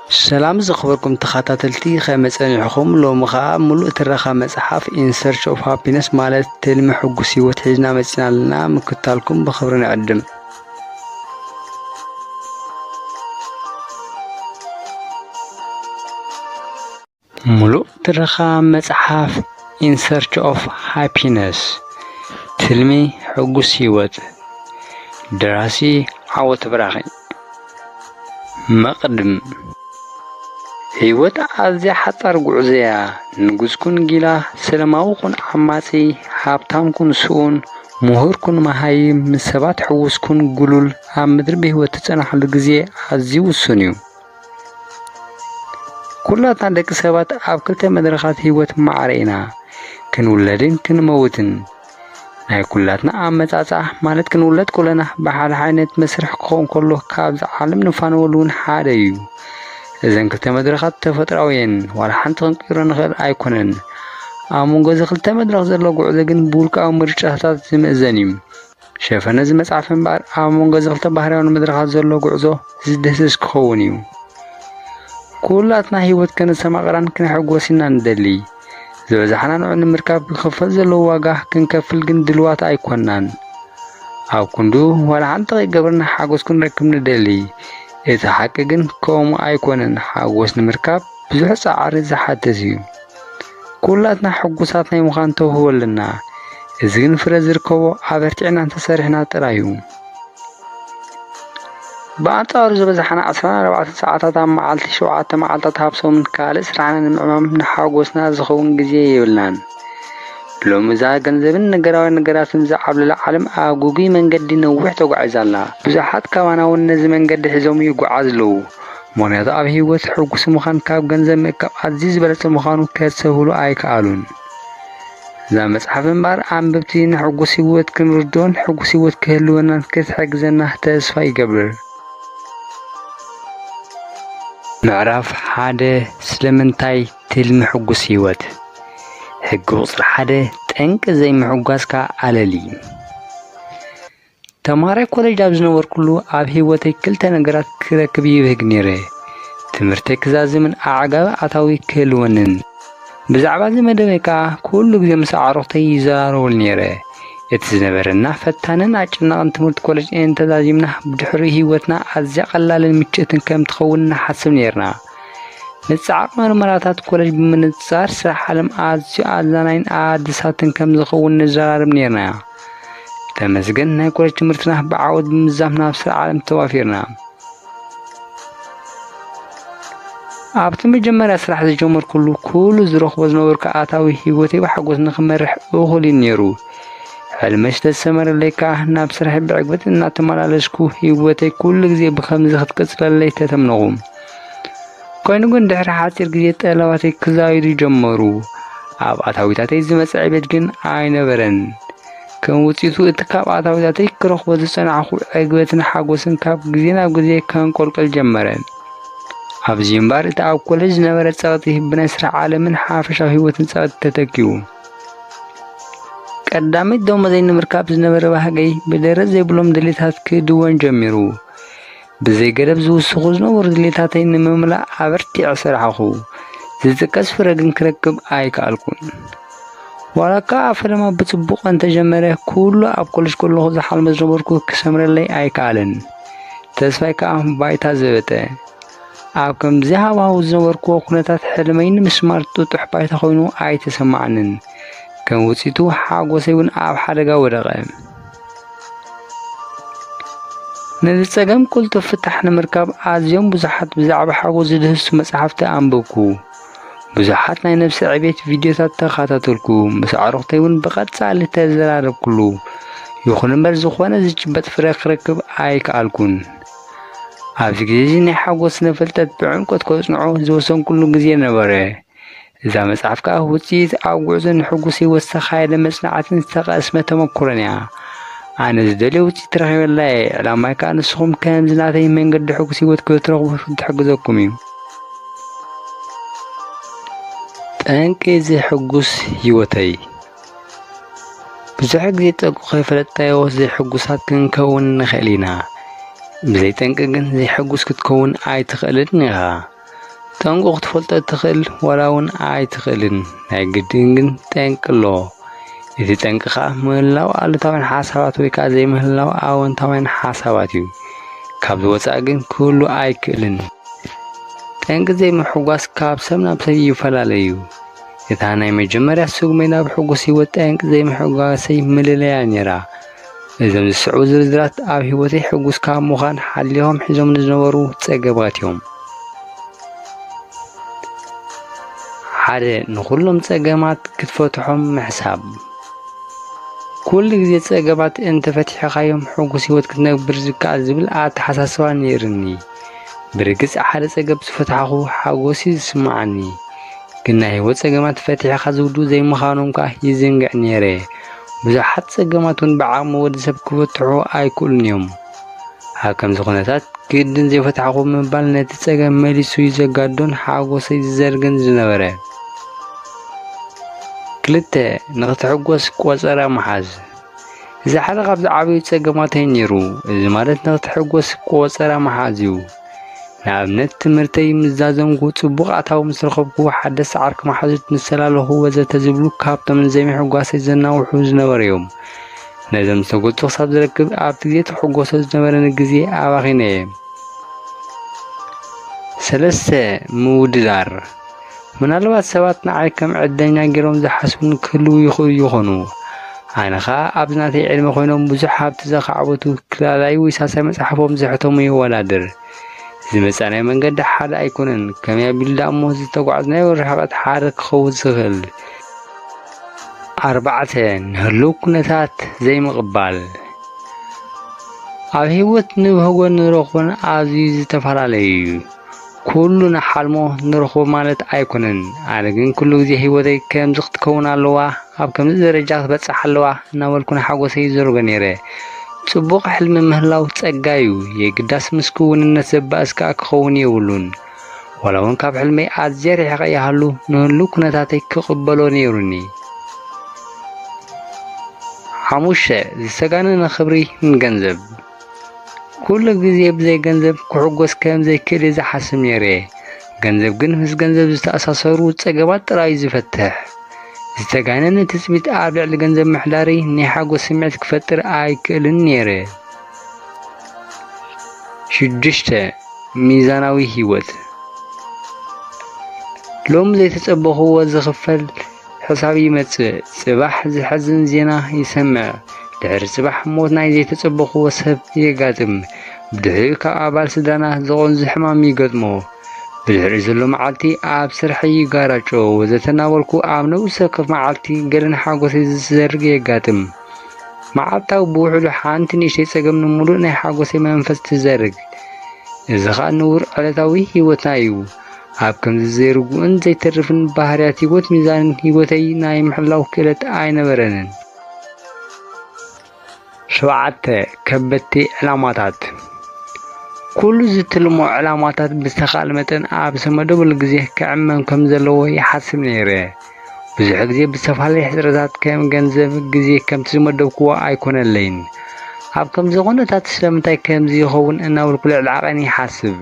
ሰላም ዝኸበርኩም ተኸታተልቲ፣ ከመይ ጸኒሕኹም? ሎሚ ኸኣ ምሉእ ትረኻ መጽሓፍ In Search of Happiness ማለት ትልሚ ሕጉስ ህይወት ሒዝና መጺና ኣለና። ምክታልኩም ብኽብሪ ንዕድም። ምሉእ ትረኻ መጽሓፍ In Search of Happiness፣ ትልሚ ሕጉስ ህይወት፣ ደራሲ ዓወት ብራኺ። መቕድም። ህይወት ኣዝያ ሓጻር ጉዕዞ እያ። ንጉስ ኩን ጊላ፣ ሰለማዊ ኩን ዓማጺ፣ ሃብታም ኩን ስኡን፣ ምሁር ኩን መሃይም፣ ምስ ሰባት ሕዉስ ኩን ግሉል፣ ኣብ ምድሪ ብህይወት ትጸንሓሉ ግዜ ኣዝዩ ውሱን እዩ። ኩላትና ደቂ ሰባት ኣብ ክልተ መድረኻት ህይወት ማዕረ ኢና። ክንውለድን ክንመውትን። ናይ ኩላትና ኣመጻጽኣ ማለት ክንውለድ ከለና ብሓደ ዓይነት መስርሕ ክኸውን ከሎ ካብዛ ዓለም ንፋነወሉ እውን ሓደ እዩ። እዘን ክልተ መድረኻት ተፈጥሮኣዊ እየን፣ ዋላ ሓንቲ ክንቅይሮ ንኽእል ኣይኮነን። ኣብ መንጎ እዚ ክልተ መድረኽ ዘሎ ጉዕዞ ግን ብውልቃዊ ምርጫታት ዝምእዘን እዩ። ሸፈነ እዚ መጽሓፍ እምበኣር ኣብ መንጎ እዚ ክልተ ባህርያውን መድረኻት ዘሎ ጉዕዞ ዝድህስስ ክኸውን እዩ። ኩላትና ህይወት ከነስተማቕራን ክንሕጎስ ኢና ንደሊ። ዝበዛሕና ንዑ ንምርካብ ክኽፈል ዘለዎ ዋጋ ክንከፍል ግን ድልዋት ኣይኮናን። ኣብ ክንዱ ዋላ ሓንቲ ከይገብርና ሓጎስ ክንረክብ ንደሊ። እቲ ሓቂ ግን ከምኡ ኣይኮነን። ሓጎስ ንምርካብ ብዙሕ ጻዕሪ ዝሓትት እዩ። ኩላትና ሕጉሳት ናይ ምዃን ተውህቦ ኣለና። እዚ ግን ፍረ ዝርከቦ ኣበርቲዕና እንተሰሪሕና ጥራይ እዩ። ብኣንጻሩ ዝበዝሓና ዕስራን ኣርባዕተን ሰዓታት ኣብ መዓልቲ፣ ሸውዓተ መዓልታት ኣብ ሰሙን ካልእ ስራሕና ንምዕማም ንሓጎስና ዝኸውን ግዜ የብልናን። ሎሚ እዛ ገንዘብን ነገራዊ ነገራትን ዝዓብለላ ዓለም ኣብ ግጉይ መንገዲ ነዊሕ ተጓዒዛ ኣላ። ብዙሓት ካባና እውን ነዚ መንገዲ ሒዞም ይጓዓዙ ኣለዉ። ምኽንያቱ ኣብ ህይወት ሕጉስ ምዃን ካብ ገንዘብ ምእካብ ኣዝዩ ዝበለጸ ምዃኑ ከስተብህሉ ኣይከኣሉን። እዛ መጽሓፍ እምበኣር ኣንበብቲ ንሕጉስ ህይወት ክንርድኦን ሕጉስ ህይወት ክህልወናን ክትሕግዘና ተስፋ ይገብር። ምዕራፍ ሓደ፣ ስለምንታይ ትልሚ ሕጉስ ህይወት? ሕጊ ቁጽሪ ሓደ፣ ጠንቂ ዘይምሕጓስካ ኣለሊ። ተምሃራይ ኮሌጅ ኣብ ዝነበርኩሉ ኣብ ህይወተይ ክልተ ነገራት ክረክብ ይብህግ ነይረ። ትምህርተይ ክዛዝምን ኣዕጋቢ ኣታዊ ክህልወንን። ብዛዕባ እዚ መደበይ ከኣ ኩሉ ግዜ ምስ ኣዕሩኽተይ ይዘራረበሉ ነይረ። እቲ ዝነበረና ፈታንን ኣጨናቕን ትምህርቲ ኮሌጅ እንተዛዚምና ብድሕሪኡ ህይወትና ኣዝያ ቀላልን ምችእትን ከም ትኸውን ንሓስብ ነይርና። ንጻዕቕ መርመራታት ኮሌጅ ብምንጻር ስራሕ ዓለም ኣዝዩ ኣዛናይን ኣድሳትን ከም ዝኸውን ንዘራረብ ነይርና። ተመስገን ናይ ኮሌጅ ትምህርትና ብዓወት ብምዝዛም ናብ ስራሕ ዓለም ተዋፊርና። ኣብቲ መጀመርያ ስራሕ ዝጀመርኩሉ ኩሉ ዝረኽቦ ዝነበርኩ ኣታዊ ህይወተይ ብሓጎስ ንኽመርሕ እኹል እዩ ነይሩ። ሕልመይ ዝተሰመረለይ ከኣ ናብ ስራሐይ ብዕግበት እናተመላለስኩ ህይወተይ ኩሉ ግዜ ብኸምዚ ክትቅጽለለይ ተተምነኹ። ኮይኑ ግን ድሕሪ ሓጺር ግዜ ጠለባተይ ክዛይዱ ጀመሩ። ኣብ ኣታዊታተይ ዝመጽእ ዕቤት ግን ኣይነበረን። ከም ውጽኢቱ እቲ ካብ ኣታዊታተይ ክረኽቦ ዝጸናሕኩ ዕግበትን ሓጎስን ካብ ግዜ ናብ ግዜ ከንቆልቅል ጀመረ። ኣብዚ እምበኣር እቲ ኣብ ኮሌጅ ዝነበረ ጸቕጢ ብናይ ስራሕ ዓለምን ሓፈሻዊ ህይወትን ጸቕጢ ተተኪኡ። ቀዳመይቲ ደሞዘይ ንምርካብ ዝነበረ ባህገይ ብደረት ዘይብሎም ድሌታት ክድወን ጀሚሩ። ብዘይ ገደብ ዝውስኹ ዝነበሩ ድሌታተይ ንምምላእ ኣበርቲዐ ሰራሕኹ። ዝጥቀስ ፍረ ግን ክረክብ ኣይከኣልኩን። ዋላ እኳ ኣብ ፈለማ ብጽቡቕ እንተጀመረ፣ ኩሉ ኣብ ኮሌጅ ከለኹ ዝሓልሞ ዝነበርኩ ክሰምረለይ ኣይከኣለን። ተስፋይ ከኣ ባይታ ዘበጠ። ኣብ ከምዚ ሃዋህው ዝነበርኩዎ ኩነታት ሕልመይ ንምስማር ጥጡሕ ባይታ ኮይኑ ኣይተሰማዓንን። ከም ውጽኢቱ ሓጎሰይ እውን ኣብ ሓደጋ ወደቐ። ነዚ ጸገም ቅልጡፍ ፍታሕ ንምርካብ ኣዝዮም ብዙሓት ብዛዕባ ሓጎስ ዝድህስሱ መጻሕፍቲ ኣንበብኩ። ብዙሓት ናይ ነብሰ ዕቤት ቪድዮታት ተኸታተልኩ። ምስ ኣዕሩኽተይ እውን ብቐጻሊ ተዘራረብኩሉ። ይኹን እምበር ዝኾነ ዝጭበጥ ፍረ ክረክብ ኣይከኣልኩን። ኣብዚ ግዜ እዚ ናይ ሓጎስ ስነ ፍልጠት ብዕምቆት ከጽንዖ ዝወሰንኩሉ ግዜ ነበረ። እዛ መጽሓፍ ከኣ ውጽኢት ኣብ ጉዕዞ ንሕጉስ ህይወት ዝተኻየደ መጽናዕትን ዝተቐስመ ተመኩሮን እያ። ኣነ ዝደልዮ ውጽኢት ረኺበላ እየ። ዕላማይ ከኣ ንስኹም ከምዚ ናተይ መንገዲ ሕጉስ ህይወት ክትረኽቡ ክትሕግዘኩም እዩ። ጠንቂ እዚ ሕጉስ ህይወተይ። ብዙሕ ግዜ ጠንቁ ከይፈለጥናዮ ዘይሕጉሳት ክንከውን ንኽእል ኢና። ብዘይ ጠንቂ ግን ዘይሕጉስ ክትከውን ኣይትኽእልን ኢኻ። ጠንቁ ክትፈልጦ ትኽእል ዋላ እውን ኣይትኽእልን። ናይ ግድን ግን ጠንቂ ኣሎ። እቲ ጠንቂ ከኣ ምህላው ኣሉታውያን ሓሳባት ወይ ከኣ ዘይምህላው ኣወንታውያን ሓሳባት እዩ። ካብዚ ወጻኢ ግን ክህሉ ኣይክእልን። ጠንቂ ዘይምሕጓስ ካብ ሰብ ናብ ሰብ ይፈላለ እዩ። እታ ናይ መጀመርያ ስጉሚ ናብ ሕጉስ ህይወት ጠንቂ ዘይምሕጓሰይ ምልለያ ነይራ። እዞም ዝስዕቡ ዝርዝራት ኣብ ህይወተይ ሕጉስ ካብ ምዃን ሓሊፎም ሒዞም ዝነበሩ ጸገማት እዮም። ሓደ፣ ንኹሎም ጸገማት ክትፈትሖም ምሕሳብ። ኩሉ ግዜ ጸገማት እንተፈቲሕኻዮም ሕጉስ ህይወት ክትነብር ዝከኣል ዝብል ኣተሓሳስባ ነይርኒ። ብርግጽ ሓደ ጸገም ዝፈታሕኹ ሓጎስ እዩ ዝስምዓኒ። ግን ናይ ህይወት ጸገማት ፈቲሕኻ ዝውድኡ ዘይምዃኖም ከኣ ይዝንግዕ ነይረ። ብዙሓት ጸገማት እውን ብዓቕሚ ወዲ ሰብ ክበትሑ ኣይክእሉን እዮም። ኣብ ከምዚ ኩነታት ግድን ዘይፈታሕኹ ምባል ነቲ ጸገም መሊሱ እዩ ዘጋዶን ሓጎሰይ ዝዘርግን ዝነበረ። ክልተ፣ ንኽትሕጎስ ቆጸራ ምሓዝ። እዚ ሓደ ካብ ዝዓበዩ ጸገማተይ ነይሩ። እዚ ማለት ንኽትሕጎስ ቆጸራ ምሓዝ እዩ። ንኣብነት ትምህርተይ ምስ ዛዘምኩ፣ ጽቡቕ ኣታዊ ምስ ረኸብኩ፣ ሓደስቲ ዓርኪ መሓዙት ምስ ተላለኹ ወዘተ ዝብሉ ካብቶም ንዘይምሕጓሰይ ዘናውሑ ዝነበሩ እዮም። ነዞም ዝተገልጹ ክሳብ ዝረክብ ኣብቲ ግዜ ትሕጎሶ ዝነበረኒ ግዜ ኣባኺነ እየ። ሰለስተ፣ ምውድዳር። ምናልባት ሰባት ንዓይ ከም ዕድለኛ ገይሮም ዝሓስቡኒ ክህልዉ ይኽእሉ ይኾኑ። ኣነ ኸኣ ኣብዚ ናተይ ዕድመ ኮይኖም ብዙሕ ሃብቲ ዘኻዕበቱ ክላላዩ ወይ ሳልሳይ መጽሓፎም ዘሕተሙ የወዳድር። ዝመጻናዮ መንገዲ ሓደ ኣይኮነን። ከመይ ኣቢሉ ደኣ እሞ ዝተጓዕዝናዮ ርሕቐት ሓደ ክኸውን ዝኽእል? ኣርባዕተ፣ ንህሉው ኩነታት ዘይምቕባል። ኣብ ህይወት ንብህጎን ንረኽቦን ኣዝዩ ዝተፈላለየ እዩ። ኩሉ ንሓልሞ ንረኽቦ ማለት ኣይኮነን። ኣነ ግን ኩሉ ግዜ ህይወተይ ከምዚ ክትከውን ኣለዋ፣ ኣብ ከምዚ ደረጃ ክትበጽሕ ኣለዋ እናበልኩ ንሓጎሰይ ይዘርጎ ነይረ። ጽቡቕ ሕልሚ ምህላው ጸጋ እዩ። የግዳስ ምስ ክውንነት ዘባእስ ከኣ ክኸውን የብሉን። ዋላ እውን ካብ ሕልመይ ኣዝየ ርሒቐ ይሃሉ፣ ንህሉው ኩነታተይ ክቕበሎ ነይሩኒ። ሓሙሽተ፣ ዝተጋነነ ክብሪ ንገንዘብ። ኩሉ ግዜ ብዘይ ገንዘብ ክሕጎስ ከም ዘይክእል እየ ዝሓስብ ነይረ። ገንዘብ ግን ምስ ገንዘብ ዝተኣሳሰሩ ጸገማት ጥራይ እዩ ዝፈትሕ። ዝተጋነነ ትጽቢት ኣብ ልዕሊ ገንዘብ ምሕዳረይ ናይ ሓጎስ ስምዒት ክፈጥር ኣይክእልን ነይረ። ሽዱሽተ፣ ሚዛናዊ ህይወት። ሎም ዘይተጸበኽዎ ዝኽፈል ሕሳብ ይመጽእ። ጽባሕ ዘሐዝን ዜና ይሰምዕ። ድሕሪ ጽባሕ ሞት ናይ ዘይተጸበኽዎ ሰብ የጋጥም። ብድሕሪኡ ካብ ኣባል ስድራና ዝቐንዙ ሕማም ይገጥሞ። ብድሕሪኡ ዘሎ መዓልቲ ኣብ ስርሐይ ይጋራጮ ወዘተ እናበልኩ ኣብ ነብሲ ወከፍ መዓልቲ ገለን ሓጎሰይ ዝዘርግ የጋጥም። መዓልታዊ ብውሕዱ ሓንቲ ንእሽተይ ጸገም ንምሉእ ናይ ሓጎሰይ መንፈስ ትዘርግ። እዚ ኸኣ ንቡር ዕለታዊ ህይወትና እዩ። ኣብ ከምዚ ዘይርጉእን ዘይተርፍን ባህርያት ህይወት ሚዛን ህይወተይ ናይ ምሕላው ክእለት ኣይነበረንን። ሸውዓተ፣ ከበድቲ ዕላማታት። ኩሉ ዝትልሞ ዕላማታት ብዝተኻእለ መጠን ኣብ ዝተመደበሉ ግዜ ክዕመም ከም ዘለዎ ይሓስብ ነይረ። ብዙሕ ግዜ ብዝተፈላለየ ሕጽረታት ከም ገንዘብ፣ ግዜ ከምቲ ዝመደብክዎ ኣይኮነለይን። ኣብ ከምዚ ኩነታት ስለምንታይ ከምዚ ይኸውን እናበልኩ ልዕሊ ዓቐን ይሓስብ።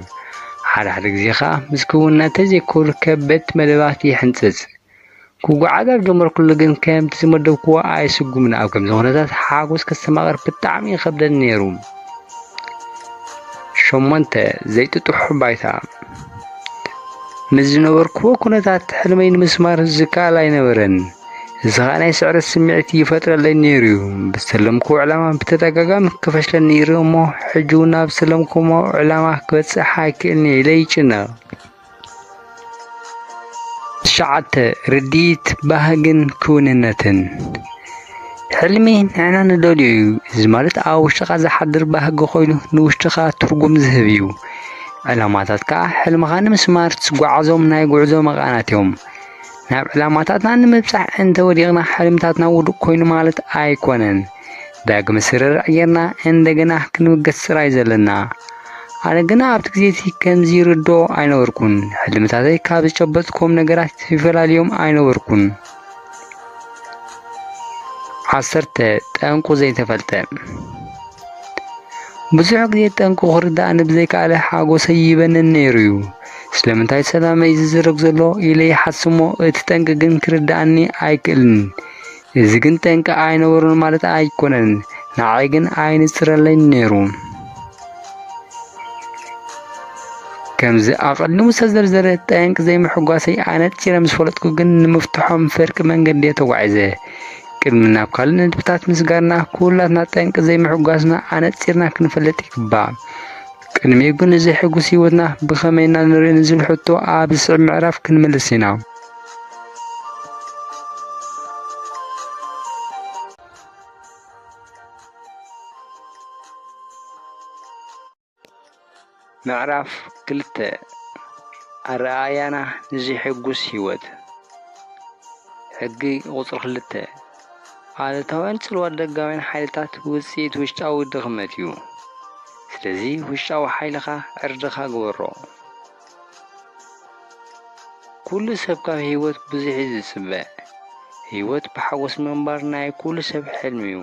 ሓደ ሓደ ግዜ ኸኣ ምስ ክውንነት ተዘይከሉ ከበድቲ መደባት ይሕንጽጽ። ክጓዓዝ ኣብ ጀመርኩሉ ግን ከምቲ ዝመደብክዎ ኣይስጉምን። ኣብ ከምዚ ኩነታት ሓጎስ ከስተማቕር ብጣዕሚ ይኸብደኒ ነይሩ። ሸሞንተ፣ ዘይጥጡሕ ባይታ። ምስ ዝነበርክዎ ኩነታት ሕልመይ ንምስማር ዝከኣል ኣይነበረን። እዚ ኸኣ ናይ ስዕረት ስምዒት ይፈጥረለይ ነይሩ እዩ። ብዝተለምክዎ ዕላማ ብተደጋጋሚ ክፈሽለኒ ይርኢ እሞ፣ ሕጂ እውን ናብ ዝተለምክዎ ዕላማ ክበጽሕ ኣይክእልን እየ ኢለ ይጭነቕ። ትሽዓተ፣ ርድኢት፣ ባህግን ክውንነትን። ሕልሚ ንሕና ንደልዮ እዩ። እዚ ማለት ኣብ ውሽጥኻ ዝሓድር ባህጊ ኮይኑ ንውሽጥኻ ትርጉም ዝህብ እዩ። ዕላማታት ከኣ ሕልምኻ ንምስማር ትጓዓዞም ናይ ጉዕዞ መቓናት እዮም። ናብ ዕላማታትና ንምብጻሕ እንተወዲቕና ሕልምታትና ውዱቕ ኮይኑ ማለት ኣይኮነን። ዳግመ ስርርዕ ጌርና እንደገና ክንብገስ ጥራይ ዘለና። ኣነ ግና ኣብቲ ግዜ እቲ ከምዚ ይርድኦ ኣይነበርኩን። ሕልምታተይ ካብ ዝጨበጥክዎም ነገራት ይፈላልዮም ኣይነበርኩን። ዓሰርተ፣ ጠንቁ ዘይተፈልጠ። ብዙሕ ግዜ ጠንቁ ክርድኣኒ ብዘይከኣለ ሓጎሰይ ይበንን ነይሩ እዩ። ስለምንታይ ሰላመይ ዝዝረግ ዘሎ ኢለ ይሓስብ እሞ፣ እቲ ጠንቂ ግን ክርድኣኒ ኣይክእልን። እዚ ግን ጠንቂ ኣይነበሮን ማለት ኣይኮነን፣ ንዓይ ግን ኣይንጽረለይን ነይሩ። ከምዚ ኣቐዲሙ ዝተዘርዘረ ጠንቂ ዘይምሕጓሰይ ኣነጺረ ምስ ፈለጥኩ ግን፣ ንምፍትሖም ፍርቂ መንገዲ እየ ተጓዒዘ። ቅድሚ ናብ ካልእ ነጥብታት ምስጋርና፣ ኩላትና ጠንቂ ዘይምሕጓስና ኣነጺርና ክንፈልጥ ይግባእ። ቅድሚኡ ግን፣ እዚ ሕጉስ ህይወትና ብኸመይ ኢና ንርኢ ንዝብል ሕቶ ኣብ ዝስዕብ ምዕራፍ ክንምልስ ኢና። ምዕራፍ ክልተ፣ ኣረኣእያና ንዘይሕጉስ ህይወት። ሕጊ ቁጽሪ ክልተ፣ ኣሉታውያን ጽልዋ ደጋውያን ሓይልታት ውጽኢት ውሽጣዊ ድኽመት እዩ። ስለዚ ውሽጣዊ ሓይልኻ ዕርድኻ ግበሮ። ኩሉ ሰብ ካብ ህይወት ብዙሕ እዩ ዝጽበ። ህይወት ብሓጎስ ምንባር ናይ ኩሉ ሰብ ሕልሚ እዩ።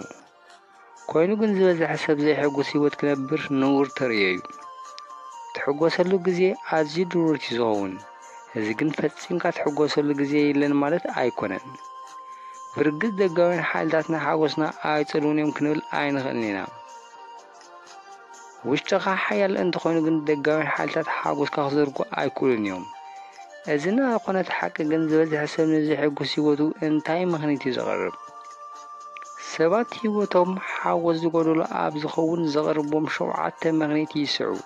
ኮይኑ ግን ዝበዝሐ ሰብ ዘይሕጉስ ህይወት ክነብር ንቡር ተርእዮ እዩ። ትሕጎሰሉ ግዜ ኣዝዩ ድሩት እዩ ዝኸውን። እዚ ግን ፈጺምካ ትሕጎሰሉ ግዜ የለን ማለት ኣይኮነን። ብርግጽ ደጋውያን ሓይልታት ንሓጎስና ኣይጸልዉን እዮም ክንብል ኣይንኽእልን ኢና። ውሽጥኻ ሓያል እንተኾይኑ ግን ደጋውያን ሓይልታት ሓጎስካ ክዘርጉ ኣይክእሉን እዮም። እዚ እናኾነ እቲ ሓቂ ግን ዝበዝሐ ሰብ ንዘይሕጉስ ህይወቱ እንታይ ምኽንያት እዩ ዘቕርብ? ሰባት ህይወቶም ሓጎስ ዝጎደሎ ኣብ ዝኸውን ዘቕርቦም ሸውዓተ ምኽንያት ይስዕቡ።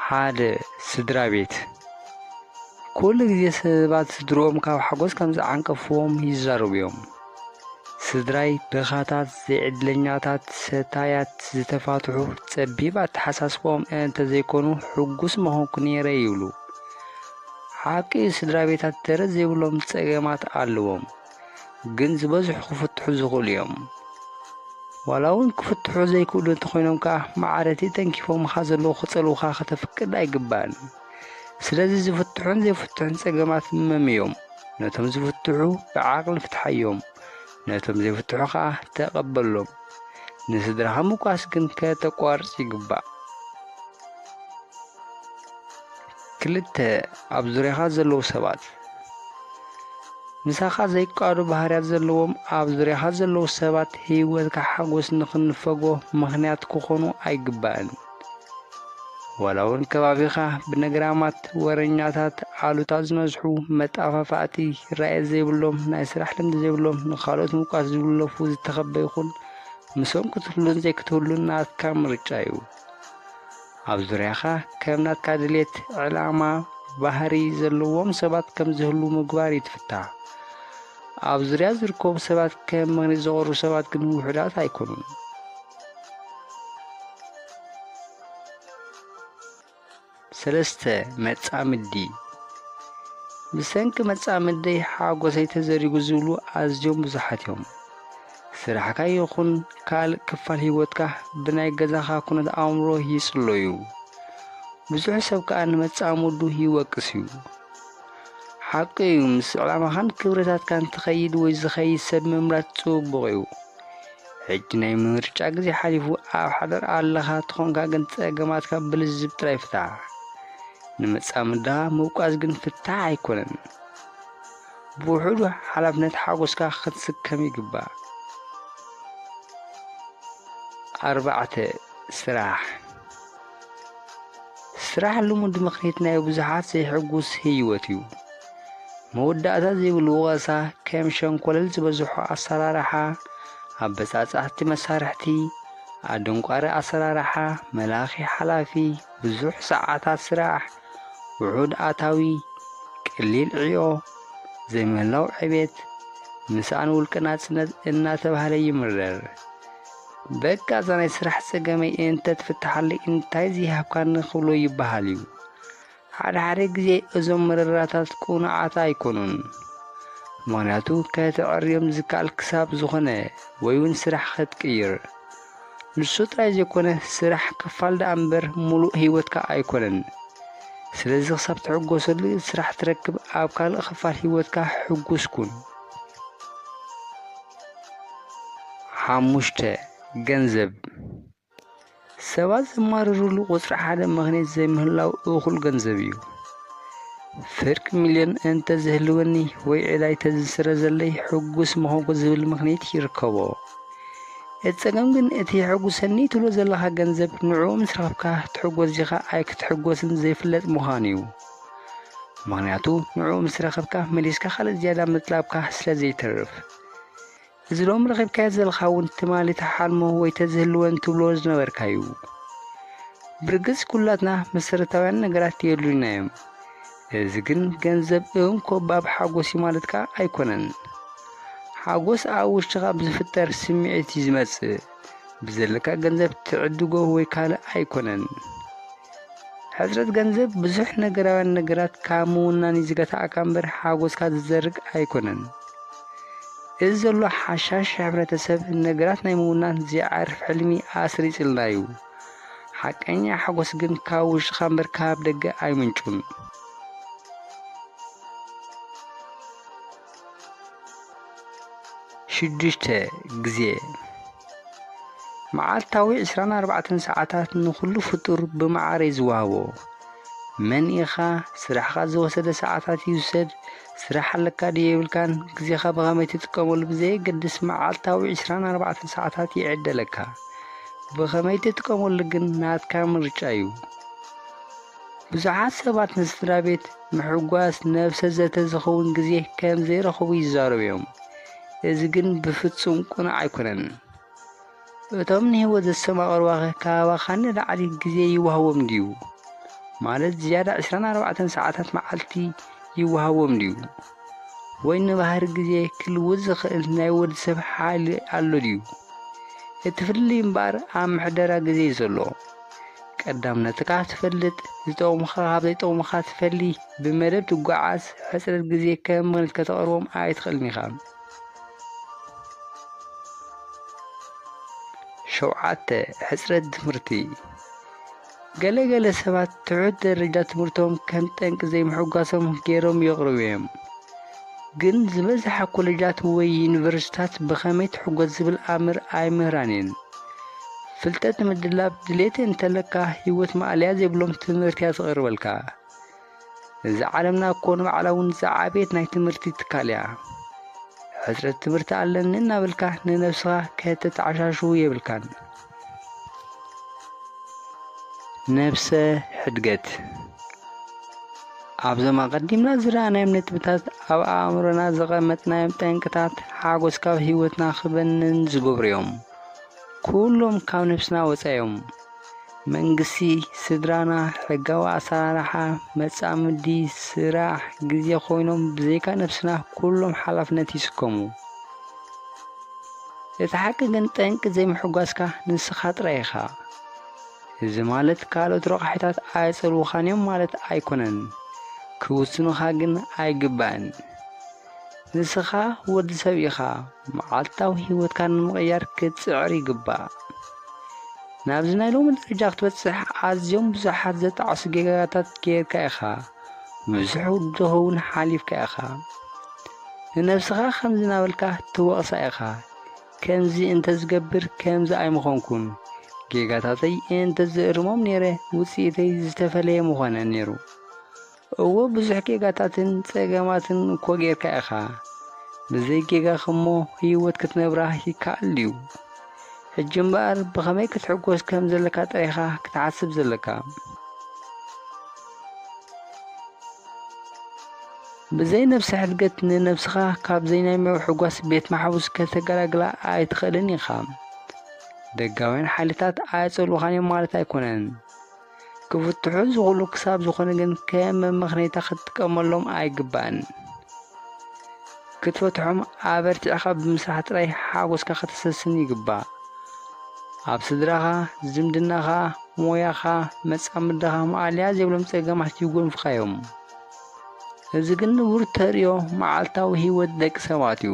ሓደ፣ ስድራ ቤት። ኩሉ ግዜ ሰባት ስድርኦም ካብ ሓጎስ ከም ዝዓንቀፍዎም ይዛረቡ እዮም። ስድራይ ድኻታት፣ ዘይዕድለኛታት፣ ሰታያት፣ ዝተፋትሑ፣ ጸቢብ ኣተሓሳስባኦም እንተ ዘይኮኑ ሕጉስ ምኾንኩ ነይረ ይብሉ። ሓቂ እዩ፣ ስድራ ቤታት ደረት ዘይብሎም ጸገማት ኣለዎም፣ ግን ዝበዝሑ ክፍትሑ ዝኽእሉ እዮም። ዋላ እውን ክፍትሑ ዘይክእሉ እንተኾይኖም ከኣ፣ ማዕረ እቲ ተንኪፎምኻ ዘለዉ ክጸልዉኻ ከተፍቅድ ኣይግባእን። ስለዚ ዝፍትሑን ዘይፍትሑን ጸገማት መምዮም። ነቶም ዝፍትሑ ብዓቕሊ ፍትሓዮም፣ ነቶም ዘይፍትሑ ከኣ ተቐበሎም። ንስድራኻ ምውቃስ ግን ከተቋርጽ ይግባእ። ክልተ፣ ኣብ ዙርያኻ ዘለዉ ሰባት። ምሳኻ ዘይቃዶ ባህርያት ዘለዎም ኣብ ዙርያኻ ዘለዉ ሰባት ህይወትካ ሓጎስ ንኽንፈጎ ምኽንያት ክኾኑ ኣይግባእን። ዋላ እውን ከባቢኻ ብነግራማት፣ ወረኛታት፣ ኣሉታ ዝነዝሑ፣ መጣፋፋእቲ፣ ራእይ ዘይብሎም፣ ናይ ስራሕ ልምዲ ዘይብሎም፣ ንኻልኦት ምውቃስ ዝውለፉ ዝተኸበ ይኹን፣ ምስኦም ክትህሉን ዘይክትህሉን ናትካ ምርጫ እዩ። ኣብ ዙርያኻ ከም ናትካ ድሌት፣ ዕላማ፣ ባህሪ ዘለዎም ሰባት ከም ዝህሉ ምግባር እዩ እቲ ፍታሕ። ኣብ ዙርያ ዝርከቡ ሰባት ከም ምኽንያት ዝቐርቡ ሰባት ግን ውሑዳት ኣይኮኑን። ሰለስተ፣ መጻምዲ። ብሰንኪ መጻምደይ ሓጎሰይ ተዘሪጉ ዝብሉ ኣዝዮም ብዙሓት እዮም። ስራሕካ ይኹን ካልእ ክፋል ህይወትካ ብናይ ገዛኻ ኩነት ኣእምሮ ይጽሎ እዩ። ብዙሕ ሰብ ከኣ ንመጻምዱ ይወቅስ እዩ። ሓቂ እዩ፣ ምስ ዕላማኻን ክብርታትካን ትኸይድ ወይ ዝኸይድ ሰብ ምምራጽ ጽቡቕ እዩ። ሕጂ ናይ ምርጫ ግዜ ሓሊፉ ኣብ ሓዳር ኣለኻ ተኾንካ ግን ጸገማትካ ብልዝብ ጥራይ ፍታሕ። ንመጻምድኻ ምውቃስ ግን ፍታሕ ኣይኮነን። ብውሑዱ ሓላፍነት ሓጎስካ ክትስከም ይግባእ። ኣርባዕተ፣ ስራሕ። ስራሕ ልሙድ ምኽኒት ናይ ብዙሓት ዘይሕጉስ ህይወት እዩ። መወዳእታ ዘይብሉ ወቐሳ፣ ከም ሸንኮለል ዝበዝሖ ኣሰራርሓ፣ ኣበጻጻሕቲ መሳርሕቲ፣ ኣደንቋሪ ኣሰራርሓ፣ መላኺ ሓላፊ፣ ብዙሕ ሰዓታት ስራሕ፣ ውሑድ ኣታዊ፣ ቀሊል ዕዮ፣ ዘይምህላው ዕቤት፣ ምስኣን ውልቀ ናጽነት እናተባህለ ይምረር። በቃ እዛ ናይ ስራሕ ጸገመይ እንተ ትፍትሓለይ እንታይ ዝይሃብካኒ ክብሎ ይበሃል እዩ። ሓደ ሓደ ግዜ እዞም መረዳእታታት ቅኑዓት ኣይኮኑን። ምኽንያቱ ከተዕርዮም ዝከኣል ክሳብ ዝኾነ ወይ እውን ስራሕ ክትቅይር። ንሱ ጥራይ ዘይኮነ ስራሕ ክፋል ደኣ እምበር ሙሉእ ህይወትካ ኣይኮነን። ስለዚ ክሳብ ትሕጎሰሉ ስራሕ ትረክብ ኣብ ካልእ ክፋል ህይወትካ ሕጉስ ኩን። ሓሙሽተ፣ ገንዘብ። ሰባት ዘማርሩሉ ቁጽሪ ሓደ ምኽንያት ዘይምህላው እኹል ገንዘብ እዩ። ፍርቂ ሚልዮን እንተዝህልወኒ ወይ ዕዳይ ተዝስረዘለይ ሕጉስ ምኾንኩ ዝብል ምኽንያት ይርከቦ። እቲ ጸገም ግን እቲ የሐጉሰኒ ትብሎ ዘለኻ ገንዘብ ንዕኡ ምስ ረኸብካ ትሕጎስ ዲኻ ኣይክትሕጎስን ዘይፍለጥ ምዃኑ እዩ። ምኽንያቱ ንዕኡ ምስ ረኸብካ መሊስካ ካልእ ዝያዳ ምጥላብካ ስለ ዘይተርፍ። እዚ ሎም ረኺብካዮ ዘለኻ እውን ትማሊ ተሓልሞ ወይ ተዝህልወን ትብሎ ዝነበርካዩ። ብርግጽ ኩላትና መሰረታውያን ነገራት የድሉና እዮም። እዚ ግን ገንዘብ እንኮ ባብ ሓጎስ እዩ ማለት ከኣ ኣይኮነን። ሓጎስ ኣብ ውሽጥኻ ብዝፍጠር ስምዒት እዩ ዝመጽእ። ብዘለካ ገንዘብ ትዕድጎ ወይ ካልእ ኣይኮነን። ሕጽረት ገንዘብ ብዙሕ ነገራውያን ነገራት ካብ ምውናን እዩ ዝገታኣካ እምበር ሓጎስካ ዝዘርግ ኣይኮነን። እዚ ዘሎ ሓሻሽ ሕብረተሰብ ነገራት ናይ ምውናን ዘይዓርፍ ሕልሚ ኣስሪጽልና እዩ። ሓቀኛ ሓጎስ ግን ካብ ውሽጥኻ እምበር ካብ ደገ ኣይምንጩን። ሽዱሽተ፣ ግዜ። መዓልታዊ ዕስራን ኣርባዕተን ሰዓታት ንኹሉ ፍጡር ብመዓረ እዩ ዝወሃቦ። መን ኢኻ፣ ስራሕኻ ዝወሰደ ሰዓታት ይውሰድ፣ ስራሕ ኣለካ ድዩ የብልካን፣ ግዜኻ ብኸመይ ትጥቀመሉ ብዘየገድስ መዓልታዊ ዕስራን ኣርባዕተን ሰዓታት ይዕደለካ። ብኸመይ ትጥቀመሉ ግን ናትካ ምርጫ እዩ። ብዙሓት ሰባት ንስድራ ቤት ምሕጓስ፣ ነብሰ ዘተ ዝኸውን ግዜ ከም ዘይረኸቡ ይዛረቡ እዮም። እዚ ግን ብፍጹም ቅኑዕ ኣይኮነን። እቶም ንህይወት ዘስተማቕርዋኸ ካባኻ ንላዕሊ ግዜ ይወሃቦም ድዩ? ማለት ዝያዳ ዕስራን ኣርባዕተን ሰዓታት መዓልቲ ይወሃቦም ድዩ? ወይ ንባህሪ ግዜ ክልውጥ ዝኽእል ናይ ወዲ ሰብ ሓይሊ ኣሎ ድዩ? እቲ ፍልልይ እምበኣር ኣብ ምሕደራ ግዜ እዩ ዘሎ። ቀዳምነትካ ትፈልጥ፣ ዝጠቕሙኻ ካብ ዘይጠቕሙኻ ትፈሊ፣ ብመደብ ትጓዓዝ፣ ሕጽረት ግዜ ከም ምኽንያት ከተቕርቦም ኣይትኽእልን ኢኻ። ሸውዓተ፣ ሕጽረት ትምህርቲ። ገለ ገለ ሰባት ትሑት ደረጃ ትምህርቶም ከም ጠንቂ ዘይምሕጓሶም ገይሮም የቕርቡ እዮም። ግን ዝበዝሓ ኮለጃት ወይ ዩኒቨርሲታት ብኸመይ ትሕጎስ ዝብል ኣምር ኣይምህራን እየን። ፍልጠት ንምድላብ ድሌት እንተለካ ህይወት ማእለያ ዘይብሎም ትምህርትያ ትቕርበልካ። እዛ ዓለምና እኮ ንባዕላ እውን ዝዓበየት ናይ ትምህርቲ ትካል እያ። ሕጽረት ትምህርቲ ኣለኒ እናበልካ ንነብስኻ ከተተዓሻሽው የብልካን። ነብሰ ሕድገት። ኣብዞም ኣቐዲምና ዝረኣናዮም ነጥብታት ኣብ ኣእምሮና ዘቐመጥናዮም ጠንቅታት ሓጎስ ካብ ህይወትና ክበንን ዝገብሩ እዮም። ኩሎም ካብ ነብስና ወጻ እዮም። መንግስቲ፣ ስድራና፣ ሕጋዊ ኣሰራርሓ፣ መጻምዲ፣ ስራሕ፣ ግዜ ኮይኖም ብዘይካ ነብስና ኩሎም ሓላፍነት ይስከሙ። እቲ ሓቂ ግን ጠንቂ ዘይምሕጓስካ ንስኻ ጥራይ ኢኻ። እዚ ማለት ካልኦት ረቋሒታት ኣየጸልዉኻን እዮም ማለት ኣይኮነን። ክውስኑኻ ግን ኣይግባእን። ንስኻ ወዲ ሰብ ኢኻ፣ መዓልታዊ ህይወትካ ንምቕያር ክትጽዕር ይግባእ። ናብዚ ናይ ሎሚ ደረጃ ክትበጽሕ ኣዝዮም ብዙሓት ዘጣዕሱ ጌጋታት ጌርካ ኢኻ። ብዙሕ ውድድር እውን ሓሊፍካ ኢኻ። ንነብስኻ ከምዚ እናበልካ ትወቕሳ ኢኻ። ከምዚ እንተዝገብር ከምዚ ኣይምኾንኩን። ጌጋታተይ እንተዝእርሞም ነይረ ውጽኢተይ ዝተፈለየ ምኾነ ነይሩ። እወ ብዙሕ ጌጋታትን ጸገማትን እኮ ጌርካ ኢኻ። ብዘይ ጌጋኻ እሞ ህይወት ክትነብራ ይከኣል ድዩ? ሕጂ እምበኣር ብኸመይ ክትሕጎስ ከም ዘለካ ጥራይ ኢኻ ክትሓስብ ዘለካ። ብዘይ ነብሰ ሕድገት ንነብስኻ ካብ ዘይናይ ምሕጓስ ቤት ማሕቡስ ከተገላግላ ኣይትኽእልን ኢኻ። ደጋውያን ሓይልታት ኣየጸልኡኻን እዮም ማለት ኣይኮነን። ክፍትሑ ዝኽእሉ ክሳብ ዝኾነ ግን ከም መመኽነይታ ክትጥቀመሎም ኣይግባእን። ክትፈትሖም ኣበርቲዕኻ ብምስራሕ ጥራይ ሓጎስካ ከተሰስን ይግባእ። ኣብ ስድራኻ፣ ዝምድናኻ፣ ሞያኻ፣ መጻምድኻ ማእለያ ዘይብሎም ጸገማት ይጎንፉኻ እዮም። እዚ ግን ንቡር ተርእዮ መዓልታዊ ህይወት ደቂ ሰባት እዩ።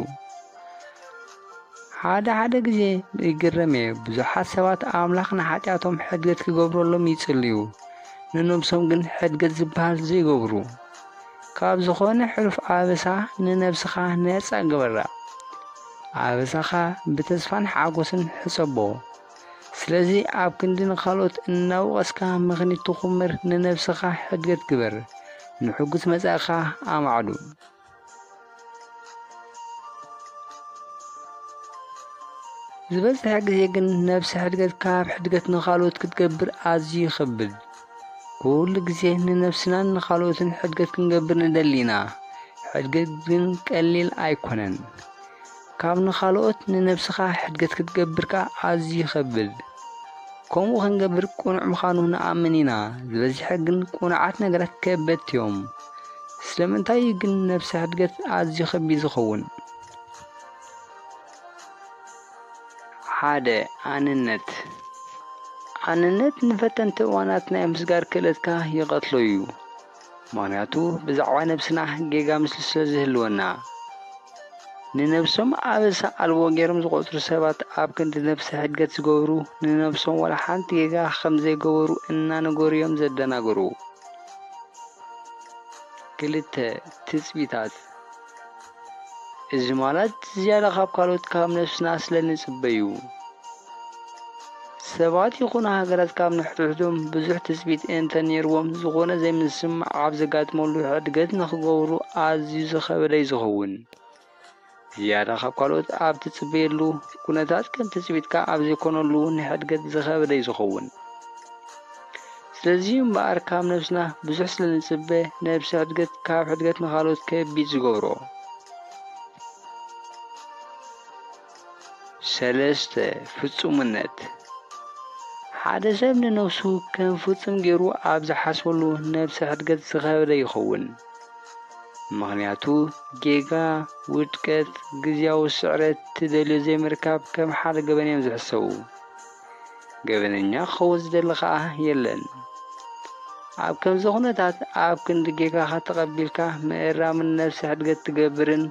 ሓደ ሓደ ግዜ ይግረም እየ፣ ብዙሓት ሰባት ኣምላኽ ንሓጢኣቶም ሕድገት ክገብረሎም ይጽልዩ፣ ንነብሶም ግን ሕድገት ዝበሃል ዘይገብሩ። ካብ ዝኾነ ሕሉፍ ኣበሳ ንነብስኻ ነጻ ግበራ። ኣበሳኻ ብተስፋን ሓጎስን ሕጸቦ። ስለዚ ኣብ ክንዲ ንኻልኦት እናወቐስካ ምኽኒት ትኹምር፣ ንነብስኻ ሕድገት ግበር። ንሕጉስ መጻኢኻ ኣማዕዱ። ዝበዝሐ ግዜ ግን ነብሲ ሕድገት ካብ ሕድገት ንኻልኦት ክትገብር ኣዝዩ ይኸብድ። ኩሉ ግዜ ንነብስናን ንኻልኦትን ሕድገት ክንገብር ንደሊ ኢና። ሕድገት ግን ቀሊል ኣይኮነን። ካብ ንኻልኦት ንነብስኻ ሕድገት ክትገብር ከኣ ኣዝዩ ይኸብድ። ከምኡ ክንገብር ቅኑዕ ምዃኑ ንኣምን ኢና። ዝበዝሐ ግን ቅኑዓት ነገራት ከበድቲ እዮም። ስለምንታይ እዩ ግን ነብሲ ሕድገት ኣዝዩ ከቢድ ዝኸውን? ሓደ፣ ኣነነት። ኣነነት ንፈተንቲ እዋናት ናይ ምስጋር ክእለትካ ይቐትሎ እዩ። ምኽንያቱ ብዛዕባ ነብስና ጌጋ ምስሊ ስለ ዝህልወና። ንነብሶም ኣበሳ ኣልቦ ገይሮም ዝቖጽሩ ሰባት ኣብ ክንዲ ነብሲ ሕድገት ዝገብሩ፣ ንነብሶም ዋላ ሓንቲ ጌጋ ከም ዘይገበሩ እናነገሩ እዮም ዘደናግሩ። ክልተ፣ ትጽቢታት። እዚ ማለት ዝያዳ ካብ ካልኦት ካብ ነብስና ስለ ንጽበ እዩ። ሰባት ይኹኑ ሃገራት ካብ ንሕድሕዶም ብዙሕ ትጽቢት እንተ ነይርዎም፣ ዝኾነ ዘይምስምማዕ ኣብ ዘጋጥመሉ ሕድገት ንኽገብሩ ኣዝዩ ዝኸበደ እዩ ዝኸውን። ዝያዳ ካብ ካልኦት ኣብ ትጽበየሉ ኩነታት፣ ከም ትጽቢትካ ኣብ ዘይኮነሉ ንሕድገት ዝኸበደ እዩ ዝኸውን። ስለዚ እምበኣር ካብ ነብስና ብዙሕ ስለ ንጽበ፣ ነብሲ ሕድገት ካብ ሕድገት ንኻልኦት ከቢድ ዝገብሮ። ሰለስተ፣ ፍጹምነት። ሓደ ሰብ ንነብሱ ከም ፍጹም ገይሩ ኣብ ዝሓስበሉ፣ ነብሲ ሕድገት ዝኸበደ ይኸውን። ምኽንያቱ ጌጋ፣ ውድቀት፣ ግዝያዊ ስዕረት፣ ትደልዮ ዘይምርካብ ከም ሓደ ገበን እዮም ዝሕሰቡ። ገበነኛ ክኸውን ዝደሊ ከኣ የለን። ኣብ ከምዚ ኩነታት ኣብ ክንዲ ጌጋኻ ተቐቢልካ ምእራምን ነብሲ ሕድገት ትገብርን፣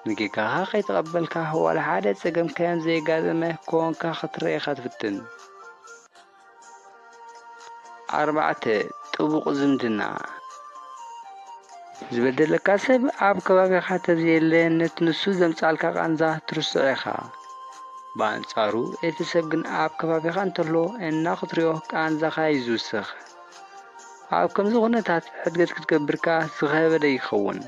ንጌጋኻ ከይተቐበልካ ዋላ ሓደ ጸገም ከም ዘየጋጠመ ኮንካ ክትረኣ ኢኻ ትፍትን። ኣርባዕተ፣ ጥቡቕ ዝምድና። ዝበደለካ ሰብ ኣብ ከባቢኻ ተዘየለ፣ ነቲ ንሱ ዘምጽኣልካ ቃንዛ ትርስዖ ኢኻ። ብኣንጻሩ፣ እቲ ሰብ ግን ኣብ ከባቢኻ እንተሎ፣ እና ክትሪኦ ቃንዛኻ እዩ ዝውስኽ። ኣብ ከምዚ ኩነታት ሕድገት ክትገብር ከኣ ዝኸበደ ይኸውን።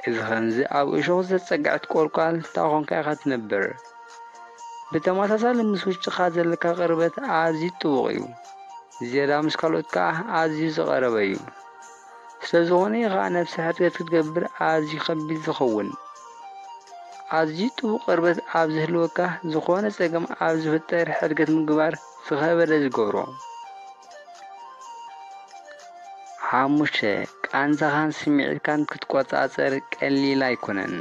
እዚ ከምዚ ኣብ እሾኽ ዝተጸግዐት ቆልቋል ታኾንካ ኢኻ ትነብር። ብተመሳሳሊ ምስ ውሽጥኻ ዘለካ ቅርበት ኣዝዩ ጥቡቕ እዩ። ዝያዳ ምስ ካልኦት ከኣ ኣዝዩ ዝቐረበ እዩ። ስለ ዝኾነ እዩ ከኣ ነብሲ ሕድገት ክትገብር ኣዝዩ ከቢድ ዝኸውን። ኣዝዩ ጥቡቕ ቅርበት ኣብ ዝህልወካ፣ ዝኾነ ጸገም ኣብ ዝፍጠር ሕድገት ምግባር ዝኸበደ ዝገብሮ። ሓሙሽተ፣ ቃንዛኻን ስምዒትካን ክትቆጻጸር ቀሊል ኣይኮነን።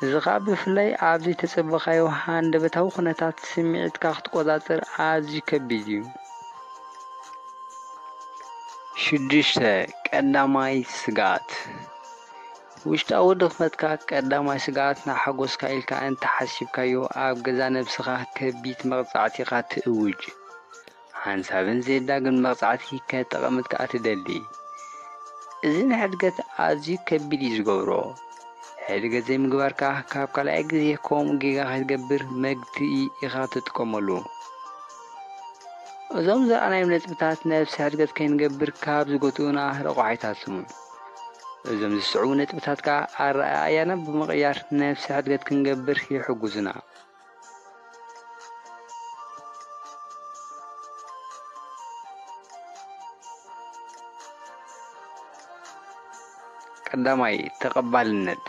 እዚ ኸኣ ብፍላይ ኣብ ዘይተጸበኻዮ ሃንደበታዊ ኩነታት ስምዒትካ ክትቆጻጸር ኣዝዩ ከቢድ እዩ። ሽዱሽተ፣ ቀዳማይ ስግኣት። ውሽጣዊ ድኽመትካ ቀዳማይ ስግኣት ንሓጎስካ ኢልካ እንተሓሲብካዮ፣ ኣብ ገዛ ነብስኻ ከቢድ መቕጻዕቲ ኢኻ ትእውጅ። ሓንሳብን ዘየዳግም መቕጻዕቲ ከተቐምጥ ከኣ ትደሊ። እዚ ንሕድገት ኣዝዩ ከቢድ እዩ ዝገብሮ። ሕድገት ዘይምግባርካ ካብ ካልኣይ ግዜ ከምኡ ጌጋ ከይትገብር መግትኢ ኢኻ ትጥቀመሉ። እዞም ዝረኣናዮም ነጥብታት ነብሲ ሕድገት ከይንገብር ካብ ዝጎትኡና ረቋሒታት እዮም። እዞም ዝስዕቡ ነጥብታት ከኣ ኣረኣእያና ብምቕያር ነብሲ ሕድገት ክንገብር ይሕግዙና። ቀዳማይ፣ ተቐባልነት።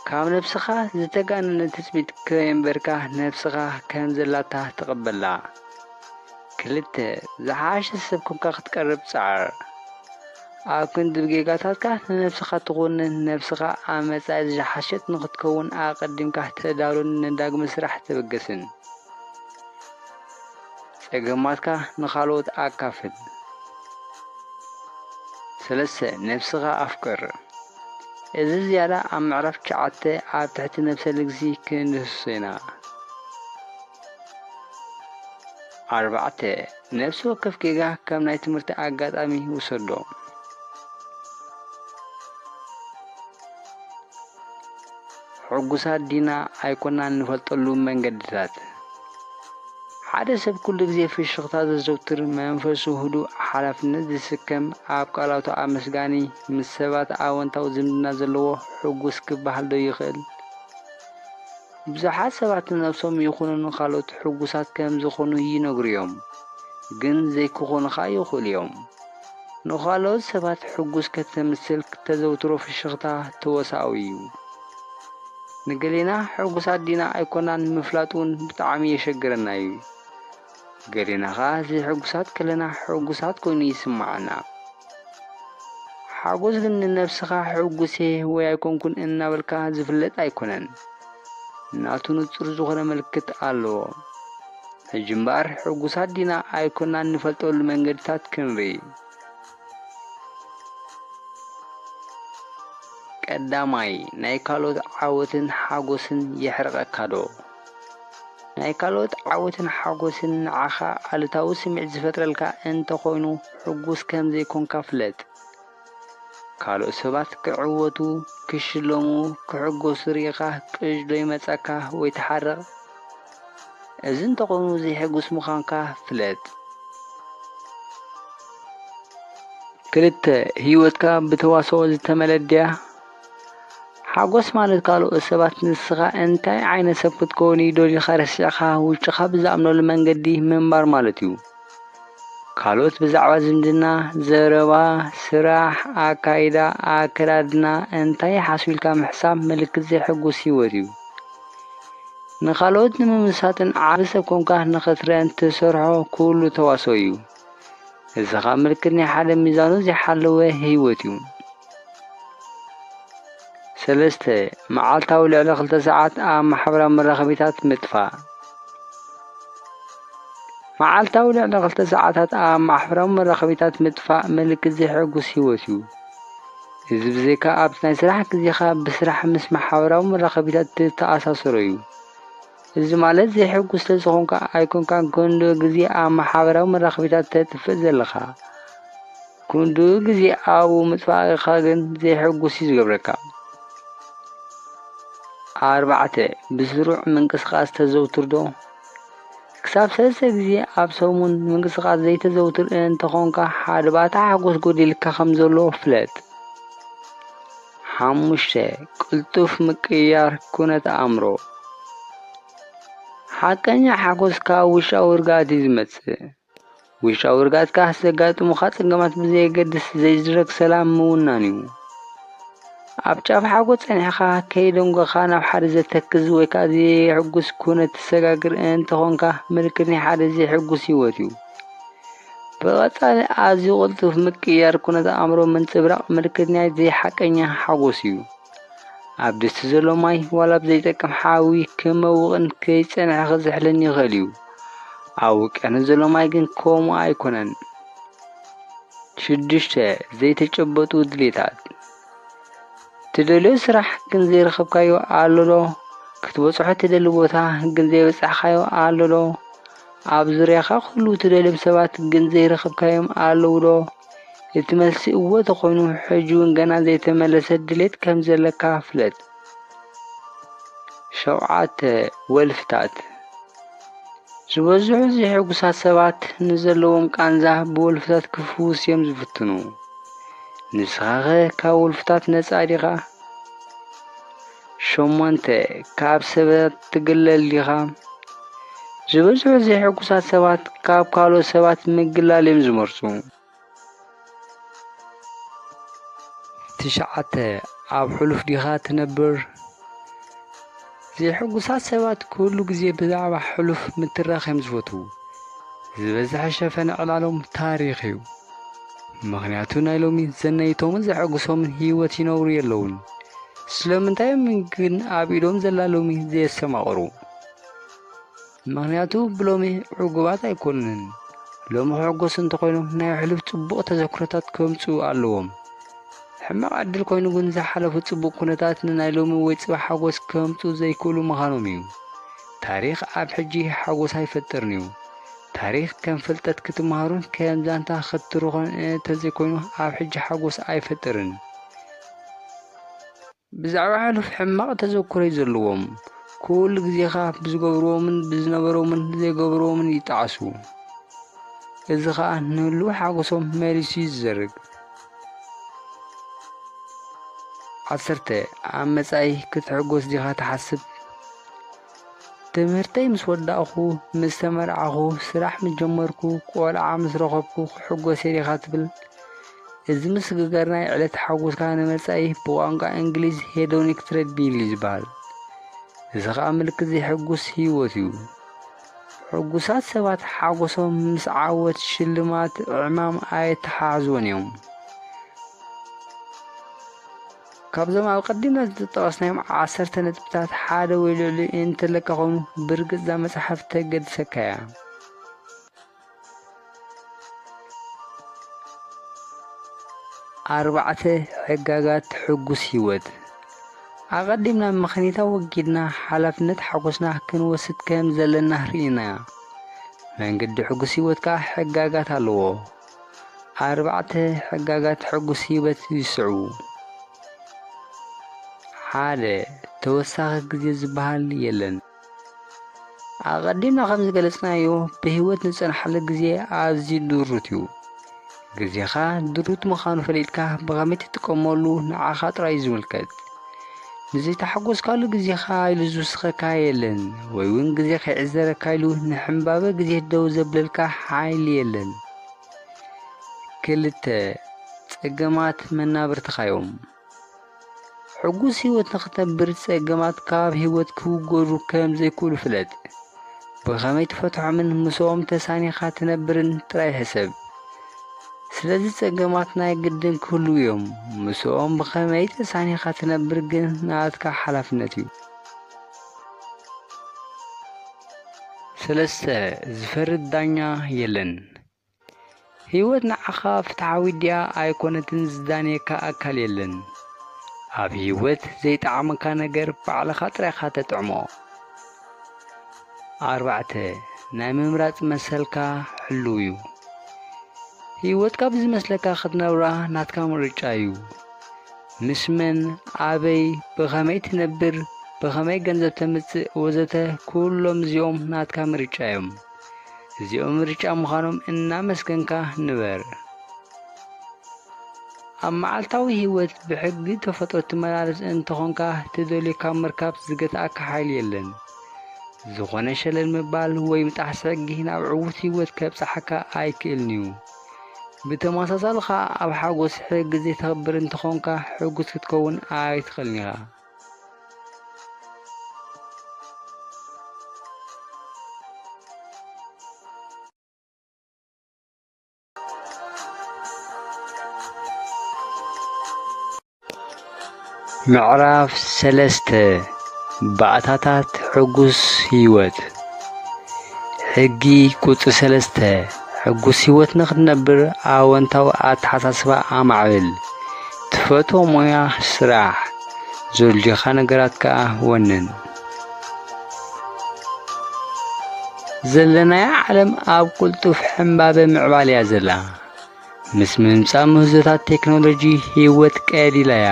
ካብ ነብስኻ ዝተጋነነ ትጽቢት ከየንበርካ፣ ነብስኻ ከም ዘላታ ተቐበላ። ክልተ፣ ዝሓሸ ሰብ ኮንካ ክትቀርብ ጸዓር። ኣብ ክንዲ ብጌጋታትካ ንነብስኻ ትኹንን፣ ነብስኻ ኣብ መጻኢ ዝሓሸት ንኽትከውን ኣቐዲምካ ተዳሉን ንዳግመ ስራሕ ተበገስን። ጸገማትካ ንኻልኦት ኣካፍል። ሰለስተ፣ ነብስኻ ኣፍቅር። እዚ ዝያዳ ኣብ ምዕራፍ ትሽዓተ ኣብ ትሕቲ ነብሰ ልግሲ ክንድህስሶ ኢና። ኣርባዕተ፣ ነፍሲ ወከፍ ጌጋ ከም ናይ ትምህርቲ ኣጋጣሚ ውሰዶ። ሕጉሳት ዲና ኣይኮናን ንፈልጠሉ መንገድታት። ሓደ ሰብ ኩሉ ግዜ ፍሽኽታ ዘዘውትር፣ መንፈሱ ህዱእ፣ ሓላፍነት ዝስከም፣ ኣብ ቃላቱ ኣመስጋኒ፣ ምስ ሰባት ኣወንታዊ ዝምድና ዘለዎ፣ ሕጉስ ክበሃል ዶ ይኽእል? ብዙሓት ሰባት ንነብሶም ይኹኑ ንኻልኦት ሕጉሳት ከም ዝኾኑ ይነግሩ እዮም፣ ግን ዘይክኾኑ ኸኣ ይኽእሉ እዮም። ንኻልኦት ሰባት ሕጉስ ከተምስል ክተዘውትሮ ፍሽኽታ ተወሳኣዊ እዩ። ንገሌና ሕጉሳት ዲና ኣይኮናን ምፍላጥ እውን ብጣዕሚ የሸግረና እዩ። ገሌና ኸኣ ዘይሕጉሳት ከለና ሕጉሳት ኮይኑ ይስምዓና። ሓጎስ ግን ንነብስኻ ሕጉስ እየ ወይ ኣይኮንኩን እናበልካ ዝፍለጥ ኣይኮነን። ናቱ ንጹር ዝኾነ ምልክት ኣለዎ። ሕጂ እምበኣር ሕጉሳት ዲና ኣይኮናን ንፈልጠሉ መንገድታት ክንርኢ። ቀዳማይ፣ ናይ ካልኦት ዓወትን ሓጎስን የሕርቐካ ዶ? ናይ ካልኦት ዓወትን ሓጎስን ንዓኻ ኣሉታዊ ስምዒት ዝፈጥረልካ እንተኾይኑ፣ ሕጉስ ከም ዘይኮንካ ፍለጥ። ካልኦት ሰባት ክዕወቱ፣ ክሽለሙ፣ ክሕጎሱ ርኢኻ ቅዥ ዶ ይመጸካ ወይ ትሓርቕ? እዚ እንተኾይኑ፣ ዘይሕጉስ ምዃንካ ፍለጥ። ክልተ፣ ህይወትካ ብተዋስኦ ዝተመልአት ድያ? ሓጎስ ማለት ካልኦት ሰባት ንስኻ እንታይ ዓይነት ሰብ ክትከውን እዩ ደሊኻ ረሲዕካ፣ ውሽጥኻ ብዝኣምነሉ መንገዲ ምንባር ማለት እዩ። ካልኦት ብዛዕባ ዝምድና፣ ዘረባ፣ ስራሕ፣ ኣካይዳ፣ ኣከዳድና እንታይ ይሓስቡ ኢልካ ምሕሳብ ምልክት ዘይሕጉስ ህይወት እዩ። ንኻልኦት ንምምሳጥን ዓቢ ሰብ ኮንካ ንኽትረአን ትሰርሖ ኩሉ ተዋስኦ እዩ። እዚ ኸኣ ምልክት ናይ ሓደ ሚዛኑ ዘይሓለወ ህይወት እዩ። ሰለስተ፣ መዓልታዊ ልዕሊ ክልተ ሰዓት ኣብ ማሕበራዊ መራኸቢታት ምጥፋእ። መዓልታዊ ልዕሊ ክልተ ሰዓታት ኣብ ማሕበራዊ መራኸቢታት ምጥፋእ ምልክት ዘይሕጉስ ህይወት እዩ። እዚ ብዘይካ ኣብቲ ናይ ስራሕ ግዜኻ ብስራሕ ምስ ማሕበራዊ መራኸቢታት ትተኣሳሰሮ እዩ። እዚ ማለት ዘይሕጉስ ስለ ዝኾንካ ኣይኮንካን ክንድኡ ግዜ ኣብ ማሕበራዊ መራኸቢታት ተጥፍእ ዘለኻ። ክንድኡ ግዜ ኣብኡ ምጥፋእካ ግን ዘይሕጉስ እዩ ዝገብረካ። ኣርባዕተ፣ ብስሩዕ ምንቅስቓስ ተዘውትር ዶ? ክሳብ ሰለስተ ግዜ ኣብ ሰሙን ምንቅስቓስ ዘይተዘውትር እንተኾንካ፣ ሓደ ባእታ ሓጎስ ጎዲልካ ከም ዘሎ ፍለጥ። ሓሙሽተ፣ ቅልጡፍ ምቅይያር ኩነት ኣእምሮ። ሓቀኛ ሓጎስ ካብ ውሽጣዊ ርግኣት እዩ ዝመጽእ። ውሽጣዊ ርግኣትካ ዘጋጥሙኻ ጸገማት ብዘየገድስ ዘይዝረግ ሰላም ምውናን እዩ። ኣብ ጫፍ ሓጎስ ጸኒሕካ ከይደንጎኻ ናብ ሓደ ዘተክዝ ወይ ከኣ ዘየሕጉስ ኩነት ትሰጋግር እንተኾንካ፣ ምልክት ናይ ሓደ ዘይሕጉስ ህይወት እዩ። ብቐጻሊ ኣዝዩ ቅልጡፍ ምቅይያር ኩነት ኣእምሮ ምንጽብራቕ ምልክት ናይ ዘይሓቀኛ ሓጎስ እዩ። ኣብ ድስቲ ዘሎ ማይ ዋላ ብዘይጠቅም ሓዊ ክመውቕን ከይጸንሐ ክዝሕልን ይኽእል እዩ። ኣብ ውቅያኖስ ዘሎ ማይ ግን ከምኡ ኣይኮነን። ሽዱሽተ፣ ዘይተጨበጡ ድሌታት። ትደልዮ ስራሕ ግን ዘይረኸብካዮ ኣሎ ዶ? ክትበጽሖ ትደሊ ቦታ ግን ዘይበጻሕካዮ ኣሎ ዶ? ኣብ ዙርያኻ ኩሉ ትደልዮም ሰባት ግን ዘይረኸብካዮም ኣለዉ ዶ? እቲ መልሲ እወ ተኾይኑ፣ ሕጂ እውን ገና ዘይተመለሰ ድሌት ከም ዘለካ ፍለጥ። ሸውዓተ፣ ወልፍታት። ዝበዝሑ ዘይሕጉሳት ሰባት ንዘለዎም ቃንዛ ብወልፍታት ክፍውስ እዮም ዝፍትኑ። ንስኻኸ ካብ ወልፍታት ነጻ ዲኻ? ሸሞንተ፣ ካብ ሰባት ትግለል ዲኻ? ዝበዝሑ ዘይሕጉሳት ሰባት ካብ ካልኦት ሰባት ምግላል እዮም ዝመርጹ። ትሽዓተ፣ ኣብ ሕሉፍ ዲኻ ትነብር? ዘይሕጉሳት ሰባት ኩሉ ግዜ ብዛዕባ ሕሉፍ ምትራኽ እዮም ዝፈትዉ። ዝበዝሐ ሸፈነ ዕላሎም ታሪኽ እዩ። ምኽንያቱ ናይ ሎሚ ዘነይቶምን ዘሐጉሶምን ህይወት ይነብሩ የለውን። ስለምንታይ እዮም ግን ኣብ ኢዶም ዘላ ሎሚ ዘየስተማቕሩ? ምኽንያቱ ብሎሚ ዕጉባት ኣይኮኑን። ሎሚ ክሕጎሱ እንተኾይኖም ናይ ሕሉፍ ጽቡቕ ተዘክሮታት ከምጽኡ ኣለዎም። ሕማቕ ዕድል ኮይኑ ግን ዝሓለፉ ጽቡቕ ኩነታት ንናይ ሎሚ ወይ ጽባሕ ሓጎስ ከምጽኡ ዘይክእሉ ምዃኖም እዩ። ታሪኽ ኣብ ሕጂ ሓጎስ ኣይፈጥርን እዩ። ታሪኽ ከም ፍልጠት ክትመሃሩን ከም ዛንታ ክትትርኾን እንተዘይኮይኑ ኣብ ሕጂ ሓጎስ ኣይፈጥርን። ብዛዕባ ሕሉፍ ሕማቕ ተዘክሮይ ዘለዎም ኩሉ ግዜ ኸኣ ብዝገብርዎምን ብዝነበሮምን ዘይገብርዎምን ይጠዓሱ። እዚ ኸኣ ንህሉው ሓጎሶም መሊሱ እዩ ዝዘርግ። ዓሰርተ፣ ኣብ መጻኢ ክትሕጎስ ዲኻ ትሓስብ? ትምህርተይ ምስ ወዳእኹ፣ ምስ ተመርዓኹ፣ ስራሕ ምስ ጀመርኩ፣ ቆልዓ ምስ ረኸብኩ ክሕጎስ እየ ዲኻ ትብል? እዚ ምስግጋር ናይ ዕለት ሓጎስካ ንመጻኢ ብቋንቋ እንግሊዝ ሄዶኒክ ትረድሚል እዩ ዝበሃል። እዚ ኸኣ ምልክት ዘይሕጉስ ህይወት እዩ። ሕጉሳት ሰባት ሓጎሶም ምስ ዓወት፣ ሽልማት፣ ዕማም ኣየተሓሕዝዎን እዮም። ካብዞም ኣብ ቀዲምና ዝጠቐስናዮም ዓሰርተ ነጥብታት ሓደ ወይ ልዕሊኡ እንተለካ ኾይኑ፣ ብርግጽ እዛ መጽሓፍ ተገድሰካ እያ። ኣርባዕተ፣ ሕጋጋት ሕጉስ ህይወት። ኣቐዲምና ምኽንያት ኣወጊድና ሓላፍነት ሓጎስና ክንወስድ ከም ዘለና ርኢና። መንገዲ ሕጉስ ህይወት ከኣ ሕጋጋት ኣለዎ። ኣርባዕተ ሕጋጋት ሕጉስ ህይወት ይስዕቡ። ሓደ፣ ተወሳኺ ግዜ ዝበሃል የለን። ኣቐዲምና ከም ዝገለጽናዮ፣ ብህይወት ንጸንሓሉ ግዜ ኣዝዩ ድሩት እዩ። ግዜኻ ድሩት ምዃኑ ፈሊጥካ ብኸመይ ትጥቀመሉ ንዓኻ ጥራይ እዩ ዝምልከት። ንዘይተሓጎስካሉ ግዜኻ ኢሉ ዝውስኸካ የለን፣ ወይ እውን ግዜ ከይዕዘረካ ኢሉ ንሕምባበ ግዜ ደው ዘብለልካ ሓይሊ የለን። ክልተ፣ ጸገማት መናብርትኻ እዮም። ሕጉስ ህይወት ንኽትነብር ጸገማት ካብ ህይወት ክውገዱ ከም ዘይክእሉ ፍለጥ። ብኸመይ ትፈትሖምን ምስኦም ተሳኒኻ ትነብርን ጥራይ ሕሰብ። ስለዚ ጸገማት ናይ ግድን ክህልዉ እዮም። ምስኦም ብኸመይ ተሳኒኻ ትነብር ግን ናትካ ሓላፍነት እዩ። ሰለስተ፣ ዝፈርድ ዳኛ የለን። ህይወት ንዓኻ ፍትሓዊት ድያ ኣይኮነትን ዝዳንየካ ኣካል የለን። ኣብ ህይወት ዘይጠዓመካ ነገር ባዕልኻ ጥራይ ኢኻ ተጥዕሞ። ኣርባዕተ፣ ናይ ምምራጽ መሰልካ ሕሉው እዩ። ህይወትካ ብዝመስለካ ክትነብራ ናትካ ምርጫ እዩ። ምስ መን፣ ኣበይ፣ ብኸመይ ትነብር፣ ብኸመይ ገንዘብ ተምጽእ ወዘተ፣ ኩሎም እዚኦም ናትካ ምርጫ እዮም። እዚኦም ምርጫ ምዃኖም እናመስገንካ ንበር። ኣብ መዓልታዊ ህይወት ብሕጊ ተፈጥሮ ትመላለስ እንተኾንካ፣ ትደልዮ ካብ ምርካብ ዝገትኣካ ሓይሊ የለን። ዝኾነ ሸለል ምባል ወይ ምጣሕሲ ሕጊ ናብ ዕዉት ህይወት ከብጽሓካ ኣይክእልን እዩ። ብተመሳሳሊ ኸኣ ኣብ ሓጎስ ሕጊ ዘይተኽብር እንተኾንካ፣ ሕጉስ ክትከውን ኣይትኽእልን ኢኻ። ምዕራፍ ሰለስተ፣ ባእታታት ሕጉስ ህይወት። ሕጊ ቁጽሪ ሰለስተ፣ ሕጉስ ህይወት ንኽትነብር ኣወንታዊ ኣተሓሳስባ ኣማዕብል። ትፈትዎ ሞያ ስራሕ፣ ዘድልዩኻ ነገራት ከኣ ወንን። ዘለናያ ዓለም ኣብ ቅልጡፍ ሕምባበ ምዕባለ እያ ዘላ። ምስ ምምጻእ ምህዞታት ቴክኖሎጂ፣ ህይወት ቀሊላ እያ።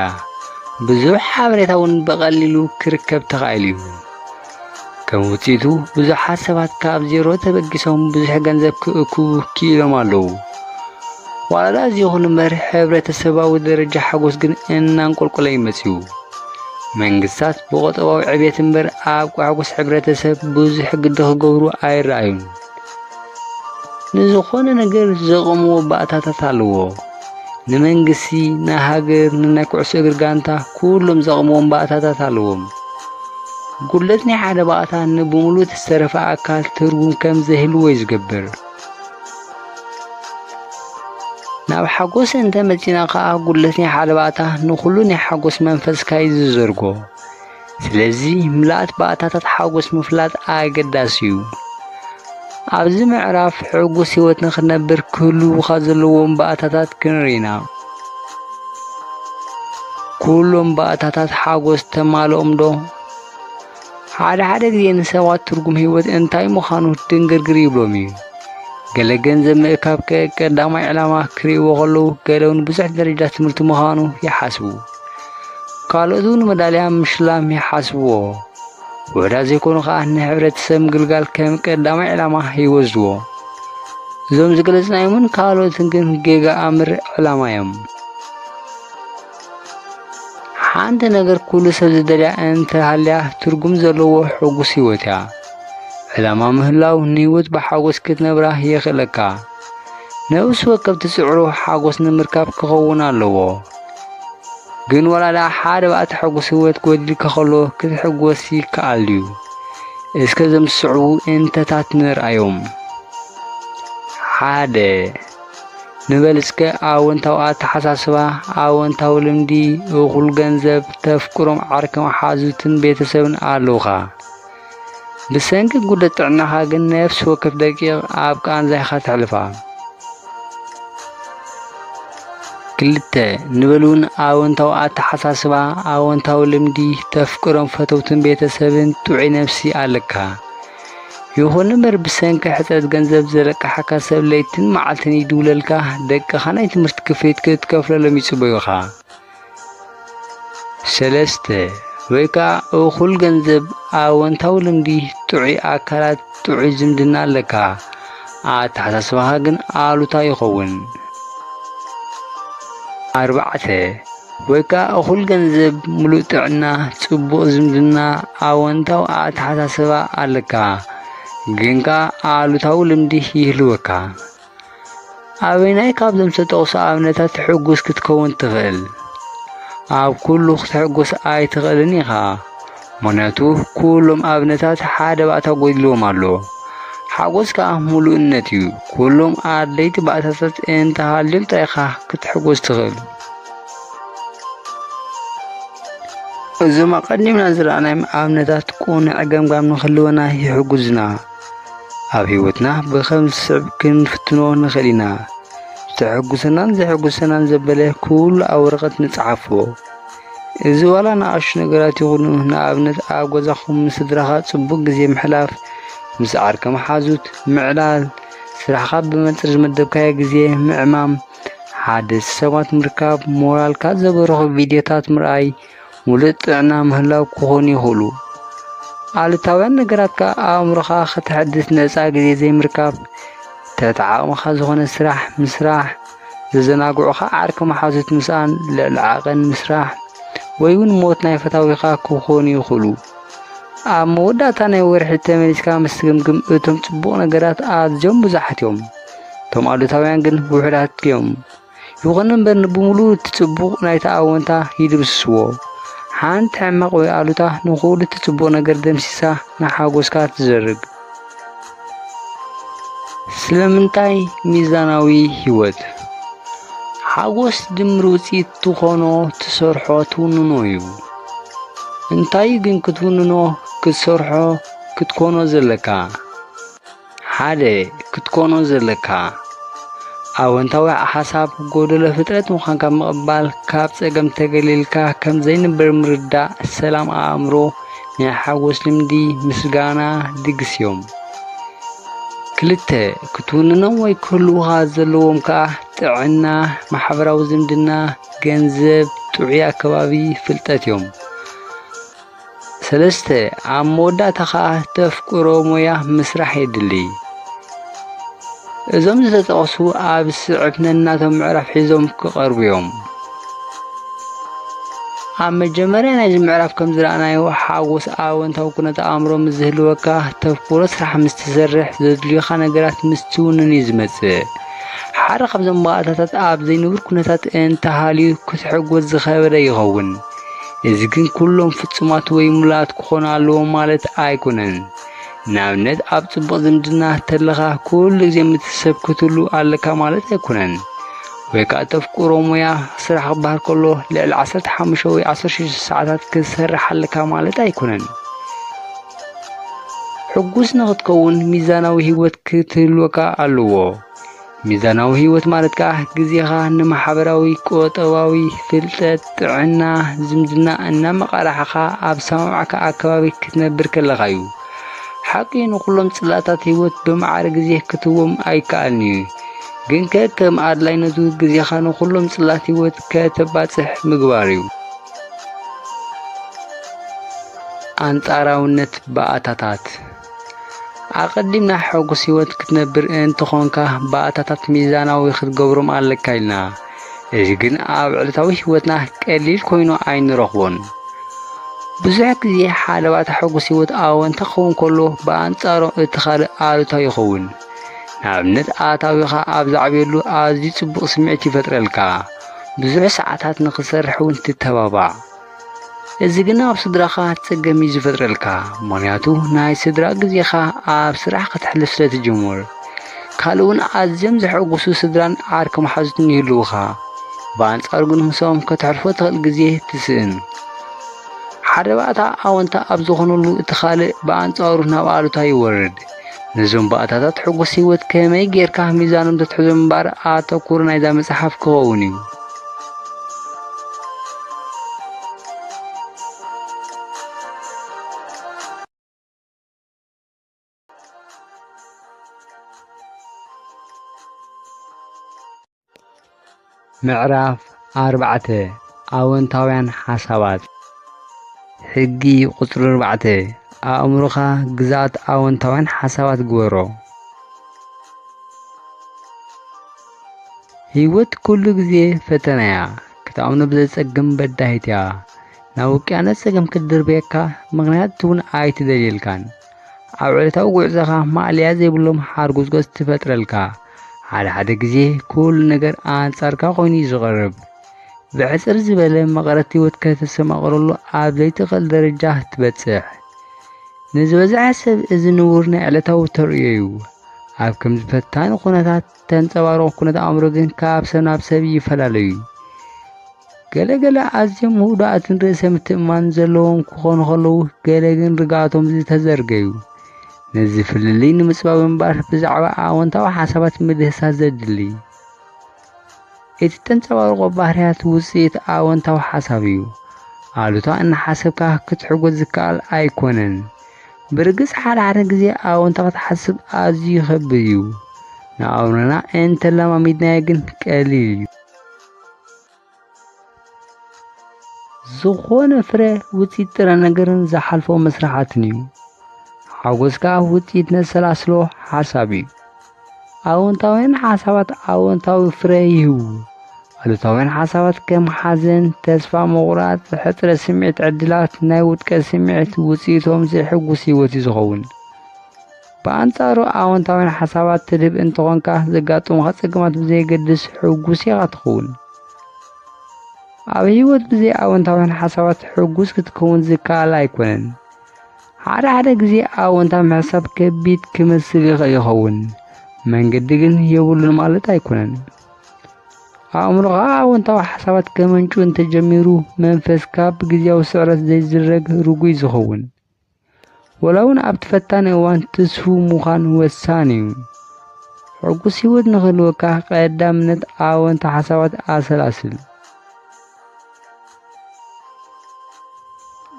ብዙሕ ሓበሬታ እውን ብቐሊሉ ክርከብ ተኻኢሉ እዩ። ከም ውጽኢቱ፣ ብዙሓት ሰባት ካብ ዜሮ ተበጊሶም ብዙሕ ገንዘብ ክእክቡ ክኢሎም ኣለዉ። ዋላ እዚ ይኹን እምበር፣ ሕብረተሰባዊ ደረጃ ሓጎስ ግን እናንቆልቆለ እዩ መጺኡ። መንግስታት ብቁጠባዊ ዕብየት እምበር፣ ኣብ ሓጎስ ሕብረተሰብ ብዙሕ ግዲ ክገብሩ ኣይረኣዩን። ንዝኾነ ነገር ዘቕምዎ ባእታታት ኣለዎ። ንመንግስቲ፣ ንሃገር፣ ንናይ ኩዕሶ እግሪ ጋንታ፣ ኩሎም ዘቕምዎም ባእታታት ኣለዎም። ጉድለት ናይ ሓደ ባእታ ንብምሉእ እቲ ዝተረፈ ኣካል ትርጉም ከም ዘይህልዎ እዩ ዝገብር። ናብ ሓጎስ እንተ መጺና ኸኣ፣ ጉድለት ናይ ሓደ ባእታ ንኹሉ ናይ ሓጎስ መንፈስካ እዩ ዝዘርጎ። ስለዚ፣ ምልኣት ባእታታት ሓጎስ ምፍላጥ ኣገዳሲ እዩ። ኣብዚ ምዕራፍ፣ ሕጉስ ህይወት ንኽትነብር ክህልዉኻ ዘለዎም ባእታታት ክንርኢ ኢና። ኩሎም ባእታታት ሓጎስ ተማልኦም ዶ? ሓደ ሓደ ግዜ ንሰባት ትርጉም ህይወት እንታይ ምዃኑ ድንግርግር ይብሎም እዩ። ገለ ገንዘብ ምእካብ ከ-፣ ቀዳማይ ዕላማ ክርእይዎ ከለዉ፣ ገለ እውን ብዙሕ ደረጃ ትምህርቲ ምዃኑ ይሓስቡ። ካልኦት እውን መዳልያ ምሽላም ይሓስብዎ። ውሑዳት ዘይኮኑ ከኣ ንሕብረተሰብ ምግልጋል ከም ቀዳማይ ዕላማ ይወስድዎ። እዞም ዝገለጽናዮምን ካልኦትን ግን ጌጋ ኣምር ዕላማ እዮም። ሓንቲ ነገር ኩሉ ሰብ ዝደልያ እንተሃልያ ትርጉም ዘለዎ ሕጉስ ህይወት እያ። ዕላማ ምህላው ንህይወት ብሓጎስ ክትነብራ የኽእለካ። ነብሲ ወከፍ ትጽዕሮ ሓጎስ ንምርካብ ክኸውን ኣለዎ። ግን ዋላ ደኣ ሓደ ባእቲ ሕጉስ ህይወት ጎዲልካ ከሎ ክትሕጎስ ይከኣል ድዩ? እስከ ዘምስዑ እንተታት ንርኣዮም። ሓደ፣ ንበል እስከ ኣወንታዊ ኣተሓሳስባ፣ ኣወንታዊ ልምዲ፣ እኹል ገንዘብ፣ ተፍቅሮም ዓርከ መሓዙትን ቤተሰብን ኣለውኻ። ብሰንኪ ጉደት ጥዕናኻ ግን ነፍሲ ወከፍ ደቂቕ ኣብ ቃንዛ ኢኻ ተሕልፋ። ክልተ፣ ንበል እውን ኣወንታዊ ኣተሓሳስባ፣ ኣወንታዊ ልምዲ፣ ተፍቅሮም ፈተውትን ቤተሰብን ጥዑይ ነፍሲ ኣለካ። ይኹን እምበር ብሰንኪ ሕጽረት ገንዘብ ዘለቃሓካ ሰብ ለይትን መዓልትን ይድውለልካ፣ ደቅኻ ናይ ትምህርቲ ክፍሊት ክትከፍለሎም ይጽበዩኻ። ሰለስተ፣ ወይ ከኣ እኹል ገንዘብ፣ ኣወንታዊ ልምዲ፣ ጥዑይ ኣካላት፣ ጥዑይ ዝምድና ኣለካ፣ ኣተሓሳስባኻ ግን ኣሉታ ይኸውን። ኣርባዕተ፣ ወይ ከኣ እኹል ገንዘብ፣ ምሉእ ጥዕና፣ ጽቡቕ ዝምድና፣ ኣወንታዊ ኣተሓሳስባ ኣለካ፣ ግን ከኣ ኣሉታዊ ልምዲ ይህልወካ። ኣበየናይ ካብዞም ዝተጠቕሱ ኣብነታት ሕጉስ ክትከውን ትኽእል? ኣብ ኩሉ ክትሕጎስ ኣይትኽእልን ኢኻ። ምኽንያቱ ኩሎም ኣብነታት ሓደ ባእታ ጎዲልዎም ኣሎ። ሓጎስ ከኣ ምሉእነት እዩ። ኩሎም ኣድለይቲ ባእታታት እንተሃልዮም ጥራይ ኢኻ ክትሕጎስ ትኽእል። እዞም ኣቐዲምና ዝረኣናዮም ኣብነታት ቅኑዕ ገምጋም ንኽህልወና ይሕግዙና። ኣብ ህይወትና ብኸም ዝስዕብ ክንፍትኖ ንኽእል ኢና። ዝተሐጉሰናን ዘሐጉሰናን ዘበለ ኩሉ ኣብ ወረቐት ንጽሓፎ። እዚ ዋላ ንኣሽቱ ነገራት ይኹኑ፣ ንኣብነት ኣብ ገዛኹም ምስ ስድራኻ ጽቡቕ ግዜ ምሕላፍ፣ ምስ ዓርከ መሓዙት ምዕላል፣ ስራሕኻ ብመንጽር ዝመደብካዮ ግዜ ምዕማም፣ ሓደስቲ ሰባት ምርካብ፣ ሞራልካ ዘበርኹ ቪድዮታት ምርኣይ፣ ሙሉእ ጥዕና ምህላው ክኾኑ ይኽእሉ። ኣሉታውያን ነገራት ከኣ ኣእምሮኻ ከተሐድስ ነጻ ግዜ ዘይምርካብ፣ ትሕቲ ዓቕምኻ ዝኾነ ስራሕ ምስራሕ፣ ዘዘናግዑኻ ዓርኪ መሓዙት ምስኣን፣ ልዕሊ ዓቐን ምስራሕ፣ ወይ እውን ሞት ናይ ፈታዊኻ ክኾኑ ይኽእሉ። ኣብ መወዳእታ ናይ ወርሒ ተመሊስካ ምስ ትግምግም፣ እቶም ጽቡቕ ነገራት ኣዝዮም ብዙሓት እዮም። እቶም ኣሉታውያን ግን ውሑዳት እዮም። ይኹን እምበር፣ ንብምሉኡ እቲ ጽቡቕ ናይቲ ኣወንታ ይድምስስዎ። ሓንቲ ሕማቕ ወይ ኣሉታ ንኹሉ እቲ ጽቡቕ ነገር ደምሲሳ ንሓጎስካ ትዘርግ። ስለምንታይ ሚዛናዊ ህይወት? ሓጎስ ድምር ውጽኢት ትኾኖ ትሰርሖ ትውንኖ እዩ። እንታይ ግን ክትውንኖ፣ ክትሰርሖ፣ ክትኮኖ ዘለካ? ሓደ፣ ክትኮኖ ዘለካ ኣወንታዊ ሓሳብ፣ ጎደሎ ፍጥረት ምዃንካ ምቕባል፣ ካብ ጸገም ተገሊልካ ከም ዘይንበር ምርዳእ፣ ሰላም ኣእምሮ፣ ናይ ሓጎስ ልምዲ፣ ምስጋና፣ ድግስ እዮም። ክልተ፣ ክትውንኖም ወይ ክህልዉኻ ዘለዎም ከኣ ጥዕና፣ ማሕበራዊ ዝምድና፣ ገንዘብ፣ ጥዑይ ኣከባቢ፣ ፍልጠት እዮም። ሰለስተ፣ ኣብ መወዳእታ ኸኣ ተፍቅሮ ሞያ ምስራሕ የድሊ። እዞም ዝተጠቕሱ ኣብ ስዕብ ነናቶም ምዕራፍ ሒዞም ክቐርቡ እዮም። ኣብ መጀመርያ ናይዚ ምዕራፍ ከም ዝረኣናዮ፣ ሓጎስ ኣወንታዊ ኩነተ ኣእምሮ ምስ ዝህልወካ፣ ተፍቅሮ ስራሕ ምስ ትሰርሕ፣ ዘድልዩኻ ነገራት ምስ ትውንን እዩ ዝመጽእ። ሓደ ካብዞም ባእታታት ኣብ ዘይንቡር ኩነታት እንተሃልዩ ክትሕጎስ ዝኸበደ ይኸውን። እዚ ግን ኩሎም ፍጹማት ወይ ምሉኣት ክኾኑ ኣለዎም ማለት ኣይኮነን። ንኣብነት፣ ኣብ ጽቡቕ ዝምድና ተለኻ ኩሉ ግዜ ምስ ሰብ ክትህሉ ኣለካ ማለት ኣይኮነን። ወይ ከኣ ተፍቅሮ ሞያ ስራሕ ክበሃል ከሎ ልዕሊ ዓሰርተ ሓሙሽተ ወይ ዓሰርተ ሽዱሽተ ሰዓታት ክትሰርሕ ኣለካ ማለት ኣይኮነን። ሕጉስ ንኽትከውን ሚዛናዊ ህይወት ክትህልወካ ኣለዎ። ሚዛናዊ ህይወት ማለት ከኣ ግዜኻ ንማሕበራዊ፣ ቁጠባዊ፣ ፍልጠት፣ ጥዕና፣ ዝምድና እናመቓራሕኻ ኣብ ዝሰማማዓካ ኣከባቢ ክትነብር ከለኻ እዩ። ሓቂ ንኹሎም ጽላታት ህይወት ብማዕረ ግዜ ክትህቦም ኣይከኣልን እዩ። ግን ከከም ኣድላይነቱ ግዜኻ ንኹሎም ጽላት ህይወት ከተባጽሕ ምግባር እዩ። ኣንጻራውነት ባእታታት። ኣቐዲምና ሕጉስ ህይወት ክትነብር እንተኾንካ፣ ባእታታት ሚዛናዊ ክትገብሮም ኣለካ ኢልና። እዚ ግን ኣብ ዕለታዊ ህይወትና ቀሊል ኮይኑ ኣይንረኽቦን። ብዙሕ ግዜ ሓደ ባእታ ሕጉስ ህይወት ኣወንታ ክኸውን ከሎ፣ ብኣንጻሩ እቲ ካልእ ኣሉታ ይኸውን። ንኣብነት፣ ኣታዊኻ ኣብ ዝዓብየሉ ኣዝዩ ጽቡቕ ስምዒት ይፈጥረልካ። ብዙሕ ሰዓታት ንኽትሰርሕ እውን ትተባባዕ። እዚ ግን ኣብ ስድራኻ ጸገም እዩ ዝፈጥረልካ፣ ምኽንያቱ ናይ ስድራ ግዜኻ ኣብ ስራሕ ከተሕልፍ ስለ ትጅምር። ካልእ እውን ኣዝዮም ዘሐጉሱ ስድራን ዓርኪ መሓዙትን ይህልዉኻ። ብኣንጻሩ ግን ምስኦም ከተሕልፎ ትኽእል ግዜ ትስእን። ሓደ ባእታ ኣወንታ ኣብ ዝኾነሉ፣ እቲ ካልእ ብኣንጻሩ ናብ ኣሉታ ይወርድ። ነዞም ባእታታት ሕጉስ ህይወት ከመይ ጌርካ ሚዛኖም ተትሕዞም እምበኣር ኣተኩሮ ናይዛ መጽሓፍ ክኸውን እዩ። ምዕራፍ ኣርባዕተ፣ ኣወንታውያን ሓሳባት። ሕጊ ቁጽሪ ኣርባዕተ፣ ኣእምሮኻ ግዛት ኣወንታውያን ሓሳባት ግበሮ። ህይወት ኩሉ ግዜ ፈተና እያ፣ ክትኣምኖ ብዘጸግም በዳሂት እያ። ናብ ውቅያኖስ ጸገም ክትድርብየካ ምኽንያት እውን ኣይትደልየልካን። ኣብ ዕለታዊ ጉዕዞኻ ማእለያ ዘይብሎም ሓርጎጽጎጽ ትፈጥረልካ። ሓደ ሓደ ግዜ ኩሉ ነገር ኣንጻርካ ኮይኑ እዩ ዝቐርብ። ብሕጽር ዝበለ መቐረት ህይወት ከተስተማቕረሉ ኣብ ዘይትኽእል ደረጃ ትበጽሕ። ንዝበዝሐ ሰብ እዚ ንቡር ናይ ዕለታዊ ተርእዮ እዩ። ኣብ ከምዚ ፈታኒ ኩነታት ተንጸባርቑ ኩነት ኣእምሮ ግን ካብ ሰብ ናብ ሰብ ይፈላለዩ። ገለ ገለ ኣዝዮም ህዱኣትን ርእሰ ምትእምማን ዘለዎም ክኾኑ ከለዉ፣ ገለ ግን ርግኣቶም ዝተዘርገዩ። ነዚ ፍልልይ ንምጽባብ እምበኣር ብዛዕባ ኣወንታዊ ሓሳባት ምድህሳስ ዘድሊ። እቲ ተንጸባርቖ ባህርያት ውጽኢት ኣወንታዊ ሓሳብ እዩ። ኣሉታ እናሓሰብካ ክትሕጎስ ዝከኣል ኣይኮነን። ብርግጽ ሓደ ሓደ ግዜ ኣወንታ ክትሓስብ ኣዝዩ ይኸብድ እዩ። ንኣእምሮና እንተለማሚድናዮ ግን ቀሊል እዩ። ዝኾነ ፍረ ውጽኢት ጥረ ነገርን ዝሓልፎ መስርሓትን እዩ። ሓጎስ ከኣ ውጽኢት ነሰላስሎ ሓሳብ እዩ። ኣወንታውያን ሓሳባት ኣወንታዊ ፍረ ይህቡ። ኣሉታውያን ሓሳባት ከም ሓዘን፣ ተስፋ ምቑራጽ፣ ሕጽረት ስምዒት ዕድላት፣ ናይ ውድቀት ስምዒት ውጽኢቶም ዘይሕጉስ ህይወት እዩ ዝኸውን። ብኣንጻሩ ኣወንታውያን ሓሳባት ትድህብ እንተኾንካ ዘጋጥሙኻ ጸገማት ብዘየገድስ ሕጉስ ኢኻ ትኸውን። ኣብ ህይወት ብዘይ ኣወንታውያን ሓሳባት ሕጉስ ክትከውን ዝከኣል ኣይኮነን። ሓደ ሓደ ግዜ ኣወንታ ምሕሳብ ከቢድ ክመስል ይኽእል ይኸውን፣ መንገዲ ግን የብሉን ማለት ኣይኮነን። ኣእምሮኻ ኣወንታዊ ሓሳባት ከመንጩ እንተጀሚሩ፣ መንፈስካ ብግዜያዊ ስዕረት ዘይዝረግ ርጉይ ዝኸውን። ወላ እውን ኣብቲ ፈታኒ እዋን ትስፉው ምዃን ወሳኒ እዩ። ሕጉስ ህይወት ንኽህልወካ ቀዳምነት ኣወንታ ሓሳባት ኣሰላስል።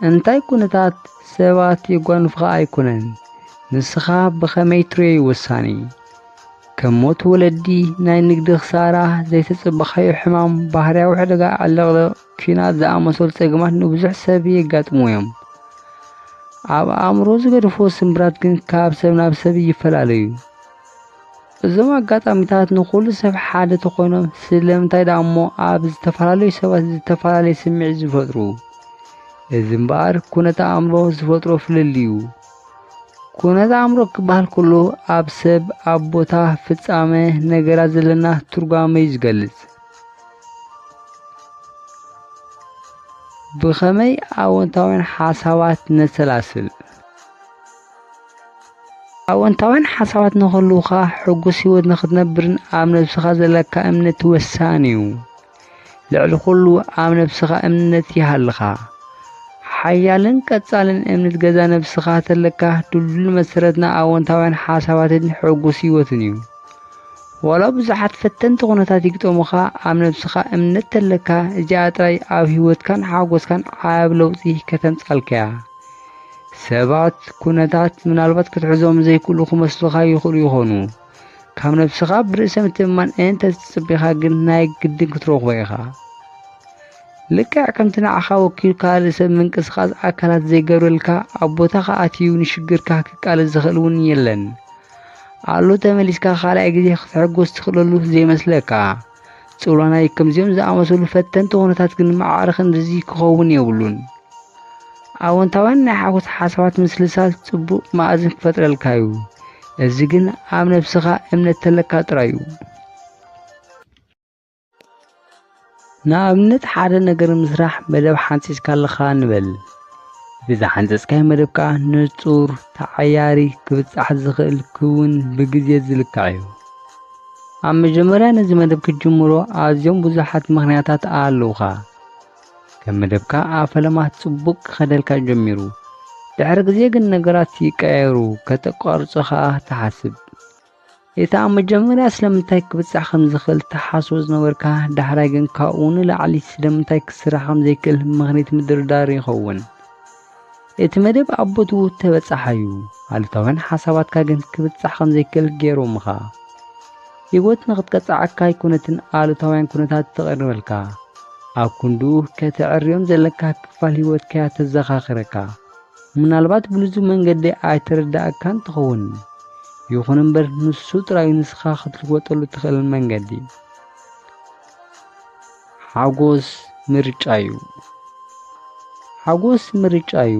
እንታይ ኩነታት ሰባት የጓንፉኻ ኣይኮነን፣ ንስኻ ብኸመይ ትርእዮ እዩ ወሳኒ። ከም ሞት ወለዲ፣ ናይ ንግዲ ክሳራ፣ ዘይተጸበኻዮ ሕማም፣ ባህርያዊ ሓደጋ፣ ዕልቕልቕ፣ ኲናት ዝኣመሰሉ ጸገማት ንብዙሕ ሰብ የጋጥሙ እዮም። ኣብ ኣእምሮ ዝገድፎ ስምብራት ግን ካብ ሰብ ናብ ሰብ ይፈላለዩ። እዞም ኣጋጣሚታት ንኹሉ ሰብ ሓደ ተኾይኖም፣ ስለምንታይ ደኣ እሞ ኣብ ዝተፈላለዩ ሰባት ዝተፈላለየ ስምዒት ዝፈጥሩ? እዚ እምበኣር ኩነተ ኣእምሮ ዝፈጥሮ ፍልልይ እዩ። ኩነተ ኣእምሮ ክበሃል ከሎ ኣብ ሰብ፣ ኣብ ቦታ፣ ፍጻመ፣ ነገራት ዘለና ትርጓመ እዩ ዝገልጽ። ብኸመይ ኣወንታውያን ሓሳባት ነሰላስል? ኣወንታውያን ሓሳባት ንኽህልዉኻ፣ ሕጉስ ህይወት ንኽትነብርን ኣብ ነብስኻ ዘለካ እምነት ወሳኒ እዩ። ልዕሊ ኩሉ ኣብ ነብስኻ እምነት ይሃልኻ። ሓያልን ቀጻልን እምነት ገዛ ነብስኻ ተለካ፣ ድልዱል መሰረትና ኣወንታውያን ሓሳባትን ሕጉስ ህይወትን እዩ። ዋላ ብዙሓት ፈተንቲ ኩነታት ይግጠሙኻ፣ ኣብ ነብስኻ እምነት ተለካ፣ እዚኣ ጥራይ ኣብ ህይወትካን ሓጎስካን ዓቢ ለውጢ ከተምጻልካ እያ። ሰባት፣ ኩነታት ምናልባት ክትሕዞም ዘይክእሉ ክመስሉኻ ይኽእሉ ይኾኑ። ካብ ነብስኻ ብርእሰ ምትእምማን እንተ ትጽቢኻ ግን ናይ ግድን ክትረኽቦ ኢኻ። ልክዕ ከምቲ ንዓኻ ወኪሉ ካልእ ሰብ ምንቅስቓስ ኣካላት ዘይገብረልካ፣ ኣብ ቦታኻ ኣትዩ ንሽግርካ ክቃለስ ዝኽእል እውን የለን። ኣሎ ተመሊስካ ካልኣይ ግዜ ክትሕጎስ ትኽእለሉ ዘይመስለካ። ጽሎናይ ከምዚኦም ዝኣመሰሉ ፈተንቲ ኩነታት ግን ማዕረ ክንድዚ ክኸውን የብሉን። ኣወንታውያን ናይ ሓጎስ ሓሳባት ምስልሳል ጽቡቕ መኣዝን ክፈጥረልካ እዩ። እዚ ግን ኣብ ነብስኻ እምነት ተለካ ጥራይ እዩ። ንኣብነት ሓደ ነገር ምስራሕ መደብ ሓንጺጽካ ኣለኻ ንበል። ብዝሓንጸጽካዮ መደብ ከኣ ንጹር፣ ተዓያሪ፣ ክብጻሕ ዝኽእል ክውን ብግዜ ዝልካዕ እዩ። ኣብ መጀመርያ ነዚ መደብ ክትጅምሮ ኣዝዮም ብዙሓት ምኽንያታት ኣለውኻ። ከም መደብካ ኣብ ፈለማ ጽቡቕ ክኸደልካ ጀሚሩ። ድሕሪ ግዜ ግን ነገራት ይቀያየሩ፣ ከተቋርጾ ከኣ ትሓስብ። እቲ ኣብ መጀመርያ ስለምንታይ ክብጻሕ ከም ዝኽእል ትሓስቦ ዝነበርካ፣ ዳሕራይ ግን ካብኡ ንላዕሊ ስለምንታይ ክስራሕ ከም ዘይክእል ምኽንያት ምድርዳር ይኸውን። እቲ መደብ ኣብ ቦትኡ ተበጻሓ እዩ። ኣሉታውያን ሓሳባትካ ግን ክብጻሕ ከም ዘይክእል ገይሮምኻ። ህይወት ንኽትቀጽዓካ ኣይኮነትን ኣሉታውያን ኩነታት ተቐርበልካ። ኣብ ክንድኡ ከተዕርዮም ዘለካ ክፋል ህይወትካ እያ ተዘኻኽረካ። ምናልባት ብልዙብ መንገዲ ኣይተረዳእካን ትኸውን። ይኹን እምበር ንሱ ጥራይ ንስኻ ክትልወጠሉ ትኽእል መንገዲ። ሓጎስ ምርጫ እዩ። ሓጎስ ምርጫ እዩ።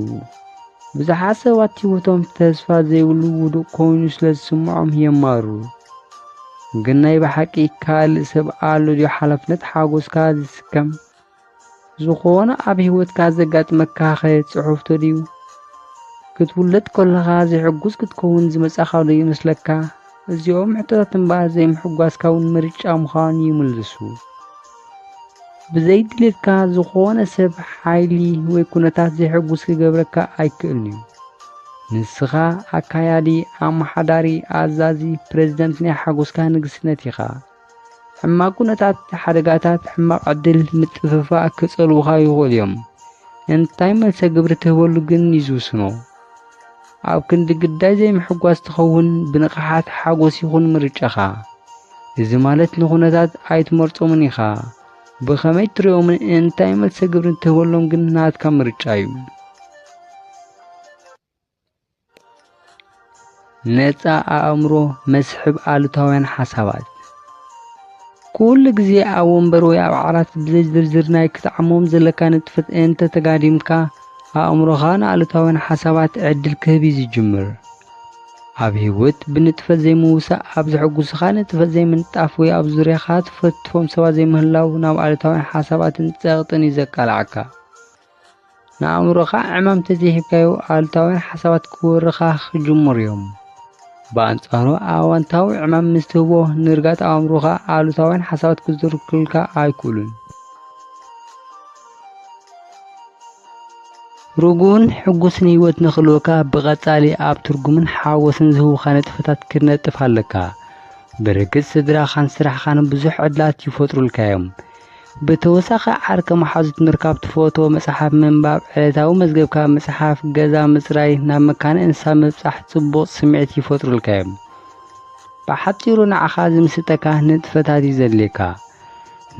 ብዙሓት ሰባት ህይወቶም ተስፋ ዘይብሉ ውዱቕ ኮይኑ ስለ ዝስምዖም የማርሩ። ግን ናይ ብሓቂ ካልእ ሰብ ኣሎ ድዩ ሓላፍነት ሓጎስካ ዝስከም? ዝኾነ ኣብ ህይወትካ ዘጋጥመካ ኸ ጽሑፍቶ ድዩ? ክትውለድ ከለኻ ዘይሕጉስ ክትከውን ዝመጻኻ ዶ ይመስለካ? እዚኦም ሕቶታት እምበኣር ዘይምሕጓስካ እውን ምርጫ ምዃኑ ይምልሱ። ብዘይ ድሌትካ ዝኾነ ሰብ፣ ሓይሊ ወይ ኩነታት ዘይሕጉስ ክገብረካ ኣይክእልን እዩ። ንስኻ ኣካያዲ፣ ኣመሓዳሪ፣ ኣዛዚ፣ ፕረዚደንት ናይ ሓጎስካ ንግስነት ኢኻ። ሕማቕ ኩነታት፣ ሓደጋታት፣ ሕማቕ ዕድል፣ ምጥፍፋእ ክጸልዉኻ ይኽእሉ እዮም። እንታይ መልሰ ግብሪ ትህበሉ ግን እዩ ዝውስኖ። ኣብ ክንዲ ግዳይ ዘይምሕጓስ ትኸውን፣ ብንቕሓት ሓጎስ ይኹን ምርጫኻ። እዚ ማለት ንኹነታት ኣይትመርጾምን ኢኻ። ብኸመይ ትርእዮምን እንታይ መልሰ ግብርን ትህበሎም ግን ናትካ ምርጫ እዩ። ነጻ ኣእምሮ መስሕብ ኣሉታውያን ሓሳባት። ኩሉ ግዜ ኣብ ወንበር ወይ ኣብ ዓራት ብዘይ ዝርዝር ናይ ክትዓሞም ዘለካ ንጥፈት እንተ ተጋዲምካ፣ ኣእምሮኻ ንኣሉታውያን ሓሳባት ዕድል ክህብ እዩ ዝጅምር። ኣብ ህይወት ብንጥፈት ዘይምውሳእ፣ ኣብ ዘሐጉስኻ ንጥፈት ዘይምንጣፍ ወይ ኣብ ዙርያኻ ትፈትፎም ሰባት ዘይምህላው ናብ ኣሉታውያን ሓሳባትን ጸቕጥን እዩ ዘቃልዓካ። ንኣእምሮኻ ዕማም ተዘይሂብካዮ፣ ኣሉታውያን ሓሳባት ክወርኻ ክጅምሩ እዮም። ብኣንጻሩ፣ ኣወንታዊ ዕማም ምስ ትህቦ፣ ንርጋት ኣእምሮኻ ኣሉታውያን ሓሳባት ክዝርግሑልካ ኣይክእሉን። ርጉእን ሕጉስን ህይወት ንኽህልወካ፣ ብቐጻሊ ኣብ ትርጉምን ሓጎስን ዝህቡኻ ንጥፈታት ክትነጥፍ ኣለካ። ብርግጽ፣ ስድራኻን ስራሕኻን ብዙሕ ዕድላት ይፈጥሩልካ እዮም። ብተወሳኺ፣ ዓርከ መሓዙት ምርካብ፣ ትፈትዎ መጽሓፍ ምንባብ፣ ዕለታዊ መዝገብካ ምጽሓፍ፣ ገዛ ምጽራይ፣ ናብ መካነ እንስሳ ምብጻሕ ጽቡቕ ስምዒት ይፈጥሩልካ እዮም። ብሓጺሩ፣ ንዓኻ ዝምስጠካ ንጥፈታት እዩ ዘድልየካ።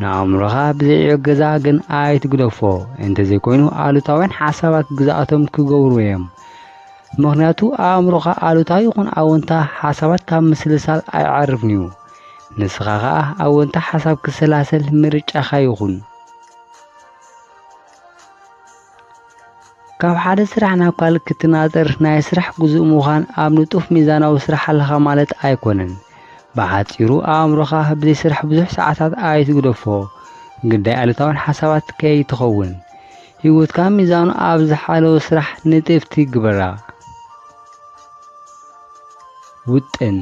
ንኣእምሮኻ ብዘይ ዕገዛ ግን ኣይትግደፎ፣ እንተዘይኮይኑ ኣሉታውያን ሓሳባት ግዝኣቶም ክገብሩ እዮም። ምኽንያቱ ኣእምሮኻ ኣሉታዊ ይኹን ኣወንታ ሓሳባት ካብ ምስልሳል ኣይዓርፍን እዩ። ንስኻ ኸኣ ኣወንታ ሓሳብ ክሰላሰል ምርጫኻ ይኹን። ካብ ሓደ ስራሕ ናብ ካልእ ክትናጠር ናይ ስራሕ ግዙእ ምዃን ኣብ ንጡፍ ሚዛናዊ ስራሕ ኣለኻ ማለት ኣይኮነን። ብሓጺሩ ኣእምሮኻ ብዘይ ስራሕ ብዙሕ ሰዓታት ኣይትግደፎ። ግዳይ ኣሉታውያን ሓሳባት ከይትኸውን። ህይወትካ ሚዛኑ ኣብ ዝሓለወ ስራሕ ንጥፍቲ ግበራ። ውጥን።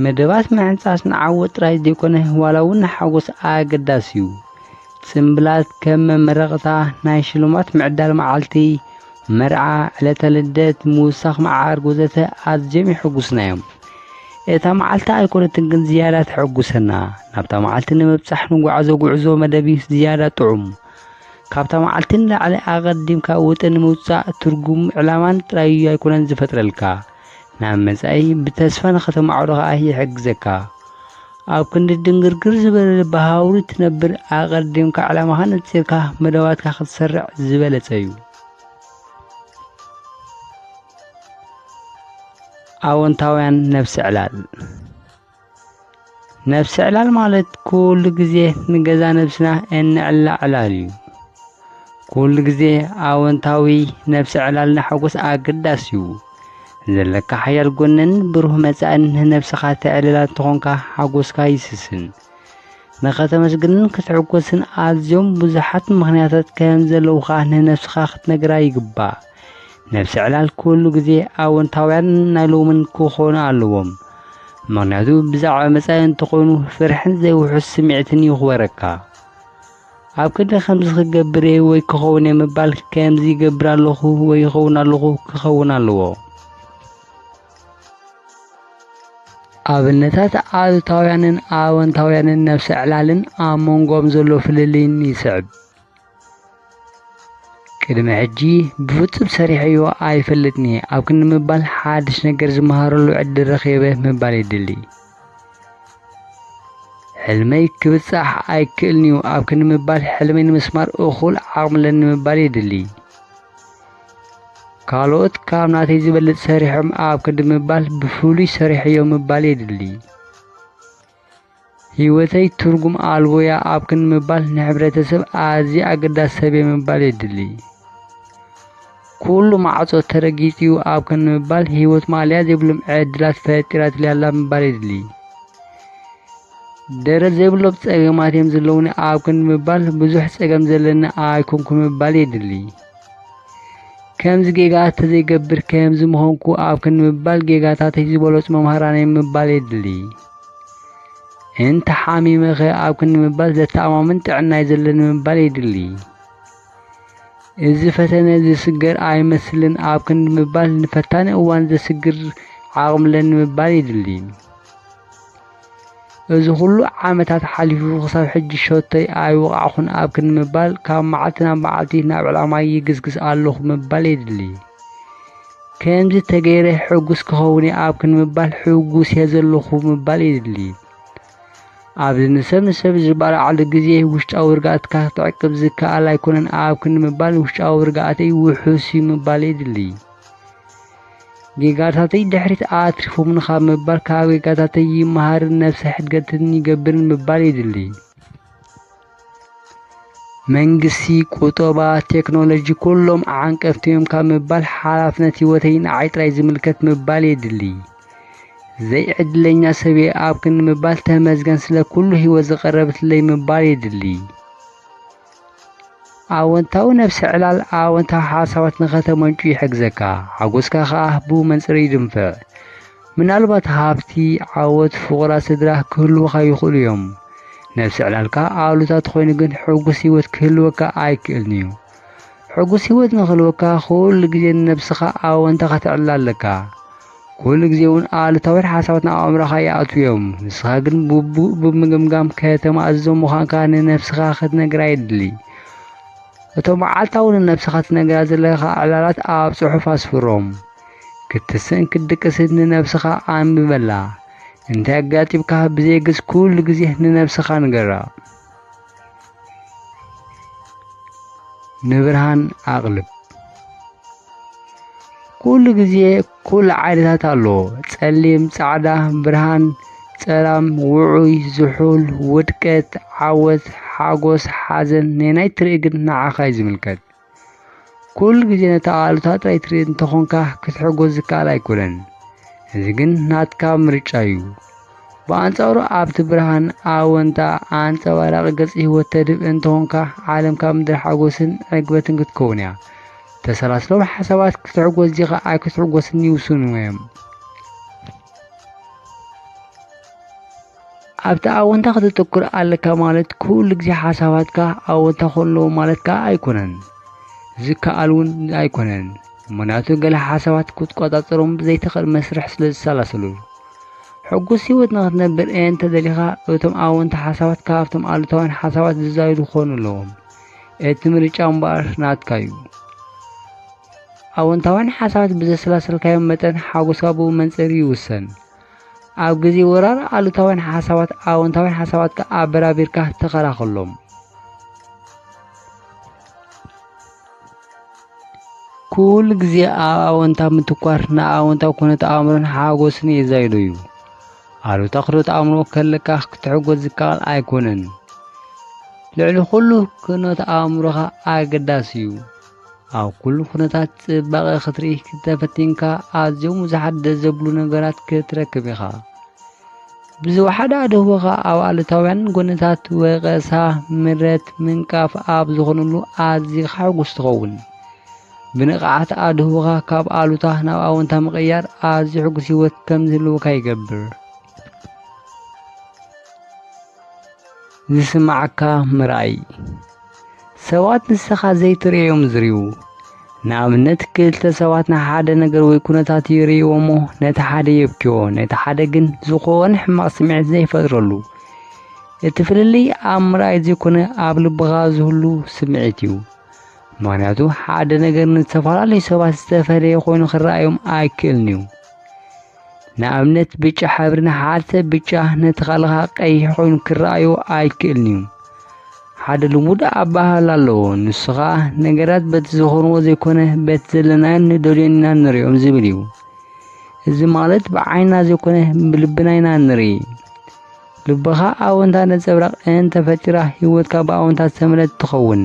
መደባት ምሕንጻስ ንዓወት ጥራይ ዘይኮነ፣ ዋላ እውን ንሓጎስ ኣገዳሲ እዩ። ጽምብላት ከም መመረቕታ፣ ናይ ሽልማት ምዕዳል መዓልቲ፣ መርዓ፣ ዕለተ ልደት፣ ምውሳኽ መዓርግ ወዘተ ኣዝዮም የሐጉሱና እዮም። እታ መዓልቲ ኣይኮነትን ግን ዝያዳ ተሐጉሰና። ናብታ መዓልቲ ንምብጻሕ ንጓዓዞ ጉዕዞ መደብ እዩ ዝያዳ ጥዑም። ካብታ መዓልቲ ንላዕሊ ኣቐዲምካ ውጥን ምውጻእ ትርጉም ዕላማን ጥራይ ኣይኮነን ዝፈጥረልካ። ናብ መጻኢ ብተስፋ ንኸተማዕዶ ኸኣ ይሕግዘካ። ኣብ ክንዲ ድንግርግር ዝበለ ልበ ሃውሪ ትነብር ኣቐዲምካ ዕላማኻ ነጺርካ መደባትካ ክትሰርዕ ዝበለጸ እዩ። ኣወንታውያን ነብሲ ዕላል። ነብሲ ዕላል ማለት ኩሉ ግዜ ንገዛ ነብስና እነዕላ ዕላል እዩ። ኩሉ ግዜ ኣወንታዊ ነብሲ ዕላል ንሓጎስ ኣገዳሲ እዩ። ዘለካ ሓያል ጎንን ብሩህ መጻእን ንነብስኻ ተዕልላ እንተኾንካ ሓጎስካ ይስስን። ንኸተመስግንን ክትሕጎስን ኣዝዮም ብዙሓት ምኽንያታት ከም ዘለውኻ ንነብስኻ ክትነግራ ይግባእ። ነብሲ ዕላል ኩሉ ግዜ ኣወንታውያን ናይ ሎምን ክኾኑ ኣለዎም። ምኽንያቱ ብዛዕባ መጻኢ እንተኾይኑ ፍርሕን ዘይውሑስ ስምዒትን ይኽበረካ። ኣብ ክንዲ ከምዚ ክገብር እየ ወይ ክኸውን እየ ምባል ከምዚ ይገብር ኣለኹ ወይ ይኸውን ኣለኹ ክኸውን ኣለዎ። ኣብነታት ኣሉታውያንን ኣወንታውያንን ነብሰ ዕላልን ኣብ መንጎኦም ዘሎ ፍልልይን ይስዕብ። ቅድሚ ሕጂ ብፍጹም ሰሪሐዮ ኣይፈልጥን እየ ኣብ ክንዲ ምባል ሓድሽ ነገር ዝመሃረሉ ዕድል ረኺበ ምባል የድሊ። ሕልመይ ክብጻሕ ኣይክእልን እዩ ኣብ ክንዲ ምባል ሕልመይ ንምስማር እኹል ዓቕሚ ኣለኒ ምባል የድሊ። ካልኦት ካብ ናተይ ዝበልጽ ሰሪሖም ኣብ ክንዲ ምባል ብፍሉይ ሰሪሐዮ ምባል የድሊ። ህይወተይ ትርጉም ኣልቦ እያ ኣብ ክንዲ ምባል ንሕብረተሰብ ኣዝየ ኣገዳሲ ሰብ እየ ምባል የድሊ። ኩሉ ማዕጾ ተረጊጹ እዩ ኣብ ክንዲ ምባል ህይወት ማእለያ ዘይብሎም ዕድላት ፈጢራትለይ ኣላ ምባል የድሊ። ደረት ዘይብሎም ጸገማት እዮም ዘለዉኒ ኣብ ክንዲ ምባል ብዙሕ ጸገም ዘለኒ ኣይኮንኩ ምባል የድሊ። ከምዚ ጌጋ ተዘይገብር ከምዚ ምኾንኩ ኣብ ክንዲ ምባል ጌጋታተይ ዝበለጹ መምሃራን እዮም ምባል የድሊ። እንተ ሓሚመኸ ኣብ ክንዲ ምባል ዘተኣማምን ጥዕናይ ዘለኒ ምባል የድሊ። እዚ ፈተነ ዝስገር ኣይመስልን ኣብ ክንዲ ምባል ንፈታኒ እዋን ዘስግር ዓቕሚ ኣለኒ ምባል የድሊ። እዚ ኩሉ ዓመታት ሓሊፉ ክሳብ ሕጂ ሸቶይ ኣይወቓዕኹን ኣብ ክንዲ ምባል ካብ መዓልቲ ናብ መዓልቲ ናብ ዕላማይ ይግስግስ ኣለኹ ምባል የድሊ። ከምዚ ተገይረ ሕጉስ ክኸውን እየ ኣብ ክንዲ ምባል ሕጉስ እየ ዘለኹ ምባል የድሊ። ኣብዚ ንሰብ ንሰብ ዝበላዓሉ ግዜ ውሽጣዊ ርግኣትካ ክትዕቅብ ዝከኣል ኣይኮነን ኣብ ክንዲ ምባል ውሽጣዊ ርግኣተይ ውሑስ እዩ ምባል የድሊ። ጌጋታተይ ድሕሪት ኣትሪፎምኒ ካብ ምባል ካብ ጌጋታተይ ይመሃርን ነብሰ ሕድገትን ይገብርን ምባል የድሊ። መንግስቲ፣ ቁጠባ፣ ቴክኖሎጂ ኩሎም ዓንቀፍቲ እዮም ካብ ምባል ሓላፍነት ህይወተይ ንዓይ ጥራይ ዝምልከት ምባል የድሊ። ዘይዕድለኛ ሰብ እየ ኣብ ክንዲ ምባል ተመስገን ስለ ኩሉ ህይወት ዝቐረበትለይ ምባል የድሊ። ኣወንታዊ ነብሰ ዕላል ኣወንታዊ ሓሳባት ንኸተመንጩ ይሕግዘካ፣ ሓጎስካ ኸኣ ብኡ መንጽር ይድንፍዕ። ምናልባት ሃብቲ፣ ዓወት፣ ፍቑራት ስድራ ክህልዉኻ ይኽእሉ እዮም። ነብሰ ዕላልካ ኣሉታ ተኾይኑ ግን ሕጉስ ህይወት ክህልወካ ኣይክእልን እዩ። ሕጉስ ህይወት ንኽህልወካ ኩሉ ግዜ ንነብስኻ ኣወንታ ከተዕልላ ኣለካ። ኩሉ ግዜ እውን ኣሉታውያን ሓሳባት ናብ ኣእምሮኻ ይኣትዉ እዮም። ንስኻ ግን ብግቡእ ብምግምጋም ከተማእዝዞ ምዃንካ ንነብስኻ ክትነግራ የድሊ። እቶም መዓልታዊ ንነብስኻ ትነግራ ዘለኻ ዕላላት ኣብ ጽሑፍ ኣስፍሮም። ክትስእን ክትድቅስን ንነብስኻ ኣንብበላ። እንታይ ኣጋጢምካ ብዘየግስ ኩሉ ግዜ ንነብስኻ ንገራ። ንብርሃን ኣቕልብ። ኩሉ ግዜ ኩሉ ዓይነታት ኣሎ። ጸሊም፣ ጻዕዳ፣ ብርሃን፣ ጸላም፣ ውዑይ፣ ዝሑል፣ ውድቀት፣ ዓወት፣ ሓጎስ፣ ሓዘን፣ ነናይ ትርኢ ግን ንዓኻ እዩ ዝምልከት። ኩሉ ግዜ ነታ ኣሉታ ጥራይ ትርኢ እንተኾንካ ክትሕጎስ ዝከኣል ኣይኮነን። እዚ ግን ናትካ ምርጫ እዩ። ብኣንጻሩ ኣብቲ ብርሃን ኣወንታ ኣንጸባራቒ ገጽ ህይወት ተድህብ እንተኾንካ ዓለም ካብ ምድሪ ሓጎስን ዕግበትን ክትከውን እያ። ተሰላስሎም ሓሳባት ክትሕጎስ ዲኻ ኣይክትሕጎስን ይውስኑ እዮም። ኣብቲ ኣወንታ ከተተኩር ኣለካ ማለት ኩሉ ግዜ ሓሳባትካ ኣወንታ ክኾኑ ኣለዎም ማለት ከኣ ኣይኮነን። ዝከኣል እውን ኣይኮነን። ምኽንያቱ ገለ ሓሳባት ክትቆጻጸሮም ብዘይትኽእል መስርሕ ስለ ዝሰላሰሉ። ሕጉስ ህይወት ንኽትነብር እንተ ደሊኻ እቶም ኣወንታ ሓሳባት ካብቶም ኣሉታውያን ሓሳባት ዝዛይዱ ክኾኑ ኣለዎም። እቲ ምርጫ እምበኣር ናትካ እዩ። ኣወንታውያን ሓሳባት ብዘሰላሰልካዮም መጠን ሓጎስካ ብኡ መንጽር ይውሰን። ኣብ ግዜ ወራር ኣሉታውያን ሓሳባት ኣወንታውያን ሓሳባትካ ኣበራቢርካ ተኸላኸሎም። ኩሉ ግዜ ኣብ ኣወንታ ምትኳር ንኣወንታዊ ኩነት ኣእምሮን ሓጎስን የዛይዶ እዩ። ኣሉታ ኩነት ኣእምሮ ከለካ ክትሕጎስ ዝከኣል ኣይኮነን። ልዕሊ ኩሉ ኩነት ኣእምሮኻ ኣገዳሲ እዩ። ኣብ ኩሉ ኩነታት ጽባቐ ክትርኢ ክተፈቲንካ ኣዝዮም ብዙሓት ደስ ዘብሉ ነገራት ክትረክብ ኢኻ። ብዝወሓደ ኣድህቦኻ ኣብ ኣሉታውያን ጎነታት ወቐሳ፣ ምረት፣ ምንቃፍ ኣብ ዝኾነሉ ኣዚኻ ሕጉስ ትኸውን። ብንቕሓት ኣድህቦኻ ካብ ኣሉታ ናብ ኣወንታ ምቕያር ኣዝዩ ሕጉስ ህይወት ከም ዝህልወካ ይገብር። ዝስማዓካ ምርኣይ። ሰባት ንስኻ ዘይትርእዮም ዝርእዩ። ንኣብነት ክልተ ሰባት ንሓደ ነገር ወይ ኩነታት ይርእይዎ እሞ ነቲ ሓደ የብክዮ፣ ነቲ ሓደ ግን ዝኾነ ሕማቕ ስምዒት ዘይፈጥረሉ። እቲ ፍልልይ ኣብ ምርኣይ ዘይኮነ ኣብ ልብኻ ዝህሉ ስምዒት እዩ። ምኽንያቱ ሓደ ነገር ንዝተፈላለዩ ሰባት ዝተፈለየ ኮይኑ ክረኣዮም ኣይክእልን እዩ። ንኣብነት ብጫ ሕብሪ ንሓደ ሰብ ብጫ ነቲ ካልኻ ቀይሕ ኮይኑ ክረኣዮ ኣይክእልን እዩ። ሓደ ልሙድ ኣባህላ ኣለዎ። ንሱ ኸኣ ነገራት በቲ ዝኾንዎ ዘይኮነ በቲ ዘለናዮን ንደልዮን ኢና ንርእዮም ዝብል እዩ። እዚ ማለት ብዓይንና ዘይኮነ ብልብና ኢና ንርኢ። ልብኻ ኣወንታ ነጸብራቕ እንተፈጢራ ህይወትካ ብኣወንታ ዝተመልአት ትኸውን።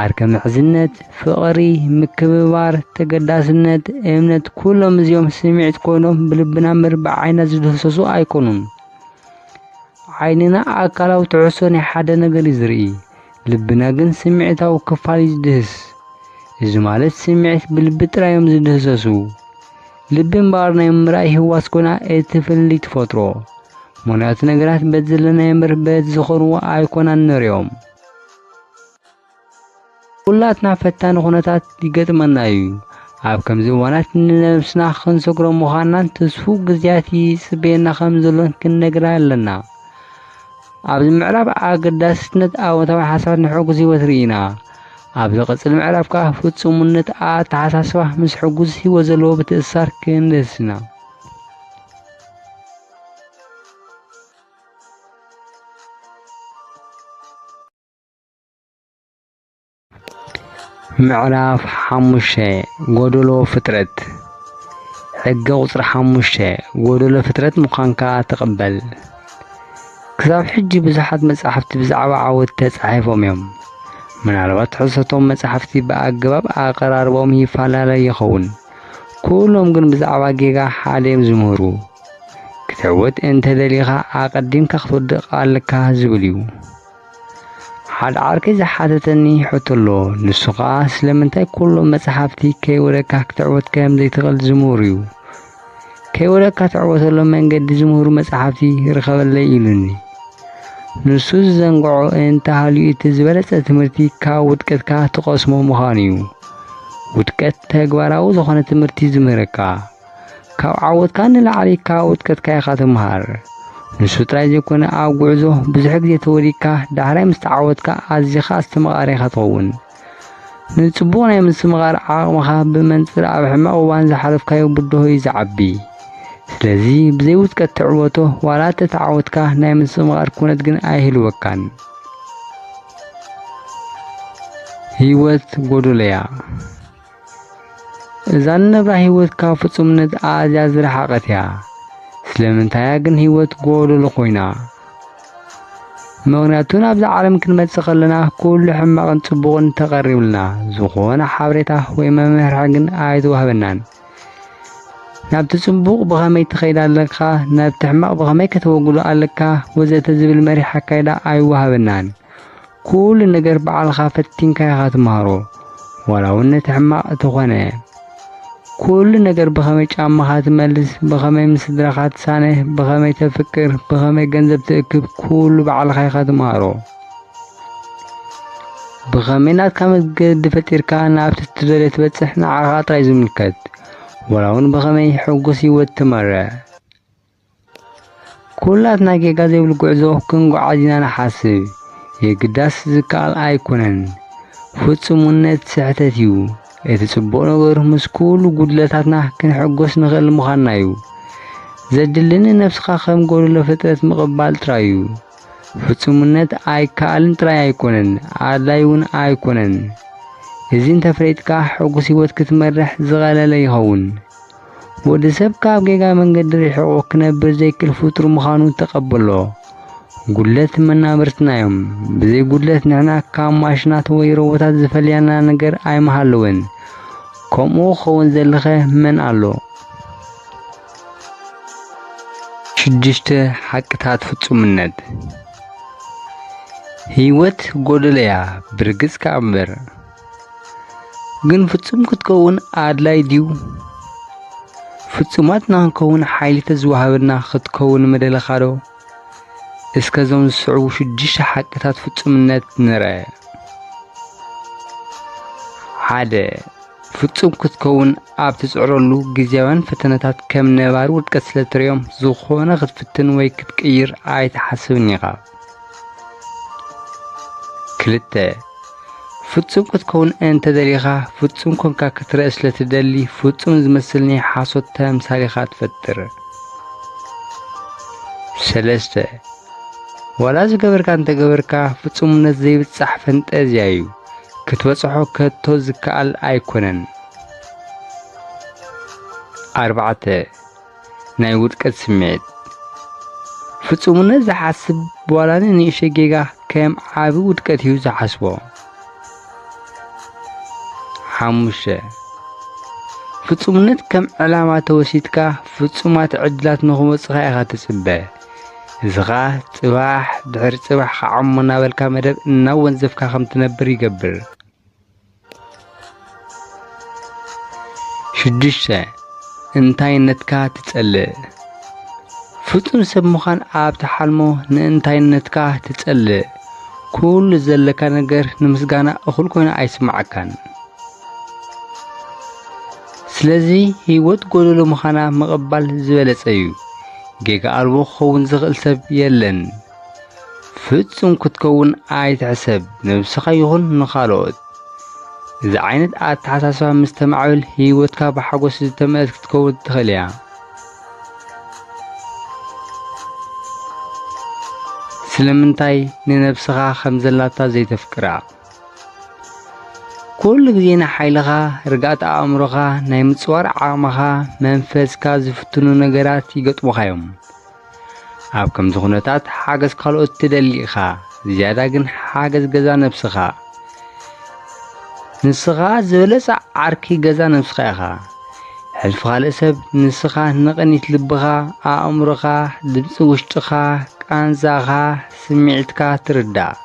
ዓርከ ምሕዝነት፣ ፍቕሪ፣ ምክብባር፣ ተገዳስነት፣ እምነት ኩሎም እዚኦም ስምዒት ኮይኖም ብልብና እምበር ብዓይንና ዝድህሰሱ ኣይኮኑን። ዓይንና ኣካላዊ ትሕዝቶ ናይ ሓደ ነገር እዩ ዝርኢ፣ ልብና ግን ስምዒታዊ ክፋል እዩ ዝድህስ። እዚ ማለት ስምዒት ብልቢ ጥራይ እዮም ዝድህሰሱ። ልቢ እምበኣር ናይ ምርኣይ ህዋስ ኮይና እቲ ፍልልይ ትፈጥሮ። ምኽንያቱ ነገራት በቲ ዘለናዮ እምበር በቲ ዝኾንዎ ኣይኮናን ንርእዮም። ኩላትና ፈታኒ ኩነታት ይገጥመና እዩ። ኣብ ከምዚ እዋናት ንነብስና ክንሰግሮ ምዃንናን ትስፉው ግዜያት ይጽበየና ከም ዘሎን ክንነግራ ኣለና። ኣብዚ ምዕራፍ ኣገዳስነት ኣወንታዊ ሓሳባት ንሕጉስ ህይወት ርኢና። ኣብ ዝቕጽል ምዕራፍ ከኣ ፍጹምነት ኣተሓሳስባ ምስ ሕጉስ ህይወት ዘለዎ ምትእስሳር ክንደስስ ኢና። ምዕራፍ ሓሙሽተ፣ ጎደሎ ፍጥረት። ሕገ ቁጽሪ ሓሙሽተ፣ ጎደሎ ፍጥረት ምዃንካ ተቐበል። ክሳብ ሕጂ ብዙሓት መጻሕፍቲ ብዛዕባ ዓወት ተጻሒፎም እዮም። ምናልባት ትሕዝቶቶም መጻሕፍቲ ብኣገባብ ኣቐራርባኦም ይፈላለ ይኸውን። ኩሎም ግን ብዛዕባ ጌጋ ሓደ እዮም ዝምህሩ። ክትዕወት እንተ ደሊኻ ኣቐዲምካ ክትወድቕ ኣለካ ዝብል እዩ። ሓደ ዓርከይ ዝሓተተኒ ሕቶ ኣሎ። ንሱ ኸኣ ስለምንታይ ኩሎም መጻሕፍቲ ከይወደካ ክትዕወት ከም ዘይትኽእል ዝምህሩ እዩ። ከይወደካ ትዕወተሎም መንገዲ ዝምህሩ መጻሕፍቲ ርኸበለይ ኢሉኒ። ንሱ ዝዘንግዖ እንተሃልዩ እቲ ዝበለጸ ትምህርቲ ካብ ውድቀትካ ትቐስሞ ምዃኑ እዩ። ውድቀት ተግባራዊ ዝኾነ ትምህርቲ ዝምህረካ። ካብ ዓወትካ ንላዕሊ ካብ ውድቀትካ ኢኻ ትምሃር። ንሱ ጥራይ ዘይኮነ ኣብ ጉዕዞ ብዙሕ ግዜ ተወዲቅካ ዳሕራይ ምስ ተዓወትካ ኣዚኻ ኣስተማቓሪ ኢኻ ትኸውን። ንጽቡቕ ናይ ምስትምቓር ዓቕምኻ ብመንጽር ኣብ ሕማቕ እዋን ዝሓለፍካዮ ብድሆ እዩ ዝዓቢ። ስለዚ ብዘይ ውድቀት ትዕወቶ ዋላ እተተዓወትካ ናይ ምስትምቓር ኩነት ግን ኣይህልወካን። ህይወት ጎደሎ እያ። እዛ ንነብራ ህይወት ካብ ፍጹምነት ኣዝያ ዝረሓቐት እያ። ስለምንታይ እያ ግን ህይወት ጎደሎ ኮይና? ምኽንያቱ ናብዛ ዓለም ክንመጽእ ከለና ኩሉ ሕማቕን ጽቡቕን ተቐሪብልና፣ ዝኾነ ሓበሬታ ወይ መምርሒ ግን ኣይተዋህበናን። ናብቲ ጽቡቕ ብኸመይ ትኸይድ ኣለካ፣ ናብቲ ሕማቕ ብኸመይ ከተወግዶ ኣለካ ወዘተ ዝብል መሪሕ ኣካይዳ ኣይወሃበናን። ኩሉ ነገር ባዕልኻ ፈቲንካ ኢኻ ትመሃሮ፣ ዋላ እውን ነቲ ሕማቕ እንተኾነ። ኩሉ ነገር ብኸመይ ጫማኻ ትመልስ፣ ብኸመይ ምስ ስድራኻ ትሳነ፣ ብኸመይ ተፍቅር፣ ብኸመይ ገንዘብ ትእክብ፣ ኩሉ ባዕልኻ ኢኻ ትመሃሮ። ብኸመይ ናትካ መገዲ ፈጢርካ ናብቲ ትደልዮ ትበጽሕ ንዓኻ ጥራይ ዝምልከት፣ ዋላ እውን ብኸመይ ሕጉስ ህይወት ትመርሕ። ኩላትና ጌጋ ዘይብሉ ጉዕዞ ክንጓዓዝ ኢና ንሓስብ። የግዳስ ዝከኣል ኣይኮነን። ፍጹምነት ስሕተት እዩ። እቲ ጽቡቕ ነገር ምስ ኩሉ ጉድለታትና ክንሕጎስ ንኽእል ምዃንና እዩ። ዘድሊ ንነብስኻ ከም ጎደሎ ፍጥረት ምቕባል ጥራይ እዩ። ፍጹምነት ኣይከኣልን ጥራይ ኣይኮነን፣ ኣድላይ እውን ኣይኮነን። እዚ እንተፍለጥካ፣ ሕጉስ ህይወት ክትመርሕ ዝቐለለ ይኸውን። ወዲ ሰብ ካብ ጌጋ መንገዲ ርሒቑ ክነብር ዘይክእል ፍጡር ምዃኑ ተቐበሎ። ጉድለት መናብርትና እዮም። ብዘይ ጉድለት ንሕና ካብ ማሽናት ወይ ሮቦታት ዝፈልያና ነገር ኣይምሃለወን። ከምኡ ክኸውን ዘለኸ መን ኣሎ? ሽዱሽተ ሓቅታት ፍጹምነት። ህይወት ጎደለያ ብርግጽ ከኣ እምበር። ግን ፍጹም ክትከውን ኣድላይ ድዩ? ፍጹማት ንኽንከውን ሓይሊ ተዝወሃበና ክትከውን ምደለኻ ዶ? እስከ እዞም ዝስዕቡ ሽዱሽተ ሓቅታት ፍጹምነት ንርአ። ሓደ፣ ፍጹም ክትከውን ኣብ ትጽዕረሉ ግዝያውያን ፈተነታት ከም ነባሪ ውድቀት ስለ ትርእዮም፣ ዝኾነ ክትፍትን ወይ ክትቅይር ኣይትሓስብን ኢኻ። ክልተ፣ ፍጹም ክትከውን እንተ ደሊኻ፣ ፍጹም ኮንካ ክትረአ ስለ ትደሊ፣ ፍጹም ዝመስል ናይ ሓሶት ተምሳል ኢኻ ትፈጥር። ሰለስተ፣ ዋላ ዝገበርካ እንተገበርካ፣ ፍጹምነት ዘይብጻሕ ፈንጠዝያ እዩ። ክትበጽሖ ከቶ ዝከኣል ኣይኮነን። ኣርባዕተ፣ ናይ ውድቀት ስምዒት። ፍጹምነት ዝሓስብ ዋላ ንንእሽቶ ጌጋ ከም ዓቢ ውድቀት እዩ ዝሓስቦ። ሓሙሽተ፣ ፍጹምነት ከም ዕላማ ተወሲድካ ፍጹማት ዕድላት ንኽመጹኻ ኢኻ ትጽበ። እዚ ኸኣ ጽባሕ ድሕሪ ጽባሕ ክዓሞ እናበልካ መደብ እናወንዘፍካ ከም ትነብር ይገብር። ሽዱሽተ፣ እንታይነትካ ትጸልእ። ፍጹም ሰብ ምዃን ኣብ ትሓልሞ ንእንታይነትካ ትጸልእ። ኩሉ ዘለካ ነገር ንምስጋና እኹል ኮይኑ ኣይስምዓካን። ስለዚ ህይወት ጎደሎ ምዃና ምቕባል ዝበለጸ እዩ። ጌጋ ኣልቦ ክኸውን ዝኽእል ሰብ የለን። ፍጹም ክትከውን ኣይትሕሰብ፣ ነብስኻ ይኹን ንኻልኦት። እዚ ዓይነት ኣተሓሳስባ ምስ ተማዕብል፣ ህይወትካ ብሓጎስ ዝተመልአት ክትከውን ትኽእል እያ። ስለምንታይ ንነብስኻ ከም ዘላታ ዘይተፍቅራ? ኩሉ ግዜ ንሓይልኻ፣ ርግኣት ኣእምሮኻ፣ ናይ ምጽዋር ዓቕምኻ፣ መንፈስካ ዝፍትኑ ነገራት ይገጥሙኻ እዮም። ኣብ ከምዚ ኩነታት ሓገዝ ካልኦት ትደሊ ኢኻ፣ ዝያዳ ግን ሓገዝ ገዛ ነብስኻ። ንስኻ ዝበለጸ ዓርኪ ገዛ ነብስኻ ኢኻ። ሕልፊ ካልእ ሰብ ንስኻ ንቕኒት ልብኻ፣ ኣእምሮኻ፣ ድምጺ ውሽጥኻ፣ ቃንዛኻ፣ ስምዒትካ ትርዳእ።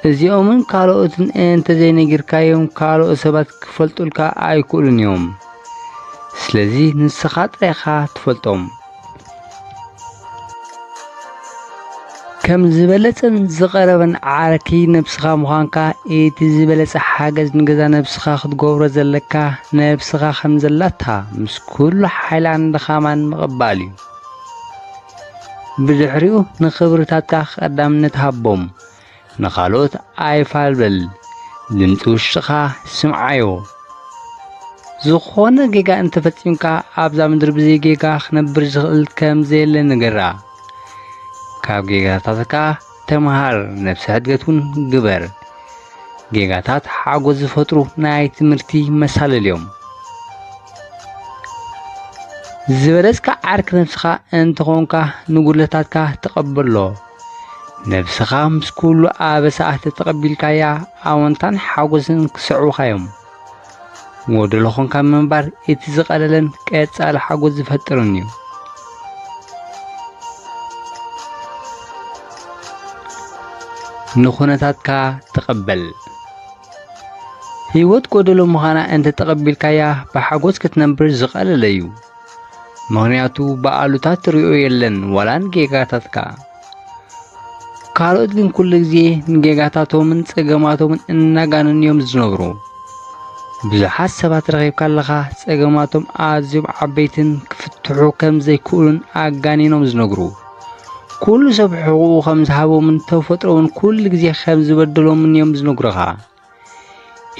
እዚኦምን ካልኦትን እንተዘይነጊርካዮም ካልኦት ሰባት ክፈልጡልካ ኣይክእሉን እዮም። ስለዚ ንስኻ ጥራይ ኢኻ ትፈልጦም። ከም ዝበለጸን ዝቐረበን ዓርኪ ነብስኻ ምዃንካ፣ እቲ ዝበለጸ ሓገዝ ንገዛ ነብስኻ ክትገብሮ ዘለካ፣ ነብስኻ ከም ዘላታ ምስ ኩሉ ሓይላን ድኻማን ምቕባል እዩ። ብድሕሪኡ ንኽብርታትካ ቀዳምነት ሃቦም። ንኻልኦት ኣይፋልበል፣ ድምጺ ውሽጥኻ ስምዓዮ። ዝኾነ ጌጋ እንተፈጺምካ ኣብዛ ምድሪ ብዘይ ጌጋ ክነብር ዝኽእል ከም ዘየለ ንገራ። ካብ ጌጋታትካ ተምሃር፣ ነብሰ ሕድገት እውን ግበር። ጌጋታት ሓጎስ ዝፈጥሩ ናይ ትምህርቲ መሳልል እዮም። ዝበለጽካ ዓርኪ ነብስኻ እንተኾንካ ንጉድለታትካ ተቐበሎ። ነብስኻ ምስ ኩሉ ኣበሳ ተተቐቢልካያ ኣወንታን ሓጎስን ክስዕቡኻ እዮም። ጎደሎ ኾንካ ምንባር እቲ ዝቐለለን ቀጻሊ ሓጎስ ዝፈጥርን እዩ። ንኹነታትካ ተቐበል። ህይወት ጎደሎ ምዃና እንተ ተቐቢልካያ ብሓጎስ ክትነብር ዝቐለለ እዩ። ምኽንያቱ ብኣሉታ ትሪኦ የለን ዋላ ንጌጋታትካ። ካልኦት ግን ኩሉ ግዜ ንጌጋታቶምን ጸገማቶምን እናጋነኑ እዮም ዝነብሩ። ብዙሓት ሰባት ረኺብካ ኣለኻ ጸገማቶም ኣዝዮም ዓበይትን ክፍትሑ ከም ዘይክእሉን ኣጋኒኖም ዝነግሩ። ኩሉ ሰብ ሕቑኡ ከም ዝሃቦምን ተፈጥሮ እውን ኩሉ ግዜ ከም ዝበደሎምን እዮም ዝነግሩኻ።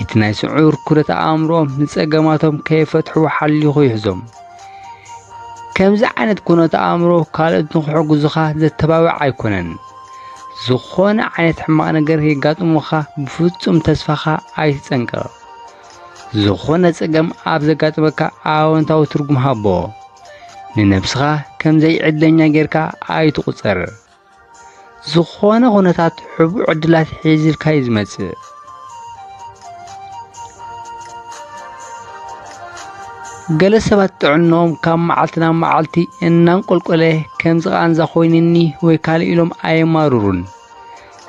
እቲ ናይ ስዑር ኩነት ኣእምሮኦም ንጸገማቶም ከይፈትሕዎ ሓሊኹ ይሕዞም። ከምዚ ዓይነት ኩነት ኣእምሮ ካልኦት ንኽሕግዙኻ ዘተባብዕ ኣይኮነን። ዝኾነ ዓይነት ሕማቕ ነገር የጋጥሙኻ ብፍጹም ተስፋኻ ኣይትጸንቅቕ። ዝኾነ ጸገም ኣብ ዘጋጥመካ ኣወንታዊ ትርጉም ሃቦ። ንነብስኻ ከም ዘይዕድለኛ ጌርካ ኣይትቑጸር። ዝኾነ ኩነታት ሕቡእ ዕድላት ሒዝልካ እዩ ዝመጽእ። ገለ ሰባት ጥዕንኦም ካብ መዓልቲ ናብ መዓልቲ እናንቆልቆለ ከምዚ ቃንዛ ኮይንኒ ወይ ካልእ ኢሎም ኣየማርሩን።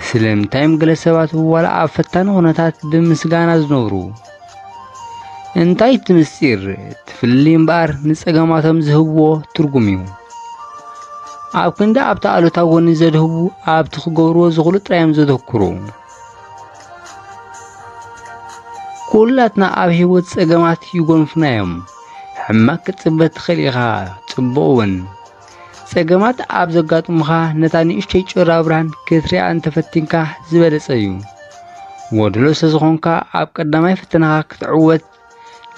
ስለምንታይ እዮም ገለ ሰባት ዋላ ኣብ ፈታኒ ኩነታት ብምስጋና ዝነብሩ? እንታይ እቲ ምስጢር? እቲ ፍልልይ እምበኣር ንጸገማቶም ዝህብዎ ትርጉም እዩ። ኣብ ክንዲ ኣብቲ ኣሉታዊ ጎኒ ዘድህቡ ኣብቲ ክገብርዎ ዝኽእሉ ጥራይ እዮም ዘተኩሩ። ኩላትና ኣብ ህይወት ጸገማት ይጎንፉና እዮም። ሕማቕ ክትጽበ ትኽእል ኢኻ፣ ጽቡቕ እውን። ጸገማት ኣብ ዘጋጥሙኻ ነታ ንእሽተይ ጮራ ብርሃን ክትሪኣ እንተፈቲንካ ዝበለጸ እዩ። ጎደሎ ስለዝኾንካ ኣብ ቀዳማይ ፈተናኻ ክትዕወት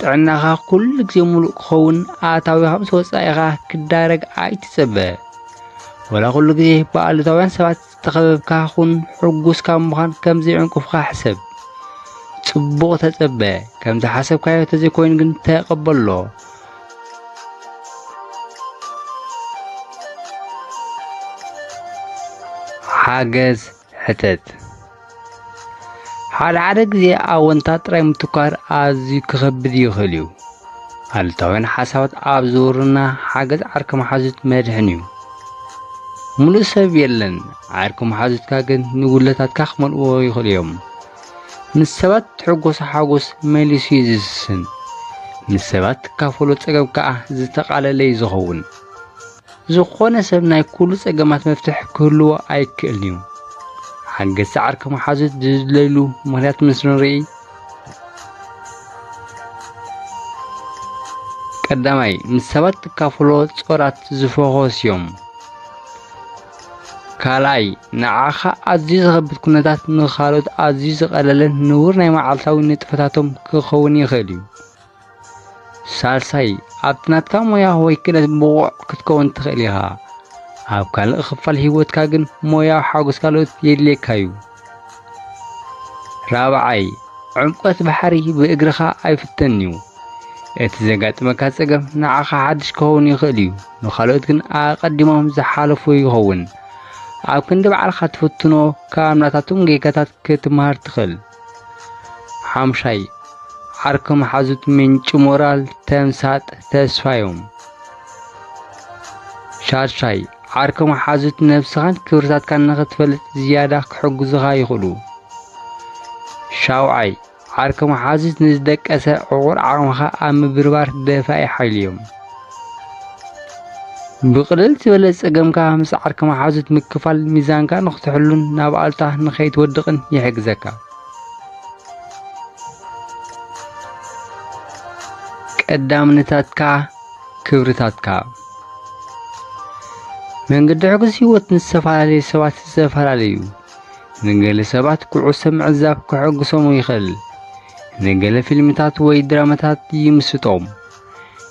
ጥዕናኻ ኩሉ ግዜ ሙሉእ ክኸውን ኣታዊኻ ምስ ወጻኢኻ ክዳረግ ኣይትጸበ። ወላ ኩሉ ግዜ ብኣሉታውያን ሰባት ዝተኸበብካ ኩን፣ ሕጉስ ካብ ምዃን ከም ዘይዕንቅፉኻ ሕሰብ። ጽቡቕ ተጸበ፣ ከም ዝሓሰብካዮ ተዘይኮይኑ ግን ተቐበሎ። ሓገዝ ሕተት። ሓደ ሓደ ግዜ ኣወንታ ጥራይ ምትኳር ኣዝዩ ክኸብድ ይኽእል እዩ። ኣሉታውያን ሓሳባት ኣብ ዝውርና ሓገዝ ዓርኪ መሓዙት መድሕን እዩ። ሙሉእ ሰብ የለን፣ ዓርኪ መሓዙትካ ግን ንጉድለታትካ ክመልእዎ ይኽእሉ እዮም። ምስ ሰባት ትሕጎሶ ሓጎስ መሊሱ እዩ ዝስስን። ምስ ሰባት ትካፈሎ ጸገም ከኣ ዝተቓለለ እዩ ዝኸውን። ዝኾነ ሰብ ናይ ኩሉ ጸገማት መፍትሕ ክህልዎ ኣይክእልን እዩ። ሓገዝቲ ዓርኪ መሓዙት ዝድለይሉ ምኽንያት ምስ ንርኢ፣ ቀዳማይ፣ ምስ ሰባት ትካፍሎ ጾራት ዝፈኾስ እዮም። ካልኣይ፣ ንዓኻ ኣዝዩ ዘኸብድ ኩነታት ንኻልኦት ኣዝዩ ዝቐለለን ንቡር ናይ መዓልታዊ ንጥፈታቶም ክኸውን ይኽእል እዩ። ሳልሳይ፣ ኣብቲ ናትካ ሞያ ወይ ክእለት ብቑዕ ክትከውን ትኽእል ኢኻ። ኣብ ካልእ ክፋል ህይወትካ ግን ሞያዊ ሓጎስ ካልኦት የድልየካ እዩ። ራብዓይ፣ ዕምቆት ባሕሪ ብእግርኻ ኣይፍተን እዩ። እቲ ዘጋጥመካ ጸገም ንዓኻ ሓድሽ ክኸውን ይኽእል እዩ፣ ንኻልኦት ግን ኣቐዲሞም ዝሓለፉ ይኸውን። ኣብ ክንዲ ባዕልኻ ትፍትኖ፣ ካብ ናታቶም ጌጋታት ክትመሃር ትኽእል። ሓምሻይ፣ ዓርኪ መሓዙት ምንጪ ሞራል፣ ተምሳጥ፣ ተስፋ እዮም። ሻድሻይ፣ ዓርኪ መሓዙት ነብስኻን ክብርታትካን ንኽትፈልጥ ዝያዳ ክሕግዙኻ ይኽእሉ። ሻውዓይ፣ ዓርኪ መሓዙት ንዝደቀሰ ዕቑር ዓቕምኻ ኣብ ምብርባር ደፋኢ ሓይሊ እዮም። ብቕልል ዝበለ ጸገምካ ምስ ዓርኪ መሓዙት ምክፋል ሚዛንካ ንኽትሕሉን ናብ ኣሉታ ንኸይትወድቕን ይሕግዘካ። ቀዳምነታትካ፣ ክብርታትካ። መንገዲ ሕጉስ ህይወት ንዝተፈላለዩ ሰባት ዝተፈላለዩ። ንገለ ሰባት ኩዕሶ ምዕዛብ ከሐጉሶም ይኽእል። ንገለ ፊልምታት ወይ ድራማታት ይምስጦም።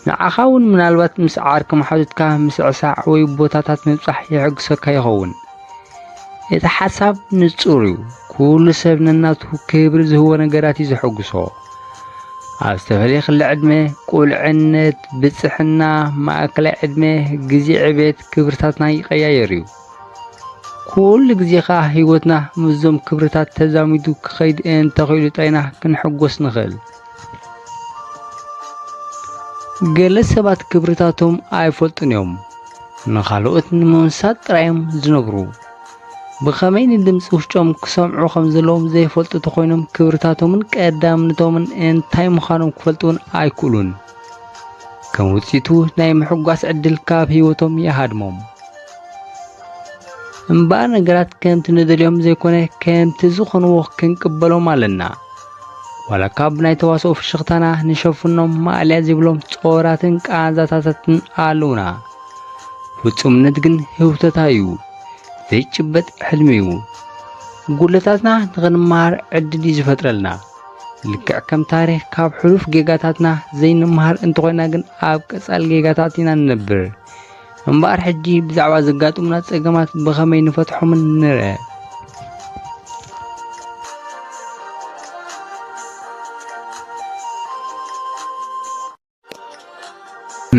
ንዓኻ እውን ምናልባት ምስ ዓርኪ መሓዙትካ ምስዕሳዕ ወይ ቦታታት ምብጻሕ የሐጉሰካ ይኸውን። እቲ ሓሳብ ንጹር እዩ። ኩሉ ሰብ ነናቱ ክብሪ ዝህቦ ነገራት እዩ ዘሐጉሶ። ኣብ ዝተፈላለየ ክሊ ዕድመ፣ ቁልዕነት፣ ብጽሕና፣ ማእከላይ ዕድመ፣ ግዜ ዕቤት፣ ክብርታትና ይቀያየር እዩ። ኩሉ ግዜ ከኣ ህይወትና ምስዞም ክብርታት ተዛሚዱ ክኸይድ እንተኽኢሉ ጥራይና ክንሕጎስ ንኽእል። ገለ ሰባት ክብርታቶም ኣይፈልጡን እዮም። ንኻልኦት ንምምሳጥ ጥራይ እዮም ዝነብሩ። ብኸመይ ንድምጺ ውሽጦም ክሰምዑ ከም ዘለዎም ዘይፈልጡ ተኾይኖም ክብርታቶምን ቀዳምነቶምን እንታይ ምዃኖም ክፈልጡ እውን ኣይክእሉን። ከም ውጽኢቱ ናይ ምሕጓስ ዕድል ካብ ህይወቶም ይሃድሞም። እምበኣር ነገራት ከምቲ ንደልዮም ዘይኮነ ከምቲ ዝኾንዎ ክንቅበሎም ኣለና። ዋላ ካብ ናይ ተዋስኦ ፍሽኽታና ንሸፍኖም ማእለያ ዘይብሎም ጾራትን ቃንዛታትን ኣለዉና። ፍጹምነት ግን ህውተታ እዩ፣ ዘይጭበጥ ሕልሚ እዩ። ጉድለታትና ንኽንመሃር ዕድል እዩ ዝፈጥረልና። ልክዕ ከም ታሪኽ ካብ ሕሉፍ ጌጋታትና ዘይንመሃር እንተኾይና ግን ኣብ ቀጻሊ ጌጋታት ኢና ንነብር። እምበኣር ሕጂ ብዛዕባ ዘጋጥሙና ጸገማት ብኸመይ ንፈትሖምን ንርአ።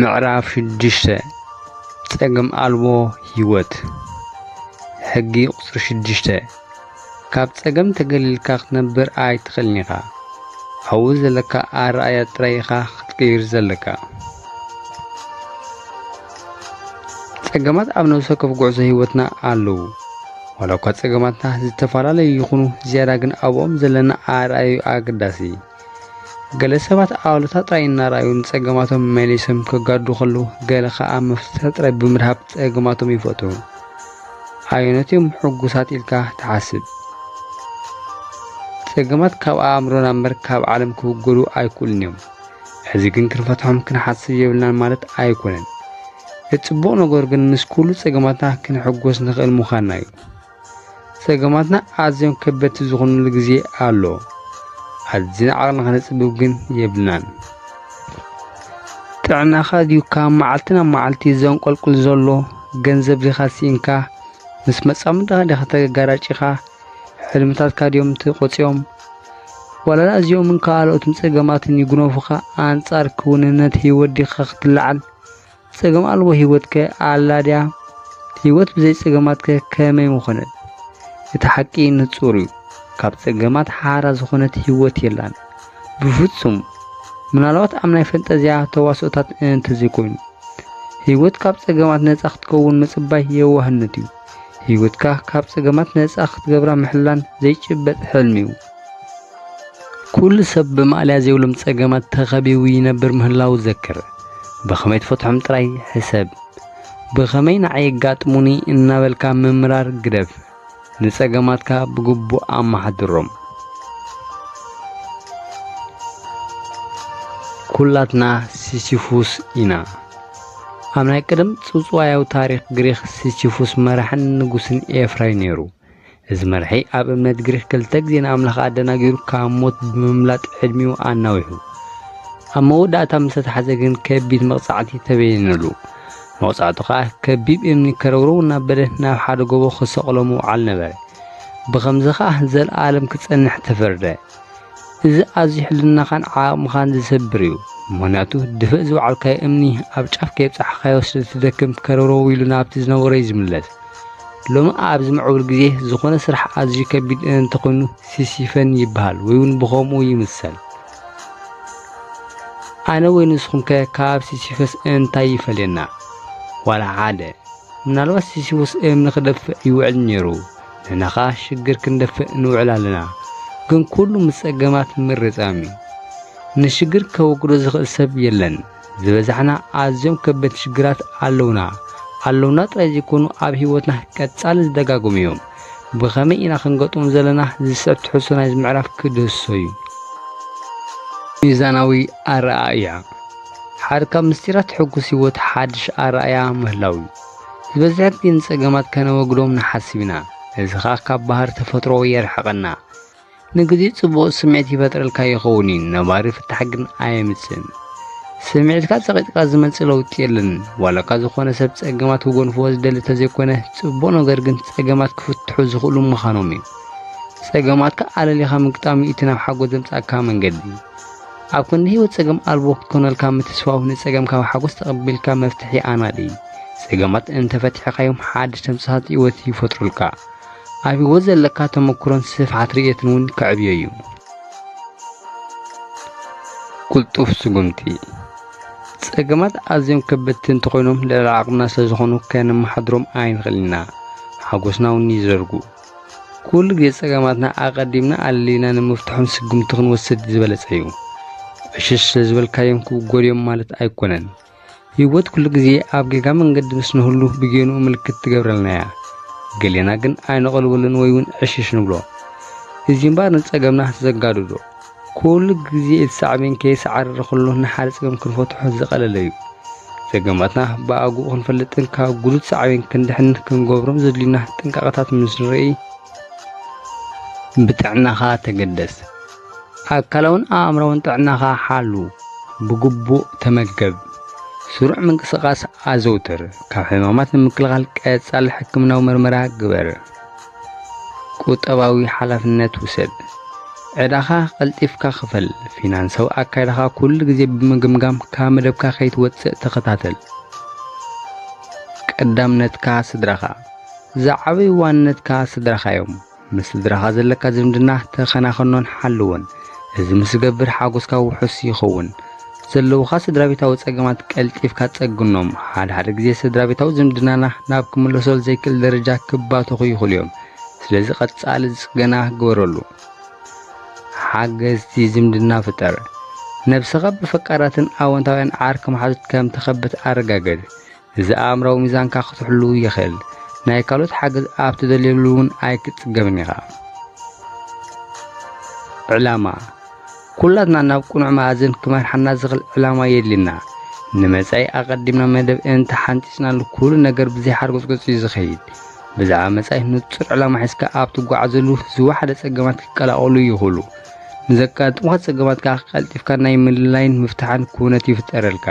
ምዕራፍ ሽዱሽተ፣ ጸገም ኣልቦ ህይወት። ሕጊ ቁጽሪ ሽዱሽተ፣ ካብ ጸገም ተገሊልካ ክትነብር ኣይትኽእልን ኢኻ። ኣብኡ ዘለካ ኣረኣእያ ጥራይ ኢኻ ክትቅይር ዘለካ። ጸገማት ኣብ ነፍሲ ወከፍ ጉዕዞ ህይወትና ኣለዉ። ዋላ እኳ ጸገማትና ዝተፈላለዩ ይኹኑ፣ ዝያዳ ግን ኣብኦም ዘለና ኣረኣእያ እዩ ኣገዳሲ። ገለ ሰባት ኣሉታ ጥራይ እናረኣዩ ንጸገማቶም መሊሶም ከጋድዱ ከለዉ፣ ገለ ኸኣ መፍትሒ ጥራይ ብምድሃብ ጸገማቶም ይፈትሑ። ኣየኖት እዮም ሕጉሳት ኢልካ ትሓስብ? ጸገማት ካብ ኣእምሮና እምበር ካብ ዓለም ክውገዱ ኣይክእሉን እዮም። ሕዚ ግን ክንፈትሖም ክንሓስብ የብልናን ማለት ኣይኮነን። እቲ ጽቡቕ ነገር ግን ምስ ኩሉ ጸገማትና ክንሕጎስ ንኽእል ምዃንና እዩ። ጸገማትና ኣዝዮም ከበድቲ ዝኾኑሉ ግዜ ኣሎ። ኣዚና ዓቕልና ከነጽብብ ግን የብልናን። ጥዕናኻ ድዩ ካብ መዓልቲ ናብ መዓልቲ ዘንቆልቁል ዘሎ? ገንዘብ ዲኻ ስኢንካ? ምስ መጻምድኻ ዲኻ ተጋራጪኻ? ሕልምታትካ ድዮም ተቖጺኦም? ዋላ እዚኦምን ካልኦትን ጸገማትን ይጉነፉኻ? ኣንጻር ክውንነት ህይወት ዲኻ ክትለዓል? ጸገም ኣልቦ ህይወትከ ኣላ ድያ? ህይወት ብዘይ ጸገማትከ ከመይ ምኾነት? እቲ ሓቂ ንጹር እዩ። ካብ ጸገማት ሓራ ዝኾነት ህይወት የላን። ብፍጹም። ምናልባት ኣብ ናይ ፈንጠዝያ ተዋስኦታት እንተዘይኮይኑ። ህይወት ካብ ጸገማት ነጻ ክትከውን ምጽባይ የዋህነት እዩ። ህይወትካ ካብ ጸገማት ነጻ ክትገብራ ምሕላን ዘይጭበጥ ሕልሚ እዩ። ኩሉ ሰብ ብማእለያ ዘይብሎም ጸገማት ተኸቢቡ ይነብር ምህላዉ ዘክር። ብኸመይ ትፈትሖም ጥራይ ሕሰብ። ብኸመይ ንዓይ የጋጥሙኒ እናበልካ ምምራር ግደፍ። ንጸገማትካ ብግቡእ ኣመሓድሮም። ኩላትና ሲሲፉስ ኢና። ኣብ ናይ ቀደም ጽውጽዋያዊ ታሪኽ ግሪኽ ሲሲፉስ መራሕን ንጉስን ኤፍራይ ነይሩ። እዚ መርሒ ኣብ እምነት ግሪኽ ክልተ ግዜ ንኣምላኽ ኣደናጊሩ ካብ ሞት ብምምላጥ ዕድሚኡ ኣናዊሑ። ኣብ መወዳእታ ምስ ተታሕዘ ግን ከቢድ መቕጻዕቲ ተበየነሉ። መቕጻዕቱ ከኣ ከቢብ እምኒ ከረውረው እናበለ ናብ ሓደ ጎቦ ክሰቕሎ ምውዓል ነበረ። ብኸምዚ ከኣ ዘለኣለም ክጸንሕ ተፈርደ። እዚ ኣዝዩ ሕልናኻን ዓቕምኻን ዝሰብር እዩ። ምኽንያቱ ድፍእ ዝወዓልካዮ እምኒ ኣብ ጫፍ ከየብጻሕካዮ ስለ ትደክም ከረውረው ኢሉ ናብቲ ዝነበሮ እዩ ዝምለስ። ሎሚ ኣብዚ ምዕቡል ግዜ ዝኾነ ስራሕ ኣዝዩ ከቢድ እንተኾይኑ ሲሲፈን ይበሃል ወይ እውን ብኸምኡ ይምሰል። ኣነ ወይ ንስኹምከ ካብ ሲሲፈስ እንታይ ይፈልየና? ዋላ ሓደ። ምናልባት ሲሲፈስ እምኒ ክደፍእ ይውዕል ነይሩ፣ ንሕና ኸኣ ሽግር ክንደፍእ ንውዕል ኣለና። ግን ኩሉ ምስ ጸገማት ምርጻም እዩ። ንሽግር ከወግዶ ዝኽእል ሰብ የለን። ዝበዛሕና ኣዝዮም ከበድቲ ሽግራት ኣለውና። ኣለውና ጥራይ ዘይኮኑ ኣብ ህይወትና ቀጻሊ ዝደጋገሙ እዮም። ብኸመይ ኢና ክንገጥሞም ዘለና ዝስዕብ ትሕዝቶ ናይዚ ምዕራፍ ክድህስሶ እዩ። ሚዛናዊ ኣረኣእያ። ሓደ ካብ ምስጢራት ሕጉስ ህይወት ሓድሽ ኣረኣእያ ምህላው እዩ። ዝበዝሕ ግዜ ንጸገማት ከነወግዶም ንሓስብ ኢና። እዚ ኸኣ ካብ ባህሪ ተፈጥሮ የርሕቐና። ንግዜኡ ጽቡቕ ስምዒት ይፈጥረልካ ይኸውን እዩ፣ ነባሪ ፍታሕ ግን ኣየምጽእን። ስምዒትካ ጸቒጥካ ዝመጽእ ለውጢ የለን። ዋላኳ ዝኾነ ሰብ ጸገማት ክጎንፍዎ ዝደሊ እንተዘይኮነ፣ ጽቡቕ ነገር ግን ጸገማት ክፍትሑ ዝኽእሉ ምዃኖም እዩ። ጸገማትካ ኣለሊኻ ምግጣም እዩ እቲ ናብ ሓጎስ ዘምጽኣካ መንገዲ። ኣብ ክንዲ ህይወት ጸገም ኣልቦ ክትኮነልካ ምትስፋው፣ ንጸገምካ ብሓጎስ ተቐቢልካ መፍትሒ ኣናዲ። ጸገማት እንተፈቲሕካዮም ሓድሽ ተምሳሳት ህይወት ይፈጥሩልካ። ኣብ ህይወት ዘለካ ተመክሮን ስፍሓት ርእየትን እውን ከዕብዮ እዩ። ቅልጡፍ ስጉምቲ። ጸገማት ኣዝዮም ከበድቲ እንተኾይኖም ልዕሊ ዓቕምና ስለ ዝኾኑ ከነመሓድሮም ኣይንኽእልን ኢና። ሓጎስና እውን ይዘርጉ። ኩሉ ግዜ ጸገማትና ኣቐዲምና ኣለሊና ንምፍትሖም ስጉምቲ ክንወስድ ዝበለጸ እዩ። ዕሽሽ ስለ ዝበልካዮም ክውገዱ እዮም ማለት ኣይኮነን። ህይወት ኩሉ ግዜ ኣብ ጌጋ መንገዲ ምስ ንህሉ ብጌንኡ ምልክት ትገብረልና እያ። ገሌና ግን ኣይንቕልበሉን ወይ እውን ዕሽሽ ንብሎ። እዚ እምበኣር ንጸገምና ዘጋድዶ። ኩሉ ግዜ እቲ ሳዕቤን ከየሰዓረረ ከሎ ንሓደ ጸገም ክንፈትሖ ዝቐለለ እዩ። ጸገማትና ብኣግኡ ክንፈልጥን ካብ ግዱድ ሳዕቤን ክንድሕንን ክንገብሮም ዘድልዩና ጥንቃቐታት ምስ ንርኢ፣ ብጥዕናኻ ተገደስ። ኣካላውን ኣእምሮኣውን ጥዕናኻ ሓሉ። ብግቡእ ተመገብ። ስሩዕ ምንቅስቓስ ኣዘውትር። ካብ ሕማማት ንምክልኻል ቀጻሊ ሕክምናዊ መርመራ ግበር። ቁጠባዊ ሓላፍነት ውሰድ። ዕዳኻ ቀልጢፍካ ክፈል። ፊናንሳዊ ኣካይዳኻ ኩሉ ግዜ ብምግምጋም ካብ መደብካ ከይትወጽእ ተኸታተል። ቀዳምነትካ ስድራኻ። ዝዓበዩ ዋንነትካ ስድራኻ እዮም። ምስ ስድራኻ ዘለካ ዝምድና ተኸናኸኖን ሓልዎን። እዚ ምስ ትገብር ሓጎስካ ውሑስ ይኸውን። ዘለውኻ ስድራ ቤታዊ ጸገማት ቀልጢፍካ ጸግኖም። ሓደ ሓደ ግዜ ስድራ ቤታዊ ዝምድናና ናብ ክምለሶ ዘይክእል ደረጃ ክባተኹ ይኽእሉ እዮም። ስለዚ ቀጻሊ ጽገና ግበረሉ። ሓገዝቲ ዝምድና ፍጠር። ነብስኻ ብፈቃራትን ኣወንታውያን ዓርኪ መሓዙት ከም ተኸብት ኣረጋግጽ። እዚ ኣእምራዊ ሚዛንካ ክትሕሉ ይኽእል። ናይ ካልኦት ሓገዝ ኣብ ትደልየሉ እውን ኣይክትጽገምን ኢኻ። ዕላማ። ኩላትና ናብ ቅኑዕ መኣዝን ክመርሓና ዝኽእል ዕላማ የድልየና። ንመጻኢ ኣቐዲምና መደብ እንተሓንጺጽናሉ፣ ኩሉ ነገር ብዘይ ሓርጎጽጎጽ እዩ ዝኸይድ። ብዛዕባ መጻኢ ንጹር ዕላማ ሒዝካ ኣብ ትጓዓዘሉ፣ ዝወሓደ ጸገማት ክቀላቐሉ ይኽእሉ። ንዘጋጥሙኻ ጸገማት ከኣ ቀልጢፍካ ናይ ምልላይን ምፍታሕን ኩነት ይፍጠረልካ።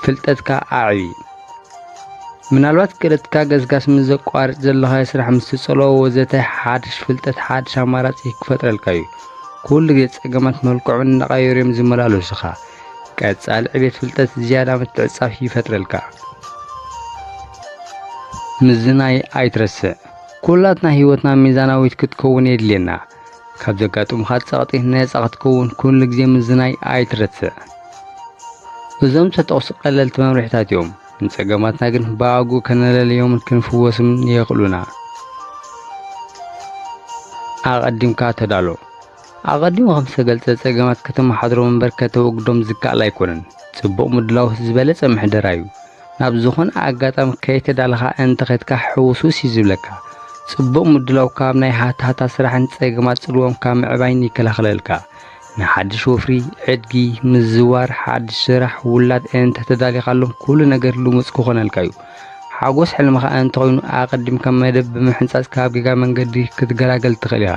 ፍልጠትካ ኣዕቢ። ምናልባት ክእለትካ ገስጋስ ምስ ዘቋርጽ፣ ዘለኻዮ ስራሕ ምስ ትጸልኦ ወዘተ፣ ሓድሽ ፍልጠት፣ ሓድሽ ኣማራጺ ክፈጥረልካ እዩ። ኩሉ ግዜ ጸገማት መልክዖም እናቐየሩ እዮም ዝመላለሱኻ። ቀጻሊ ዕቤት ፍልጠት ዝያዳ ምትዕጻፍ ይፈጥረልካ። ምዝናይ ኣይትረስዕ። ኩላትና ህይወትና ሚዛናዊት ክትከውን የድልየና። ካብ ዘጋጥሙኻ ጸቕጢ ነጻ ክትከውን ኩሉ ግዜ ምዝናይ ኣይትረስዕ። እዞም ዝተጠቕሱ ቀለልቲ መምርሒታት እዮም። ንጸገማትና ግን ብኣግኡ ከነለልዮምን ክንፍወስምን የኽእሉና። ኣቐዲምካ ተዳሎ። ኣቐዲሙ ከም ዝተገልጸ፣ ጸገማት ከተመሓድሮም እምበር ከተወግዶም ዝከኣል ኣይኮነን። ጽቡቕ ምድላው ዝበለጸ ምሕደራ እዩ። ናብ ዝኾነ ኣጋጣሚ ከይተዳለኻ እንተኸድካ ሕውስውስ እዩ ዝብለካ። ጽቡቕ ምድላው ካብ ናይ ሃታሃታ ስራሕን ጸገማት ጽልዎም ካብ ምዕባይን ይከላኸለልካ። ንሓድሽ ወፍሪ፣ ዕድጊ፣ ምዝዋር፣ ሓድሽ ስራሕ፣ ውላድ እንተተዳሊኻሎም ኩሉ ነገር ልሙጽ ክኾነልካ እዩ። ሓጎስ ሕልምኻ እንተኾይኑ ኣቐዲምካ መደብ ብምሕንጻጽ ካብ ጌጋ መንገዲ ክትገላገል ትኽእል ኢኻ።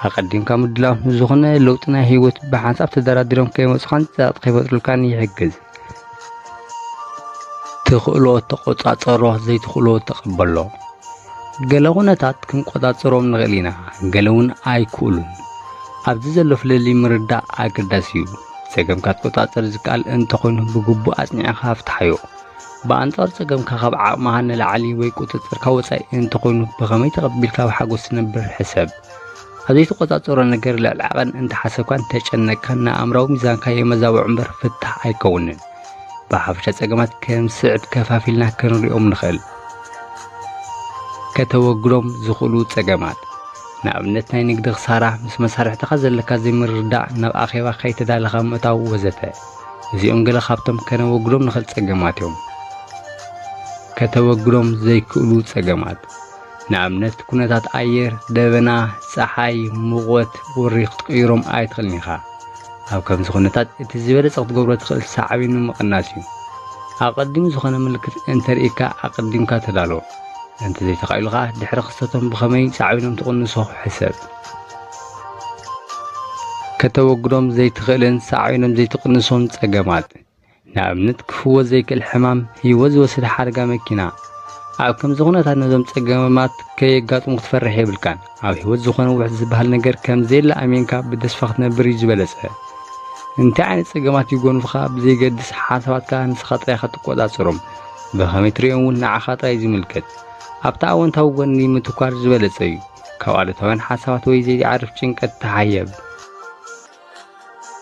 ኣቐዲምካ ምድላው ንዝኾነ ለውጢ ናይ ህይወት ብሓንሳብ ተደራዲሮም ከይመጹኻን ጸቕጢ ከይፈጥሩልካን ይሕግዝ። ትኽእሎ ተቆጻጸሮ፣ ዘይትኽእሎ ተቐበሎ። ገለ ኩነታት ክንቆጻጸሮም ንኽእል ኢና፣ ገለ እውን ኣይክእሉን። ኣብዚ ዘሎ ፍልልይ ምርዳእ ኣገዳሲ እዩ። ጸገምካ ክትቆጻጸር ዝከኣል እንተኾይኑ ብግቡእ ኣጽኒዕኻ ፍትሓዮ። ብኣንጻሩ ጸገምካ ካብ ዓቕምኻ ንላዕሊ ወይ ቁጽጽርካ ወጻኢ እንተኾይኑ ብኸመይ ተቐቢልካ ብሓጎስ ትነብር ሕሰብ። ኣብ ዘይትቆጻጸሮ ነገር ልዕሊ ዓቐን እንተሓሰብካን እንተጨነቅካን ንኣእምራዊ ሚዛንካ የመዛብዖ እምበር ፍታሕ ኣይከውንን። ብሓፈሻ ጸገማት ከም ስዕብ ከፋፊልና ክንሪኦም ንኽእል። ከተወግዶም ዝኽእሉ ጸገማት። ንኣብነት ናይ ንግዲ ክሳራ፣ ምስ መሳርሕትኻ ዘለካ ዘይምርድዳእ፣ ናብ ኣኼባ ከይተዳለኻ ምእታው ወዘተ። እዚኦም ገለ ካብቶም ከነወግዶም ንኽእል ጸገማት እዮም። ከተወግዶም ዘይክእሉ ጸገማት። ንኣብነት ኩነታት ኣየር፣ ደበና፣ ጸሓይ፣ ሙቐት፣ ቁሪ ክትቅይሮም ኣይትኽእልን ኢኻ። ኣብ ከምዚ ኩነታት እቲ ዝበለጸ ክትገብሮ ትኽእል ሳዕቤኑ ምቕናስ እዩ። ኣቐዲሙ ዝኾነ ምልክት እንተርኢካ ኣቐዲምካ ተዳሎ። እንተዘይተኻኢሉ ኸኣ ድሕሪ ክስተቶም ብኸመይ ሳዕቤኖም ትቕንሶ ሕሰብ። ከተወግዶም ዘይትኽእልን ሳዕቤኖም ዘይትቕንሶን ጸገማት። ንኣብነት ክፍወስ ዘይክእል ሕማም፣ ህይወት ዝወስድ ሓደጋ መኪና። ኣብ ከምዚ ኩነታት ነዞም ጸገማት ከየጋጥሙ ክትፈርሕ የብልካን። ኣብ ህይወት ዝኾነ ውሕስ ዝበሃል ነገር ከም ዘየለ ኣሚንካ ብተስፋ ክትነብር እዩ ዝበለጸ። እንታይ ዓይነት ጸገማት ይጎንፉኻ ብዘይገድስ ሓሳባትካ ንስኻ ጥራይ ኢኻ ትቆጻጸሮም። ብኸመይ ትርእዮም እውን ንዓኻ ጥራይ እዩ ዝምልከት። ኣብቲ ኣወንታዊ ጎኒ ምትኳር ዝበለጸ እዩ። ካብ ኣሉታውያን ሓሳባት ወይ ዘይዓርፍ ጭንቀት ተሓየብ።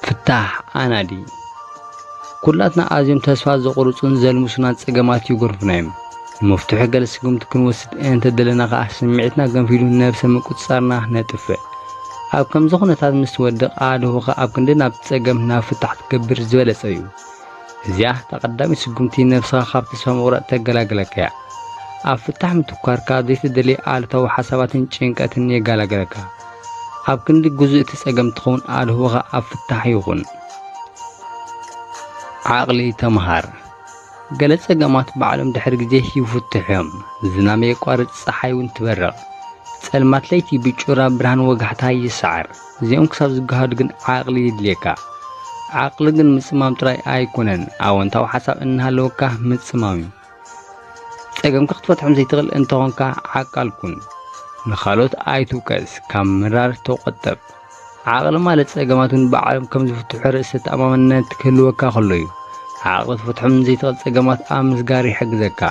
ፍታሕ ኣናዲ። ኩላትና ኣዝዮም ተስፋ ዘቑርጹን ዘልምሱና ጸገማት ይጎንፉና እዮም። ንመፍትሒ ገለ ስጉምቲ ክንወስድ እንተደለና ኸኣ ስምዒትና ገንፊሉ ነብሰ ምቁጽጻርና ነጥፍእ። ኣብ ከምዚ ኩነታት ምስ ትወድቕ ኣድህቦኻ ኣብ ክንዲ ናብ ጸገም ናብ ፍታሕ ክትገብር ዝበለጸ እዩ። እዚኣ እታ ቀዳመይቲ ስጉምቲ ነብስኻ ካብ ተስፋ ምቑራጽ ተገላግለካ እያ። ኣብ ፍታሕ ምትኳርካ ዘይተደልየ ኣሉታዊ ሓሳባትን ጭንቀትን የገላግለካ። ኣብ ክንዲ ግዙእ እቲ ጸገም ትኸውን ኣድህቦኻ ኣብ ፍታሕ ይኹን። ዓቕሊ ተምሃር። ገለ ጸገማት ባዕሎም ድሕሪ ግዜ ይፍትሑ እዮም። ዝናም የቋርጽ፣ ጸሓይ እውን ትበርቕ። ጸልማት ለይቲ ብጩራ ብርሃን ወጋሕታ ይሰዓር። እዚኦም ክሳብ ዝገሃዱ ግን ዓቕሊ የድልየካ። ዓቕሊ ግን ምጽማም ጥራይ ኣይኮነን፣ ኣወንታዊ ሓሳብ እናሃለወካ ምጽማም እዩ። ጸገምካ ክትፈትሖም ዘይትኽእል እንተኾንካ ዓቃል ኩን። ንኻልኦት ኣይትውቀስ፣ ካብ ምራር ተቖጠብ። ዓቕሊ ማለት ጸገማት እውን ባዕሎም ከም ዝፍትሑ ርእሰ ተኣማምነት ክህልወካ ከሎ እዩ። ዓቕሊ ክትፈትሖም ንዘይትኽእል ጸገማት ኣብ ምስጋር ይሕግዘካ።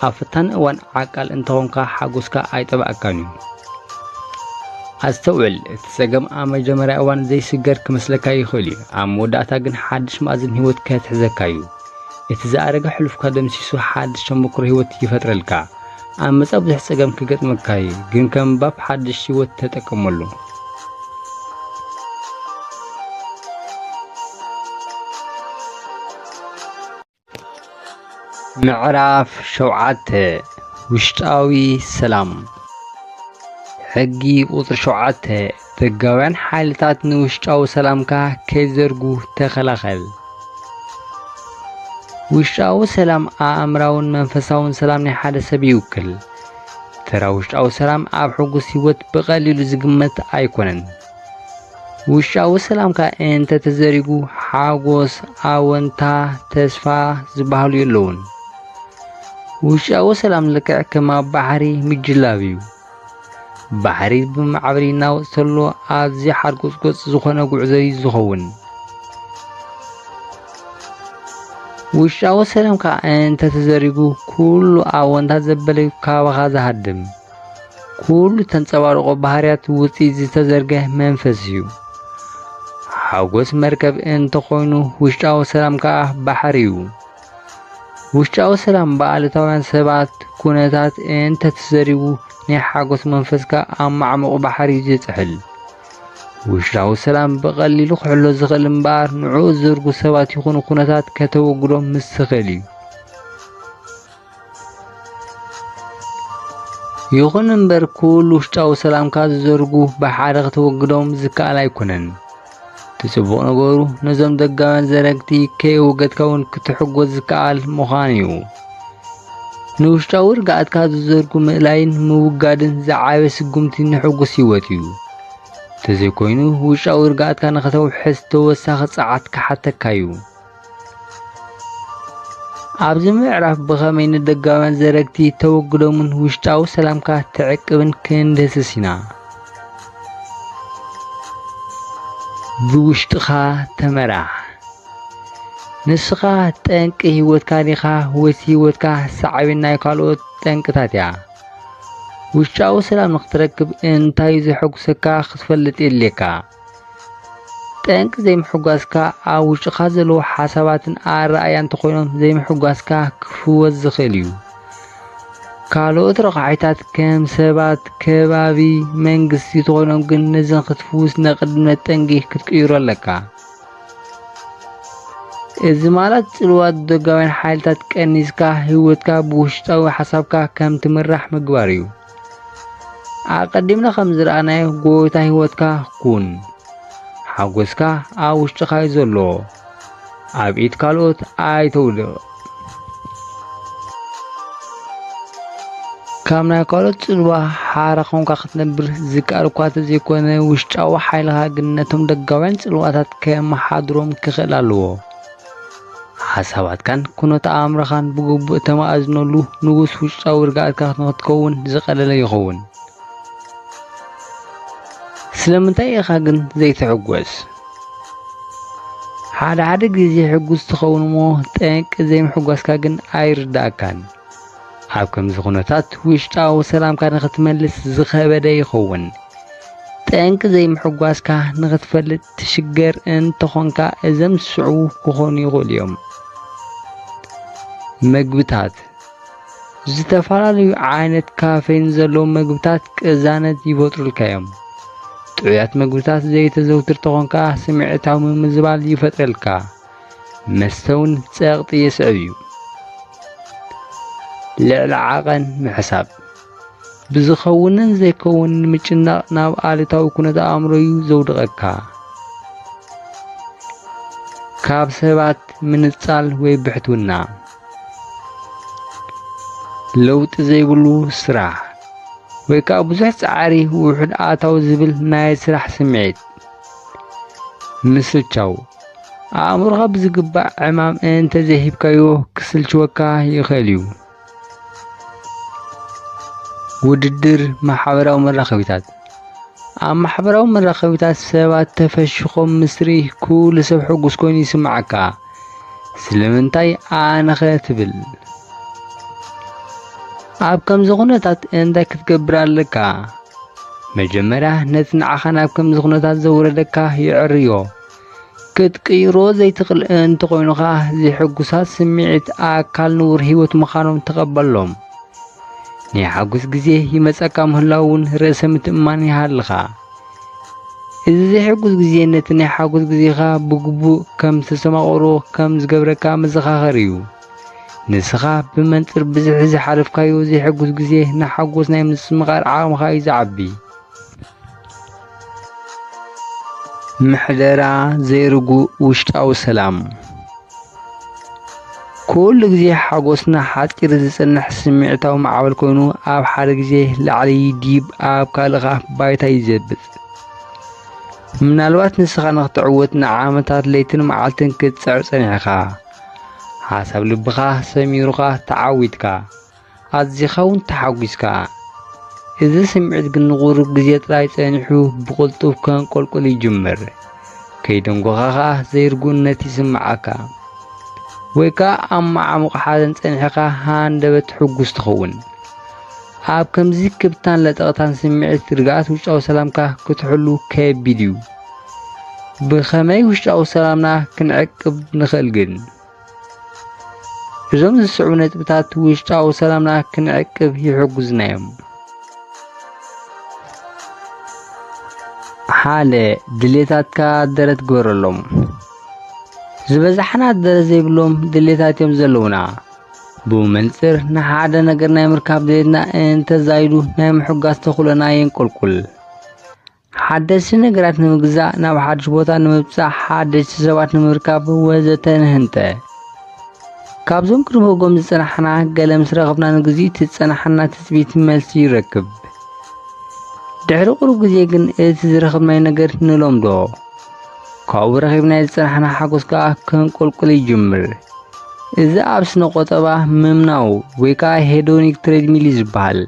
ኣብ ፈታኒ እዋን ዓቃል እንተኾንካ ሓጎስካ ኣይጠባእካን እዩ። ኣስተውዕል፣ እቲ ጸገም ኣብ መጀመርያ እዋን ዘይስገር ክመስለካ ይኽእል እዩ። ኣብ መወዳእታ ግን ሓድሽ ማእዝን ህይወት ከትሕዘካ እዩ። እቲ ዝኣረገ ሕሉፍካ ደምሲሱ ሓድሽ ተመክሮ ህይወት ይፈጥረልካ። ኣብ መጻኢ ብዙሕ ጸገም ክገጥመካ እዩ፣ ግን ከም ባብ ሓድሽ ህይወት ተጠቀመሉ። ምዕራፍ ሸውዓተ፣ ውሽጣዊ ሰላም። ሕጊ ቁጽሪ ሸውዓተ፣ ደጋውያን ሓይልታት ንውሽጣዊ ሰላምካ ከይዘርጉ ተኸላኸል። ውሽጣዊ ሰላም ኣእምራውን መንፈሳውን ሰላም ናይ ሓደ ሰብ ይውክል። ተራ ውሽጣዊ ሰላም ኣብ ሕጉስ ህይወት ብቐሊሉ ዝግመት ኣይኮነን። ውሽጣዊ ሰላምካ እንተ ተዘሪጉ፣ ሓጎስ፣ ኣወንታ፣ ተስፋ ዝበሃሉ የለውን። ውሽጣዊ ሰላም ልክዕ ከም ኣብ ባሕሪ ምጅላብ እዩ። ባሕሪ ብማዕበል ይናወጽ ተሎ፣ ኣዝዩ ሓርጎጽጎጽ ዝኾነ ጉዕዞ እዩ ዝኸውን። ውሽጣዊ ሰላምካ እንተ ተዘሪጉ፣ ኩሉ ኣወንታ ዘበለ እዩ ካባኻ ዝሃድም። ኩሉ ተንጸባርቆ ባህርያት ውጽኢት ዝተዘርገ መንፈስ እዩ። ሓጎስ መርከብ እንተኾይኑ፣ ውሽጣዊ ሰላም ከኣ ባሕሪ እዩ። ውሽጣዊ ሰላም ብኣሉታውያን ሰባት፣ ኩነታት እንተ ተዘሪጉ፣ ናይ ሓጎስ መንፈስካ ኣብ ማዕሙቕ ባሕሪ እዩ ዝጥሕል። ውሽጣዊ ሰላም ብቐሊሉ ክሕሎ ዝኽእል እምበኣር፣ ንዕኡ ዝዘርጉ ሰባት ይኹኑ ኩነታት ከተወግዶም ምስ ትኽእል እዩ። ይኹን እምበር፣ ኩሉ ውሽጣዊ ሰላምካ ዝዘርጉ ብሓደ ከተወግዶም ዝከኣል ኣይኮነን። እቲ ጽቡቕ ነገሩ፣ ነዞም ደጋውያን ዘረግቲ ከየወገድካ እውን ክትሕጎስ ዝከኣል ምዃኑ እዩ። ንውሽጣዊ ርግኣትካ ዝዘርጉ ምእላይን ምውጋድን ዝዓበየ ስጉምቲ ንሕጉስ ህይወት እዩ። እንተዘይኮይኑ፣ ውሽጣዊ ርግኣትካ ንኸተውሕስ ተወሳኺ ጸዓት ክሓተካ እዩ። ኣብዚ ምዕራፍ ብኸመይ ንደጋውያን ዘረግቲ ተወግዶምን ውሽጣዊ ሰላምካ ትዕቅብን ክንድህስስ ኢና። ብውሽጥኻ ተመራሕ። ንስኻ ጠንቂ ህይወትካ ዲኻ ወይስ ህይወትካ ሳዕቤን ናይ ካልኦት ጠንቅታት እያ? ውሽጣዊ ሰላም ንኽትረክብ እንታይ እዩ ዘሐጉሰካ ክትፈልጥ የድልየካ። ጠንቂ ዘይምሕጓስካ ኣብ ውሽጥኻ ዘለዉ ሓሳባትን ኣረኣእያን እንተኾይኖም ዘይምሕጓስካ ክፍወስ ዝኽእል እዩ። ካልኦት ረቋሒታት ከም ሰባት፣ ከባቢ፣ መንግስቲ እንተኾይኖም ግን ነዘን ክትፍውስ ናይ ቅድምነት ጠንቂ ክትቅይሮ ኣለካ። እዚ ማለት ጽልዋት ደጋውያን ሓይልታት ቀኒስካ ህይወትካ ብውሽጣዊ ሓሳብካ ከም ትምራሕ ምግባር እዩ። ኣቐዲምና ከም ዝረኣናዮ ጎይታ ህይወትካ ኩን። ሓጎስካ ኣብ ውሽጥኻ እዩ ዘሎ። ኣብ ኢድ ካልኦት ኣይተውድቕ። ካብ ናይ ካልኦት ጽልዋ ሓራ ኮንካ ክትነብር ዝከኣል እኳ እንተዘይኮነ፣ ውሽጣዊ ሓይልኻ ግን ነቶም ደጋውያን ጽልዋታት ከመሓድሮም ክኽእል ኣለዎ። ሓሳባትካን ኩነተ ኣእምሮኻን ብግቡእ ተማእዝነሉ፣ ንጉስ ውሽጣዊ ርግኣትካ ንኽትከውን ዝቐለለ ይኸውን። ስለምንታይ ኢኻ ግን ዘይትሕጎስ? ሓደ ሓደ ግዜ ሕጉስ ትኸውን እሞ፣ ጠንቂ ዘይምሕጓስካ ግን ኣይርድኣካን። ኣብ ከምዚ ኩነታት፣ ውሽጣዊ ሰላምካ ንኽትመልስ ዝኸበደ ይኸውን። ጠንቂ ዘይምሕጓስካ ንኽትፈልጥ ትሽገር እንተኾንካ፣ እዞም ዝስዕቡ ክኾኑ ይኽእሉ እዮም። መግብታት። ዝተፈላለዩ ዓይነት ካፌን ዘለዎም መግብታት ቅዛነት ይፈጥሩልካ እዮም። ጥዑያት መግብታት ዘይተዘውትር ተኾንካ፣ ስምዒታዊ ምምዝባል ይፈጥረልካ። መስተ እውን ጸቕጢ የስዕብ እዩ። ልዕሊ ዓቐን ምሕሳብ። ብዝኸውንን ዘይከውንን ምጭናቕ ናብ ኣሉታዊ ኩነተ ኣእምሮ እዩ ዘውድቐካ። ካብ ሰባት ምንጻል ወይ ብሕትውና። ለውጢ ዘይብሉ ስራሕ፣ ወይ ከኣ ብዙሕ ጻዕሪ ውሑድ ኣታዊ ዝብል ናይ ስራሕ ስምዒት። ምስልቻው። ኣእምሮኻ ብዝግባእ ዕማም እንተዘይሂብካዮ ክስልችወካ ይኽእል እዩ። ውድድር ማሕበራዊ መራኸቢታት። ኣብ ማሕበራዊ መራኸቢታት ሰባት ተፈሽኾም ምስ ርኢኽ ኩሉ ሰብ ሕጉስ ኮይኑ ይስምዓካ። ስለምንታይ ኣነኸ ትብል? ኣብ ከምዚ ኩነታት እንታይ ክትገብር ኣለካ? መጀመርያ ነቲ ንዓኻ ናብ ከምዚ ኩነታት ዘውረደካ የዕርዮ። ክትቅይሮ ዘይትኽእል እንተኾይኑ ኸኣ፣ ዘይሕጉሳት ስምዒት ኣካል ንቡር ህይወት ምዃኖም ተቐበሎም። ናይ ሓጎስ ግዜ ይመጸካ ምህላው እውን ርእሰ ምትእምማን ይሃልኻ። እዚ ዘይሕጉስ ግዜ ነቲ ናይ ሓጎስ ግዜኻ ብግቡእ ከም ዝተሰማቕሮ ከም ዝገብረካ መዘኻኸሪ እዩ። ንስኻ ብመንጽር ብዝሒ ዝሓለፍካዮ ዘይሕጉስ ግዜ ንሓጎስ ናይ ምስትምቓር ዓቕምኻ እዩ ዘዓቢ። ምሕደራ ዘይርጉእ ውሽጣዊ ሰላም። ኩሉ ግዜ ሓጎስና ሓጺር ዝጸንሕ ስምዒታዊ ማዕበል ኮይኑ፣ ኣብ ሓደ ግዜ ላዕሊ ዲብ ኣብ ካልእ ኸኣ ባይታ እዩ ዘብጽ። ምናልባት ንስኻ ንኽትዕወት ንዓመታት ለይትን መዓልትን ክትጽዕር ጸኒሕኻ። ሓሳብ ልብኻ ሰሚሩኻ ተዓዊትካ። ኣዚኻ እውን ተሓጒስካ። እዚ ስምዒት ግን ንቑሩብ ግዜ ጥራይ ጸኒሑ ብቕልጡፍ ከንቆልቁል ይጅምር። ከይደንጎኻ ኸኣ ዘይርጉእነት ይስምዓካ። ወይ ከኣ ኣብ መዓሙቕ ሓዘን ጸኒሕካ ሃንደበት ሕጉስ ትኸውን። ኣብ ከምዚ ክብታን ለጠቕታን ስምዒት ርግኣት ውሽጣዊ ሰላምካ ክትሕሉ ከቢድ እዩ። ብኸመይ ውሽጣዊ ሰላምና ክንዕቅብ ንኽእል ግን? እዞም ዝስዕቡ ነጥብታት ውሽጣዊ ሰላምና ክንዕቅብ ይሕግዙና እዮም። ሓደ፣ ድሌታትካ ደረት ግበረሎም። ዝበዛሕና ደረት ዘይብሎም ድሌታት እዮም ዘለዉና። ብመንጽር ንሓደ ነገር ናይ ምርካብ ድሌትና እንተዛይዱ ናይ ምሕጓስ ተኽእሎና የንቆልቁል። ሓደስቲ ነገራት ንምግዛእ፣ ናብ ሓድሽ ቦታ ንምብጻሕ፣ ሓደስቲ ሰባት ንምርካብ ወዘተ ንህንጠ። ካብዞም ክንህጎም ዝጸናሕና ገለ ምስ ረኸብና ንግዚኡ እቲ ዝጸናሓና ትጽቢት መልሲ ይረክብ። ድሕሪ ቁሩብ ግዜ ግን እቲ ዝረኸብናዮ ነገር ንለምዶ። ካብኡ ረኺብናዮ ዝጸናሕና ሓጎስ ከኣ ከንቆልቁል ይጅምር። እዚ ኣብ ስነ ቆጠባ ምምናው ወይ ከኣ ሄዶኒክ ትሬድሚል እዩ ዝበሃል።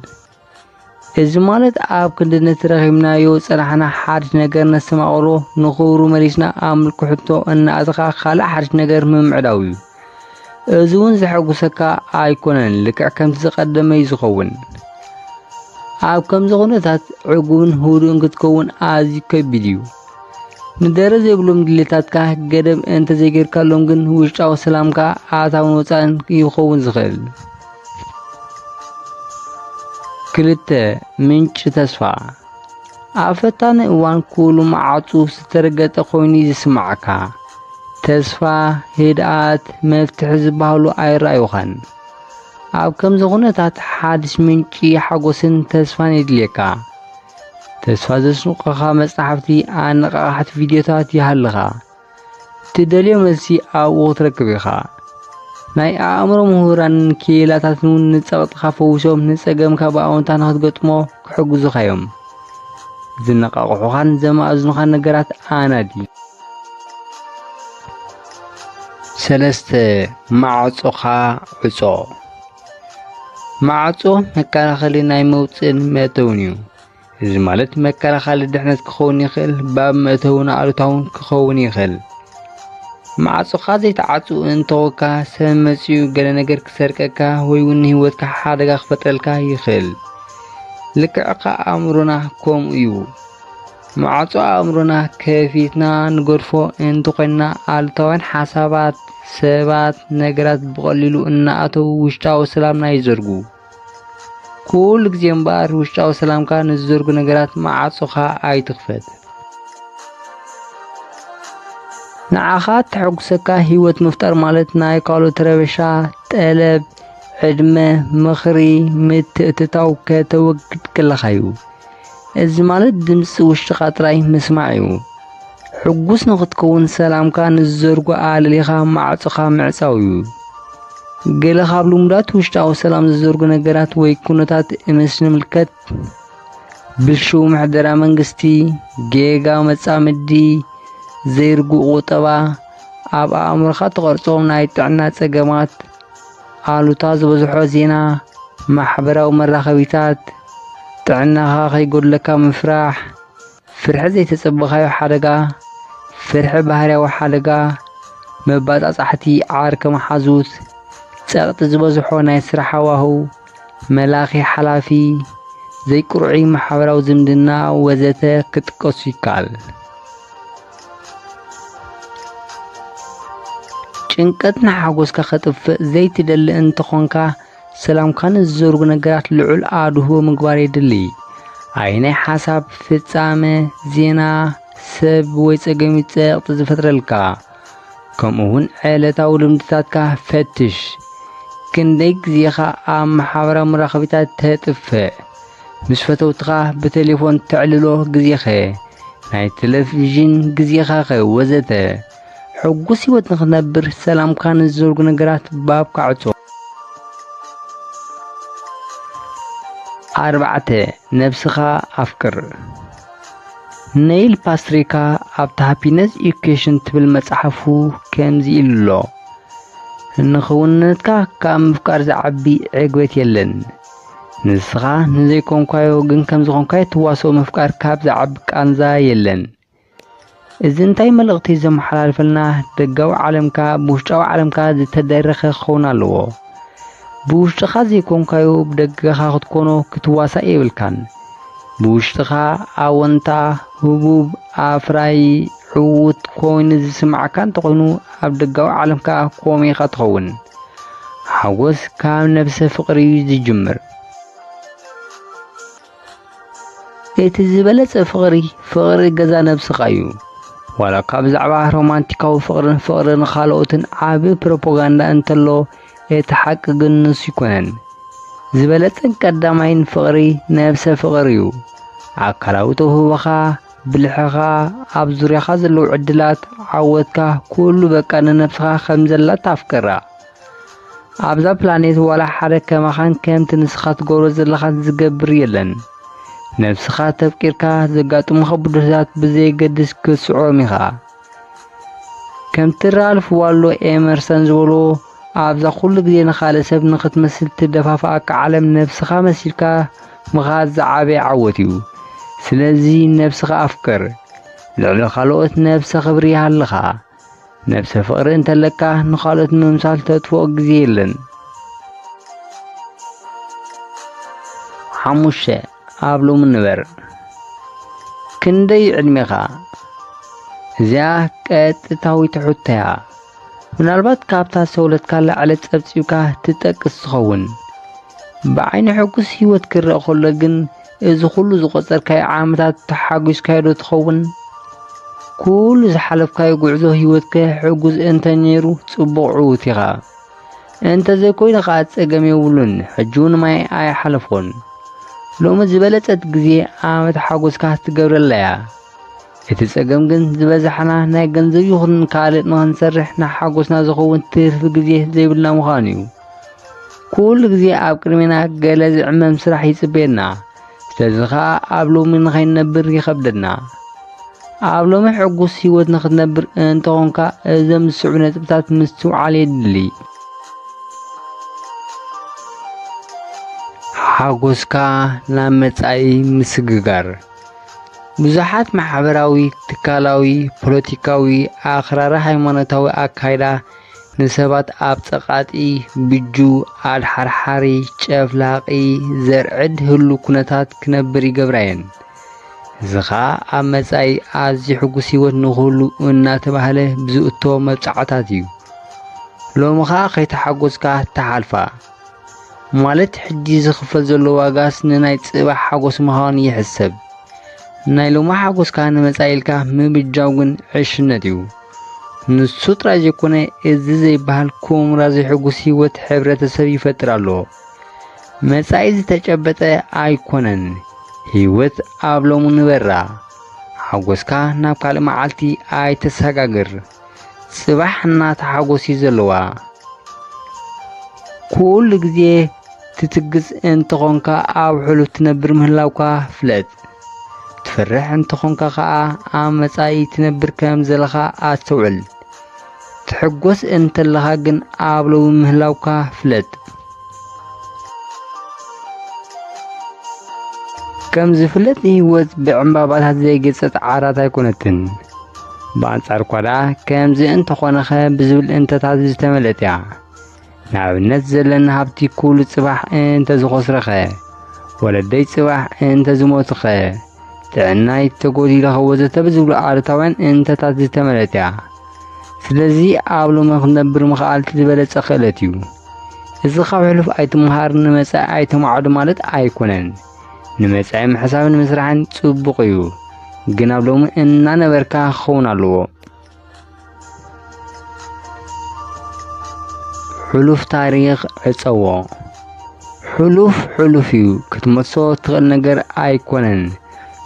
እዚ ማለት ኣብ ክንዲ ነቲ ረኺብናዮ ዝጸናሕና ሓድሽ ነገር ነስተማቕሮ፣ ንኽብሩ መሊስና ኣብ ምልኩ ሕቶ እናኣተኻ ካልእ ሓድሽ ነገር ምምዕዳው እዩ። እዚ እውን ዘሐጉሰካ ኣይኮነን፣ ልክዕ ከምቲ ዝቐደመ እዩ ዝኸውን። ኣብ ከምዚ ኩነታት ዕጉብን ህዱእን ክትከውን ኣዝዩ ከቢድ እዩ። ንደረት ዘይብሎም ድሌታትካ ገደብ እንተዘይጌርካሎም ግን ውሽጣዊ ሰላምካ ኣታውን ወጻእን ይኸውን ዝኽእል። ክልተ፣ ምንጪ ተስፋ። ኣብ ፈታኒ እዋን ኩሉ መዓጹ ዝተረገጠ ኮይኑ እዩ ዝስምዓካ። ተስፋ፣ ህድኣት፣ መፍትሒ ዝበሃሉ ኣይረኣዩኻን። ኣብ ከምዚ ኩነታት ሓድሽ ምንጪ ሓጎስን ተስፋን የድልየካ። ተስፋ ዘስንቑኻ መጻሕፍቲ፣ ኣነቓቓሕቲ ቪድዮታት ይሃልኻ። ትደልዮ መልሲ ኣብኡ ክትረክብ ኢኻ። ናይ ኣእምሮ ምሁራንን ክኢላታትን እውን ንጸቕጥኻ ፈዊሶም ንጸገምካ ብኣወንታ ንኽትገጥሞ ክሕግዙኻ እዮም። ዝነቓቕሑኻን ዘማእዝኑኻን ነገራት ኣናዲ። ሰለስተ፣ ማዕጾኻ ዕጾ። ማዕጾ መከላኸሊ ናይ መውጽእን መእተውን እዩ። እዚ ማለት መከላኸሊ ድሕነት ክኸውን ይኽእል፣ ባብ መእተውን ኣሉታውን ክኸውን ይኽእል። ማዕጾኻ ዘይተዓጹ እንተኾንካ፣ ሰብ መጺኡ ገለ ነገር ክሰርቀካ ወይ እውን ንህይወትካ ሓደጋ ክፈጥረልካ ይኽእል። ልክዕ ከኣ ኣእምሮና ከምኡ እዩ። ማዕጾ ኣእምሮና ከፊትና ንገድፎ እንተኾይንና፣ ኣሉታውያን ሓሳባት፣ ሰባት፣ ነገራት ብቐሊሉ እናኣተዉ ውሽጣዊ ሰላምና ይዘርጉ። ኩሉ ግዜ እምበኣር ውሽጣዊ ሰላምካ ንዝዘርጉ ነገራት ማዕጾኻ ኣይትኽፈት። ንዓኻ እተሐጉሰካ ህይወት ምፍጣር ማለት ናይ ካልኦት ረበሻ፣ ጠለብ፣ ዕድመ፣ ምኽሪ፣ ምትእትታው ከተወግድ ከለኻ እዩ። እዚ ማለት ድምጺ ውሽጥኻ ጥራይ ምስማዕ እዩ። ሕጉስ ንኽትከውን ሰላምካ ንዝዘርጉ ኣለሊኻ ማዕጾኻ ምዕጻው እዩ። ገለ ካብ ልሙዳት ውሽጣዊ ሰላም ዝዘርጉ ነገራት ወይ ኩነታት ምስ ንምልከት፣ ብልሽው ምሕደራ መንግስቲ፣ ጌጋ መጻምዲ፣ ዘይርጉእ ቁጠባ፣ ኣብ ኣእምሮኻ ትቐርጾም ናይ ጥዕና ጸገማት፣ ኣሉታ ዝበዝሖ ዜና፣ ማሕበራዊ መራኸቢታት፣ ጥዕናኻ ከይጎድለካ ምፍራሕ፣ ፍርሒ ዘይተጸበኻዮ ሓደጋ፣ ፍርሒ ባህርያዊ ሓደጋ፣ መባጻጻሕቲ ዓርከ መሓዙት፣ ጸቕጢ ዝበዝሖ ናይ ስራሕ ሃዋህው፣ መላኺ ሓላፊ፣ ዘይቅርዑይ ማሕበራዊ ዝምድና ወዘተ ክጥቀሱ ይከኣል። ጭንቀት ንሓጎስካ ከጥፍእ ዘይትደሊ እንተኾንካ፣ ሰላምካ ንዝዘርጉ ነገራት ልዑል ኣድህቦ ምግባር የድሊ። ኣይ ናይ ሓሳብ፣ ፍጻመ፣ ዜና፣ ሰብ ወይ ጸገም ጸቕጢ ዝፈጥረልካ። ከምኡ እውን ዕለታዊ ልምድታትካ ፈትሽ። ክንደይ ግዜኻ ኣብ ማሕበራዊ መራኸቢታት ተጥፍእ? ምስ ፈተውትኻ ብቴሌፎን ተዕልሎ ግዜኸ? ናይ ቴሌቪዥን ግዜኻኸ? ወዘተ። ሕጉስ ህይወት ንኽትነብር ሰላምካ ንዝዘርጉ ነገራት ባብካ ዕጾ። ኣርባዕተ፣ ነብስኻ ኣፍቅር። ነይል ፓስትሪካ ኣብታ ሃፒነስ ኢኩዌሽን ትብል መጽሓፉ ከምዚ ኢሉ ኣሎ፣ ንኽውንነትካ ካብ ምፍቃር ዝዓቢ ዕግበት የለን። ንስኻ ንዘይኮንካዮ ግን ከም ዝኾንካዮ ትዋስኦ ምፍቃር ካብ ዝዓቢ ቃንዛ የለን። እዚ እንታይ መልእኽቲ ዘመሓላልፈልና? ደጋዊ ዓለምካ ብውሽጣዊ ዓለምካ ዝተደረኸ ክኸውን ኣለዎ። ብውሽጥኻ ዘይኮንካዮ ብደገኻ ክትኮኖ ክትዋሳእ የብልካን። ብውሽጥኻ ኣወንታ፣ ህቡብ፣ ኣፍራዪ፣ ዕዉት ኮይኑ ዝስምዓካ እንተኾይኑ፣ ኣብ ደጋዊ ዓለምካ ከምኡ ኢኻ ትኸውን። ሓጎስ ካብ ነብሰ ፍቕሪ እዩ ዝጅምር። እቲ ዝበለጸ ፍቕሪ፣ ፍቕሪ ገዛ ነብስኻ እዩ። ዋላ እኳ ብዛዕባ ሮማንቲካዊ ፍቕርን ፍቕሪ ንኻልኦትን ዓቢ ፕሮፓጋንዳ እንተሎ፣ እቲ ሓቂ ግን ንሱ ኣይኮነን። ዝበለጸን ቀዳማይን ፍቕሪ ነብሰ ፍቕሪ እዩ። ኣካላዊ ተውህቦኻ፣ ብልሕኻ፣ ኣብ ዙርያኻ ዘለዉ ዕድላት፣ ዓወትካ፣ ኩሉ በቃ ንነብስኻ ከም ዘላ ኣፍቅራ። ኣብዛ ፕላኔት ዋላ ሓደ ከማኻን ከምቲ ንስኻ ትገብሮ ዘለኻን ዝገብር የለን። ነብስኻ ተፍቂርካ ዘጋጥሙኻ ብድሆታት ብዘየገድስ ክትስዕሮም ኢኻ። ከምቲ ራልፍ ዋልዶ ኤመርሰን ዝበሎ፣ ኣብዛ ኩሉ ግዜ ንኻልእ ሰብ ንኽትመስል ትደፋፍኣካ ዓለም ነብስኻ መሲልካ ምኻድ ዝዓበየ ዓወት እዩ። ስለዚ ነብስኻ ኣፍቅር። ልዕሊ ካልኦት ነብሰ ክብሪ ይሃልኻ። ነብሰ ፍቕሪ እንተለካ ንኻልኦት ንምምሳል ተጥፍኦ ግዜ የለን። ሓሙሽተ፣ ኣብ ሎሚ ንበር። ክንደይ ዕድሜኻ? እዚኣ ቀጥታዊት ሕቶ እያ። ምናልባት ካብታ ዝተወለድካላ ዕለት ጸብጺብካ ትጠቅስ ትኸውን። ብዓይኒ ሕጉስ ህይወት ክረኣ ከሎ ግን፣ እዚ ኩሉ ዝቖጸርካዮ ዓመታት ተሓጒስካዮ ዶ ትኸውን? ኩሉ ዝሓለፍካዮ ጉዕዞ ህይወትከ ሕጉስ እንተ ነይሩ፣ ጽቡቕ ዕዉት ኢኻ። እንተ ዘይኮይኑ ኸኣ ጸገም የብሉን፣ ሕጂ እውን ማይ ኣይሓለፍኩን። ሎሚ ዝበለጸት ግዜ ዓመት ሓጎስካ ትገብረላ እያ። እቲ ጸገም ግን ዝበዛሕና ናይ ገንዘብ ይኹን ካልእ ንኽንሰርሕ ንሓጎስና ዝኸውን ትርፊ ግዜ ዘይብልና ምዃኑ እዩ። ኩሉ ግዜ ኣብ ቅድሜና ገለ ዝዕመም ስራሕ ይጽበየና። ስለዚ ኸኣ ኣብ ሎሚ ንኸይንነብር ይኸብደና። ኣብ ሎሚ ሕጉስ ህይወት ንኽትነብር እንተኾንካ እዞም ዝስዕቡ ነጥብታት ምስትውዓል የድሊ። ሓጎስካ ናብ መጻኢ ምስግጋር። ብዙሓት ማሕበራዊ፣ ትካላዊ፣ ፖለቲካዊ፣ ኣኽራሪ ሃይማኖታዊ ኣካይዳ ንሰባት ኣብ ጸቓጢ፣ ብጁ፣ ኣድሓርሓሪ፣ ጨፍላቒ፣ ዘርዕድ ህሉ ኩነታት ክነብር ይገብራ እየን። እዚ ኸኣ ኣብ መጻኢ ኣዝዩ ሕጉስ ህይወት ንኽህሉ እናተባህለ ብዝእቶ መብጽዓታት እዩ። ሎሚ ኸኣ ከይተሓጎስካ ትሓልፋ። ማለት ሕጂ ዝኽፈል ዘሎ ዋጋስ ንናይ ጽባሕ ሓጎስ ምዃኑ ይሕሰብ። ናይ ሎሚ ሓጎስካ ንመጻኢ ኢልካ ምብጃው ግን ዕሽነት እዩ። ንሱ ጥራይ ዘይኮነ፣ እዚ ዘይበሃል ኩምራ ዘይሕጉስ ህይወት ሕብረተሰብ ይፈጥር ኣሎ። መጻኢ ዝተጨበጠ ኣይኮነን። ህይወት ኣብ ሎሚ ንበራ። ሓጎስካ ናብ ካልእ መዓልቲ ኣይተሰጋግር። ጽባሕ እናተሓጎስ እዩ ዘለዋ። ኩሉ ግዜ ትትግዝ እንተኾንካ ኣብ ሕሉፍ ትነብር ምህላውካ ፍለጥ። ትፈርሕ እንተኾንካ ኸኣ ኣብ መጻኢ ትነብር ከም ዘለኻ ኣስተውዕል። ሕጎስ እንተለኻ ግን ኣብ ሎሚ ምህላውካ ፍለጥ። ከም ዝፍለጥ ህይወት ብዕምባባታት ዘይገጸት ዓራት ኣይኮነትን። ብኣንጻር እኳ ደኣ ከምዚ እንተኾነኸ ብዝብል እንተታት ዝተመልአት እያ። ንኣብነት ዘለኒ ሃብቲ ኩሉ ጽባሕ እንተዝኾስረኸ፣ ወለደይ ጽባሕ እንተዝሞትኸ፣ ጥዕናይ ተጎዲለኸ ወዘተ ብዝብሉ ኣሉታውያን እንተታት ዝተመልአት እያ። ስለዚ ኣብ ሎሚ ክንነብር ምኽኣል እቲ ዝበለጸ ክእለት እዩ። እዚ ካብ ሕሉፍ ኣይትምሃር ንመጻኢ ኣይተማዕዱ ማለት ኣይኮነን። ንመጻኢ ምሕሳብን ምስራሕን ጽቡቕ እዩ፣ ግን ኣብ ሎሚ እናነበርካ ክኸውን ኣለዎ። ሕሉፍ ታሪኽ ዕጸዎ። ሕሉፍ ሕሉፍ እዩ፣ ክትመልሶ እትኽእል ነገር ኣይኮነን።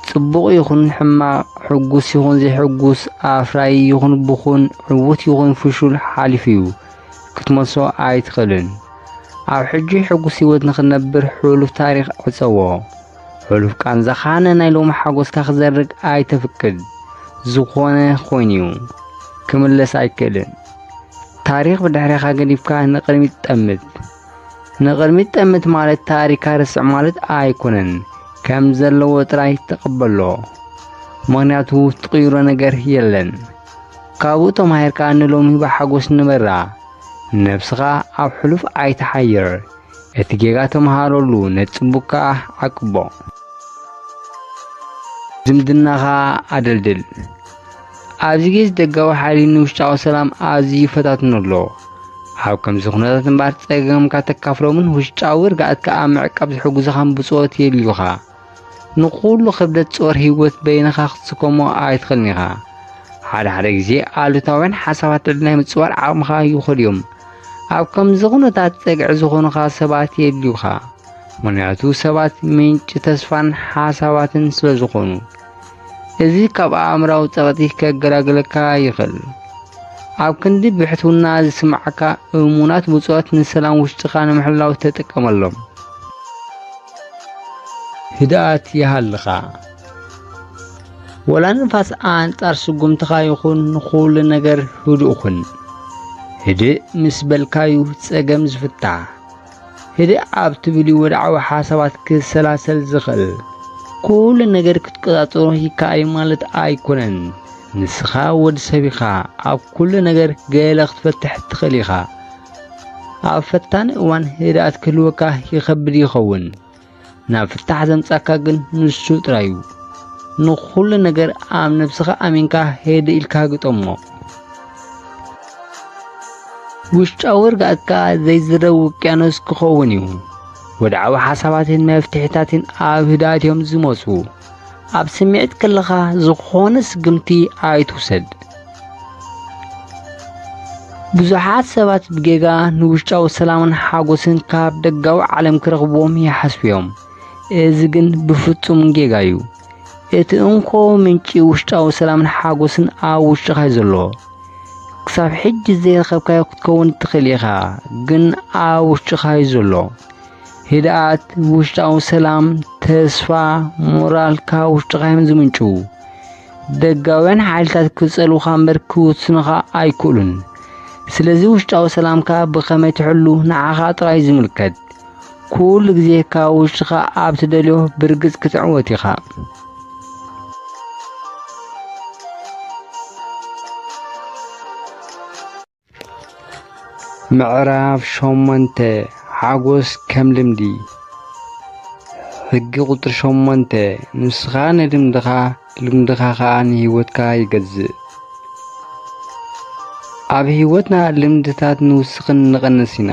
ጽቡቕ ይኹን ሕማቕ፣ ሕጉስ ይኹን ዘይሕጉስ፣ ኣፍራዪ ይኹን ብኹን፣ ዕዉት ይኹን ፍሹል ሓሊፉ እዩ። ክትመልሶ ኣይትኽእልን። ኣብ ሕጂ ሕጉስ ህይወት ንኽንነብር ሕሉፍ ታሪኽ ዕጸዎ። ሕሉፍ ቃንዛኻ ንናይ ሎሚ ሓጎስካ ክዘርግ ኣይተፍቅድ። ዝኾነ ኾይኑ እዩ። ክምለስ ኣይክእልን። ታሪኽ ብድሕሬኻ ገዲፍካ ንቕድሚት ጠምት። ንቕድሚት ጠምት ማለት ታሪኻ ርስዕ ማለት ኣይኮነን። ከም ዘለዎ ጥራይ ተቐበሎ። ምኽንያቱ ትቕይሮ ነገር የለን። ካብኡ ተማሂርካ ንሎሚ ብሓጎስ ንበራ። ነብስኻ ኣብ ሕሉፍ ኣይትሓይር። እቲ ጌጋ ተመሃረሉ፣ ነቲ ጽቡቕ ከኣ ዓቅቦ። ዝምድናኻ ኣደልድል። ኣብዚ ግዜ ደጋዊ ሓይሊ ንውሽጣዊ ሰላም ኣዝዩ ይፈታትኖ ኣሎ። ኣብ ከምዚ ኩነታት እምበኣር ጸገምካ ተካፍሎምን ውሽጣዊ ርግኣትካ ኣብ ምዕቃብ ዝሕግዙኻን ብጾት የድልዩኻ። ንኹሉ ክብደት ጾር ህይወት በይንኻ ክትስከሞ ኣይትኽእልን ኢኻ። ሓደ ሓደ ግዜ ኣሉታውያን ሓሳባት ልዕሊ ናይ ምጽዋር ዓቕምኻ ይኸዱ እዮም። ኣብ ከምዚ ኩነታት ጸግዒ ዝኾኑኻ ሰባት የድልዩኻ። ምኽንያቱ ሰባት ምንጪ ተስፋን ሓሳባትን ስለ ዝኾኑ። እዚ ካብ ኣእምራዊ ጸቕጢ ከገላግለካ ይኽእል። ኣብ ክንዲ ብሕትውና ዝስምዓካ እሙናት ብጾት ንሰላም ውሽጥኻ ንምሕላው ተጠቀመሎም። ህድኣት ይሃልኻ። ወላ ንፋስ ኣንጻር ስጉምትኻ ይኹን ንኹሉ ነገር ህዱእ ኩን። ህድእ ምስ በልካዩ ጸገም ዝፍታሕ። ህድእ ኣብ ትብልዩ ወድዓዊ ሓሳባት ክሰላሰል ዝኽእል። ኩሉ ነገር ክትቆጻጸሮ ይከኣል ማለት ኣይኮነን። ንስኻ ወዲ ሰብ ኢኻ። ኣብ ኩሉ ነገር ገለ ክትፈትሕ ትኽእል ኢኻ። ኣብ ፈታኒ እዋን ህድኣት ክህልወካ ይኸብድ ይኸውን። ናብ ፍታሕ ዘምጻካ ግን ንሱ ጥራይ እዩ። ንኹሉ ነገር ኣብ ነብስኻ ኣሚንካ ህድእ ኢልካ ግጠሞ። ውሽጣዊ ርግኣትካ ዘይዝረብ ውቅያኖስ ክኸውን እዩ። ወድዓዊ ሓሳባትን መፍትሒታትን ኣብ ህድኣት እዮም ዝመጹ። ኣብ ስምዒት ከለኻ ዝኾነ ስጉምቲ ኣይትውሰድ። ብዙሓት ሰባት ብጌጋ ንውሽጣዊ ሰላምን ሓጎስን ካብ ደጋዊ ዓለም ክረኽብዎም ይሓስቡ እዮም። እዚ ግን ብፍጹም ጌጋ እዩ። እቲ እንኮ ምንጪ ውሽጣዊ ሰላምን ሓጎስን ኣብ ውሽጥኻ እዩ ዘሎ። ክሳብ ሕጂ ዘይረኸብካዮ ክትከውን ትኽእል ኢኻ፣ ግን ኣብ ውሽጥኻ እዩ ዘሎ። ህድኣት፣ ውሽጣዊ ሰላም፣ ተስፋ፣ ሞራል ካብ ውሽጥኻ እዮም ዝምንጭዉ። ደጋውያን ሓይልታት ክጸልዉኻ እምበር ክውስኑኻ ኣይክእሉን። ስለዚ ውሽጣዊ ሰላምካ ብኸመይ ትሕሉ ንዓኻ ጥራይ ዝምልከት። ኩሉ ግዜ ካብ ውሽጥኻ ኣብ ትደልዮ ብርግጽ ክትዕወት ኢኻ። ምዕራፍ ሸሞንተ፣ ሓጎስ ከም ልምዲ። ሕጊ ቁጽሪ ሸሞንተ፣ ንስኻ ንልምድኻ፣ ልምድኻ ኸኣ ንህይወትካ ይገዝእ። ኣብ ህይወትና ልምድታት ንውስኽን ንቐንስ ኢና።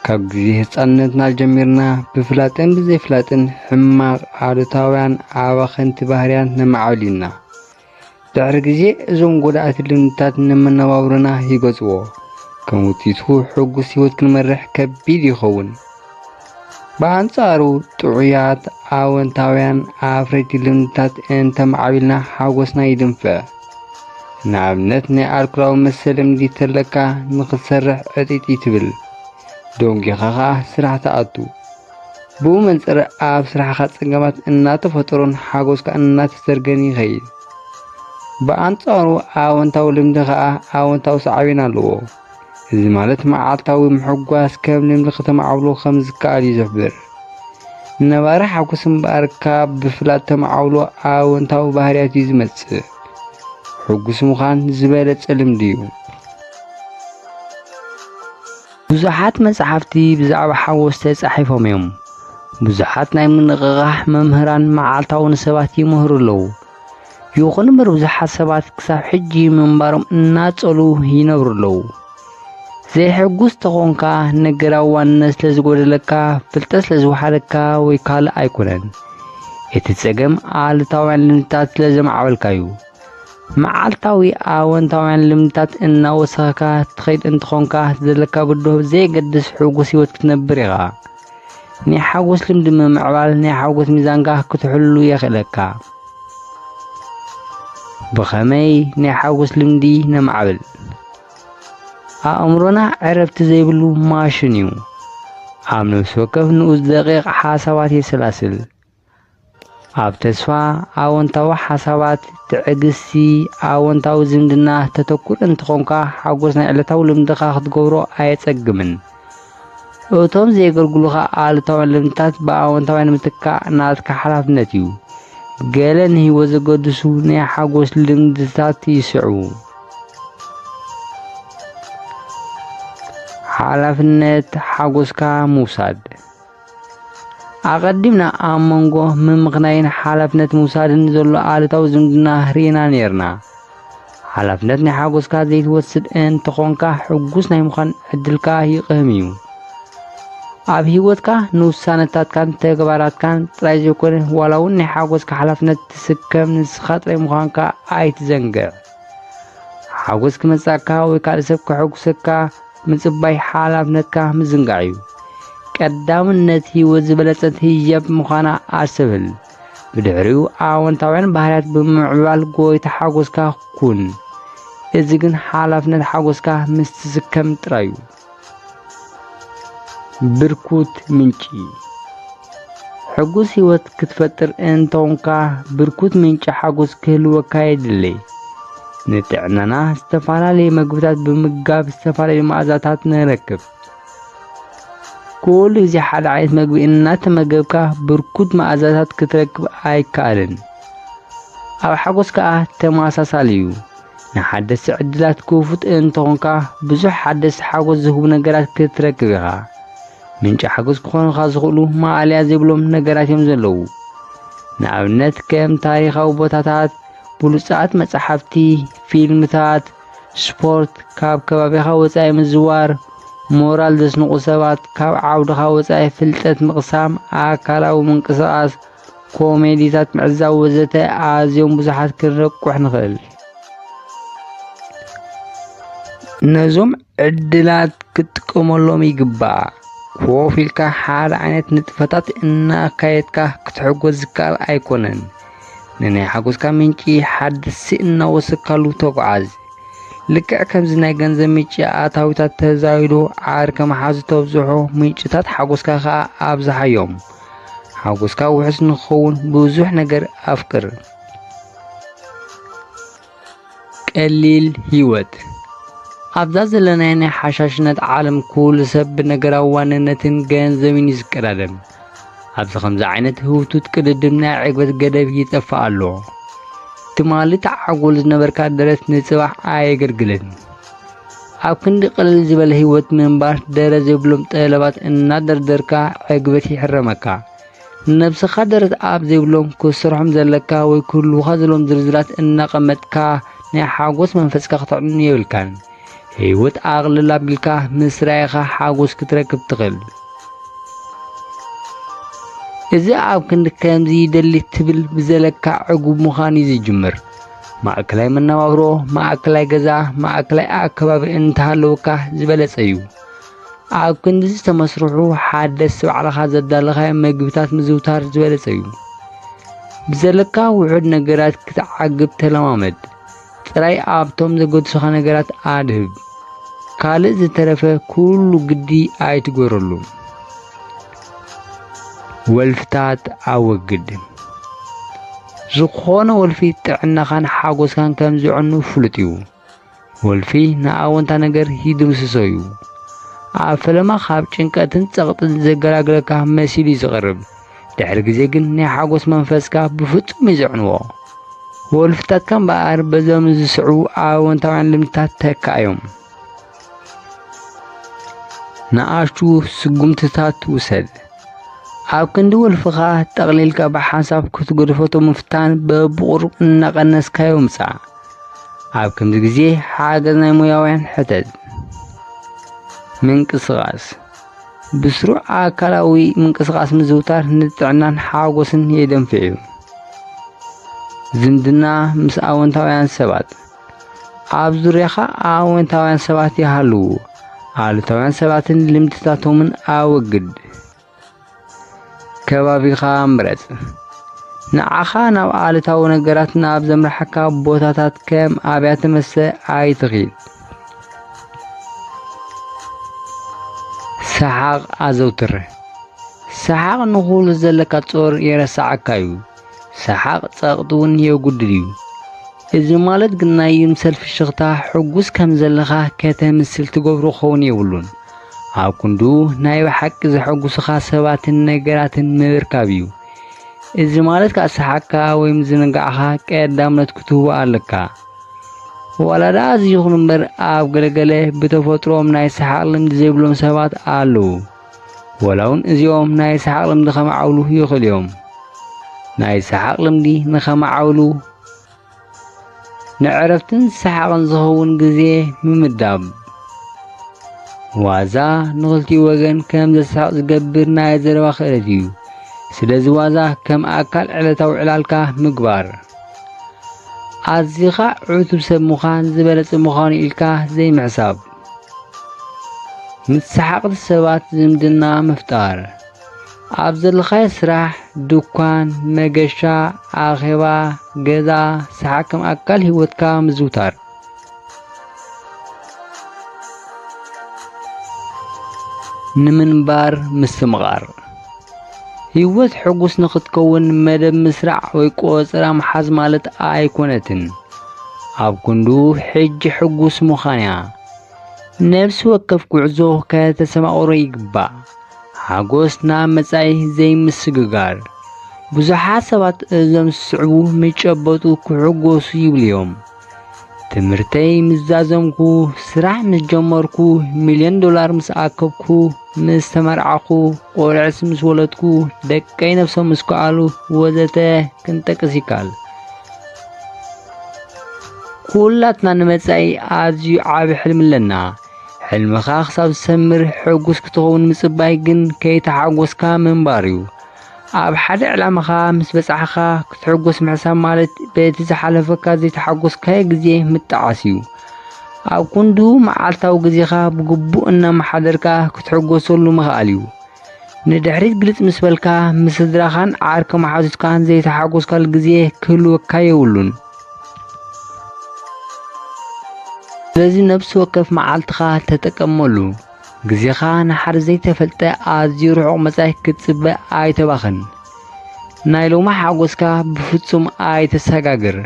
ካብ ግዜ ህጻንነትና ጀሚርና ብፍላጥን ብዘይፍላጥን ሕማቕ፣ ኣሉታውያን፣ ኣባኸንቲ ባህርያት ነማዕብል ኢና። ድሕሪ ግዜ እዞም ጎዳእቲ ልምድታት ንመነባብሮና ይገዝዎ። ከም ውጽኢቱ ሕጉስ ህይወት ክንመርሕ ከቢድ ይኸውን። ብኣንጻሩ ጥዑያት፣ ኣወንታውያን፣ ኣፍረይቲ ልምድታት እንተማዕቢልና ሓጎስና ይድንፍዕ። ንኣብነት ናይ ኣልኮላዊ መስተ ልምዲ ተለካ ንኽትሰርሕ ዕጢጢ ትብል። ደንጒኻ ኸኣ ስራሕ ትኣቱ። ብኡ መንጽር ኣብ ስራሕኻ ጸገማት እናተፈጠሩን ሓጎስካ እናተዘርገን ይኸይድ። ብኣንጻሩ ኣወንታዊ ልምዲ ከኣ ኣወንታዊ ሳዕቤን ኣለዎ። እዚ ማለት መዓልታዊ ምሕጓስ ከም ልምዲ ከተማዕብሎ ከም ዝከኣል እዩ ዝሕብር። ነባሪ ሓጎስ እምበኣር ካብ ብፍላጥ ተማዕብሎ ኣወንታዊ ባህርያት እዩ ዝመጽእ። ሕጉስ ምዃን ዝበለጸ ልምዲ እዩ። ብዙሓት መጻሕፍቲ ብዛዕባ ሓጎስ ተጻሒፎም እዮም። ብዙሓት ናይ ምንቕቓሕ መምህራን መዓልታዊ ንሰባት ይምህሩ ኣለዉ። ይኹን እምበር ብዙሓት ሰባት ክሳብ ሕጂ ምንባሮም እናጸሉ ይነብሩ ኣለዉ። ዘይሕጉስ ተኾንካ፣ ነገራዊ ዋንነት ስለ ዝጎደለካ፣ ፍልጠት ስለ ዝወሓደካ ወይ ካልእ ኣይኮነን። እቲ ጸገም ኣሉታውያን ልምድታት ስለ ዘማዕበልካ እዩ። መዓልታዊ ኣወንታውያን ልምድታት እናወሰኸካ ትኸይድ እንተኾንካ፣ ዘለካ ብድሆ ብዘየገድስ ሕጉስ ህይወት ክትነብር ኢኻ። ናይ ሓጎስ ልምዲ ምምዕባል ናይ ሓጎስ ሚዛንካ ክትሕሉ የኽእለካ። ብኸመይ ናይ ሓጎስ ልምዲ ነማዕብል? ኣእምሮና ዕረፍቲ ዘይብሉ ማሽን እዩ። ኣብ ነፍሲ ወከፍ ንኡስ ደቂቕ ሓሳባት የሰላስል። ኣብ ተስፋ፣ ኣወንታዊ ሓሳባት፣ ትዕግስቲ፣ ኣወንታዊ ዝምድና ተተኩር እንተኾንካ፣ ሓጎስ ናይ ዕለታዊ ልምድኻ ክትገብሮ ኣየጸግምን። እቶም ዘየገልግሉኻ ኣሉታውያን ልምድታት ብኣወንታውያን ንምትካእ ናትካ ሓላፍነት እዩ። ገለ ንህይወት ዘገድሱ ናይ ሓጎስ ልምድታት ይስዕቡ። ሓላፍነት ሓጎስካ ምውሳድ። ኣቐዲምና ኣብ መንጎ ምምኽናይን ሓላፍነት ምውሳድን ዘሎ ኣሉታዊ ዝምድና ርኢና ነይርና። ሓላፍነት ናይ ሓጎስካ ዘይትወስድ እንተኾንካ፣ ሕጉስ ናይ ምዃን ዕድልካ ይቕህም እዩ። ኣብ ህይወትካ ንውሳነታትካን ተግባራትካን ጥራይ ዘይኮነ፣ ዋላ እውን ናይ ሓጎስካ ሓላፍነት ትስከም ንስኻ ጥራይ ምዃንካ ኣይትዘንግዕ። ሓጎስ ክመጻካ ወይ ካልእ ሰብ ከሐጉሰካ ምጽባይ ሓላፍነትካ ምዝንጋዕ እዩ። ቀዳምነት ህይወት ዝበለጸት ህያብ ምዃና ኣስተብህል። ብድሕሪኡ ኣወንታውያን ባህርያት ብምምዕባል ጎይታ ሓጎስካ ኩን። እዚ ግን ሓላፍነት ሓጎስካ ምስ ትስከም ጥራይ እዩ። ብርኩት ምንጪ። ሕጉስ ህይወት ክትፈጥር እንተኾንካ፣ ብርኩት ምንጪ ሓጎስ ክህልወካ የድሊ። ንጥዕናና ዝተፈላለዩ መግብታት ብምምጋብ ዝተፈላለዩ መኣዛታት ንረክብ። ኩሉ ግዜ ሓደ ዓይነት መግቢ እናተመገብካ ብርኩት መኣዛታት ክትረክብ ኣይከኣልን። ኣብ ሓጎስ ከኣ ተመሳሳሊ እዩ። ንሓደስቲ ዕድላት ክፉት እንተኾንካ፣ ብዙሕ ሓደስቲ ሓጎስ ዝህቡ ነገራት ክትረክብ ኢኻ። ምንጪ ሓጎስ ክኾኑኻ ዝኽእሉ ማእለያ ዘይብሎም ነገራት እዮም ዘለዉ። ንኣብነት ከም ታሪኻዊ ቦታታት፣ ብሉጻት መጻሕፍቲ፣ ፊልምታት፣ ስፖርት፣ ካብ ከባቢኻ ወጻኢ ምዝዋር፣ ሞራል ዘስንቑ ሰባት፣ ካብ ዓውድኻ ወጻኢ ፍልጠት ምቕሳም፣ ኣካላዊ ምንቅስቓስ፣ ኮሜዲታት ምዕዛብ ወዘተ ኣዝዮም ብዙሓት ክንረቁሕ ንኽእል። ነዞም ዕድላት ክትጥቀመሎም ይግባእ። ኮፍ ኢልካ ሓደ ዓይነት ንጥፈታት እናካየድካ ክትሕጎስ ዝከኣል ኣይኮነን። ንናይ ሓጎስካ ምንጪ ሓደስቲ እናወሰካሉ ተጓዓዝ። ልክዕ ከምዚ ናይ ገንዘብ ምንጪ ኣታዊታት ተዛይዶ ዓርከ መሓዙ ተብዝሖ፣ ምንጭታት ሓጎስካ ኸኣ ኣብዝሓዮም። ሓጎስካ ውሑስ ንኽኸውን ብዙሕ ነገር ኣፍቅር። ቀሊል ህይወት። ኣብዛ ዘለናያ ናይ ሓሻሽነት ዓለም ኩሉ ሰብ ብነገራዊ ዋንነትን ገንዘብን እዩ ዝቀዳደም። ኣብዚ ከምዚ ዓይነት ህውቱት ቅድድም ናይ ዕግበት ገደብ ይጠፍእ ኣሎ። ትማሊ ተዓጎል ዝነበርካ ደረት ንጽባሕ ኣየገልግልን። ኣብ ክንዲ ቅልል ዝበለ ህይወት ምንባር ደረት ዘይብሎም ጠለባት እናደርደርካ ዕግበት ይሕረመካ። ንነብስኻ ደረት ኣብ ዘይብሎም ክትሰርሖም ዘለካ ወይ ክህልዉኻ ዘለዎም ዝርዝራት እናቐመጥካ ናይ ሓጎስ መንፈስካ ክተዕኑ የብልካን። ህይወት ኣቕልል ኣቢልካ ምስ ረኣኻ ሓጎስ ክትረክብ ትኽእል። እዚ ኣብ ክንዲ ከምዚ ይደሊ ትብል ብዘለካ ዕጉብ ምዃን እዩ ዝጅምር። ማእከላይ መነባብሮ፣ ማእከላይ ገዛ፣ ማእከላይ ኣከባቢ እንተሃለወካ ዝበለጸ እዩ። ኣብ ክንዲ ዝተመስርሑ ሓደስቲ ባዕልኻ ዘዳለኻዮም መግብታት ምዝውታር ዝበለጸ እዩ። ብዘለካ ውሑድ ነገራት ክትዓግብ ተለማመድ። ጥራይ ኣብቶም ዘገድሱኻ ነገራት ኣድህብ። ካልእ ዝተረፈ ኩሉ ግዲ ኣይትገረሉ። ወልፍታት ኣወግድ። ዝኾነ ወልፊ ጥዕናኻን ሓጎስካን ከም ዝዕኑ ፍሉጥ እዩ። ወልፊ ንኣወንታ ነገር ይድምስሶ እዩ። ኣብ ፈለማ ካብ ጭንቀትን ጸቕጥን ዘገላግለካ መሲሉ እዩ ዝቐርብ። ድሕሪ ግዜ ግን ናይ ሓጎስ መንፈስካ ብፍጹም እዩ ዘዕንዎ። ወልፍታትካ እምበኣር በዞም ዝስዕቡ ኣወንታውያን ልምድታት ተክኣዮም። ንኣሽቱ ስጉምትታት ውሰድ። ኣብ ክንዲ ወልፍኻ ጠቕሊልካ ብሓንሳብ ክትገድፎ ምፍታን በብቑሩብ እናቐነስካዮ ምጻእ። ኣብ ከምዚ ግዜ ሓገዝ ናይ ሞያውያን ሕተት። ምንቅስቓስ። ብስሩዕ ኣካላዊ ምንቅስቓስ ምዝውታር ንጥዕናን ሓጎስን የደንፍዕ እዩ። ዝምድና ምስ ኣወንታውያን ሰባት። ኣብ ዙርያኻ ኣወንታውያን ሰባት ይሃልዉ። ኣሉታውያን ሰባትን ልምድታቶምን ኣወግድ። ከባቢኻ ምረጽ። ንዓኻ ናብ ኣሉታዊ ነገራት ናብ ዘምርሓካ ቦታታት ከም ኣብያተ መስተ ኣይትኺድ። ሰሓቕ ኣዘውትር። ሰሓቕ ንኹሉ ዘለካ ጾር የረስዓካ እዩ። ሰሓቕ ጸቕጢ እውን የጉድል እዩ። እዚ ማለት ግን ናይ ይምሰል ፍሽኽታ ሕጉስ ከም ዘለኻ ከተምስል ትገብሮ ክኸውን የብሉን። ኣብ ክንድኡ ናይ ብሓቂ ዘሐጉሱኻ ሰባትን ነገራትን ምብርካብ እዩ። እዚ ማለት ከኣ ሰሓቕካ ወይ ምዝንጋዕኻ ቀዳምነት ክትህቦ ኣለካ። ዋላ ደኣ እዚ ይኹን እምበር ኣብ ገለገለ ብተፈጥሮኦም ናይ ሰሓቕ ልምዲ ዘይብሎም ሰባት ኣለዉ። ዋላ እውን እዚኦም ናይ ሰሓቕ ልምዲ ከማዕብሉ ይኽእሉ እዮም። ናይ ሰሓቕ ልምዲ ንኸማዕብሉ ንዕረፍትን ሰሓቕን ዝኸውን ግዜ ምምዳብ። ዋዛ ንኽልቲኡ ወገን ከም ዘስሕቕ ዝገብር ናይ ዘረባ ክእለት እዩ። ስለዚ ዋዛ ከም ኣካል ዕለታዊ ዕላልካ ምግባር። ኣዚኻ ዕቱብ ሰብ ምዃን ዝበለጸ ምዃኑ ኢልካ ዘይምሕሳብ። ምስ ሰሓቕቲ ሰባት ዝምድና ምፍጣር። ኣብ ዘለኻዮ ስራሕ፣ ድኳን፣ መገሻ፣ ኣኼባ፣ ገዛ፣ ሰሓቕ ከም ኣካል ህይወትካ ምዝውታር። ንምንባር ምስትምቓር። ህይወት ሕጉስ ንኽትከውን መደብ ምስራዕ ወይ ቆጸራ ምሓዝ ማለት ኣይኮነትን። ኣብ ክንድኡ ሕጂ ሕጉስ ምዃን እያ። ነፍሲ ወከፍ ጉዕዞ ከተሰማቕሮ ይግባእ። ሓጎስ ናብ መጻኢ ዘይምስግጋር። ብዙሓት ሰባት እዞም ዝስዕቡ ምስ ጨበጡ ክሕጎሱ ይብሉ እዮም። ትምህርተይ ምስ ዛዘምኩ፣ ስራሕ ምስ ጀመርኩ፣ ሚልዮን ዶላር ምስ ኣከብኩ፣ ምስ ተመርዓኹ፣ ቆልዕስ ምስ ወለድኩ፣ ደቀይ ነብሶም ምስ ከኣሉ ወዘተ ክንጠቅስ ይከኣል። ኩላትና ንመጻኢ ኣዝዩ ዓቢ ሕልሚ ኣለና። ሕልምኻ ክሳብ ዝሰምር ሕጉስ ክትኸውን ምጽባይ ግን ከይተሓጎስካ ምንባር እዩ። ኣብ ሓደ ዕላማኻ ምስ በጻሕኻ ክትሕጎስ ምሕሳብ ማለት በቲ ዝሓለፈካ ዘይተሓጎስካዮ ግዜ ምጥዓስ እዩ። ኣብ ክንድኡ መዓልታዊ ግዜኻ ብግቡእ እናመሓደርካ ክትሕጎሰሉ ምኽኣል እዩ። ንድሕሪት ግልጽ ምስ በልካ፣ ምስ ስድራኻን ዓርኪ መሓዙትካን ዘይተሓጎስካሉ ግዜ ክህልወካ የብሉን። ስለዚ ነብሲ ወከፍ መዓልትኻ ተጠቀመሉ። ግዜኻ ንሓደ ዘይተፈልጠ ኣዝዩ ርሑቕ መጻኢ ክትጽበ ኣይተባኽን። ናይ ሎሚ ሓጎስካ ብፍጹም ኣይተሰጋግር።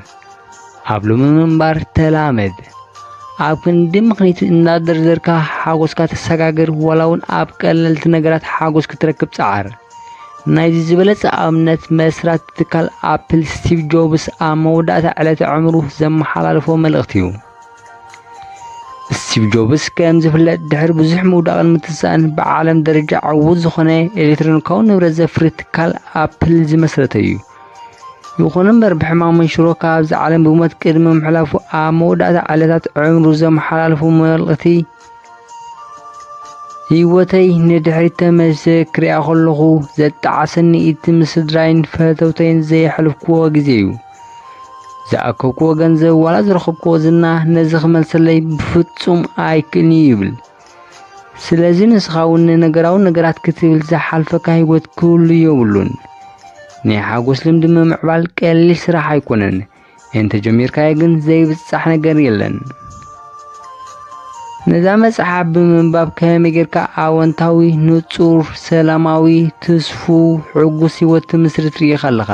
ኣብ ሎሚ ምንባር ተላመድ። ኣብ ክንዲ ምኽኒት እናደርደርካ ሓጎስካ ተሰጋግር፣ ዋላ እውን ኣብ ቀለልቲ ነገራት ሓጎስ ክትረክብ ጸዓር። ናይዚ ዝበለጸ ኣብነት መስራቲ ትካል ኣፕል ስቲቭ ጆብስ ኣብ መወዳእታ ዕለተ ዕምሩ ዘመሓላለፎ መልእኽቲ እዩ። ስቲቭ ጆብስ ከም ዝፍለጥ ድሕሪ ብዙሕ ምውዳቕን ምትንሳእን ብዓለም ደረጃ ዕዉት ዝኾነ ኤሌክትሮኒካዊ ንብረት ዘፍሪ ትካል ኣፕል ዝመስረተ እዩ። ይኹን እምበር ብሕማም መንሽሮ ካብዚ ዓለም ብሞት ቅድሚ ምሕላፉ ኣብ መወዳእታ ዕለታት ዕምሩ ዘመሓላለፎ መልእኽቲ ህይወተይ ንድሕሪት ተመሊሰ ክሪኣ ከለኹ ዘጣዓሰኒ እቲ ምስ ስድራይን ፈተውተይን ዘየሕለፍክዎ ግዜ እዩ። ዝኣከብክዎ ገንዘብ ዋላ ዝረኸብክዎ ዝና ነዚ ክመልሰለይ ብፍጹም ኣይክእልን እዩ ይብል። ስለዚ ንስኻ እውን ንነገራዊ ነገራት ክትብል ዝሓልፈካ ህይወት ክህሉ የብሉን። ናይ ሓጎስ ልምዲ ምምዕባል ቀሊል ስራሕ ኣይኮነን። እንተጀሚርካዮ ግን ዘይብጻሕ ነገር የለን። ነዛ መጽሓፍ ብምንባብ ከመይ ጌርካ ኣወንታዊ፣ ንጹር፣ ሰላማዊ፣ ትስፉው፣ ሕጉስ ህይወት ትምስርት ርኢኻ ኣለኻ።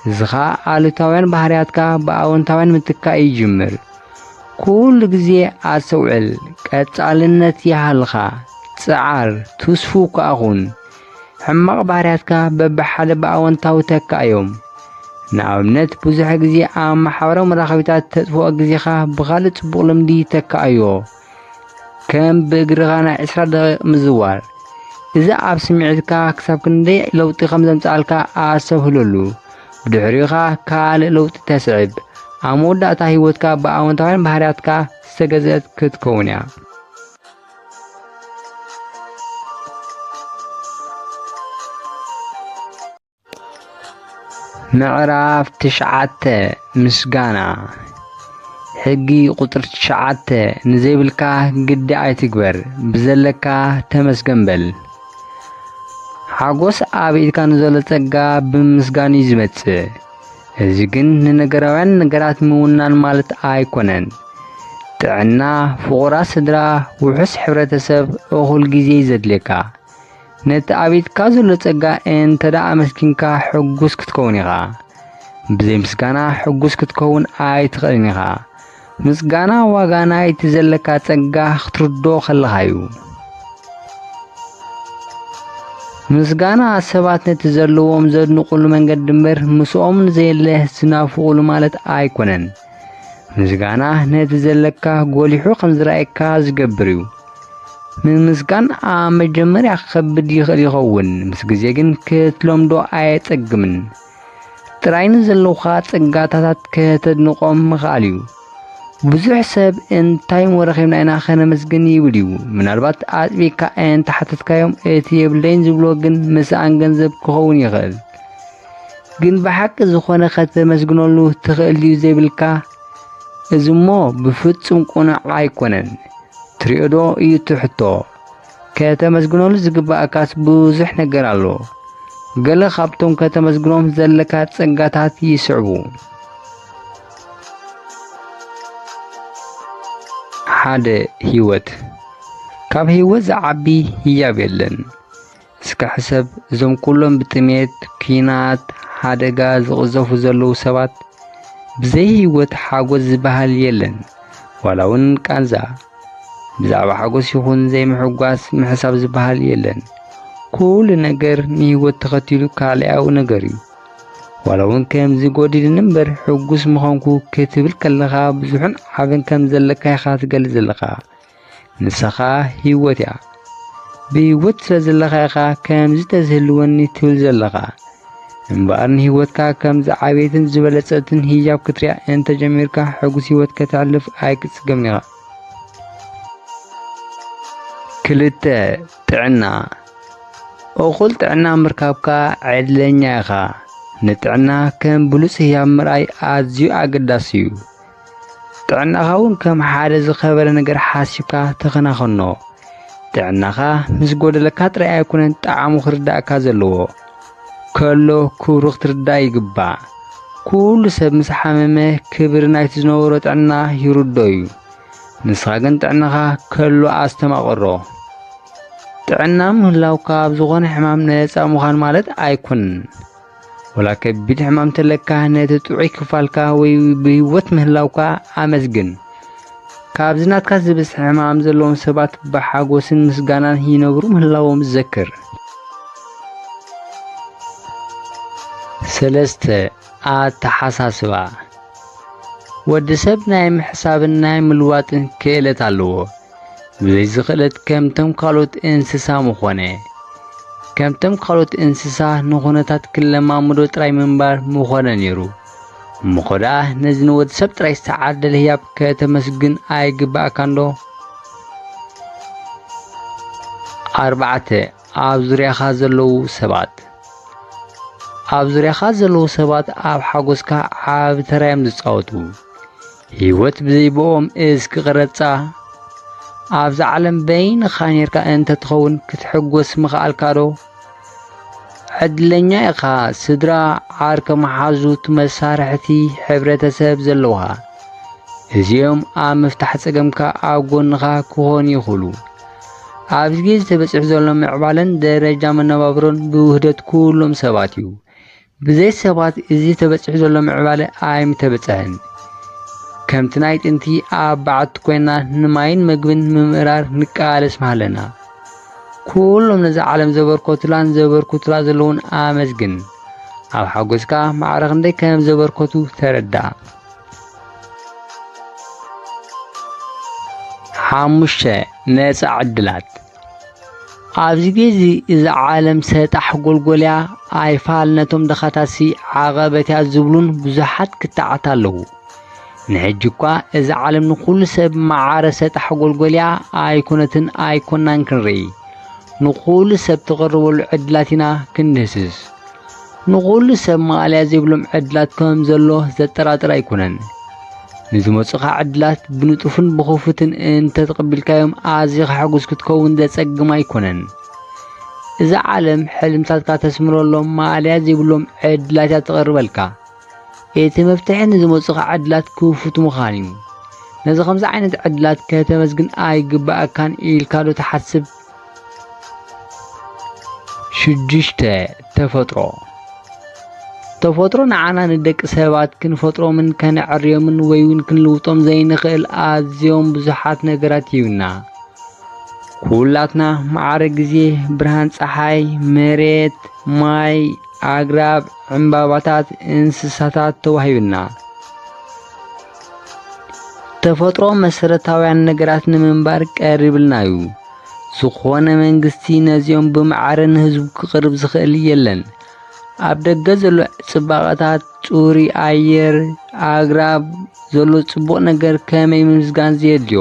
እዚ ኸኣ ኣሉታውያን ባህርያትካ ብኣወንታውያን ምትካእ ይጅምር። ኩሉ ግዜ ኣስተውዕል፣ ቀጻልነት ይሃልኻ፣ ጽዓር፣ ትስፉው ከኣ ኩን። ሕማቕ ባህርያትካ በብሓደ ብኣወንታዊ ተካእዮም። ንኣብነት፣ ብዙሕ ግዜ ኣብ ማሕበራዊ መራኸቢታት ተጥፍኦ ግዜኻ ብኻልእ ጽቡቕ ልምዲ ተካእዮ። ከም ብእግርኻ ናይ ዕስራ ደቂቕ ምዝዋር። እዚ ኣብ ስምዒትካ ክሳብ ክንደይ ለውጢ ከም ዘምጽኣልካ ኣስተብህለሉ። ብድሕሪኡ ኸኣ ካልእ ለውጢ ተስዕብ። ኣብ መወዳእታ ህይወትካ ብኣወንታውያን ባህርያትካ ዝተገዝአት ክትከውን እያ። ምዕራፍ ትሽዓተ፣ ምስጋና። ሕጊ ቁጽሪ ትሽዓተ፣ ንዘይብልካ ግዲ ኣይትግበር፣ ብዘለካ ተመስገን በል። ሓጎስ ኣብ ኢድካ ንዘሎ ጸጋ ብምምስጋን እዩ ዝመጽእ። እዚ ግን ንነገራውያን ነገራት ምውናን ማለት ኣይኮነን። ጥዕና፣ ፍቑራት ስድራ፣ ውሑስ ሕብረተሰብ እኹል ግዜ እዩ ዘድልየካ። ነቲ ኣብ ኢድካ ዘሎ ጸጋ እንተ ደኣ ኣመስጊንካ፣ ሕጉስ ክትከውን ኢኻ። ብዘይ ምስጋና ሕጉስ ክትከውን ኣይትኽእልን ኢኻ። ምስጋና ዋጋ ናይቲ ዘለካ ጸጋ ክትርድኦ ከለኻ እዩ። ምስጋና ሰባት ነቲ ዘለዎም ዘድንቑሉ መንገዲ እምበር፣ ምስኦም ንዘየለ ዝናፍቑሉ ማለት ኣይኮነን። ምስጋና ነቲ ዘለካ ጎሊሑ ከም ዝረኣየካ ዝገብር እዩ። ምምስጋን ኣብ መጀመርያ ክኸብድ ይኽእል ይኸውን፣ ምስ ግዜ ግን ክትለምዶ ኣየጸግምን። ጥራይ ንዘለዉኻ ጸጋታት ከተድንቖም ምኽኣል እዩ። ብዙሕ ሰብ፣ "እንታይ እሞ ረኺብና ኢና ኸነመስግን?" ይብል እዩ። ምናልባት ኣጥቢቕካ እንተሓተትካዮም፣ "እቲ የብለይን" ዝብሎ ግን ምስኣን ገንዘብ ክኸውን ይኽእል። ግን ብሓቂ ዝኾነ ከተመስግነሉ ትኽእል ድዩ ዘይብልካ? እዚ እሞ ብፍጹም ቅኑዕ ኣይኮነን። ትሪኦ ዶ እዩ እቲ ሕቶ? ከተመስግነሉ ዝግባእካስ ብዙሕ ነገር ኣሎ። ገለ ካብቶም ከተመስግኖም ዘለካ ጸጋታት ይስዕቡ። ሓደ፣ ህይወት። ካብ ህይወት ዝዓቢ ህያብ የለን። እስከ ሕሰብ፣ እዞም ኩሎም ብጥሜት፣ ኲናት፣ ሓደጋ ዝቕዘፉ ዘለዉ ሰባት፣ ብዘይ ህይወት ሓጎስ ዝበሃል የለን። ዋላ እውን ቃንዛ፣ ብዛዕባ ሓጎስ ይኹን ዘይምሕጓስ ምሕሳብ ዝበሃል የለን። ኩሉ ነገር ንህይወት ተኸቲሉ ካልኣዊ ነገር እዩ። ዋላ እውን ከምዚ ጎዲሉኒ እምበር ሕጉስ ምኾንኩ ክትብል ከለኻ ብዙሕን ዓብን ከም ዘለካ ኢኻ ትገልጽ ዘለኻ። ንስኻ ህይወት እያ። ብህይወት ስለ ዘለኻ ኢኻ ከምዚ ተዝህልወኒ ትብል ዘለኻ። እምበኣር ንህይወትካ ከም ዝዓበየትን ዝበለጸትን ህያብ ክትሪኣ እንተጀሚርካ፣ ሕጉስ ህይወት ከተሕልፍ ኣይክትጽገምን ኢኻ። ክልተ፣ ጥዕና። እኹል ጥዕና ምርካብካ ዕድለኛ ኢኻ። ንጥዕና ከም ብሉጽ ህያብ ምርኣይ ኣዝዩ ኣገዳሲ እዩ። ጥዕናኻ እውን ከም ሓደ ዝኸበረ ነገር ሓሲብካ ተኸናኸኖ። ጥዕናኻ ምስ ጎደለካ ጥራይ ኣይኮነን ጣዕሙ ክርዳእካ ዘለዎ። ከሎ ክብሩ ክትርዳእ ይግባእ። ኩሉ ሰብ ምስ ሓመመ ክብሪ ናይቲ ዝነበሮ ጥዕና ይርድኦ እዩ። ንስኻ ግን ጥዕናኻ ከሎ ኣስተማቕሮ። ጥዕና ምህላውካ ኣብ ዝኾነ ሕማም ነጻ ምዃን ማለት ኣይኮነን። ወላ ከቢድ ሕማም ተለካ፣ ነቲ ጥዑይ ክፋልካ ወይ ብህይወት ምህላውካ ኣመስግን። ካብዚ ናትካ ዝብዝሕ ሕማም ዘለዎም ሰባት ብሓጎስን ምስጋናን ይነብሩ ምህላዎም ዘክር። ሰለስተ፣ ኣተሓሳስባ። ወዲ ሰብ ናይ ምሕሳብን ናይ ምልዋጥን ክእለት ኣለዎ። ብዘይ እዚ ክእለት ከምቶም ካልኦት እንስሳ ምኾነ። ከምቶም ካልኦት እንስሳ ንኹነታት ክለማምዶ ጥራይ ምንባር ምኾነ ነይሩ። እሞ ኸኣ ነዚ ንወዲ ሰብ ጥራይ ዝተዓደለ ህያብ ከተመስግን ኣይግባእካን ዶ? ኣርባዕተ፣ ኣብ ዙርያኻ ዘለዉ ሰባት። ኣብ ዙርያኻ ዘለዉ ሰባት ኣብ ሓጎስካ ዓቢ ተራ እዮም ዝጻወቱ። ህይወት ብዘይ ብኦም እስኪ ቅረጻ። ኣብዛ ዓለም በይንኻ ኔርካ እንተትኸውን ክትሕጎስ ምኽኣልካ ዶ? ዕድለኛ ኢኻ፣ ስድራ፣ ዓርከ መሓዙት፣ መሳርሕቲ፣ ሕብረተሰብ ዘለውኻ። እዚኦም ኣብ ምፍታሕ ጸገምካ ኣብ ጎንኻ ክኾኑ ይኽእሉ። ኣብዚ ግዜ ተበጺሑ ዘሎ ምዕባለን ደረጃ መነባብሮን ብውህደት ኩሎም ሰባት እዩ። ብዘይ ሰባት እዚ ተበጺሑ ዘሎ ምዕባለ ኣይምተበጽሐን። ከምቲ ናይ ጥንቲ ኣብ በዓቲ ኮይና ንማይን መግብን ምምእራር ንቃለስ ምሃለና። ኩሎም ነዛ ዓለም ዘበርከቱላን ዘበርክቱላ ዘለውን ኣመስግን። ኣብ ሓጎስካ ማዕረ ክንደይ ከም ዘበርከቱ ተረዳእ። ሓሙሽተ፣ ነጻ ዕድላት። ኣብዚ ግዜ እዚ ዓለም ሰጣሕ ጎልጎልያ ኣይፋል ነቶም ድኻታትሲ ዓቐበትያ ዝብሉን ብዙሓት ክትዓት ኣለዉ። ንሕጂ እኳ እዛ ዓለም ንኹሉ ሰብ ማዕረ ሰጣሕ ጎልጎልያ ኣይኮነትን ኣይኮናን ክንርኢ። ንኹሉ ሰብ ትቐርበሉ ዕድላት ኢና ክንድህስስ። ንኹሉ ሰብ ማእለያ ዘይብሎም ዕድላት ከም ዘሎ ዘጠራጥር ኣይኮነን። ንዝመጹኻ ዕድላት ብንጡፍን ብኽፉትን እንተ ተቐቢልካዮም ኣዝኻ ሕጉስ ክትከውን ዘጸግም ኣይኮነን። እዛ ዓለም ሕልምታትካ ተስምረሎም ማእለያ ዘይብሎም ዕድላት እያ ትቐርበልካ። እቲ መፍትሒ ንዝመጹኻ ዕድላት ክፉት ምዃን እዩ። ነዚ ከምዚ ዓይነት ዕድላት ከተመስግን ኣይግባኣካን ኢልካ ዶ ትሓስብ? ሽዱሽተ፣ ተፈጥሮ። ተፈጥሮ ንዓና ንደቂ ሰባት ክንፈጥሮምን ከነዕርዮምን ወይ እውን ክንልውጦም ዘይንኽእል ኣዝዮም ብዙሓት ነገራት ይህብና። ኩላትና ማዕረ ግዜ፣ ብርሃን ጸሓይ፣ መሬት፣ ማይ፣ ኣግራብ፣ ዕምባባታት፣ እንስሳታት ተዋሂብና። ተፈጥሮ መሰረታውያን ነገራት ንምንባር ቀሪብልና እዩ። ዝኾነ መንግስቲ ነዚኦም ብማዕረ ንህዝቡ ክቕርብ ዝኽእል የለን። ኣብ ደገ ዘሎ ጽባቐታት፣ ጽሩይ ኣየር፣ ኣግራብ፣ ዘሎ ጽቡቕ ነገር ከመይ ምምስጋን ዘየድልዮ?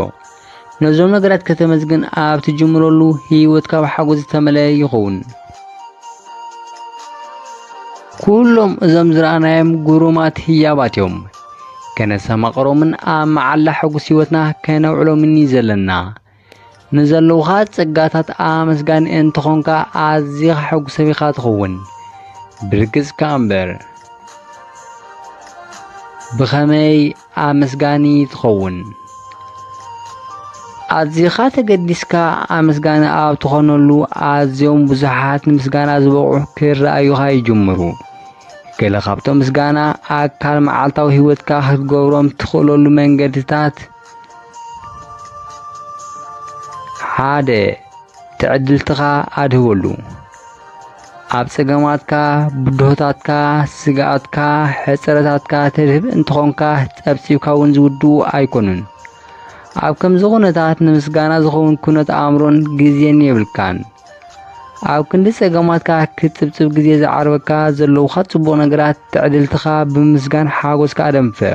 ነዞም ነገራት ከተመስግን ኣብ ትጅምረሉ፣ ህይወትካ ብሓጎስ ዝተመልአ ይኸውን። ኩሎም እዞም ዝረኣናዮም ግሩማት ህያባት እዮም። ከነስተማቕሮምን ኣብ መዓላ ሕጉስ ህይወትና ከነውዕሎምን እዩ ዘለና። ንዘለዉኻ ጸጋታት ኣመስጋኒ እንተኾንካ፣ ኣዚኻ ሕጉስ ሰብ ኢኻ ትኸውን። ብርግጽ ከኣ እምበር፣ ብኸመይ ኣመስጋኒ ትኸውን? ኣዚኻ ተገዲስካ ኣመስጋኒ ኣብ ትኾነሉ፣ ኣዝዮም ብዙሓት ንምስጋና ዝበቕዑ ክረኣዩኻ ይጅምሩ። ገለ ካብቶም ምስጋና ኣካል መዓልታዊ ህይወትካ ክትገብሮም ትኽእለሉ መንገድታት፣ ሓደ፣ ትዕድልትኻ ኣድህበሉ። ኣብ ጸገማትካ፣ ብድሆታትካ፣ ስግኣትካ፣ ሕጽረታትካ ተድህብ እንተኾንካ፣ ጸብጺብካ እውን ዝውድኡ ኣይኮኑን። ኣብ ከምዚ ኩነታት ንምስጋና ዝኸውን ኩነት ኣእምሮን ግዜን የብልካን። ኣብ ክንዲ ጸገማትካ ክትጽብጽብ ግዜ ዝዓርበካ፣ ዘለዉኻ ጽቡቕ ነገራት፣ ትዕድልትኻ ብምስጋን ሓጎስካ ኣደንፍዕ።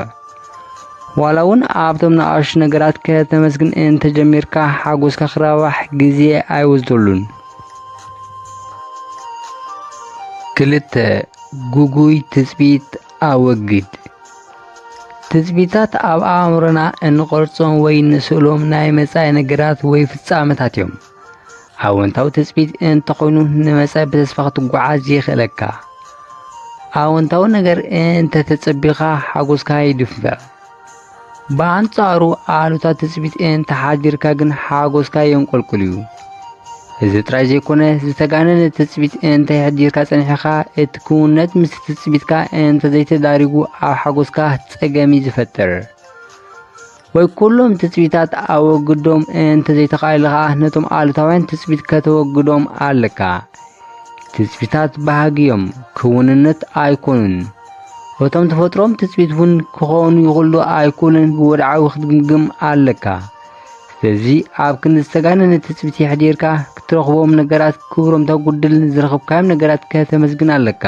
ዋላ እውን ኣብቶም ንኣሽቱ ነገራት ከተመስግን እንተጀሚርካ፣ ሓጎስካ ክራባሕ ግዜ ኣይወስደሉን። ክልተ፣ ግጉይ ትጽቢት ኣወግድ። ትጽቢታት ኣብ ኣእምሮና እንቐርጾም ወይ እንስእሎም ናይ መጻኢ ነገራት ወይ ፍጻመታት እዮም። ኣወንታዊ ትጽቢት እንተኾይኑ፣ ንመጻኢ ብተስፋ ክትጓዓዝ የኽእለካ። ኣወንታዊ ነገር እንተተጸቢኻ፣ ሓጎስካ ይድንፍዕ። ብኣንጻሩ፣ ኣሉታ ትጽቢት እንተሓዲርካ ግን፣ ሓጎስካ የንቆልቁል እዩ። እዚ ጥራይ ዘይኮነ፣ ዝተጋነነ ትጽቢት እንተየሕዲርካ ጸኒሕካ፣ እቲ ክውንነት ምስቲ ትጽቢትካ እንተዘይተዳሪጉ፣ ኣብ ሓጎስካ ጸገም እዩ ዝፈጥር። ወይ ኩሎም ትጽቢታት ኣወግዶም እንተዘይተኻኢሉ ኸኣ፣ ነቶም ኣሉታውያን ትጽቢት ከተወግዶም ኣለካ። ትጽቢታት ባህጊ እዮም፣ ክውንነት ኣይኮኑን። እቶም ተፈጥሮም ትጽቢት እውን ክኾኑ ይኽእሉ ኣይክእሉን ብወድዓዊ ክትግምግም ኣለካ። ስለዚ ኣብ ክንዲ ዝተጋነነ ትጽቢት የሕዲርካ ክትረኽቦም ነገራት ክብሮም ተጉድል ዝረኸብካዮም ነገራት ከተመስግን ኣለካ።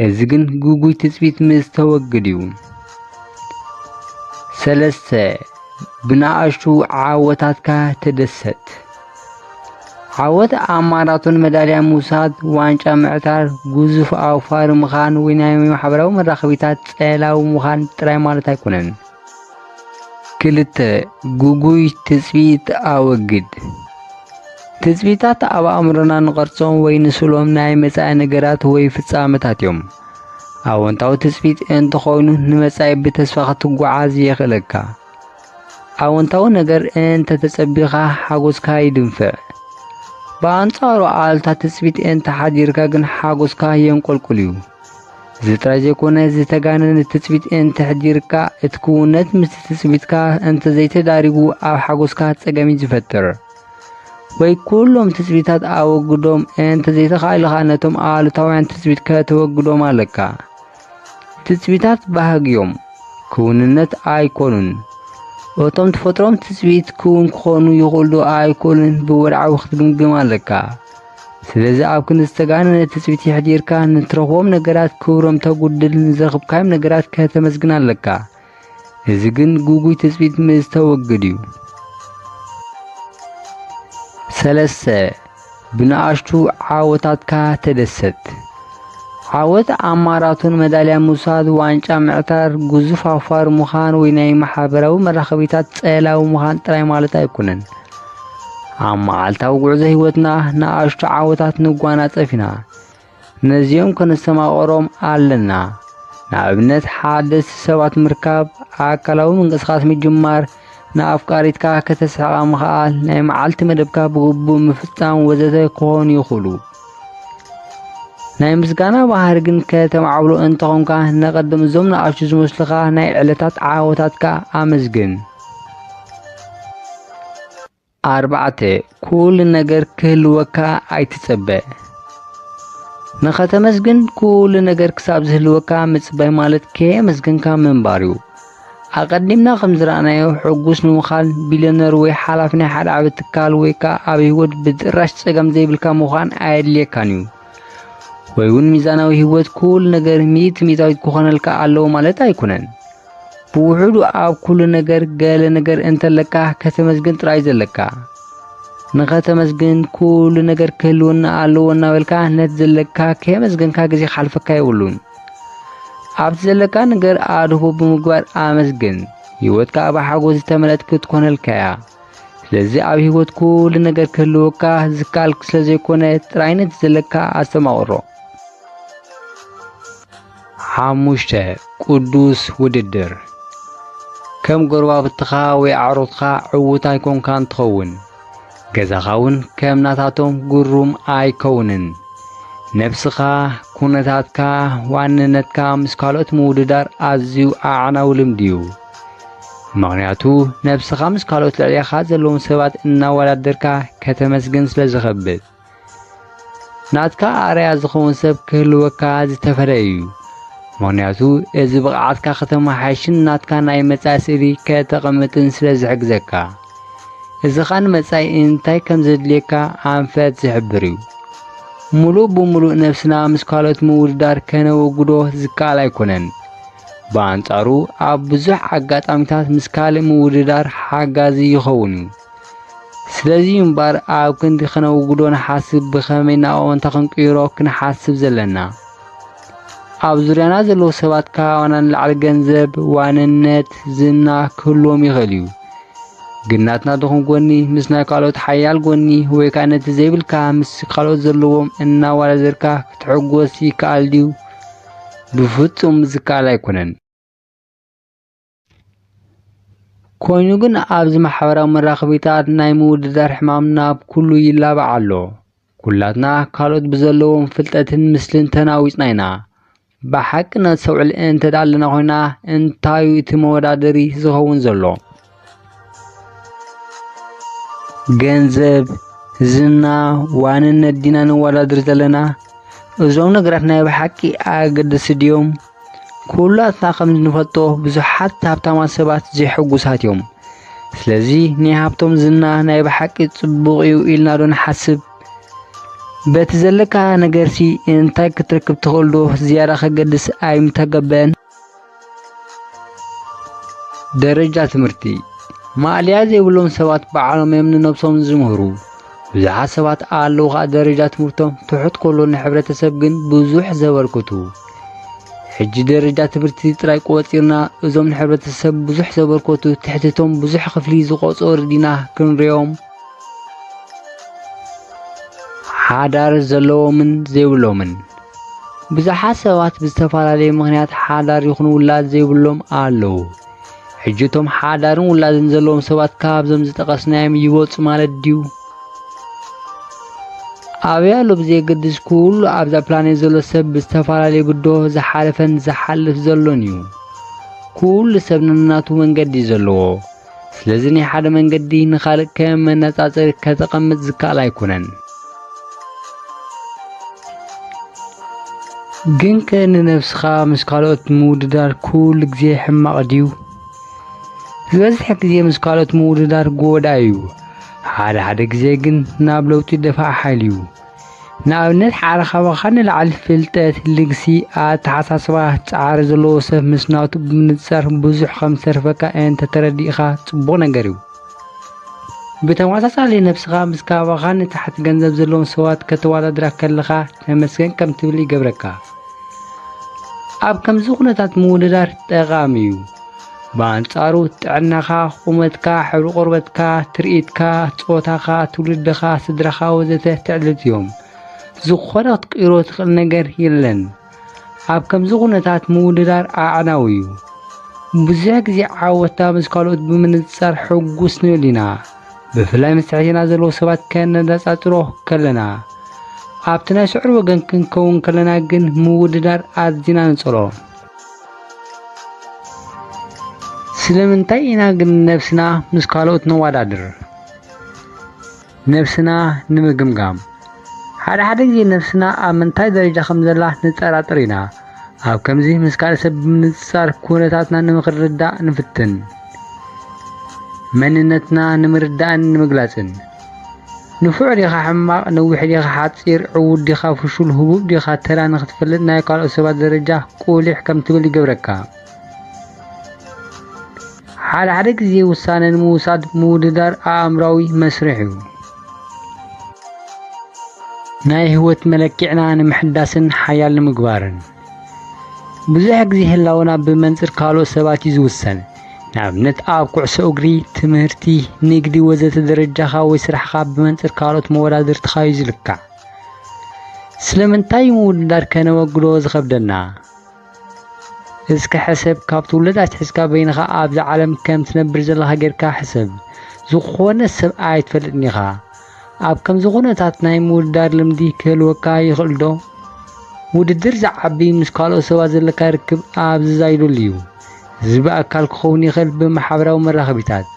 እዚ ግን ግጉይ ትጽቢት ምስ ተወግድ እዩ። ሰለስተ፣ ብንኣሽቱ ዓወታትካ ተደሰት። ዓወት ኣብ ማራቶን መዳልያ ምውሳድ፣ ዋንጫ ምዕታር፣ ግዙፍ ኣውፋሪ ምዃን ወይ ናይ ማሕበራዊ መራኸቢታት ጸላዊ ምዃን ጥራይ ማለት ኣይኮነን። ክልተ፣ ግጉይ ትጽቢት ኣወግድ። ትጽቢታት ኣብ ኣእምሮና ንቐርጾም ወይ ንስእሎም ናይ መጻኢ ነገራት ወይ ፍጻመታት እዮም። ኣወንታዊ ትጽቢት እንተኾይኑ ንመጻኢ ብተስፋ ክትጓዓዝ የኽእለካ። ኣወንታዊ ነገር እንተተጸቢኻ ሓጎስካ ይድንፍዕ። ብኣንጻሩ ኣሉታ ትጽቢት እንተሓዲርካ ግን ሓጎስካ የንቆልቁል እዩ። እዚ ጥራይ ዘይኮነ፣ ዝተጋነነ ትጽቢት እንተሕዲርካ፣ እቲ ክውንነት ምስቲ ትጽቢትካ እንተዘይተዳሪጉ፣ ኣብ ሓጎስካ ጸገም እዩ ዝፈጥር። ወይ ኩሎም ትጽቢታት ኣወግዶም፣ እንተዘይተኻኢሉ ኸኣ ነቶም ኣሉታውያን ትጽቢት ከተወግዶም ኣለካ። ትጽቢታት ባህጊ እዮም፣ ክውንነት ኣይኮኑን። እቶም ትፈጥሮም ትጽቢት ክውን ክኾኑ ይኽእሉ ዶ ኣይክእሉን ብወድዓዊ ክትግምግም ኣለካ። ስለዚ ኣብ ክንዲ ዝተጋነነ ትጽቢት የሕዲርካ ንትረኽቦም ነገራት ክብሮም ተጉድል፣ ንዝረኽብካዮም ነገራት ከተመስግን ኣለካ። እዚ ግን ግጉይ ትጽቢት ምስ ተወግድ እዩ። ሰለስተ፣ ብንኣሽቱ ዓወታትካ ተደሰት። ዓወት ኣብ ማራቶን መዳልያ ምውሳድ፣ ዋንጫ ምዕታር፣ ግዙፍ ኣውፋር ምዃን ወይ ናይ ማሕበራዊ መራኸቢታት ጸላዊ ምዃን ጥራይ ማለት ኣይኮነን። ኣብ መዓልታዊ ጉዕዞ ህይወትና ንኣሽቱ ዓወታት ንጓናጸፍ ኢና። ነዚኦም ከነስተማቕሮም ኣለና። ንኣብነት፣ ሓደስቲ ሰባት ምርካብ፣ ኣካላዊ ምንቅስቓስ ምጅማር፣ ንኣፍቃሪትካ ከተስሕቓ ምኽኣል፣ ናይ መዓልቲ መደብካ ብግቡእ ምፍጻም ወዘተ ክኾኑ ይኽእሉ። ናይ ምስጋና ባህሪ ግን ከተማዕብሎ እንተኾንካ፣ ነቐድም እዞም ንኣሽቱ ዝመስሉኻ ናይ ዕለታት ዓወታትካ ኣመስግን። ኣርባዕተ፣ ኩሉ ነገር ክህልወካ ኣይትጸበ። ንኸተመስግን ኩሉ ነገር ክሳብ ዝህልወካ ምጽባይ ማለት ከየመስገንካ ምንባር እዩ። ኣቐዲምና ከም ዝረኣናዮ፣ ሕጉስ ንምዃን ቢልዮነር ወይ ሓላፊ ናይ ሓደ ዓቢ ትካል ወይ ከኣ ኣብ ህይወት ብጭራሽ ጸገም ዘይብልካ ምዃን ኣየድልየካን እዩ። ወይ እውን ሚዛናዊ ህይወት ኩሉ ነገር ሚእቲ ሚእታዊት ክኾነልካ ኣለዎ ማለት ኣይኮነን። ብውሑዱ ኣብ ኩሉ ነገር ገለ ነገር እንተለካ ከተመስግን ጥራይ ዘለካ። ንኸተመስግን ኩሉ ነገር ክህልወና ኣለዎ እናበልካ ነቲ ዘለካ ከየመስገንካ ግዜ ክሓልፈካ የብሉን። ኣብቲ ዘለካ ነገር ኣድህቦ ብምግባር ኣመስግን። ህይወትካ ብሓጎስ ዝተመልአት ክትኮነልካ እያ። ስለዚ ኣብ ህይወት ኩሉ ነገር ክህልወካ ዝከኣል ስለ ዘይኮነ ጥራይ ነቲ ዘለካ ኣስተማቕሮ። ሓሙሽተ፣ ቅዱስ ውድድር። ከም ጎረባብትኻ ወይ ኣዕሩኽትኻ ዕዉት ኣይኮንካን ትኸውን፣ ገዛኻ እውን ከም ናታቶም ግሩም ኣይከውንን። ነብስኻ፣ ኩነታትካ፣ ዋንነትካ ምስ ካልኦት ምውድዳር ኣዝዩ ኣዕናዊ ልምዲ እዩ። ምኽንያቱ፣ ነብስኻ ምስ ካልኦት ልዕሌኻ ዘለዎም ሰባት እናወዳደርካ ከተመስግን ስለ ዝኸብድ። ናትካ ኣርኣያ ዝኸውን ሰብ ክህልወካ ዝተፈለየ እዩ። ምኽንያቱ፣ እዚ ብቕዓትካ ከተመሓይሽን ናትካ ናይ መጻኢ ስእሊ ከተቐምጥን ስለ ዝሕግዘካ። እዚ ኸኣ ንመጻኢ እንታይ ከም ዘድልየካ ኣንፈት ዝሕብር እዩ። ምሉእ ብምሉእ ነብስና ምስ ካልኦት ምውድዳር ከነወግዶ ዝከኣል ኣይኮነን። ብኣንጻሩ፣ ኣብ ብዙሕ ኣጋጣሚታት ምስ ካልእ ምውድዳር ሓጋዚ ይኸውን እዩ። ስለዚ እዩ እምበኣር ኣብ ክንዲ ከነውግዶ ንሓስብ፣ ብኸመይ ናብ ኣወንታ ክንቅይሮ ክንሓስብ ዘለና። ኣብ ዙርያና ዘለዉ ሰባት ካባና ንላዕሊ ገንዘብ፣ ዋንነት፣ ዝና ክህልዎም ይኽእል እዩ። ግን ናትና ድኹም ጎኒ ምስ ናይ ካልኦት ሓያል ጎኒ ወይ ከኣ ነቲ ዘይብልካ ምስ ካልኦት ዘለዎም እናወዳደርካ ክትሕጎስ ይከኣል ድዩ? ብፍጹም ዝከኣል ኣይኮነን። ኮይኑ ግን ኣብዚ ማሕበራዊ መራኸቢታት ናይ ምውድዳር ሕማም ናብ ኩሉ ይላባዕ ኣሎ። ኩላትና ካልኦት ብዘለዎም ፍልጠትን ምስልን ተናዊጽና ኢና። ብሓቂ ነስተውዕል እንተ ደኣ ኣለና ኮይና፣ እንታይ እዩ እቲ መወዳደሪ ዝኸውን ዘሎ? ገንዘብ፣ ዝና፣ ዋንነት ዲና ንወዳደር ዘለና? እዞም ነገራት ናይ ብሓቂ ኣገደስቲ ድዮም? ኩላትና ከም እንፈልጦ፣ ብዙሓት ሃብታማት ሰባት ዘይሕጉሳት እዮም። ስለዚ፣ ናይ ሃብቶም ዝና ናይ ብሓቂ ጽቡቕ እዩ ኢልና ዶ ንሓስብ? በቲ ዘለካ ነገርሲ እንታይ ክትረክብ ትኽእል ዶ ዝያዳ ከገድስ ኣይምተገበን? ደረጃ ትምህርቲ። ማእለያ ዘይብሎም ሰባት ባዕሎም እዮም ንነብሶም ዝምህሩ። ብዙሓት ሰባት ኣለዉ ኸኣ ደረጃ ትምህርቶም ትሑት ከሎ ንሕብረተሰብ ግን ብዙሕ ዘበርክቱ። ሕጂ ደረጃ ትምህርቲ ጥራይ ቆጺርና እዞም ንሕብረተሰብ ብዙሕ ዘበርከቱ ትሕትቶም ብዙሕ ክፍሊ ዝቖጸሩ ዲና ክንሪኦም? ሓዳር ዘለዎምን ዘይብሎምን። ብዙሓት ሰባት ብዝተፈላለየ ምኽንያት ሓዳር ይኹን ውላድ ዘይብሎም ኣለዉ። ሕጂ እቶም ሓዳርን ውላድን ዘለዎም ሰባት ካብዞም ዝጠቐስናዮም ይወጹ ማለት ድዩ? ኣበይ ኣሎ ብዘየገድስ፣ ኩሉ ኣብዛ ፕላኔት ዘሎ ሰብ ብዝተፈላለየ ብድሆ ዝሓለፈን ዝሓልፍ ዘሎን እዩ። ኩሉ ሰብ ነናቱ መንገዲ እዩ ዘለዎ። ስለዚ ናይ ሓደ መንገዲ ንኻልእ ከም መነጻጸሪ ከተቐምጥ ዝከኣል ኣይኮነን። ግንከ ንነብስኻ ምስ ካልኦት ምውድዳር ኩሉ ግዜ ሕማቕ ድዩ? ዝበዝሕ ግዜ ምስ ካልኦት ምውድዳር ጎዳኢ እዩ። ሓደ ሓደ ግዜ ግን ናብ ለውጢ ደፋኢ ሓይሊ እዩ። ንኣብነት፣ ሓደ ካባኻ ንላዕሊ ፍልጠት፣ ልግሲ፣ ኣተሓሳስባ፣ ጻዕሪ ዘለዎ ሰብ ምስ ናቱ ብምንጻር ብዙሕ ከም ዝተርፈካ እንተ ተረዲእኻ ጽቡቕ ነገር እዩ። ብተመሳሳሊ፣ ነብስኻ ምስ ካባኻ ንታሕቲ ገንዘብ ዘለዎም ሰባት ከተወዳድራ ከለኻ ተመስገን ከም ትብል ይገብረካ። ኣብ ከምዚ ኩነታት ምውድዳር ጠቓሚ እዩ። ብኣንጻሩ፣ ጥዕናኻ፣ ቁመትካ፣ ሕብሪ ቆርበትካ፣ ትርኢትካ፣ ጾታኻ፣ ትውልድኻ፣ ስድራኻ ወዘተ ትዕድልቲ እዮም። ዝኾነ ክትቅይሮ ትኽእል ነገር የለን። ኣብ ከምዚ ኩነታት ምውድዳር ኣዕናዊ እዩ። ብዙሕ ግዜ ዓወትታ ምስ ካልኦት ብምንጽጻር ሕጉስ ንብል ኢና። ብፍላይ ምስ ትሕቴና ዘለዉ ሰባት ከነነጻጽሮ ከለና። ኣብቲ ናይ ስዑር ወገን ክንከውን ከለና ግን ምውድዳር ኣዚና ንጸልኦ። ስለምንታይ ኢና ግን ነብስና ምስ ካልኦት ነወዳድር? ነብስና ንምግምጋም። ሓደ ሓደ ግዜ ነብስና ኣብ ምንታይ ደረጃ ከም ዘላ ንጠራጠር ኢና። ኣብ ከምዚ ምስ ካልእ ሰብ ብምንጽጻር ኩነታትና ንምክርዳእ ንፍትን። መንነትና ንምርዳእን ንምግላጽን። ንፉዕ ዲኻ ሕማቕ፣ ነዊሕ ዲኻ ሓጺር፣ ዕዉት ዲኻ ፍሹል፣ ህቡብ ዲኻ ተራ ንኽትፈልጥ ናይ ካልኦት ሰባት ደረጃ ቁሊሕ ከም ትብል ይገብረካ። ሓደ ሓደ ግዜ ውሳነ ንምውሳድ ምውድዳር ኣእምራዊ መስርሕ እዩ። ናይ ህይወት መለኪዕና ንምሕዳስን ሓያል ንምግባርን። ብዙሕ ግዜ ህላወና ብመንጽር ካልኦት ሰባት እዩ ዝውሰን። ንኣብነት፣ ኣብ ኩዕሶ እግሪ፣ ትምህርቲ፣ ንግዲ ወዘተ ደረጃኻ ወይ ስራሕኻ ብመንጽር ካልኦት መወዳድርትኻ እዩ ዝልካዕ። ስለምንታይ ምውድዳር ከነወግዶ ዝኸብደና? እስከ ሕሰብ፣ ካብ ትውለድ ኣትሒዝካ በይንኻ ኣብዛ ዓለም ከም ትነብር ዘለኻ ጌርካ ሕሰብ። ዝኾነ ሰብ ኣይትፈልጥን ኢኻ። ኣብ ከምዚ ኩነታት ናይ ምውድዳር ልምዲ ክህልወካ ይኽእል ዶ? ውድድር ዝዓቢ ምስ ካልኦት ሰባት ዘለካ ርክብ ኣብ ዝዛይደሉ እዩ። እዚ ብኣካል ክኸውን ይኽእል፣ ብማሕበራዊ መራኸቢታት።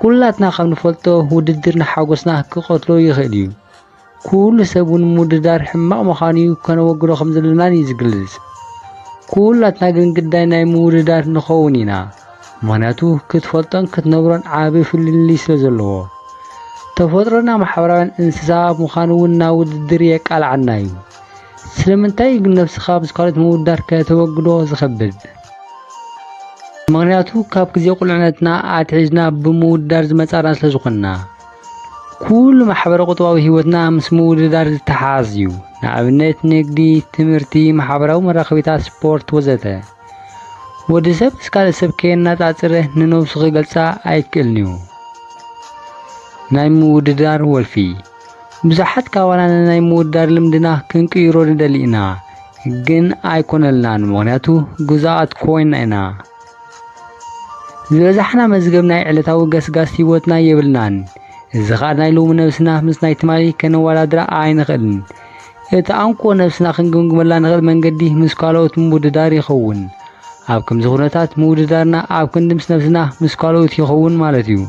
ኩላትና ከም ንፈልጦ ውድድር ንሓጎስና ክቐትሎ ይኽእል እዩ። ኩሉ ሰብ እውን ምውድዳር ሕማቕ ምዃኑ እዩ፣ ከነወግዶ ከም ዘለናን እዩ ዝግልጽ። ኩላትና ግን ግዳይ ናይ ምውድዳር ንኸውን ኢና። ምኽንያቱ ክትፈልጦን ክትነብሮን ዓቢ ፍልልይ ስለ ዘለዎ። ተፈጥሮና ማሕበራውያን እንስሳ ምዃኑ እውን ናብ ውድድር የቃልዓና እዩ። ስለምንታይ እዩ ግን ነብስኻ ምስ ካልኦት ምውዳር ከተወግዶ ዝኸብድ? ምኽንያቱ ካብ ግዜ ቁልዕነትና ኣትሒዝና ብምውዳር ዝመጻና ስለ ዝኾንና። ኩሉ ማሕበረ ቁጠባዊ ህይወትና ምስ ምውድዳር ዝተሓሓዝ እዩ። ንኣብነት ንግዲ፣ ትምህርቲ፣ ማሕበራዊ መራኸቢታት፣ ስፖርት ወዘተ። ወዲ ሰብ ምስ ካልእ ሰብ ከየነጻጽረ ንነብሱ ክገልጻ ኣይክእልን እዩ። ናይ ምውድዳር ወልፊ። ብዙሓት ካባና ንናይ ምውዳር ልምድና ክንቅይሮ ንደሊ ኢና፣ ግን ኣይኮነልናን፣ ምኽንያቱ ግዙኣት ኮይና ኢና። ዝበዛሕና መዝገብ ናይ ዕለታዊ ገስጋስ ህይወትና የብልናን። እዚ ኸኣ ናይ ሎሚ ነብስና ምስ ናይ ትማሊ ከነወዳድራ ኣይንኽእልን። እቲ ኣንኮ ነብስና ክንግምግመላ ንኽእል መንገዲ ምስ ካልኦት ምውድዳር ይኸውን። ኣብ ከምዚ ኩነታት ምውድዳርና ኣብ ክንዲ ምስ ነብስና ምስ ካልኦት ይኸውን ማለት እዩ።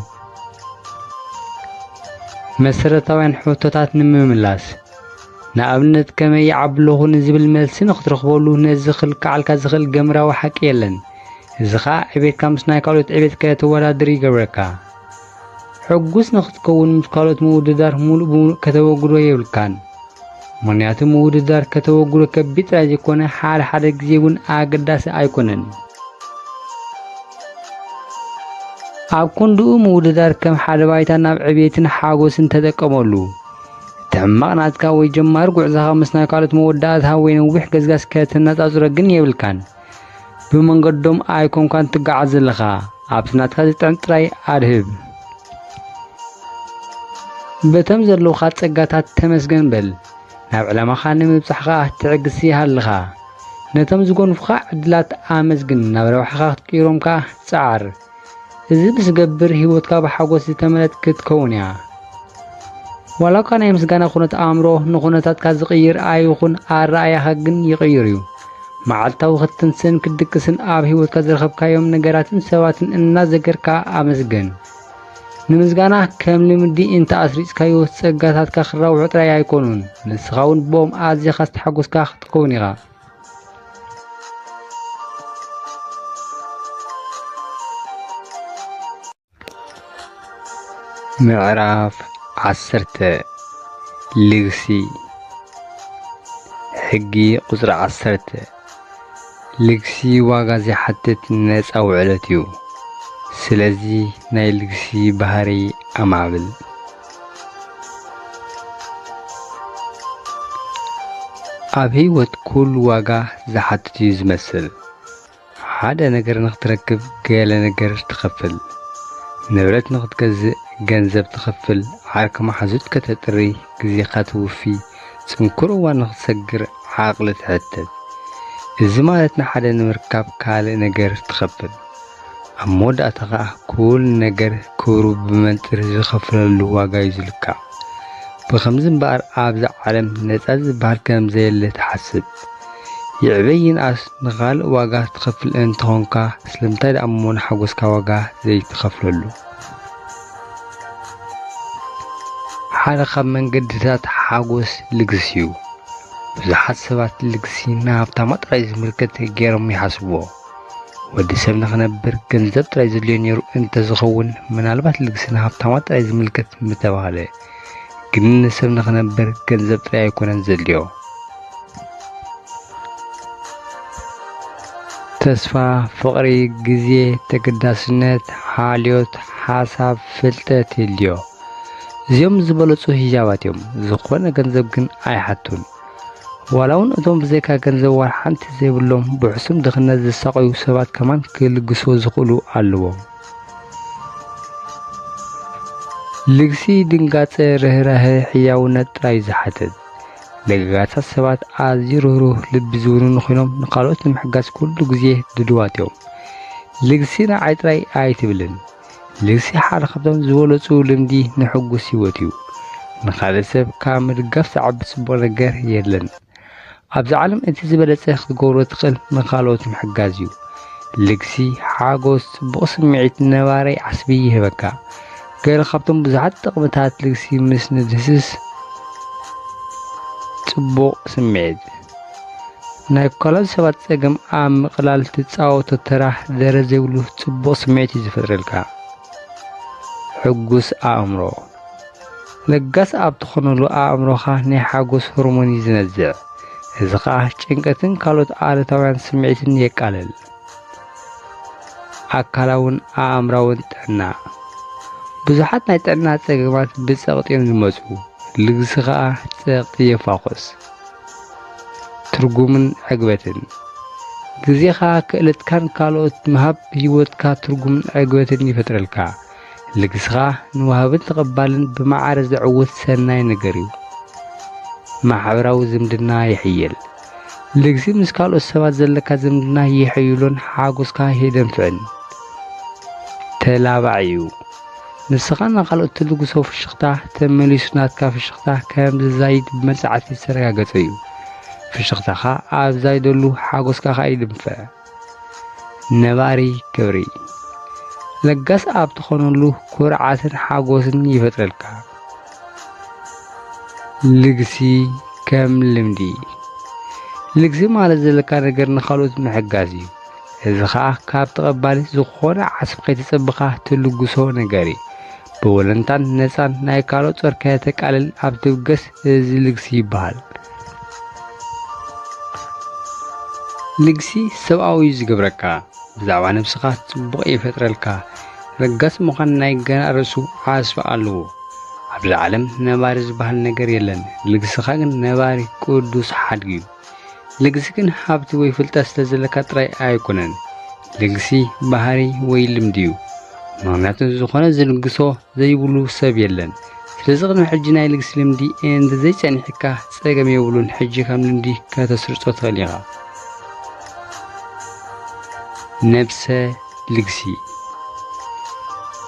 መሰረታውያን ሕቶታት ንምምላስ። ንኣብነት ከመይ ይዓቢ ኣለኹ ንዝብል መልሲ ንኽትረኽበሉ ነዚ ክልክዓልካ ዝኽእል ገምራዊ ሓቂ የለን። እዚ ኸኣ ዕቤትካ ምስ ናይ ካልኦት ዕቤት ከተወዳድር ይገብረካ። ሕጉስ ንኽትከውን ምስ ካልኦት ምውድዳር ሙሉእ ብሙሉእ ከተወግዶ የብልካን። ምኽንያቱ ምውድዳር ከተወግዶ ከቢድ ጥራይ ዘይኮነ ሓደ ሓደ ግዜ እውን ኣገዳሲ ኣይኮነን። ኣብ ክንድኡ ምውድዳር ከም ሓደ ባይታ ናብ ዕቤትን ሓጎስን ተጠቀመሉ። እቲ ሕማቕ ናትካ ወይ ጀማሪ ጉዕዞኻ ምስ ናይ ካልኦት መወዳእታ ወይ ነዊሕ ገስጋስ ከተነጻጽሮ ግን የብልካን። ብመንገዶም ኣይኮንካን ትገዓዝ ዘለኻ፣ ኣብቲ ናትካ ዝጥዕም ጥራይ ኣድህብ። በቶም ዘለውኻ ጸጋታት ተመስገን በል። ናብ ዕላማኻ ንምብጻሕ ኸኣ ትዕግስቲ ይሃልኻ። ነቶም ዝጎንፉኻ ዕድላት ኣመስግን፣ ናብ ረብሓኻ ክትቅይሮም ከኣ ጸዓር። እዚ ምስ ገብር ህይወትካ ብሓጎስ ዝተመልአት ክትከውን እያ። ዋላ እኳ ናይ ምስጋና ኩነት ኣእምሮ ንኹነታትካ ዝቕይር ኣይኹን፣ ኣረኣእያኻ ግን ይቕይር እዩ። መዓልታዊ ክትትንስእን ክትድቅስን ኣብ ህይወትካ ዝረኸብካዮም ነገራትን ሰባትን እናዘከርካ ኣመስግን። ንምስጋና ከም ልምዲ እንተ ኣስሪጽካዮ፣ ጸጋታትካ ክራብሑ ጥራይ ኣይኮኑን፣ ንስኻ እውን ብኦም ኣዚኻ ዝተሓጎስካ ክትከውን ኢኻ። ምዕራፍ ዓሰርተ። ልግሲ። ሕጊ ቁጽሪ ዓሰርተ። ልግሲ ዋጋ ዘይሓትት ነጻ ውዕለት እዩ። ስለዚ ናይ ልግሲ ባህሪ ኣማዕብል። ኣብ ህይወት ኩሉ ዋጋ ዝሓትት እዩ ዝመስል። ሓደ ነገር ንኽትረክብ ገለ ነገር ትኸፍል። ንብረት ንኽትገዝእ ገንዘብ ትኸፍል። ዓርኪ መሓዙት ከተጥሪ፣ ግዜኻ ትውፊ፣ ጽንኩር እዋን ንኽትሰግር ዓቕሊ ትሕተት። እዚ ማለት ንሓደ ንምርካብ ካልእ ነገር ትኸፍል። ኣብ መወዳእታ ኸኣ ኩሉ ነገር ክብሩ ብመንጽር ዝኸፍለሉ ዋጋ እዩ ዝልካዕ። ብኸምዚ እምበኣር ኣብዛ ዓለም ነጻ ዝበሃል ከም ዘየለ ትሓስብ። ይዕበ ይንኣስ ንኻልእ ዋጋ ትኸፍል እንተኾንካ፣ ስለምንታይ ደኣ እሞ ንሓጎስካ ዋጋ ዘይትኸፍለሉ? ሓደ ካብ መንገድታት ሓጎስ ልግሲ እዩ። ብዙሓት ሰባት ልግሲ ንሃብታማት ጥራይ ዝምልከት ገይሮም ይሓስብዎ። ወዲ ሰብ ንኽነብር ገንዘብ ጥራይ ዘድልዮ ነይሩ እንተዝኸውን፣ ምናልባት ልግሲ ንሃብታማት ጥራይ ዝምልከት ምተባህለ። ግን ንሰብ ንኽነብር ገንዘብ ጥራይ ኣይኮነን ዘድልዮ። ተስፋ፣ ፍቕሪ፣ ግዜ፣ ተገዳስነት፣ ሓልዮት፣ ሓሳብ፣ ፍልጠት የድልዮ። እዚኦም ዝበለጹ ህያባት እዮም። ዝኾነ ገንዘብ ግን ኣይሓቱን። ዋላ እውን እቶም ብዘይካ ገንዘብ ዋላ ሓንቲ ዘይብሎም ብሕሱም ድኽነት ዝሳቐዩ ሰባት ከማን ክልግስዎ ዝኽእሉ ኣለዎም። ልግሲ ድንጋጸ፣ ርህራሀ፣ ሕያውነት ጥራይ እዩ ዝሓትት። ለጋሳት ሰባት ኣዝዩ ርህሩህ ልቢ ዝውንኑ ኮይኖም ንኻልኦት ንምሕጋዝ ኩሉ ግዜ ድልዋት እዮም። ልግሲ ንዓይ ጥራይ ኣይትብልን። ልግሲ ሓደ ካብቶም ዝበለጹ ልምዲ ንሕጉስ ህይወት እዩ። ንኻልእ ሰብ ካብ ምድጋፍ ዝዓቢ ጽቡቕ ነገር የለን። ኣብዚ ዓለም እቲ ዝበለጸ ክትገብሮ ትኽእል ንኻልኦት ምሕጋዝ እዩ። ልግሲ፣ ሓጎስ፣ ጽቡቕ ስምዒት፣ ነባራይ ዓስቢ ይህበካ። ገለ ካብቶም ብዙሓት ጥቕምታት ልግሲ ምስ ንድህስስ፣ ጽቡቕ ስምዒት። ናይ ካልኦት ሰባት ጸገም ኣብ ምቕላል ትጻወቶ ተራ ደረት ዘይብሉ ጽቡቕ ስምዒት እዩ ዝፈጥረልካ። ሕጉስ ኣእምሮ። ለጋስ ኣብ ትኾነሉ ኣእምሮኻ ናይ ሓጎስ ሆርሞን እዩ ዝነዝዕ። እዚ ኸኣ ጭንቀትን ካልኦት ኣሉታውያን ስምዒትን የቃልል። ኣካላውን ኣእምራውን ጥዕና። ብዙሓት ናይ ጥዕና ጸገማት ብጸቕጢ እዮም ዝመጹ። ልግሲ ኸኣ ጸቕጢ የፋኹስ። ትርጉምን ዕግበትን። ግዜኻ፣ ክእለትካን ካልኦት ምሃብ ህይወትካ ትርጉምን ዕግበትን ይፈጥረልካ። ልግስኻ ንወሃብን ተቐባልን ብማዕረ ዘዕውት ሰናይ ነገር እዩ። ማሕበራዊ ዝምድና የሕይል። ልግሲ ምስ ካልኦት ሰባት ዘለካ ዝምድና የሕይሎን ሓጎስካ የደንፍዕን። ተላባዒ እዩ። ንስኻ ንኻልኦት ትልግሶ ፍሽኽታ ተመሊሱ ናትካ ፍሽኽታ ከም ዝዛይድ ብመጽናዕቲ ዝተረጋገጸ እዩ። ፍሽኽታኻ ኣብ ዛይደሉ ሓጎስካ ኸኣ ይድንፍዕ። ነባሪ ክብሪ። ለጋስ ኣብ ትኾነሉ ኩርዓትን ሓጎስን ይፈጥረልካ። ልግሲ ከም ልምዲ። ልግሲ ማለት ዘለካ ነገር ንኻልኦት ምሕጋዝ እዩ። እዚ ኸኣ ካብ ተቐባሊ ዝኾነ ዓስቢ ከይተጸበኻ ትልግሶ ነገር እዩ። ብወለንታን ነጻን ናይ ካልኦት ጾር ከተቃልል ኣብ ትብገስ፣ እዚ ልግሲ ይበሃል። ልግሲ ሰብኣዊ እዩ ዝገብረካ። ብዛዕባ ነብስኻ ጽቡቕ ይፈጥረልካ። ለጋስ ምዃን ናይ ገናእ ርእሱ ዓስቢ ኣለዎ። ኣብዚ ዓለም ነባሪ ዝበሃል ነገር የለን። ልግስኻ ግን ነባሪ ቅዱስ ሓድጊ እዩ። ልግሲ ግን ሃብቲ ወይ ፍልጠት ስለ ዘለካ ጥራይ ኣይኮነን። ልግሲ ባህሪ ወይ ልምዲ እዩ። ምኽንያቱ ዝኾነ ዝልግሶ ዘይብሉ ሰብ የለን። ስለዚ ቅድሚ ሕጂ ናይ ልግሲ ልምዲ እንተ ዘይጸኒሕካ ጸገም የብሉን። ሕጂ ከም ልምዲ ከተስርጾ ትኽእል ኢኻ። ነብሰ ልግሲ።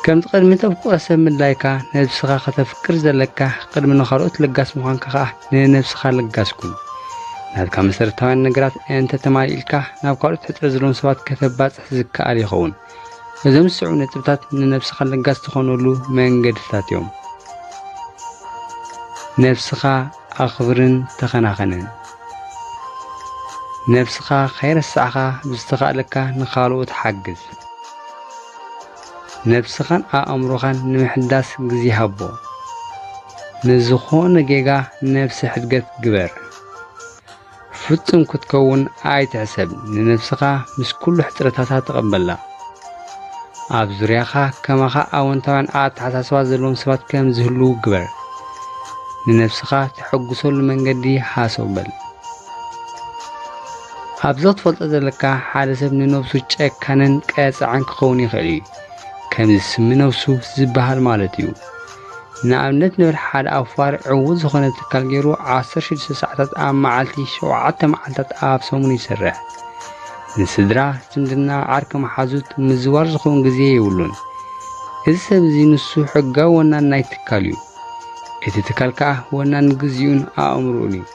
ከምቲ ቅድሚ ተፍቅሮ ሰብ ምድላይካ፣ ነብስኻ ከተፍቅር ዘለካ፣ ቅድሚ ንኻልኦት ለጋስ ምዃንካ ከኣ ንነብስኻ ለጋስ ኩን። ናትካ መሰረታውያን ነገራት እንተ ተማሊእልካ፣ ናብ ካልኦት ሕጽረት ዘለዎም ሰባት ከተባጽሕ ዝከኣል ይኸውን። እዞም ዝስዕቡ ነጥብታት ንነብስኻ ለጋስ ትኾነሉ መንገድታት እዮም። ነብስኻ ኣኽብርን ተኸናኸንን። ነብስኻ ከይረሳዕኻ ብዝተኻእለካ ንኻልኦት ሓግዝ። ነብስኻን ኣእምሮኻን ንምሕዳስ ግዜ ሃቦ። ንዝኾነ ጌጋ ነብሲ ሕድገት ግበር። ፍጹም ክትከውን ኣይትሕሰብ። ንነብስኻ ምስ ኩሉ ሕጽረታታ ተቐበላ። ኣብ ዙርያኻ ከማኻ ኣወንታውያን ኣተሓሳስባ ዘለዎም ሰባት ከም ዝህልዉ ግበር። ንነብስኻ ተሐጉሰሉ መንገዲ ሃሰው በል። ኣብዚ ክትፈልጦ ዘለካ፣ ሓደ ሰብ ንነብሱ ጨካንን ቀጻዕን ክኸውን ይኽእል እዩ። ከምዚ ስሚ ነብሱ ዝበሃል ማለት እዩ። ንኣብነት ንብል፣ ሓደ ኣፋሪ ዕዉት ዝኾነ ትካል ገይሩ ዓሰርተ ሽዱሽተ ሰዓታት ኣብ መዓልቲ ሸውዓተ መዓልታት ኣብ ሰሙን ይሰርሕ። ንስድራ፣ ዝምድና፣ ዓርኪ መሓዙት ምዝዋር ዝኸውን ግዜ የብሉን። እዚ ሰብ እዚ ንሱ ሕጋዊ ወናን ናይ ትካል እዩ። እቲ ትካል ከኣ ወናን ግዜኡን ኣእምሮኡን እዩ።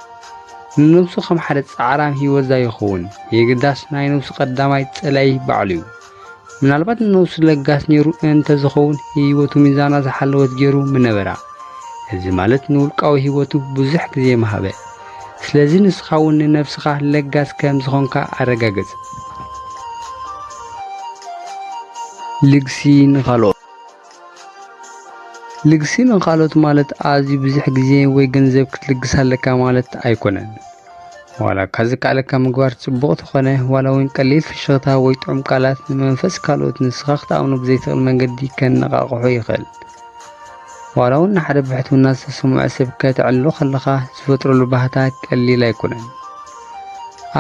ንነብሱ ከም ሓደ ጻዕራም ህይወት ዛይኸውን፣ የግዳስ ናይ ነብሱ ቀዳማይ ጸላኢ ባዕሉ እዩ። ምናልባት ንነብሱ ለጋስ ነይሩ እንተ ዝኸውን፣ ህይወቱ ሚዛና ዝሓለወት ገይሩ ምነበራ። እዚ ማለት ንውልቃዊ ህይወቱ ብዙሕ ግዜ ምሃበ። ስለዚ ንስኻ እውን ንነብስኻ ለጋስ ከም ዝኾንካ ኣረጋግጽ። ልግሲ ንኻልኦት። ልግሲ ንኻልኦት ማለት ኣዝዩ ብዙሕ ግዜ ወይ ገንዘብ ክትልግስ ኣለካ ማለት ኣይኮነን። ዋላ እካ ዝከኣለካ ምግባር ጽቡቕ ተኾነ፣ ዋላ እውን ቀሊል ፍሽኽታ ወይ ጥዑም ቃላት ንመንፈስ ካልኦት ንስኻ ክትኣምኖ ብዘይትኽእል መንገዲ ከነቓቕሖ ይኽእል። ዋላ እውን ንሓደ ብሕትውና ዝተሰምዖ ሰብ ከተዕልሎ ከለኻ ዝፈጥረሉ ባህታ ቀሊል ኣይኮነን።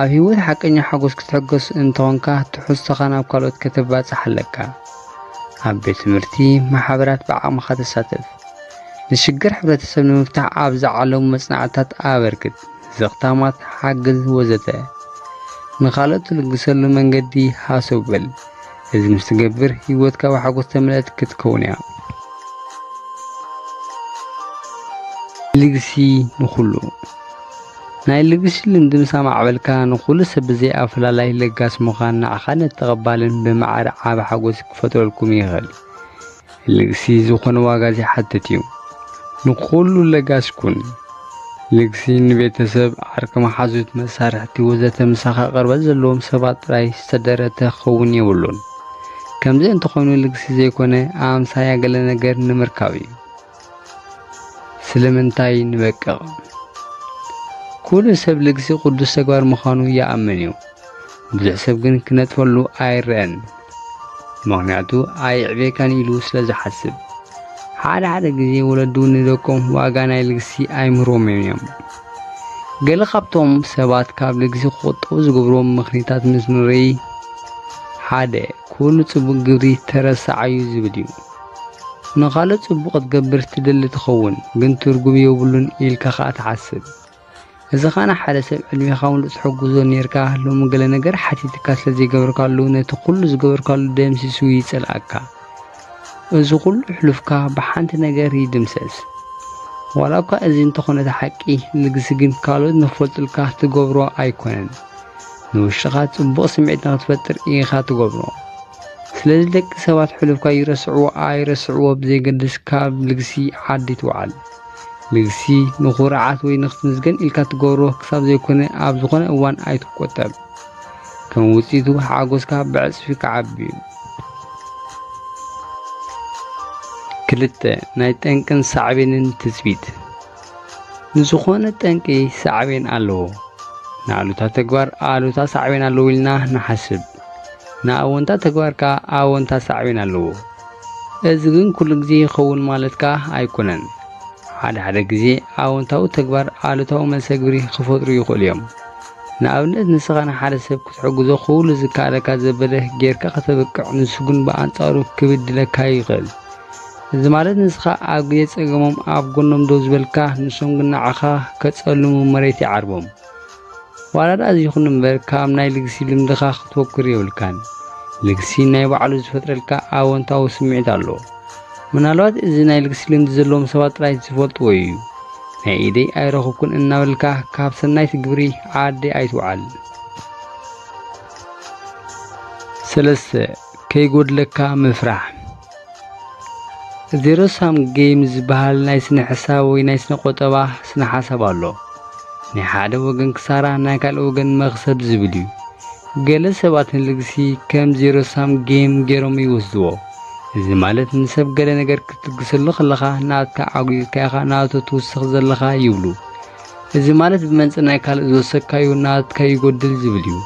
ኣብ ህይወት ሓቀኛ ሓጎስ ክትሕጎስ እንተኾንካ፣ ትሕዝቶኻ ናብ ካልኦት ከተባጽሕ ኣለካ። ኣብ ቤት ትምህርቲ፣ ማሕበራት ብዓቕምኻ ተሳተፍ። ንሽግር ሕብረተሰብ ንምፍታሕ ኣብ ዝዓለሙ መጽናዕትታት ኣበርክት። ዘኽታማት ሓግዝ ወዘተ። ንኻልኦት ትልግሰሉ መንገዲ ሃሰው በል። እዚ ምስ ትገብር፣ ህይወትካ ብሓጎስ ተመልአት ክትከውን እያ። ልግሲ ንኹሉ። ናይ ልግሲ ልምዲ ምስ ኣማዕበልካ፣ ንኹሉ ሰብ ብዘይ ኣፈላላይ ለጋስ ምዃን ንዓኻ ነቲ ተቐባልን ብማዕረ ዓቢ ሓጎስ ክፈጥረልኩም ይኽእል። ልግሲ ዝኾነ ዋጋ ዘይሓትት እዩ። ንኹሉ ለጋስ ኩን። ልግሲ ንቤተሰብ፣ ዓርኪ መሓዙት፣ መሳርሕቲ ወዘተ ምሳኻ ቅርበት ዘለዎም ሰባት ጥራይ ዝተደረተ ክኸውን የብሉን። ከምዚ እንተኾይኑ ልግሲ ዘይኮነ ኣምሳያ ገለ ነገር ንምርካብ እዩ። ስለምንታይ ንበቅቕ? ኩሉ ሰብ ልግሲ ቅዱስ ተግባር ምዃኑ ይኣምን እዩ። ብዙሕ ሰብ ግን ክነጥፈሉ ኣይረአን። ምኽንያቱ ኣየዕብየካን ኢሉ ስለ ዝሓስብ። ሓደ ሓደ ግዜ ወለዱ ንደቆም ዋጋ ናይ ልግሲ ኣይምህርዎምን እዮም። ገለ ካብቶም ሰባት ካብ ልግሲ ክቑጠቡ ዝገብርዎም ምኽንያታት ምስ ንርኢ፣ ሓደ፣ ኩሉ ጽቡቕ ግብሪ ተረሳዓዩ ዝብል እዩ። ንኻልእ ጽቡቕ ክትገብር ትደሊ ትኸውን፣ ግን ትርጉም የብሉን ኢልካ ኸኣ ትሓስብ። እዚ ኸኣ ንሓደ ሰብ ዕድሜኻ ምሉእ ትሕግዞ ኔርካ፣ ሎሚ ገለ ነገር ሓቲትካ ስለ ዘይገበርካሉ፣ ነቲ ኩሉ ዝገበርካሉ ደምሲሱ ይጸልኣካ። እዚ ኩሉ ሕሉፍካ ብሓንቲ ነገር ይድምሰስ። ዋላ እኳ እዚ እንተኾነ እቲ ሓቂ፣ ልግሲ ግን ካልኦት ንኽፈልጡልካ ትገብሮ ኣይኮነን። ንውሽጥኻ ጽቡቕ ስምዒት ንኽትፈጥር ኢኻ ትገብሮ። ስለዚ ደቂ ሰባት ሕሉፍካ ይረስዕዎ ኣይረስዕዎ ብዘይገድስ፣ ካብ ልግሲ ዓዲ ትውዓል። ልግሲ ንኹርዓት ወይ ንኽትምስገን ኢልካ ትገብሮ ክሳብ ዘይኮነ፣ ኣብ ዝኾነ እዋን ኣይትቆጠብ። ከም ውጽኢቱ ሓጎስካ ብዕጽፊ ክዓቢ እዩ። ክልተ፣ ናይ ጠንቅን ሳዕቤንን ትጽቢት። ንዝኾነ ጠንቂ ሳዕቤን ኣለዎ። ንኣሉታ ተግባር ኣሉታ ሳዕቤን ኣለዎ ኢልና ንሓስብ። ንኣወንታ ተግባር ከኣ ኣወንታ ሳዕቤን ኣለዎ። እዚ ግን ኩሉ ግዜ ይኸውን ማለት ከኣ ኣይኮነን። ሓደ ሓደ ግዜ ኣወንታዊ ተግባር ኣሉታዊ መሰግብሪ ክፈጥሩ ይኽእሉ እዮም። ንኣብነት፣ ንስኻ ንሓደ ሰብ ክትሕግዞ ኩሉ ዝከኣለካ ዘበለ ጌርካ ከተብቅዕ፣ ንሱ ግን ብኣንጻሩ ክብድለካ ይኽእል። እዚ ማለት ንስኻ ኣብ ግዜ ጸገሞም ኣብ ጎኖም ደው ዝበልካ፣ ንሶም ግን ንዓኻ ከጸልሙ መሬት ይዓርቦም። ዋላ ደኣ እዚ ይኹን እምበር፣ ካብ ናይ ልግሲ ልምድኻ ክትወክር የብልካን። ልግሲ ናይ ባዕሉ ዝፈጥረልካ ኣወንታዊ ስምዒት ኣሎ። ምናልባት እዚ ናይ ልግሲ ልምዲ ዘለዎም ሰባት ጥራይ ዝፈልጥዎ እዩ። ናይ ኢደይ ኣይረኸብኩን እናበልካ ካብ ሰናይቲ ግብሪ ዓዲ ኣይትውዓል። ሰለስተ፣ ከይጎድለካ ምፍራሕ። ዜሮ ሳም ጌም ዝበሃል ናይ ስነ ሕሳብ ወይ ናይ ስነ ቆጠባ ስነ ሓሳብ ኣሎ። ናይ ሓደ ወገን ክሳራ ናይ ካልእ ወገን መኽሰብ ዝብል እዩ። ገለ ሰባት ንልግሲ ከም ዜሮ ሳም ጌም ገይሮም ይወስድዎ። እዚ ማለት ንሰብ ገለ ነገር ክትልግሰሉ ከለኻ ናትካ ኣጉዲልካ ኢኻ ናቱ ትውስኽ ዘለኻ ይብሉ። እዚ ማለት ብመንጽር ናይ ካልእ ዝወሰድካዮ ናትካ ይጎድል ዝብል እዩ።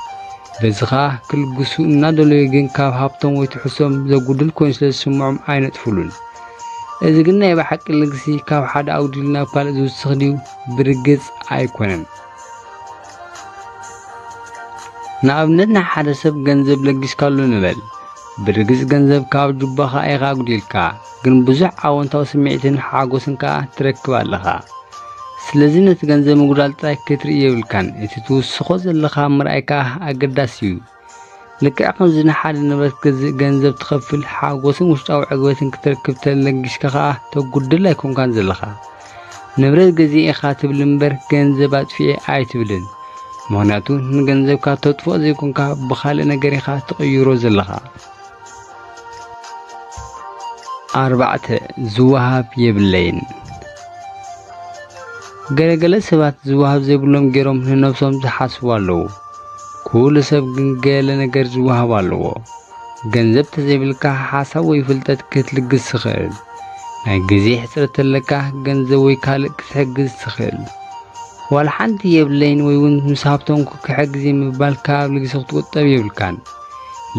በዚ ኸኣ ክልግሱ እናደለዩ ግን ካብ ሃብቶም ወይ ትሕዝቶም ዘጉድል ኮይኑ ስለ ዝስምዖም ኣይነጥፉሉን። እዚ ግን ናይ ብሓቂ ልግሲ ካብ ሓደ ኣጉዲሉ ናብ ካልእ ዝውስኽ ድዩ? ብርግጽ ኣይኮነን። ንኣብነት ንሓደ ሰብ ገንዘብ ለጊስካሉ ንበል። ብርግጽ ገንዘብ ካብ ጁባኻ ኢኻ ኣጉዲልካ፣ ግን ብዙሕ ኣወንታዊ ስምዒትን ሓጎስን ከኣ ትረክብ ኣለኻ። ስለዚ ነቲ ገንዘብ ምጉዳል ጥራይ ክትርኢ የብልካን፣ እቲ ትውስኾ ዘለኻ ምርኣይ ከኣ ኣገዳሲ እዩ። ልክዕ ከምዚ ንሓደ ንብረት ክትገዝእ ገንዘብ ትኸፍል፣ ሓጎስን ውሽጣዊ ዕግበትን ክትረክብ ተለጊስካ ከኣ ተጉድል ኣይኮንካን ዘለኻ። ንብረት ገዚኤ ኢኻ ትብል እምበር ገንዘብ ኣጥፊኤ ኣይትብልን። ምኽንያቱ ንገንዘብካ ተጥፍኦ ዘይኮንካ ብኻልእ ነገር ኢኻ ትቕይሮ ዘለኻ። ኣርባዕተ፣ ዝወሃብ የብለይን። ገለገለ ሰባት ዝወሃብ ዘይብሎም ገይሮም ንነብሶም ዝሓስቡ ኣለዉ። ኩሉ ሰብ ግን ገለ ነገር ዝወሃብ ኣለዎ። ገንዘብ ተዘይብልካ ሓሳብ ወይ ፍልጠት ክትልግስ ትኽእል። ናይ ግዜ ሕጽረት ተለካ ገንዘብ ወይ ካልእ ክትሕግዝ ትኽእል። ዋላ ሓንቲ የብለይን ወይ እውን ምስ ሃብቶም ክሕግዝ ምባል ካብ ልግሲ ክትቁጠብ የብልካን።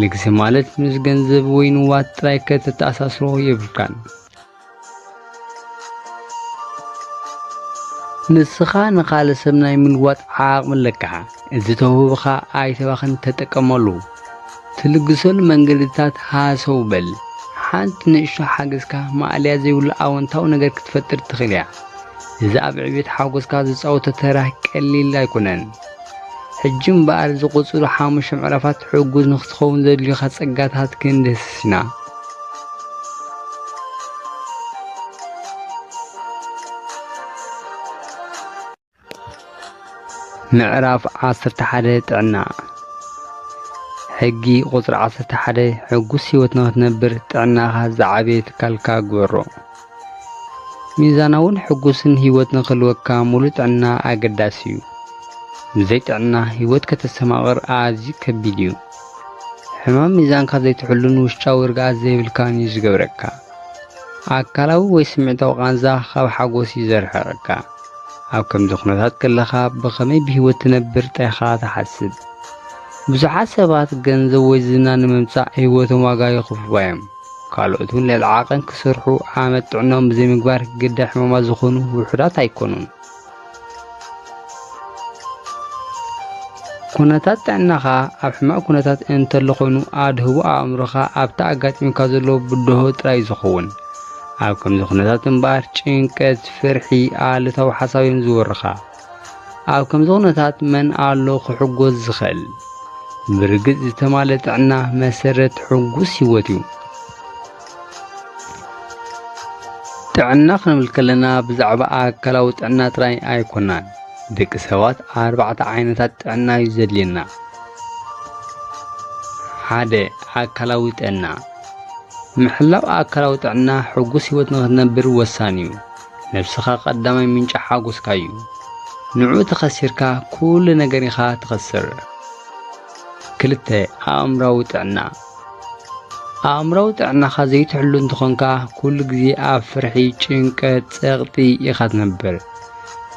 ልግሲ ማለት ምስ ገንዘብ ወይ ንዋት ጥራይ ከተተኣሳስሮ የብልካን። ንስኻ ንኻልእ ሰብ ናይ ምልዋጥ ዓቕሚ ኣለካ። እዚ ተውህቦኻ ኣይተባኽን፣ ተጠቀመሉ። ትልግሰሉ መንገድታት ሃሰው በል። ሓንቲ ንእሽቶ ሓገዝካ ማእለያ ዘይብሉ ኣወንታዊ ነገር ክትፈጥር ትኽእል እያ። እዚ ኣብ ዕቤት ሓጎስካ ዝጻወቶ ተራ ቀሊል ኣይኮነን። ሕጂ እምበኣር ዝቕጽሉ ሓሙሽተ ምዕራፋት ሕጉስ ንኽትኸውን ዘድልዩኻ ጸጋታት ክንድህስስ ኢና። ምዕራፍ ዓሰርተ ሓደ፣ ጥዕና። ሕጊ ቁጽሪ ዓሰርተ ሓደ፣ ሕጉስ ህይወት ንኽትነብር ጥዕናኻ ዝዓበየ ትካልካ ግበሮ። ሚዛናውን ሕጉስን ህይወት ንኽህልወካ ሙሉእ ጥዕና ኣገዳሲ እዩ። ብዘይ ጥዕና ህይወት ከተስተማቕር ኣዝዩ ከቢድ እዩ። ሕማም ሚዛንካ ዘይትሕሉን ውሽጣዊ ርግኣት ዘይብልካን እዩ ዝገብረካ። ኣካላዊ ወይ ስምዒታዊ ቃንዛ ካብ ሓጎስ እዩ ዘርሕቐካ። ኣብ ከምዚ ኩነታት ከለኻ ብኸመይ ብህይወት ትነብር ጥራይ ኢኻ ትሓስብ። ብዙሓት ሰባት ገንዘብ ወይ ዝና ንምምጻእ ህይወቶም ዋጋ ይኸፍልዋ እዮም። ካልኦት እውን ልዕሊ ዓቐን ክሰርሑ ዓመት ጥዕናኦም ብዘይምግባር ግዳይ ሕሙማት ዝኾኑ ውሑዳት ኣይኮኑን። ኩነታት ጥዕናኻ ኣብ ሕማቕ ኩነታት እንተሎ ኮይኑ ኣድህቦ ኣእምሮኻ ኣብቲ ኣጋጢሙካ ዘሎ ብድሆ ጥራይ እዩ ዝኸውን። ኣብ ከምዚ ኩነታት እምበኣር ጭንቀት፣ ፍርሒ፣ ኣሉታዊ ሓሳብ እዮም ዝወርኻ። ኣብ ከምዚ ኩነታት መን ኣሎ ክሕጎስ ዝኽእል? ብርግጽ ዝተማልአ ጥዕና መሰረት ሕጉስ ህይወት እዩ። ጥዕና ክንብል ከለና ብዛዕባ ኣካላዊ ጥዕና ጥራይ ኣይኮናን። ደቂ ሰባት ኣርባዕተ ዓይነታት ጥዕና እዩ ዘድልየና። ሓደ፣ ኣካላዊ ጥዕና። ምሕላው ኣካላዊ ጥዕና ሕጉስ ህይወት ንኽትነብር ወሳኒ እዩ። ነብስኻ ቀዳማይ ምንጪ ሓጎስካ እዩ። ንዕኡ ተኸሲርካ ኩሉ ነገር ኢኻ ትኸስር። ክልተ፣ ኣእምራዊ ጥዕና። ኣእምራዊ ጥዕናኻ ዘይትሕሉ እንተኾንካ ኩሉ ግዜ ኣብ ፍርሒ፣ ጭንቀት፣ ጸቕጢ ኢኻ ትነብር።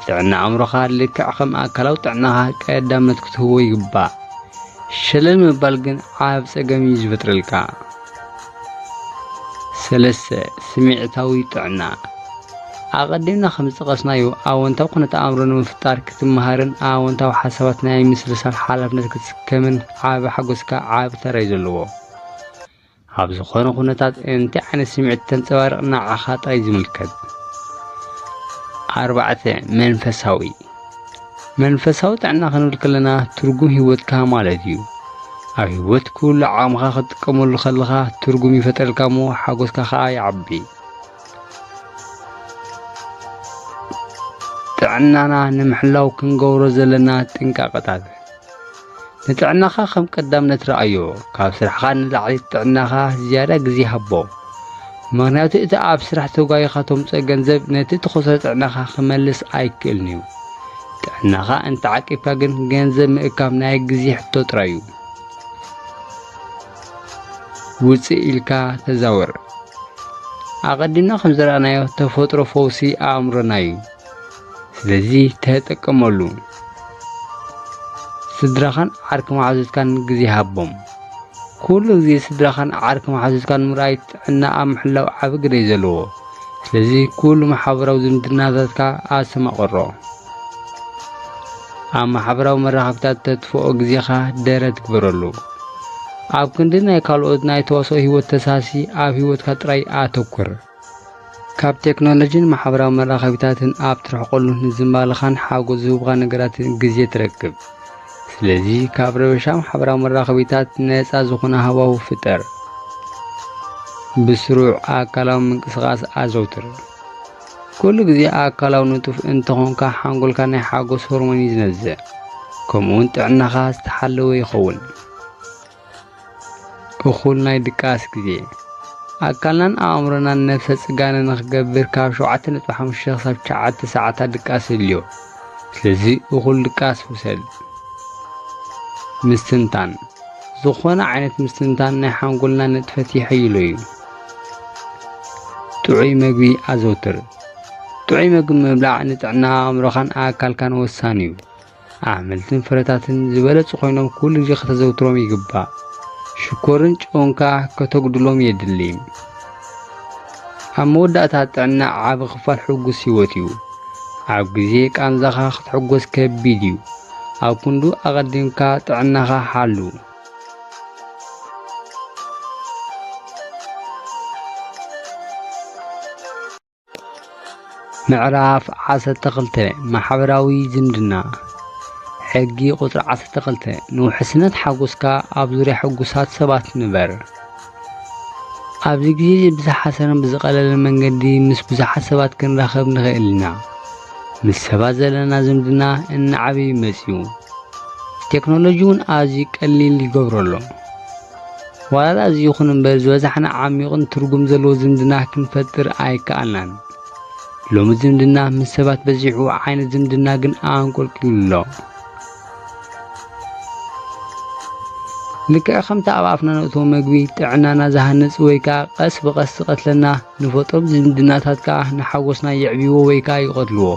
ጥዕና ኣእምሮኻ ልክዕ ከም ኣካላዊ ጥዕናኻ ቀዳምነት ክትህቦ ይግባእ። ሸለል ምባል ግን ዓብ ጸገም እዩ ዝፈጥረልካ። ሰለስተ፣ ስምዒታዊ ጥዕና። ኣቐዲምና ከም ዝጠቐስናዮ፣ ኣወንታዊ ኩነተ ኣእምሮ ንምፍጣር ክትመሃርን ኣወንታዊ ሓሳባት ናይ ምስልሳል ሓላፍነት ክትስከምን ዓቢ ሓጎስካ ዓቢ ተራ እዩ ዘለዎ። ኣብ ዝኾነ ኩነታት እንታይ ዓይነት ስምዒት ተንጸባርቕ ንዓኻ ጥራይ ዝምልከት። ኣርባዕተ፣ መንፈሳዊ። መንፈሳዊ ጥዕና ክንብል ከለና ትርጉም ህይወትካ ማለት እዩ። ኣብ ህይወት ኩሉ ዓቕምኻ ክትጥቀመሉ ከለኻ ትርጉም ይፈጥረልካ እሞ ሓጎስካ ኸኣ ይዓቢ። ጥዕናና ንምሕላው ክንገብሮ ዘለና ጥንቃቐታት። ንጥዕናኻ ከም ቀዳምነት ረኣዮ። ካብ ስራሕኻ ንላዕሊ ጥዕናኻ ዝያዳ ግዜ ሃቦ። ምኽንያቱ እቲ ኣብ ስራሕ ተጓይኻ ተምጽኦ ገንዘብ ነቲ እተኸስሮ ጥዕናኻ ክመልስ ኣይክእልን እዩ። ጥዕናኻ እንተዓቂብካ ግን ገንዘብ ምእካብ ናይ ግዜ ሕቶ ጥራይ እዩ። ውጽእ ኢልካ ተዛወር። ኣቐዲምና ከም ዘረኣናዮ ተፈጥሮ ፈውሲ ኣእምሮና እዩ። ስለዚ ተጠቀመሉ። ስድራኻን ዓርኪ መሓዙትካን ግዜ ሃቦም። ኩሉ ግዜ ስድራኻን ዓርኪ መሓዙትካን ምርኣይ ጥዕና ኣብ ምሕላው ዓቢ ግደ እዩ ዘለዎ። ስለዚ ኩሉ ማሕበራዊ ዝምድናታትካ ኣስተማቕሮ። ኣብ ማሕበራዊ መራኸብታት ተጥፍኦ ግዜኻ ደረት ግበረሉ። ኣብ ክንዲ ናይ ካልኦት ናይ ተዋስኦ ህይወት ተሳሲ ኣብ ህይወትካ ጥራይ ኣተኩር። ካብ ቴክኖሎጂን ማሕበራዊ መራኸቢታትን ኣብ ትርሕቀሉ ንዝንባለኻን ሓጎስ ዝህቡኻ ነገራትን ግዜ ትረክብ። ስለዚ ካብ ረበሻ ማሕበራዊ መራኸቢታት ነጻ ዝኾነ ሃዋሁ ፍጠር። ብስሩዕ ኣካላዊ ምንቅስቓስ ኣዘውትር። ኩሉ ግዜ ኣካላዊ ንጡፍ እንተኾንካ ሓንጎልካ ናይ ሓጎስ ሆርሞን እዩ ዝነዝዕ። ከምኡውን ጥዕናኻ ዝተሓለወ ይኸውን። እኹል ናይ ድቃስ ግዜ። ኣካልናን ኣእምሮናን ነብሰ ጽጋነ ንኽገብር ካብ ሸውዓተ ነጥቢ ሓሙሽተ ክሳብ ትሽዓተ ሰዓታት ድቃስ የድልዮ። ስለዚ እኹል ድቃስ ውሰድ። ምስትንታን። ዝኾነ ዓይነት ምስትንታን ናይ ሓንጎልና ንጥፈት የሐይሎ እዩ። ጥዑይ መግቢ ኣዘውትር። ጥዑይ መግቢ ምብላዕ ንጥዕና ኣእምሮኻን ኣካልካን ወሳኒ እዩ። ኣሕምልትን ፍረታትን ዝበለጹ ኮይኖም ኩሉ ግዜ ከተዘውትሮም ይግባእ። ሽኮርን ጨውን ከኣ ከተጉድሎም የድሊ። ኣብ መወዳእታ ጥዕና ዓቢ ክፋል ሕጉስ ህይወት እዩ። ኣብ ግዜ ቃንዛኻ ክትሕጎስ ከቢድ እዩ። ኣብ ክንዱ ኣቐዲምካ ጥዕናኻ ሓሉ። ምዕራፍ ዓሰርተ ክልተ፣ ማሕበራዊ ዝምድና። ሕጊ ቁጽሪ ዓሰርተ ክልተ፣ ንውሕስነት ሓጎስካ ኣብ ዙርያ ሕጉሳት ሰባት ንበር። ኣብዚ ግዜ እዚ ብዝሓሰረን ብዝቐለለን መንገዲ ምስ ብዙሓት ሰባት ክንራኸብ ንኽእል ኢና። ምስ ሰባት ዘለና ዝምድና እናዓበየ መጺኡ። ቴክኖሎጂ እውን ኣዝዩ ቀሊል ይገብሮ ኣሎ። ዋላ እዚ ይኹን እምበር፣ ዝበዛሕና ዓሚቕን ትርጉም ዘለዎ ዝምድና ክንፈጥር ኣይከኣልናን። ሎሚ ዝምድና ምስ ሰባት በዚሑ፣ ዓይነት ዝምድና ግን ኣንቆልቂሉ ኣሎ። ልክዕ ከምቲ ኣብ ኣፍና ነእትዎ መግቢ ጥዕናና ዝሃንጽ ወይ ከኣ ቀስ ብቐስ ዝቐትለና፣ ንፈጥሮም ዝምድናታት ከኣ ንሓጎስና የዕብይዎ ወይ ከኣ ይቐትልዎ።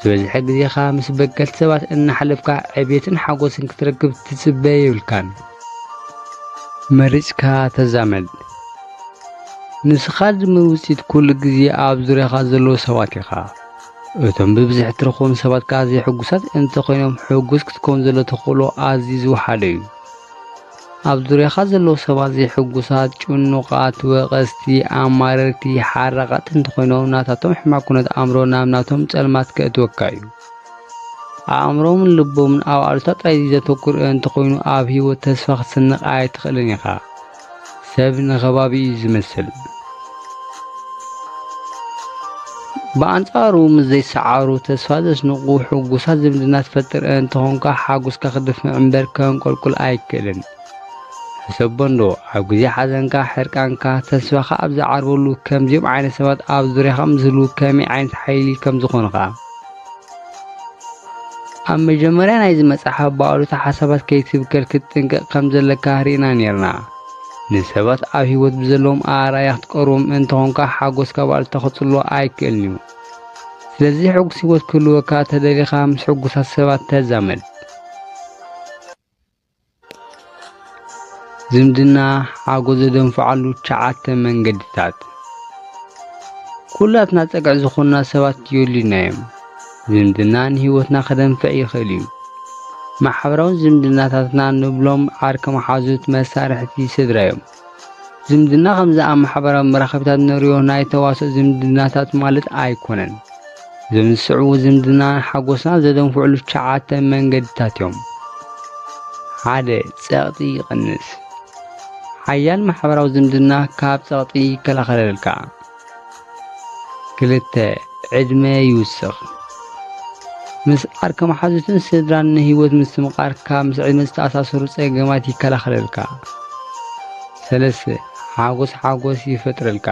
ዝበዝሐ ግዜኻ ምስ በከልቲ ሰባት እናሕለፍካ ዕቤትን ሓጎስን ክትረክብ ትጽበ የብልካን። መሪጽካ ተዛመድ። ንስኻ ድምር ውጽኢት ኩሉ ግዜ ኣብ ዙርያኻ ዘለዉ ሰባት ኢኻ። እቶም ብብዝሒ ትረኽቦም ሰባት ከኣ ዘይሕጉሳት እንተኾይኖም፣ ሕጉስ ክትከውን ዘሎ ተኽእሎ ኣዝዩ ዝወሓደ እዩ። ኣብ ዙርያኻ ዘለዉ ሰባት ዘይሕጉሳት፣ ጭኑቓት፣ ወቐስቲ፣ ኣማረርቲ፣ ሓራቓት እንተኾይኖም፣ ናታቶም ሕማቕ ኩነት ኣእምሮ ናብ ናቶም ጸልማት ከእትወካ እዩ። ኣእምሮምን ልቦምን ኣብ ኣሉታ ጥራይ ዘተኩር እንተኾይኑ፣ ኣብ ህይወት ተስፋ ክትስንቕ ኣይትኽእልን ኢኻ። ሰብ ንኸባቢኡ እዩ ዝመስል። ብኣንጻሩ፣ ምስ ዘይሰዓሩ፣ ተስፋ ዘስንቑ፣ ሕጉሳት ዝምድና ትፈጥር እንተኾንካ፣ ሓጎስካ ክድፍእ እምበር ከንቆልቁል ኣይክእልን። ሕሰቦ እንዶ፣ ኣብ ግዜ ሓዘንካ፣ ሕርቃንካ፣ ተስፋኻ ኣብ ዝዓርበሉ፣ ከምዚኦም ዓይነት ሰባት ኣብ ዙርያኻ ምስ ዝህልዉ ከመይ ዓይነት ሓይሊ ከም ዝኾንኻ። ኣብ መጀመርያ ናይዚ መጽሓፍ ብኣሉታ ሓሳባት ከይትብከል ክትጥንቀቕ ከም ዘለካ ርኢና ኔርና። ንሰባት ኣብ ህይወት ብዘለዎም ኣራእያ ክትቀርቦም እንተኾንካ ሓጎስካ ብኣሉታ ክጽሎ ኣይክእልን እዩ። ስለዚ ሕጉስ ህይወት ክህልወካ ተደሊኻ ምስ ሕጉሳት ሰባት ተዛመድ። ዝምድና ሓጎስ ዘደንፍዓሉ ትሽዓተ መንገድታት። ኩላትና ጸግዒ ዝኾንና ሰባት የድልዩና እዮም። ዝምድና ንህይወትና ከደንፍዕ ይኽእል እዩ። ማሕበራዊ ዝምድናታትና ንብሎም ዓርኪ መሓዙት መሳርሕቲ ስድራ እዮም። ዝምድና ከምዚ ኣብ ማሕበራዊ መራኸቢታት ንሪኦ ናይ ተዋስኦ ዝምድናታት ማለት ኣይኮነን። እዞም ዝስዕቡ ዝምድና ሓጎስና ዘደንፍዕሉ ትሽዓተ መንገድታት እዮም። ሓደ፣ ጸቕጢ ይቕንስ። ሓያል ማሕበራዊ ዝምድና ካብ ጸቕጢ ይከላኸለልካ። ክልተ፣ ዕድመ ይውስኽ። ምስ ዓርከ መሓዙትን ስድራን ንህይወት ምስትምቓር ካብ ምስ ዕድመ ዝተኣሳሰሩ ጸገማት ይከላኸለልካ። ሰለስተ፣ ሓጎስ ሓጎስ ይፈጥረልካ።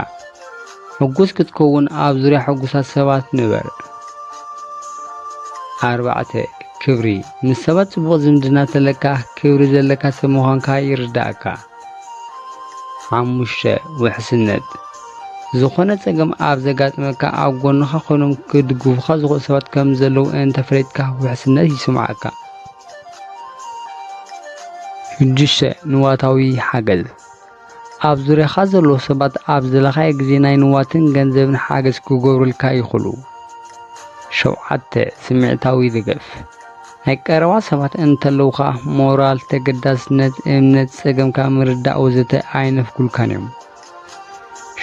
ሕጉስ ክትከውን ኣብ ዙርያ ሕጉሳት ሰባት ንበር። ኣርባዕተ፣ ክብሪ። ምስ ሰባት ጽቡቕ ዝምድና ተለካ ክብሪ ዘለካ ሰብ ምዃንካ ይርዳእካ። ሓሙሽተ፣ ውሕስነት። ዝኾነ ጸገም ኣብ ዘጋጥመካ ኣብ ጎንኻ ኮይኖም ክድግፉኻ ዝኽእሉ ሰባት ከም ዘለዉ እንተፈሊጥካ ውሕስነት ይስምዓካ። ሽዱሽተ፣ ንዋታዊ ሓገዝ። ኣብ ዙርያኻ ዘለዉ ሰባት ኣብ ዝደለኻዮ ግዜ ናይ ንዋትን ገንዘብን ሓገዝ ክገብሩልካ ይኽእሉ። ሸውዓተ፣ ስምዒታዊ ደገፍ። ናይ ቀረባ ሰባት እንተለዉኻ ሞራል፣ ተገዳስነት፣ እምነት፣ ጸገምካ ምርዳእ ወዘተ ኣይነፍጉልካን እዮም።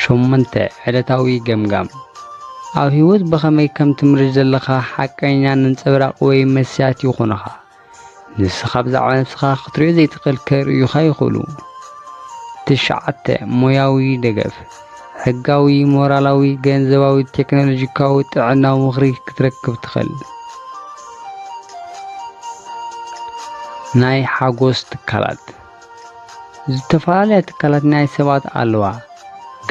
ሸሞንተ፣ ዕለታዊ ገምጋም። ኣብ ህይወት ብኸመይ ከም ትምርሽ ዘለኻ ሓቀኛ ነንጸብራቕ ወይ መስትያት ይኾኑኻ። ንስኻ ብዛዕባ ነብስኻ ክትሪኦ ዘይትኽእል ከርእዩኻ ይኽእሉ። ትሽዓተ፣ ሞያዊ ደገፍ። ሕጋዊ፣ ሞራላዊ፣ ገንዘባዊ፣ ቴክኖሎጂካዊ፣ ጥዕናዊ ምኽሪ ክትረክብ ትኽእል። ናይ ሓጎስ ትካላት። ዝተፈላለያ ትካላት ናይ ሰባት ኣለዋ።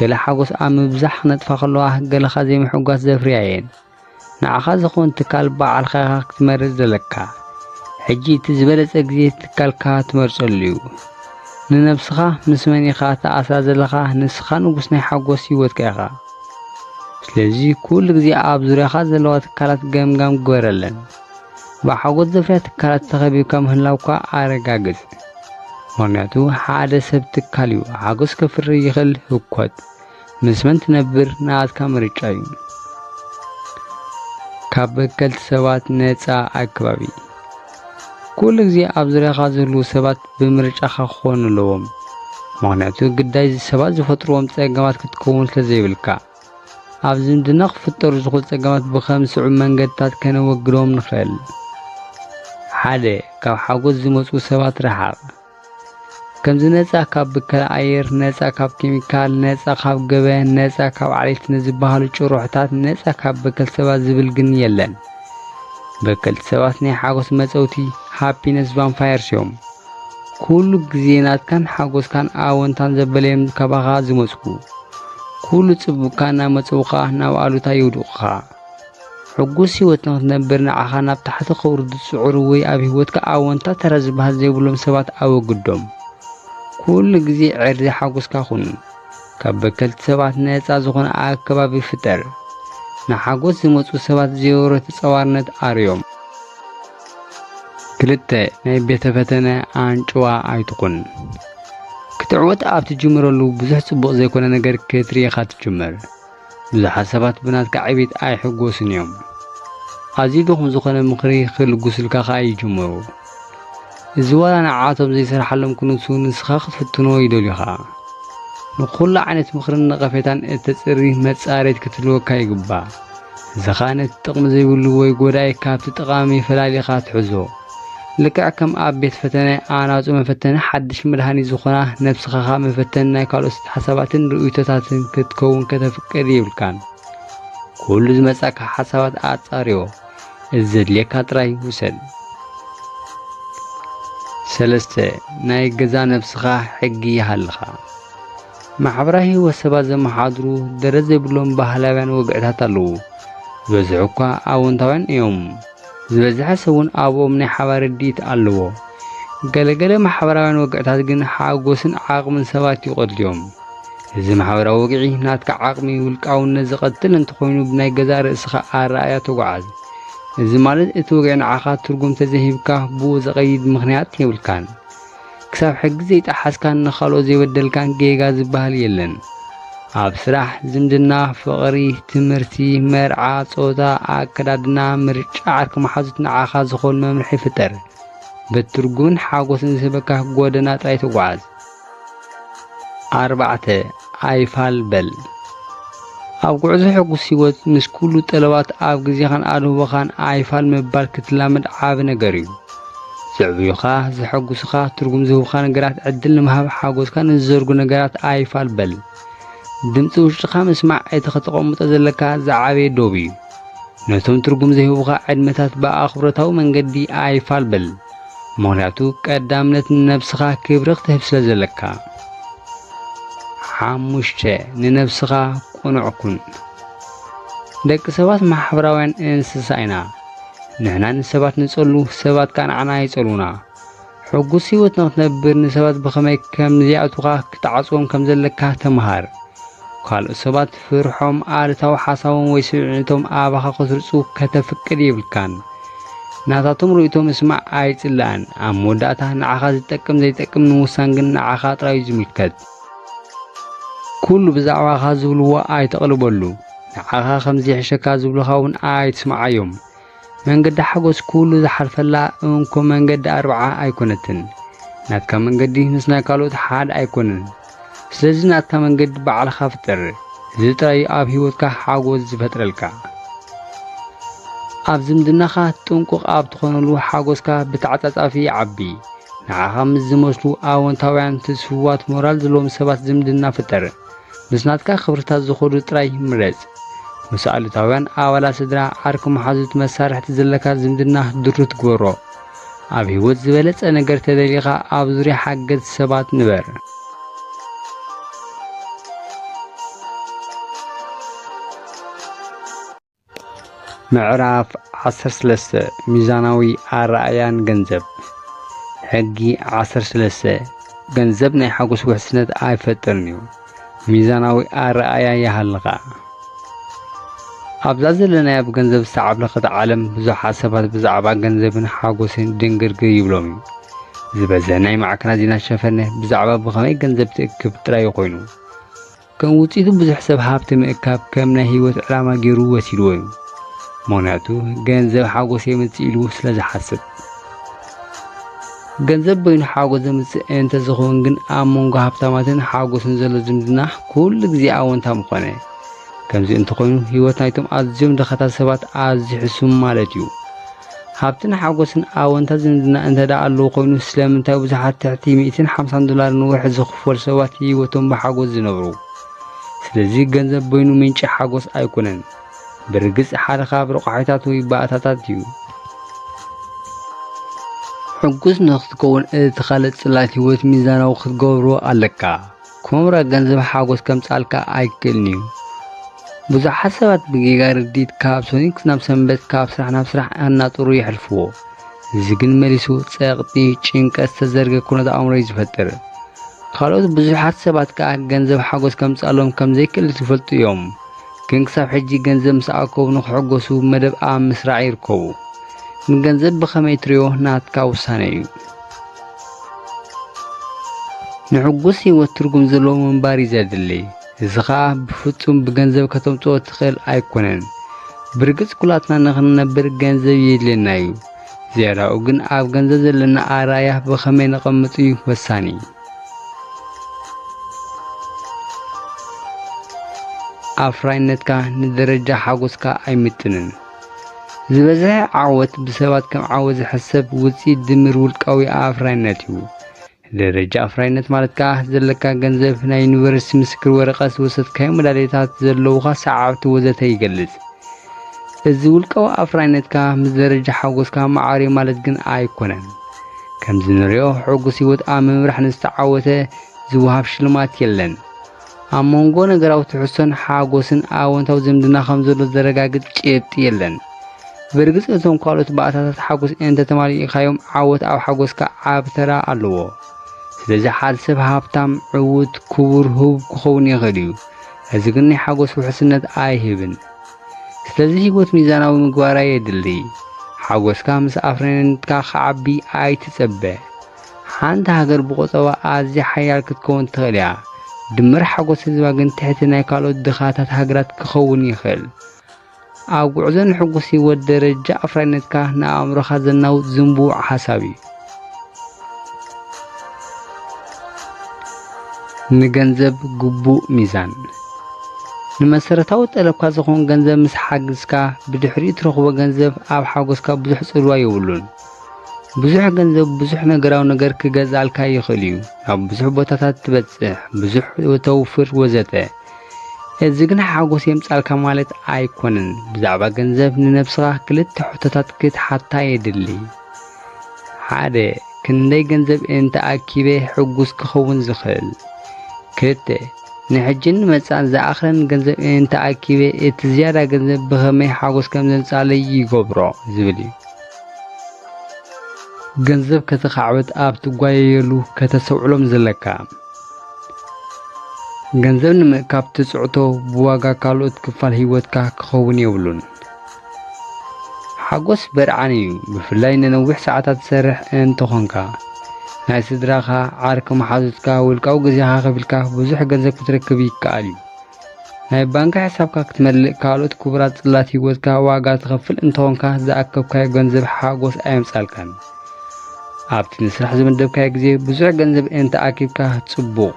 ገለ ሓጎስ ኣብ ምብዛሕ ክነጥፋ ከለዋ፣ ገለኻ ዘይምሕጓስ ዘፍርያ እየን። ንዓኻ ዝኸውን ትካል ባዕልኻ ኢኻ ክትመርጽ ዘለካ። ሕጂ እቲ ዝበለጸ ግዜ ትካልካ ትመርጸሉ እዩ። ንነብስኻ ምስ መን ኢኻ ተኣስራ ዘለኻ? ንስኻ ንጉስ ናይ ሓጎስ ህይወትካ ኢኻ። ስለዚ ኩሉ ግዜ ኣብ ዙርያኻ ዘለዋ ትካላት ገምጋም ግበረለን። ብሓጎስ ዘፍርያ ትካላት ተኸቢብካ ምህላውካ ኣረጋግጽ። ምኽንያቱ ሓደ ሰብ ትካል እዩ። ሓጎስ ከፍሪ ይኽእል ህኮት። ምስ መን ትነብር ናትካ ምርጫ እዩ። ካብ በከልቲ ሰባት ነጻ ኣከባቢ። ኩሉ ግዜ ኣብ ዙርያኻ ዝህልዉ ሰባት ብምርጫኻ ክኾኑ ኣለዎም። ምኽንያቱ ግዳይ ሰባት ዝፈጥርዎም ጸገማት ክትከውን ስለ ዘይብልካ። ኣብ ዝምድና ክፍጠሩ ዝኽእሉ ጸገማት ብኸም ዝስዕቡ መንገድታት ከነወግዶም ንኽእል። ሓደ፣ ካብ ሓጎስ ዝመጹ ሰባት ርሓቕ። ከምዚ ነጻ ካብ ብከል ኣየር፣ ነጻ ካብ ኬሚካል፣ ነጻ ካብ ገበን፣ ነጻ ካብ ዓሌት ንዝበሃሉ ጭርሖታት ነጻ ካብ በከል ሰባት ዝብል ግን የለን። በከልቲ ሰባት ናይ ሓጎስ መጸውቲ፣ ሃፒነስ ቫምፓየርስ እዮም። ኩሉ ግዜ ናትካን ሓጎስካን ኣወንታን ዘበለዮም ካባኻ ዝመጽኡ። ኩሉ ጽቡቕካ እናመጸውኻ ናብ ኣሉታ የውድቑኻ። ሕጉስ ህይወት ንኽትነብር ንዓኻ ናብ ታሕቲ ከውርዱ ዝጽዕሩ ወይ ኣብ ህይወትካ ኣወንታ ተራ ዝበሃል ዘይብሎም ሰባት ኣወግዶም። ኩሉ ግዜ ዕርዲ ሓጎስካ ኩን። ካብ በከልቲ ሰባት ነጻ ዝኾነ ኣከባቢ ፍጠር። ንሓጎስ ዝመጹ ሰባት ዜሮ ተጻዋርነት ኣርዮም። ክልተ፣ ናይ ቤተ ፈተነ ኣንጭዋ ኣይትኹን። ክትዕወት ኣብ ትጅምረሉ ብዙሕ ጽቡቕ ዘይኮነ ነገር ክትርኢ ኢኻ ትጅምር። ብዙሓት ሰባት ብናትካ ዕቤት ኣይሕጎሱን እዮም። ኣዝዩ ድኹም ዝኾነ ምኽሪ ክልግሱልካ ኸኣ ይጅምሩ። እዚ ዋላ ንዓቶም ዘይሰርሓሎም ክንሱ ንስኻ ክትፍትኖ ይደልዩ ኸኣ። ንኹሉ ዓይነት ምኽርን ነቐፌታን እተጽሪ መጻረይት ክትህልወካ ይግባእ። እዚ ኸኣ ነቲ ጥቕሚ ዘይብሉ ወይ ጐዳኢ ካብቲ ጠቓሚ ፈላሊኻ ትሕዞ። ልክዕ ከም ኣብ ቤት ፈተነ ኣናጹ መፈተኒ ሓድሽ መድሃኒት ዝኾና ነብስኻ ኸኣ መፈተኒ ናይ ካልኦት ሓሳባትን ርእይቶታትን ክትከውን ከተፍቅድ የብልካን። ኩሉ ዝመጻካ ሓሳባት ኣጻርዮ፣ እዚ ዘድልየካ ጥራይ ውሰድ። ሰለስተ፣ ናይ ገዛ ነብስኻ ሕጊ ይሃልኻ። ማሕበራዊ ህይወት ሰባት ዘመሓድሩ ደረት ዘይብሎም ባህላውያን ወግዕታት ኣለዉ። ዝበዝሑ እኳ ኣወንታውያን እዮም። ዝበዝሐ ሰብ እውን ኣብኦም ናይ ሓባር ርድኢት ኣለዎ። ገለገለ ማሕበራውያን ወግዕታት ግን ሓጎስን ዓቕምን ሰባት ይቐድልዮም። እዚ ማሕበራዊ ወግዒ ናትካ ዓቕሚ ውልቃውነት ዝቐትል እንተኾይኑ ብናይ ገዛእ ርእስኻ ኣረኣእያ ተጓዓዝ። እዚ ማለት እቲ ወግዒ ንዓኻ ትርጉም ተዘይሂብካ ብኡ ዘቐይድ ምኽንያት የብልካን። ክሳብ ሕጊ ዘይጠሓስካን ንኻልኦት ዘይበደልካን ጌጋ ዝበሃል የለን። ኣብ ስራሕ፣ ዝምድና፣ ፍቕሪ፣ ትምህርቲ፣ መርዓ፣ ጾታ፣ ኣከዳድና፣ ምርጫ ዓርኪ መሓዙት ንዓኻ ዝኾን መምርሒ ፍጠር። በቲ ትርጉምን ሓጎስን ዝህበካ ጎደና ጥራይ ተጓዓዝ። ኣርባዕተ፣ ኣይፋል በል። ኣብ ጉዕዞ ሕጉስ ህይወት ምስ ኩሉ ጠለባት ኣብ ግዜኻን ኣድህቦኻን ኣይፋል ምባል ክትላመድ ዓቢ ነገር እዩ። ዘዕብዩኻ፣ ዘሐጉሱኻ፣ ትርጉም ዝህቡኻ ነገራት ዕድል ንምሃብ ሓጎስካ ንዝዘርጉ ነገራት ኣይፋል በል። ድምጺ ውሽጥኻ ምስማዕ እቲ ከተቐምጦ ዘለካ ዝዓበየ ዶብ እዩ። ነቶም ትርጉም ዘይህቡኻ ዕድመታት ብኣኽብሮታዊ መንገዲ ኣይፋል በል። ምኽንያቱ ቀዳምነት ንነብስኻ ክብሪ ክትህብ ስለ ዘለካ። ሓሙሽተ፣ ንነብስኻ ቅኑዕ ኩን። ደቂ ሰባት ማሕበራውያን እንስሳ ኢና። ንሕና ንሰባት ንጸሉ፣ ሰባት ከኣ ንዓና ይጸልዉና። ሕጉስ ህይወት ንኽትነብር ንሰባት ብኸመይ ከም ዝኣቱኻ ክትዓጽዎም ከም ዘለካ ተምሃር። ካልኦት ሰባት ፍርሖም፣ ኣሉታዊ ሓሳቦም ወይ ስምዒቶም ኣባኻ ከስርጹ ከተፍቅድ የብልካን። ናታቶም ርእይቶ ምስማዕ ኣይጽላእን። ኣብ መወዳእታ ንዓኻ ዝጠቅም ዘይጠቅም ንምውሳን ግን ንዓኻ ጥራይ እዩ ዝምልከት። ኩሉ ብዛዕባኻ ዝብልዎ ኣይተቕልበሉ። ንዓኻ ከም ዝሕሸካ ዝብሉኻ እውን ኣይትስምዓዮም። መንገዲ ሓጎስ ኩሉ ዝሓልፈላ እንኮ መንገዲ ኣርብዓ ኣይኮነትን። ናትካ መንገዲ ምስ ናይ ካልኦት ሓደ ኣይኮነን። ስለዚ ናትካ መንገዲ ባዕልኻ ፍጠር። እዚ ጥራይ ኣብ ህይወትካ ሓጎስ ዝፈጥረልካ። ኣብ ዝምድናኻ ጥንቁቕ ኣብ ትኾነሉ ሓጎስካ ብተዓጻጻፊ ይዓቢ። ንዓኻ ምስ ዝመስሉ ኣወንታውያን ትስፍዋት ሞራል ዘለዎም ሰባት ዝምድና ፍጠር። ምስ ናትካ ክብርታት ዝኸዱ ጥራይ ምረጽ። ምስ ኣሉታውያን ኣባላት ስድራ፣ ዓርኪ መሓዙት፣ መሳርሕቲ ዘለካ ዝምድና ድሩት ግበሮ። ኣብ ህይወት ዝበለጸ ነገር ተደሊኻ ኣብ ዙርያ ሓገዝ ሰባት ንበር። ምዕራፍ ዓሰርተ ሰለስተ፣ ሚዛናዊ ኣረኣእያን ገንዘብ። ሕጊ ዓሰርተ ሰለስተ፣ ገንዘብ ናይ ሓጎስ ውሕስነት ኣይፈጥርን እዩ። ሚዛናዊ ኣረኣእያ ይሃልኻ። ኣብዛ ዘለናያ ብገንዘብ ዝተዓብለኸት ዓለም ብዙሓት ሰባት ብዛዕባ ገንዘብን ሓጎስን ድንግርግር ይብሎም እዩ። ዝበዝሐ ናይ ማዕከናት ዜና ሸፈነ ብዛዕባ ብኸመይ ገንዘብ ትእክብ ጥራይ ኮይኑ። ከም ውጽኢቱ ብዙሕ ሰብ ሃብቲ ምእካብ ከም ናይ ህይወት ዕላማ ገይሩ ወሲድዎ እዩ። ምኽንያቱ ገንዘብ ሓጎስ የምጽእ ኢሉ ስለ ዝሓስብ። ገንዘብ በይኑ ሓጎስ ዘምጽእ እንተዝኸውን ግን ኣብ መንጎ ሃብታማትን ሓጎስን ዘሎ ዝምድና ኩሉ ግዜ ኣወንታ ምኾነ። ከምዚ እንተኾይኑ ህይወት ናይቶም ኣዝዮም ድኻታት ሰባት ኣዝዩ ሕሱም ማለት እዩ። ሃብትን ሓጎስን ኣወንታ ዝምድና እንተ ደኣ ኣለዎ ኮይኑ ስለምንታይ ብዙሓት ትሕቲ ሚእትን ሓምሳን ዶላር ንወርሒ ዝኽፈሉ ሰባት ህይወቶም ብሓጎስ ዝነብሩ? ስለዚ ገንዘብ በይኑ ምንጪ ሓጎስ ኣይኮነን። ብርግጽ ሓደ ካብ ረቋሒታት ወይ ባእታታት እዩ። ሕጉስ ንኽትከውን እቲ ካልእ ጽላት ህይወት ሚዛናዊ ክትገብሮ ኣለካ። ኮምራ ገንዘብ ሓጎስ ከምጻልካ ኣይክእልን እዩ። ብዙሓት ሰባት ብጌጋ ርዲት ካብ ሰኑይ ናብ ሰንበት ካብ ስራሕ ናብ ስራሕ ኣናጥሩ የሕልፍዎ። እዚ ግን መሊሱ ጸቕጢ፣ ጭንቀት፣ ዝተዘርገ ኩነት ኣእምሮ እዩ ዝፈጥር። ካልኦት ብዙሓት ሰባት ከኣ ገንዘብ ሓጎስ ከምጻሎም ከም ዘይክእል ዝፈልጡ እዮም። ግን ክሳብ ሕጂ ገንዘብ ምስ ኣከቡ ንኽሕጎሱ መደብ ኣብ ምስራዕ ይርከቡ። ንገንዘብ ብኸመይ ትርእዮ ናትካ ውሳነ እዩ። ንሕጉስ ህይወት ትርጉም ዘለዎ ምንባር እዩ ዘድሊ። እዚ ኸኣ ብፍጹም ብገንዘብ ከተምጽኦ ትኽእል ኣይኮነን። ብርግጽ ኩላትና ንኽንነብር ገንዘብ የድልየና እዩ። ዝያዳኡ ግን ኣብ ገንዘብ ዘለና ኣረኣእያ ብኸመይ ነቐምጥ እዩ ወሳኒ። ኣፍራይነትካ ንደረጃ ሓጎስካ ኣይምጥንን። ዝበዝሐ ዓወት ብሰባት ከም ዓወት ዝሕሰብ ውጽኢት ድምር ውልቃዊ ኣፍራይነት እዩ። ደረጃ ኣፍራይነት ማለት ከኣ ዘለካ ገንዘብ፣ ናይ ዩኒቨርሲቲ ምስክር ወረቐት፣ ዝወሰድካዮ መዳልያታት፣ ዘለዉኻ ሰዓብቲ ወዘተ ይገልጽ። እዚ ውልቃዊ ኣፍራይነትካ ምስ ደረጃ ሓጎስካ ማዕረ ማለት ግን ኣይኮነን። ከምዚ ንሪኦ ሕጉስ ህይወት ኣብ ምምራሕ ንዝተዓወተ ዝወሃብ ሽልማት የለን። ኣብ መንጎ ነገራዊ ትሕዝቶን ሓጎስን ኣወንታዊ ዝምድና ከም ዘሎ ዘረጋግጽ ጭብጢ የለን። ብርግጽ እቶም ካልኦት ባእታታት ሓጎስ እንተተማሊእካዮም ዓወት ኣብ ሓጎስካ ዓቢ ተራ ኣለዎ። ስለዚ ሓደ ሰብ ሃብታም፣ ዕዉት፣ ክቡር፣ ህቡብ ክኸውን ይኽእል እዩ። እዚ ግን ናይ ሓጎስ ውሕስነት ኣይህብን። ስለዚ ህይወት ሚዛናዊ ምግባራ የድሊ። ሓጎስካ ምስ ኣፍራይነትካ ክዓቢ ኣይትጸበ። ሓንቲ ሃገር ብቁጠባ ኣዝያ ሓያል ክትከውን ትኽእል እያ። ድምር ሓጎስ ህዝባ ግን ትሕቲ ናይ ካልኦት ድኻታት ሃገራት ክኸውን ይኽእል። ኣብ ጉዕዞ ንሕጉስ ህይወት ደረጃ ኣፍራይነትካ ንኣእምሮኻ ዘናውጽ ዝንቡዕ ሓሳብ እዩ። ንገንዘብ ግቡእ ሚዛን። ንመሰረታዊ ጠለብካ ዝኾን ገንዘብ ምስ ሓግዝካ፣ ብድሕሪኡ ትረኽቦ ገንዘብ ኣብ ሓጎስካ ብዙሕ ጽልዋ የብሉን። ብዙሕ ገንዘብ ብዙሕ ነገራዊ ነገር ክገዝኣልካ ይኽእል እዩ። ናብ ብዙሕ ቦታታት ትበጽሕ፣ ብዙሕ ተውፍር ወዘተ። እዚ ግን ሓጎስ የምጻልካ ማለት ኣይኮነን። ብዛዕባ ገንዘብ ንነብስኻ ክልተ ሕቶታት ክትሓታ የድሊ። ሓደ፣ ክንደይ ገንዘብ እንተኣኪበ ሕጉስ ክኸውን ዝኽእል? ክልተ፣ ንሕጅን ንመጻእን ዝኣኽለን ገንዘብ እንተኣኪበ እቲ ዝያዳ ገንዘብ ብኸመይ ሓጎስ ከም ዘምጻለይ ይገብሮ ዝብል እዩ። ገንዘብ ከተኻዕብት ኣብ ትጓየየሉ ከተስተውዕሎም ዘለካ። ገንዘብ ንምእካብ ትጽዕቶ ብዋጋ ካልኦት ክፋል ህይወትካ ክኸውን የብሉን። ሓጎስ በርዓን እዩ፣ ብፍላይ ንነዊሕ ሰዓታት ትሰርሕ እንተኾንካ። ናይ ስድራኻ፣ ዓርኪ መሓዙትካ፣ ውልቃዊ ግዜኻ ከፊልካ ብዙሕ ገንዘብ ክትረክብ ይከኣል እዩ። ናይ ባንክ ሕሳብካ ክትመልእ፣ ካልኦት ክቡራት ጽላት ህይወትካ ዋጋ ትኸፍል እንተኾንካ፣ ዝኣከብካዮ ገንዘብ ሓጎስ ኣየምጻልካን። ኣብቲ ንስራሕ ዝመደብካዮ ግዜ ብዙሕ ገንዘብ እንተኣኪብካ ጽቡቕ።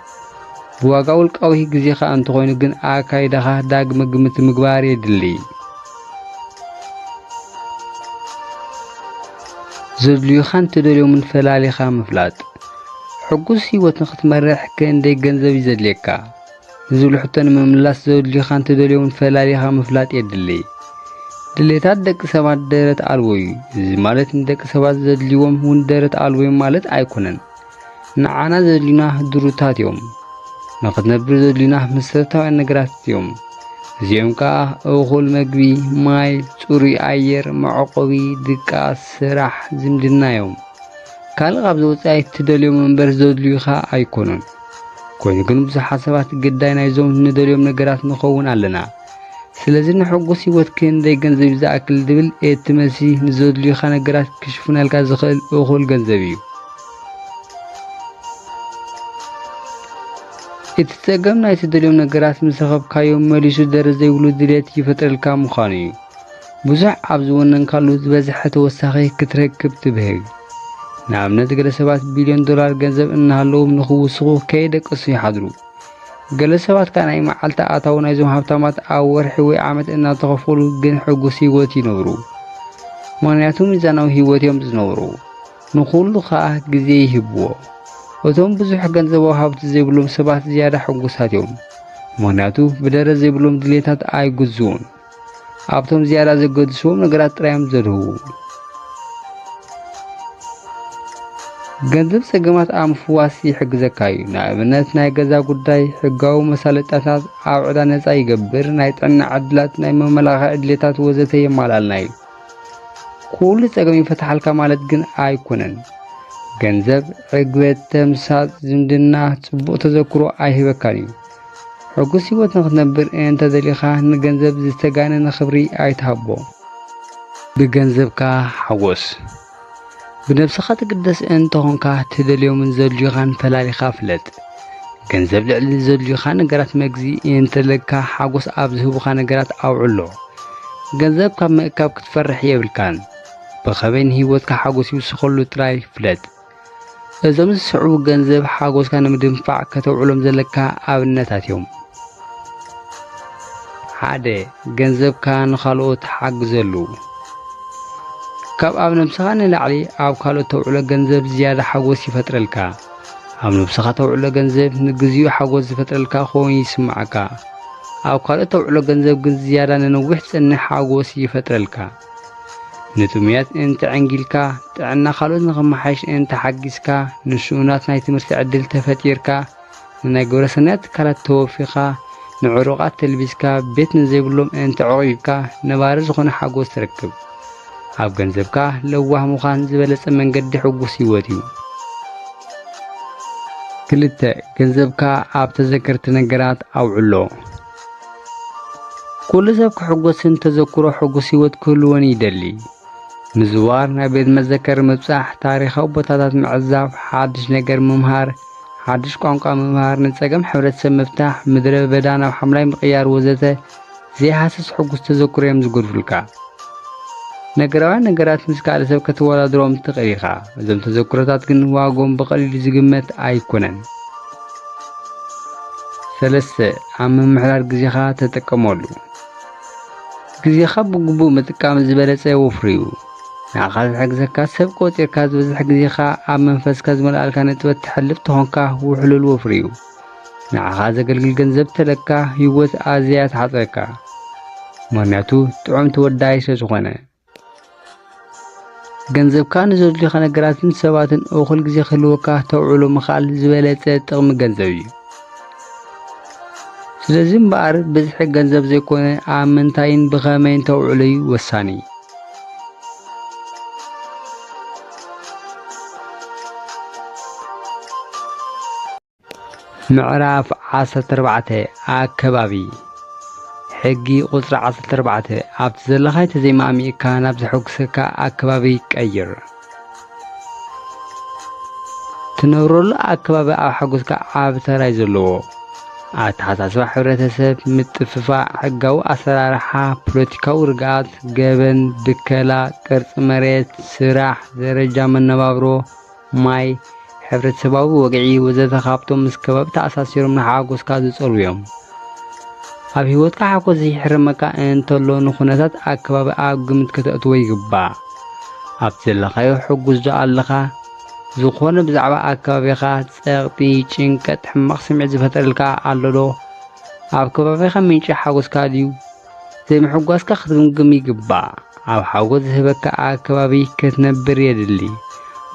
ብዋጋ ውልቃዊ ግዜኻ እንተኾይኑ ግን ኣካይዳኻ ዳግመ ግምት ምግባር የድሊ። ዘድልዩኻን ትደልዮምን ፈላሊኻ ምፍላጥ። ሕጉስ ህይወት ንኽትመርሕ ክንደይ ገንዘብ እዩ ዘድልየካ? ንዝብሉ ሕቶ ንምምላስ ዘድልዩኻን ትደልዮምን ፈላሊኻ ምፍላጥ የድሊ። ድሌታት ደቂ ሰባት ደረት ኣልቦ እዩ። እዚ ማለት ንደቂ ሰባት ዘድልይዎም እውን ደረት ኣልቦ እዮም ማለት ኣይኮነን። ንዓና ዘድልዩና ድሩታት እዮም። ንኽትነብር ዘድልዩና መሰረታውያን ነገራት እዮም። እዚኦም ከኣ እኹል መግቢ፣ ማይ፣ ጽሩይ ኣየር፣ መዕቆቢ፣ ድቃስ፣ ስራሕ፣ ዝምድና እዮም። ካልእ ካብዚ ወጻኢ ትደልዮም እምበር ዘድልዩኻ ኣይኮኑን። ኮይኑ ግን ብዙሓት ሰባት ግዳይ ናይዞም ንደልዮም ነገራት ንኸውን ኣለና። ስለዚ ንሕጉስ ህይወት ክንደይ ገንዘብ እዩ ዝኣክል ዝብል እቲ መልሲ ንዘድልዩኻ ነገራት ክሽፍነልካ ዝኽእል እኹል ገንዘብ እዩ። እቲ ጸገም ናይ ትደልዮም ነገራት ምስ ረኸብካዮም መሊሱ ደረት ዘይብሉ ድሌት ይፈጥረልካ ምዃኑ እዩ። ብዙሕ ኣብ ዝወነንካሉ ዝበዝሐ ተወሳኺ ክትረክብ ትብህግ። ንኣብነት ገለ ሰባት ቢልዮን ዶላር ገንዘብ እናሃለዎም ንኽውስኹ ከየደቀሱ ይሓድሩ። ገለ ሰባት ከኣ ናይ መዓልቲ ኣታዊ ናይዞም ሃብታማት ኣብ ወርሒ ወይ ዓመት እናተኸፈሉ ግን ሕጉስ ህይወት ይነብሩ። ምኽንያቱ ሚዛናዊ ህይወት እዮም ዝነብሩ። ንኹሉ ከኣ ግዜ ይህብዎ። እቶም ብዙሕ ገንዘባዊ ሃብቲ ዘይብሎም ሰባት ዝያዳ ሕጉሳት እዮም። ምኽንያቱ ብደረት ዘይብሎም ድሌታት ኣይግዝኡን። ኣብቶም ዝያዳ ዘገድስዎም ነገራት ጥራይ እዮም ዘድህቡ። ገንዘብ ጸገማት ኣብ ምፍዋስ ይሕግዘካ እዩ። ንኣብነት ናይ ገዛ ጉዳይ፣ ሕጋዊ መሳለጥያታት ኣብ ዕዳ ነጻ ይገብር፣ ናይ ጥዕና ዕድላት፣ ናይ መመላኽዒ ድሌታት ወዘተ የማላልና እዩ። ኩሉ ጸገም ይፈትሓልካ ማለት ግን ኣይኮነን። ገንዘብ፣ ዕግበት፣ ተምሳጥ፣ ዝምድና፣ ጽቡቕ ተዘክሮ ኣይህበካን እዩ። ሕጉስ ህይወት ንኽትነብር እንተ ደሊኻ ንገንዘብ ዝተጋነነ ክብሪ ኣይትሃቦ። ብገንዘብካ ሓጎስ። ብነብስኻ ትግደስ እንተኾንካ ትደልዮምን ዘድልዩኻን ፈላሊኻ ፍለጥ። ገንዘብ ልዕሊ ዘድልዩኻ ነገራት መግዚ እንተለካ ሓጎስ ኣብ ዝህቡኻ ነገራት ኣውዕሎ። ገንዘብ ካብ ምእካብ ክትፈርሕ የብልካን። ብኸመይ ንህይወትካ ሓጎስ ይውስኸሉ ጥራይ ፍለጥ። እዞም ዝስዕቡ ገንዘብ ሓጎስካ ንምድንፋዕ ከተውዕሎም ዘለካ ኣብነታት እዮም። ሓደ፣ ገንዘብካ ንኻልኦት ሓግዘሉ። ካብ ኣብ ነብስኻ ንላዕሊ ኣብ ካልኦት ተውዕሎ ገንዘብ ዝያዳ ሓጎስ ይፈጥረልካ። ኣብ ነብስኻ ተውዕሎ ገንዘብ ንግዚኡ ሓጎስ ዝፈጥረልካ ኮይኑ ይስምዓካ። ኣብ ካልኦት ተውዕሎ ገንዘብ ግን ዝያዳ ንነዊሕ ዝጸንሕ ሓጎስ ይፈጥረልካ። ንጥሙያት እንተ ዕንጊልካ፣ ጥዕና ካልኦት ንኽመሓየሽ እንተ ሓጊዝካ፣ ንስኡናት ናይ ትምህርቲ ዕድል ተፈጢርካ፣ ንናይ ግብረሰናይ ትካላት ተወፊኻ፣ ንዕሩቓት ተልቢስካ፣ ቤት ንዘይብሎም እንተ ኣዕቒብካ፣ ነባሪ ዝኾነ ሓጎስ ትረክብ። ኣብ ገንዘብካ ለዋህ ምዃን ዝበለጸ መንገዲ ሕጉስ ህይወት እዩ። ክልተ፣ ገንዘብካ ኣብ ተዘከርቲ ነገራት ኣውዕሎ። ኩሉ ሰብ ክሕጎስን ተዘክሮ ሕጉስ ህይወት ክህልዎን ይደሊ። ምዝዋር፣ ናብ ቤት መዘከር ምብጻሕ፣ ታሪኻዊ ቦታታት ምዕዛብ፣ ሓድሽ ነገር ምምሃር፣ ሓድሽ ቋንቋ ምምሃር፣ ንጸገም ሕብረተሰብ ምፍታሕ፣ ምድረ በዳ ናብ ሓምላይ ምቕያር ወዘተ ዘይሃስስ ሕጉስ ተዘክሮ እዮም ዝገድፉልካ። ነገራውያን ነገራት ምስ ካልእ ሰብ ከተወዳድሮም ትኽእል ኢኻ። እዞም ተዘክሮታት ግን ዋግኦም ብቐሊሉ ዝግመት ኣይኮነን። ሰለስተ፣ ኣብ ምምሕዳር ግዜኻ ተጠቀመሉ። ግዜኻ ብግቡእ ምጥቃም ዝበለጸ ወፍሪ እዩ። ንዓኻ ዝሕግዘካ ሰብ ቆጺርካ ዝበዝሕ ግዜኻ ኣብ መንፈስካ ዝመልኣልካ ነጥበት ተሕልፍ ተኾንካ ውሕሉል ወፍሪ እዩ። ንዓኻ ዘገልግል ገንዘብ ተለካ ህይወት ኣዝያ ትሓጽረካ። ምኽንያቱ ጥዑም ተወዳይ ስለ ዝኾነ። ገንዘብካ ንዘድልዩኻ ነገራትን ሰባትን እኹል ግዜ ክህልወካ ተውዕሎ ምኽኣል ዝበለጸ ጥቕሚ ገንዘብ እዩ። ስለዚ እምበኣር ብዝሒ ገንዘብ ዘይኮነ ኣብ ምንታይን ብኸመይን ተውዕሎ እዩ ወሳኒ። ምዕራፍ ዓሰርተ ኣርባዕተ ኣከባቢ። ሕጊ ቁጽሪ ዓሰርተ ኣርባዕተ ኣብቲ ዘለኻዮ ተዘይማእሚእካ ናብ ዘሐጉሰካ ኣከባቢ ቀይር። ትነብረሉ ኣከባቢ ኣብ ሓጎስካ ዓቢ ተራ እዩ ዘለዎ። ኣተሓሳስባ ሕብረተሰብ፣ ምጥፍፋእ፣ ሕጋዊ ኣሰራርሓ፣ ፖለቲካዊ ርግኣት፣ ገበን፣ ብከላ፣ ቅርጺ መሬት፣ ስራሕ፣ ደረጃ መነባብሮ፣ ማይ፣ ሕብረተሰባዊ ወግዒ ወዘተ ካብቶም ምስ ከባቢ ተኣሳሲሮም ንሓጎስካ ዝጸልዉ እዮም። ኣብ ህይወትካ ሓጎስ ዘይሕርመካ እንተሎ ንኹነታት ኣከባቢ ኣብ ግምት ከተእትዎ ይግባእ። ኣብቲ ዘለኻዮ ሕጉስ ዶ ኣለኻ? ዝኾነ ብዛዕባ ኣከባቢኻ ጸቕጢ፣ ጭንቀት፣ ሕማቕ ስምዒት ዝፈጥረልካ ኣሎ ዶ? ኣብ ከባቢኻ ምንጪ ሓጎስካ ድዩ? ዘይምሕጓስካ ክትግምግም ይግባእ። ኣብ ሓጎስ ዝህበካ ኣከባቢ ክትነብር የድሊ።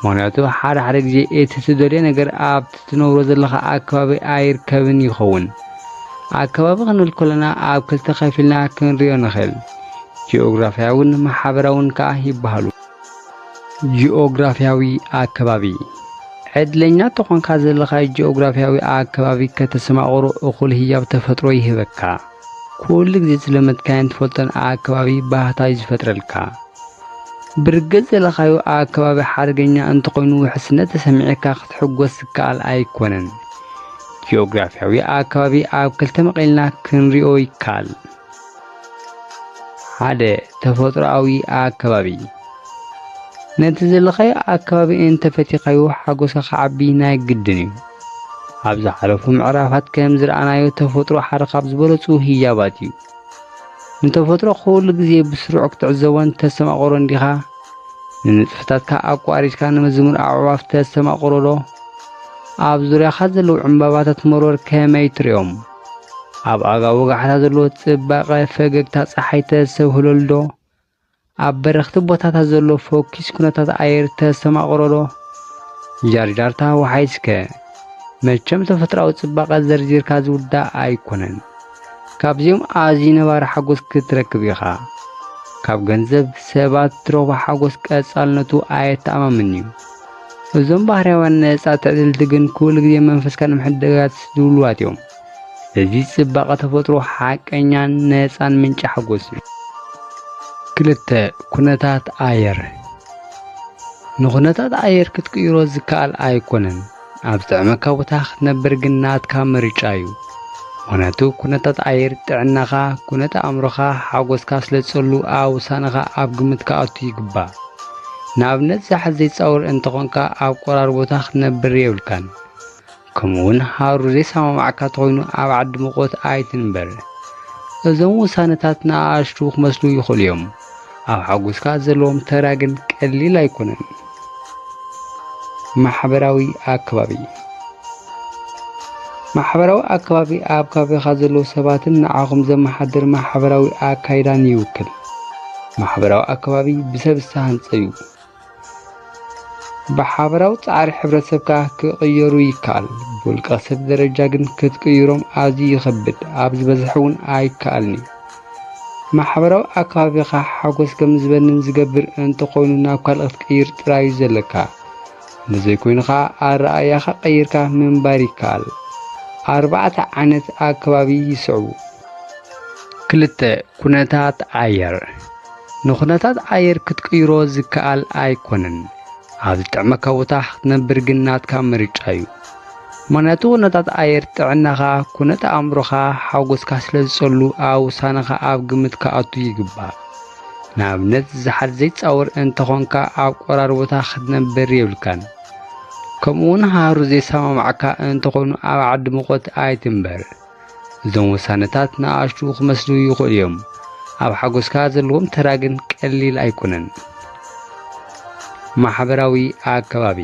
ምኽንያቱ ሓደ ሓደ ግዜ እቲ ትደልዮ ነገር ኣብቲ ትነብሮ ዘለኻ ኣከባቢ ኣይርከብን ይኸውን። ኣከባቢ ክንብል ከለና ኣብ ክልተ ከፊልና ክንሪኦ ንኽእል። ጂኦግራፍያውን ማሕበራውን ከኣ ይበሃሉ። ጂኦግራፍያዊ ኣከባቢ። ዕድለኛ ተኾንካ ዘለኻ ጂኦግራፍያዊ ኣከባቢ ከተሰማቕሮ እኹል ህያብ ተፈጥሮ ይህበካ። ኩሉ ግዜ ዝለመድካዮን ትፈልጦን ኣከባቢ ባህታ እዩ ዝፈጥረልካ። ብርግጽ ዘለኻዮ ኣከባቢ ሓደገኛ እንተኾይኑ ውሕስነት ተሰሚዕካ ክትሕጎስ ዝከኣል ኣይኮነን። ጂኦግራፍያዊ ኣከባቢ ኣብ ክልተ መቒልና ክንሪኦ ይከኣል። ሓደ፣ ተፈጥሮኣዊ ኣከባቢ። ነቲ ዘለኻዮ ኣከባቢ እንተፈቲኻዮ ሓጎስካ ክዓቢ ናይ ግድን እዩ። ኣብ ዝሓለፉ ምዕራፋት ከም ዝረኣናዮ ተፈጥሮ ሓደ ካብ ዝበለጹ ህያባት እዩ። ንተፈጥሮ ኩሉ ግዜ ብስሩዕ ክትዕዘቦን ተስተማቕሮን ዲኻ? ንንጥፈታትካ ኣቋሪጽካ ንመዝሙር ኣዕዋፍ ተስተማቕሮ ዶ? ኣብ ዙርያኻ ዘለዉ ዕምባባታት መሮር ከመይ ትርእዮም? ኣብ ኣጋ ወጋሕታ ዘሎ ጽባቐ ፈገግታ ጸሓይ ተስተብህለሉ ዶ? ኣብ በረኽቲ ቦታታት ዘሎ ፈኲስ ኩነታት ኣየር ተስተማቕሮ ዶ? ጃርጃርታ ወሓይስከ? መቸም ተፈጥሮኣዊ ጽባቐ ዘርዚርካ ዝውዳእ ኣይኮነን። ካብዚኦም ኣዝዩ ነባሪ ሓጎስ ክትረክብ ኢኻ። ካብ ገንዘብ፣ ሰባት ትረኽቦ ሓጎስ ቀጻልነቱ ኣየተኣማምንን እዩ። እዞም ባህርያውያን ነጻ ትዕድልቲ ግን ኩሉ ግዜ መንፈስካ ንምሕዳጋት ድሉዋት እዮም። እዚ ጽባቐ ተፈጥሮ ሓቀኛን ነጻን ምንጪ ሓጎስ እዩ። ክልተ፣ ኩነታት ኣየር። ንኩነታት ኣየር ክትቅይሮ ዝከኣል ኣይኮነን። ኣብ ዝጥዕመካ ቦታ ክትነብር ግን ናትካ ምርጫ እዩ። ምኽንያቱ ኩነታት ኣየር ጥዕናኻ፣ ኩነት ኣእምሮኻ፣ ሓጎስካ ስለ ዝጸሉ ኣብ ውሳነኻ ኣብ ግምት ክኣቱ ይግባእ። ንኣብነት ዛሕል ዘይጻወር እንተኾንካ ኣብ ቆራር ቦታ ክትነብር የብልካን። ከምኡውን ሃሩ ዘይሰማማዓካ ተኾይኑ ኣብ ዓዲ ሙቐት ኣይትንበር። እዞም ውሳነታት ንኣሽቱ ክመስሉ ይኽእሉ እዮም። ኣብ ሓጎስካ ዘለዎም ተራ ግን ቀሊል ኣይኮነን። ማሕበራዊ ኣከባቢ። ማሕበራዊ ኣከባቢ ኣብ ከባቢኻ ዘለዉ ሰባትን ንዓኹም ዘመሓድር ማሕበራዊ ኣካይዳን ይውክል። ማሕበራዊ ኣከባቢ ብሰብ ዝተሃንጸ እዩ። ብሓበራዊ ጻዕሪ ሕብረተሰብካ ክቕየሩ ይከኣል። ብውልቀ ሰብ ደረጃ ግን ክትቅይሮም ኣዝዩ ይኸብድ፣ ኣብ ዝበዝሐ እውን ኣይከኣልን እዩ። ማሕበራዊ ኣከባቢኻ ሓጎስ ከም ዝበንን ዝገብር እንተኾይኑ ናብ ካልእ ክትቅይር ጥራይ እዩ ዘለካ። እንተዘይኮይኑ ኸኣ ኣረኣእያኻ ቀይርካ ምንባር ይከኣል። ኣርባዕተ ዓይነት ኣከባቢ ይስዕቡ። ክልተ፣ ኩነታት ኣየር። ንኩነታት ኣየር ክትቅይሮ ዝከኣል ኣይኮነን። ኣብ ዝጥዕመካ ቦታ ክትነብር ግን ናትካ ምርጫ እዩ። ምኽንያቱ ኩነታት ኣየር ጥዕናኻ፣ ኩነት ኣእምሮኻ፣ ሓጎስካ ስለ ዝጸሉ ኣብ ውሳነኻ ኣብ ግምት ክኣቱ ይግባእ። ንኣብነት ዝሓል ዘይጻወር እንተኾንካ ኣብ ቆራር ቦታ ክትነብር የብልካን። ከምኡውን ሃሩ ዘይሰማማዓካ እንተኾይኑ ኣብ ዓዲ ሙቐት ኣይትንበር። እዞም ውሳነታት ንኣሽቱ ክመስሉ ይኽእሉ እዮም። ኣብ ሓጎስካ ዘለዎም ተራ ግን ቀሊል ኣይኮነን። ማሕበራዊ ኣከባቢ።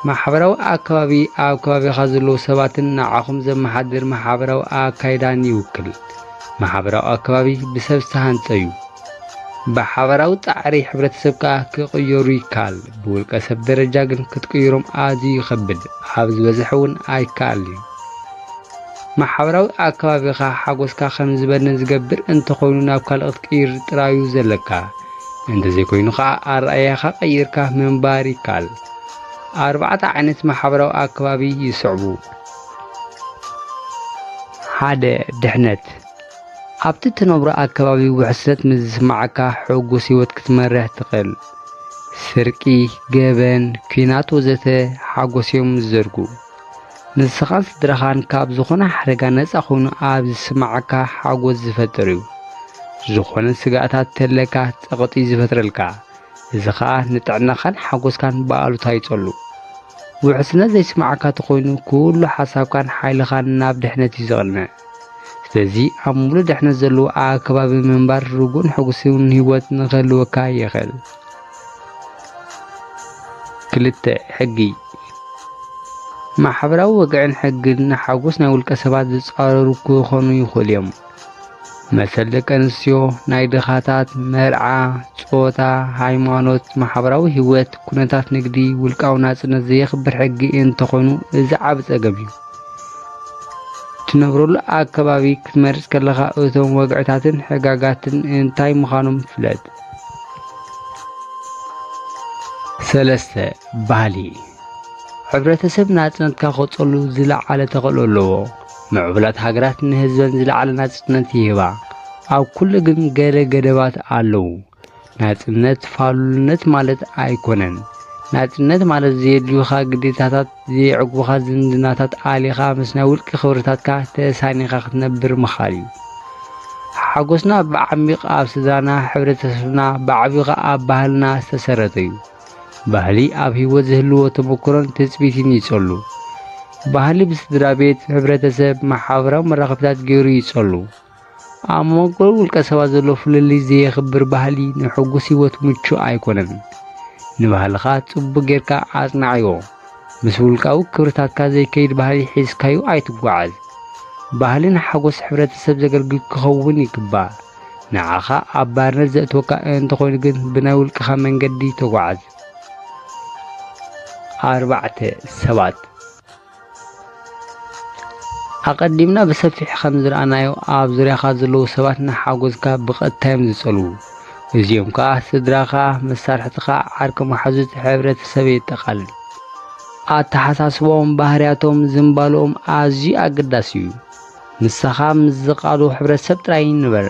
ማሕበራዊ ኣከባቢ ኣብ ከባቢኻ ዘለዉ ሰባትን ንዓኹም ዘመሓድር ማሕበራዊ ኣካይዳን ይውክል። ማሕበራዊ ኣከባቢ ብሰብ ዝተሃንጸ እዩ። ብሓበራዊ ጻዕሪ ሕብረተሰብ ከኣ ክቕየሩ ይከኣል። ብውልቀ ሰብ ደረጃ ግን ክትቅይሮም ኣዝዩ ይኸብድ፣ ኣብ ዝበዝሕ እውን ኣይከኣልን እዩ። ማሕበራዊ ኣከባቢኻ ሓጎስካ ከም ዝበንን ዝገብር እንተኾይኑ ናብ ካልእ ክትቅይር ጥራዩ ዘለካ። እንተዘይኮይኑ ኸኣ ኣረኣእያኻ ቀይርካ ምንባር ይከኣል። ኣርባዕተ ዓይነት ማሕበራዊ ኣከባቢ ይስዕቡ። ሓደ፣ ድሕነት። ኣብቲ ትነብሮ ኣከባቢ ውሕስነት ምስ ዝስምዓካ ሕጉስ ህይወት ክትመርሕ ትኽእል። ስርቂ፣ ገበን፣ ኲናት ወዘተ ሓጎስ እዮም ዝዘርጉ። ንስኻን ስድራኻን ካብ ዝኾነ ሓደጋ ነጻ ኮይኑ ኣብ ዝስምዓካ ሓጎስ ዝፈጥር እዩ። ዝኾነ ስግኣታት ተለካ ጸቕጢ ዝፈጥረልካ። እዚ ኸኣ ንጥዕናኻን ሓጎስካን ብኣሉታ ይጸሉ። ውሕስነት ዘይስምዓካ ተኾይኑ ኩሉ ሓሳብካን ሓይልኻን ናብ ድሕነት እዩ ዘቕንዕ። ስለዚ ኣብ ሙሉእ ድሕነት ዘለዎ ኣከባቢ ምንባር ርጉእን ሕጉስን ህይወት ንኽህልወካ የኽእል። ክልተ፣ ሕጊ። ማሕበራዊ ወግዕን ሕግን ንሓጎስ ናይ ውልቀ ሰባት ዝጻረሩ ክኾኑ ይኽእሉ እዮም። መሰል ደቂ ኣንስትዮ፣ ናይ ድኻታት፣ መርዓ፣ ጾታ፣ ሃይማኖት፣ ማሕበራዊ ህይወት፣ ኩነታት ንግዲ፣ ውልቃዊ ናጽነት ዘየኽብር ሕጊ እንተኾይኑ እዚ ዓቢ ጸገም እዩ። ትነብረሉ ኣከባቢ ክትመርጽ ከለኻ እቶም ወግዕታትን ሕጋጋትን እንታይ ምዃኖም ፍለጥ። ሰለስተ፣ ባህሊ። ሕብረተሰብ ናጽነትካ ክቐጸሉ ዝለዓለ ተኽእሎ ኣለዎ። ምዕቡላት ሃገራት ንህዝበን ዝለዓለ ናጽነት ይህባ። ኣብ ኩሉ ግን ገለ ገደባት ኣለዉ። ናጽነት ፋሉልነት ማለት ኣይኮነን። ናጽነት ማለት ዘየድልዩኻ ግዴታታት፣ ዘየዕግቡኻ ዝምድናታት ኣሊኻ ምስ ናይ ውልቂ ክብርታትካ ተሳኒኻ ክትነብር ምኻል እዩ። ሓጎስና ብዓሚቕ ኣብ ስድራና፣ ሕብረተሰብና፣ ብዓቢኡ ኸኣ ኣብ ባህልና ዝተሰረተ እዩ። ባህሊ ኣብ ህይወት ዝህልዎ ተመክሮን ትጽቢትን ይጸሉ። ባህሊ ብስድራ ቤት፣ ሕብረተሰብ፣ ማሕበራዊ መራኸብታት ገይሩ ይጸሉ። ኣብ መንጎ ውልቀ ሰባት ዘሎ ፍልልይ ዘየኽብር ባህሊ ንሕጉስ ህይወት ምቹእ ኣይኮነን። ንባህልኻ ጽቡቕ ጌርካ ኣጽንዓዮ። ምስ ውልቃዊ ክብርታትካ ዘይከይድ ባህሊ ሒዝካዮ ኣይትጓዓዝ። ባህሊ ንሓጎስ ሕብረተሰብ ዘገልግል ክኸውን ይግባእ። ንዓኻ ኣብ ባርነት ዘእትወካ እንተኾይኑ ግን ብናይ ውልቅኻ መንገዲ ተጓዓዝ። ኣርባዕተ፣ ሰባት። ኣቐዲምና ብሰፊሕ ከም ዝረኣናዮ፣ ኣብ ዙርያኻ ዘለዉ ሰባት ንሓጎስካ ብቐጥታ እዮም ዝጸልዉ። እዚኦም ከኣ ስድራኻ፣ መሳርሕትኻ፣ ዓርኪ መሓዙት፣ ሕብረተሰብ የጠቓልል። ኣተሓሳስባኦም፣ ባህርያቶም፣ ዝንባልኦም ኣዝዩ ኣገዳሲ እዩ። ንስኻ ምስ ዝቓልዎ ሕብረተሰብ ጥራይ ንበር።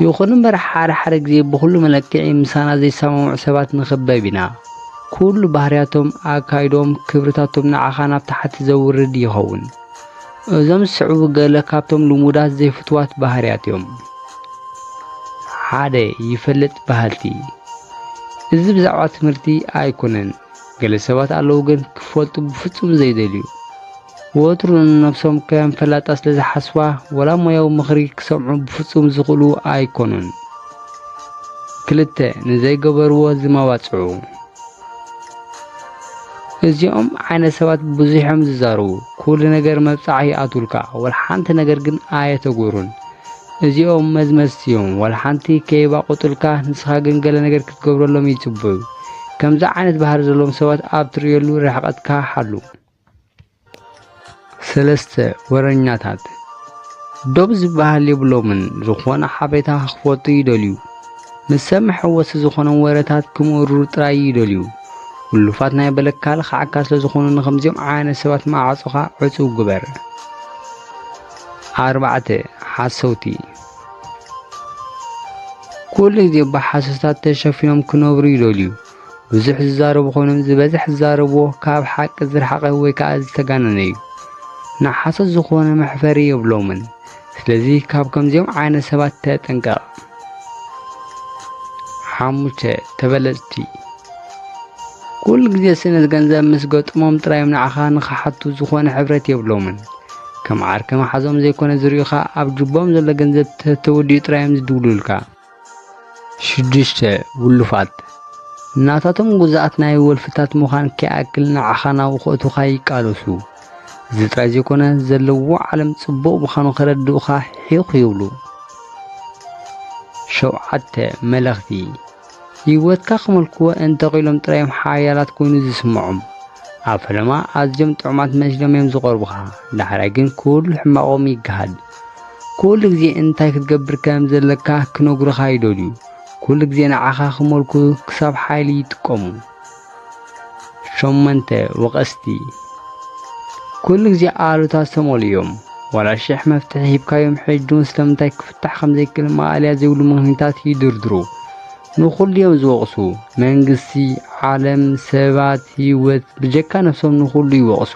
ይኹን እምበር፣ ሓደ ሓደ ግዜ ብኹሉ መለክዒ ምሳና ዘይሰማምዑ ሰባት ንኽበብ ኢና። ኩሉ ባህርያቶም፣ ኣካይድኦም፣ ክብርታቶም ንዓኻ ናብ ታሕቲ ዘውርድ ይኸውን። እዞም ዝስዕቡ ገለ ካብቶም ልሙዳት ዘይፍትዋት ባህርያት እዮም። ሓደ፣ ይፈልጥ በሃልቲ። እዚ ብዛዕባ ትምህርቲ ኣይኮነን። ገለ ሰባት ኣለዉ ግን ክፈልጡ ብፍጹም ዘይደልዩ። ወትሩ ንነብሶም ከም ፈላጣ ስለ ዝሓስባ፣ ወላ ሞያዊ ምኽሪ ክሰምዑ ብፍጹም ዝኽእሉ ኣይኮኑን። ክልተ፣ ንዘይገበርዎ ዝመባጽዑ። እዚኦም ዓይነት ሰባት ብዙሕ እዮም ዝዛረቡ። ኩሉ ነገር መብጽዓ ይኣትውልካ፣ ወላ ሓንቲ ነገር ግን ኣየተግብሩን። እዚኦም መዝመዝቲ እዮም። ወላ ሓንቲ ከየባቑጡልካ፣ ንስኻ ግን ገለ ነገር ክትገብረሎም ይጽበዩ። ከምዚ ዓይነት ባህሪ ዘለዎም ሰባት ኣብ ትርእየሉ ርሕቐትካ ሓሉ። ሰለስተ፣ ወረኛታት። ዶብ ዝበሃል የብሎምን። ዝኾነ ሓበሬታ ክፈልጡ ይደልዩ። ምስ ሰብ መሐወሲ ዝኾኖም ወረታት ክምእርሩ ጥራይ ይደልዩ። ውሉፋት ናይ በለካ ልኽዓካ ስለ ዝኾኑ፣ ንኸምዚኦም ዓይነት ሰባት ማዕጾኻ ዕጹው ግበር። ኣርባዕተ፣ ሓሰውቲ። ኩሉ ግዜ ብሓሶታት ተሸፊኖም ክነብሩ ይደልዩ። ብዙሕ ዝዛረቡ ኮይኖም ዝበዝሕ ዝዛረብዎ ካብ ሓቂ ዝረሓቐ ወይ ከኣ ዝተጋነነ እዩ። ንሓሶት ዝኾነ መሕፈሪ የብሎምን። ስለዚ ካብ ከምዚኦም ዓይነት ሰባት ተጠንቀቕ። ሓሙሽተ፣ ተበለጽቲ። ኩሉ ግዜ ስእነት ገንዘብ ምስ ገጥሞም ጥራይ እዮም ንዓኻ ንኽሓቱ ዝኾነ ሕብረት የብሎምን። ከም ዓርኪ መሓዞም ዘይኮነ ዝርእዩኻ፣ ኣብ ጅቦም ዘሎ ገንዘብ ተተወዲኡ ጥራይ እዮም ዝድውሉልካ። ሽዱሽተ፣ ውሉፋት። ናታቶም ግዙኣት ናይ ወልፍታት ምዃን ከይኣክል ንዓኻ ናብኡ ከእቱኻ ይቃለሱ። እዚ ጥራይ ዘይኮነ፣ ዘለዎ ዓለም ጽቡቕ ምዃኑ ከረድኡኻ ሒኽ ይብሉ። ሸውዓተ፣ መለኽቲ። ህይወትካ ክመልክዎ እንተኽኢሎም ጥራይ እዮም ሓያላት ኮይኑ ዝስምዖም። ኣብ ፈለማ ኣዝዮም ጥዑማት መሲሎም እዮም ዝቐርቡኻ። ዳሕራይ ግን ኩሉ ሕማቖም ይገሃድ። ኩሉ ግዜ እንታይ ክትገብር ከም ዘለካ ክነግሩኻ ይደልዩ። ኩሉ ግዜ ንዓኻ ክመልኩ ክሳብ ሓይሊ ይጥቀሙ። ሸሞንተ፣ ወቐስቲ። ኩሉ ግዜ ኣሉታ ዝተመልኡ እዮም። ዋላ ሽሕ መፍትሒ ሂብካዮም፣ ሕጂ እውን ስለምንታይ ክፍታሕ ከም ዘይክእል ማእለያ ዘይብሉ ምኽንያታት ይድርድሩ። ንኹሉ እዮም ዝወቕሱ። መንግስቲ፣ ዓለም፣ ሰባት፣ ህይወት፣ ብጀካ ነብሶም ንኹሉ ይወቕሱ።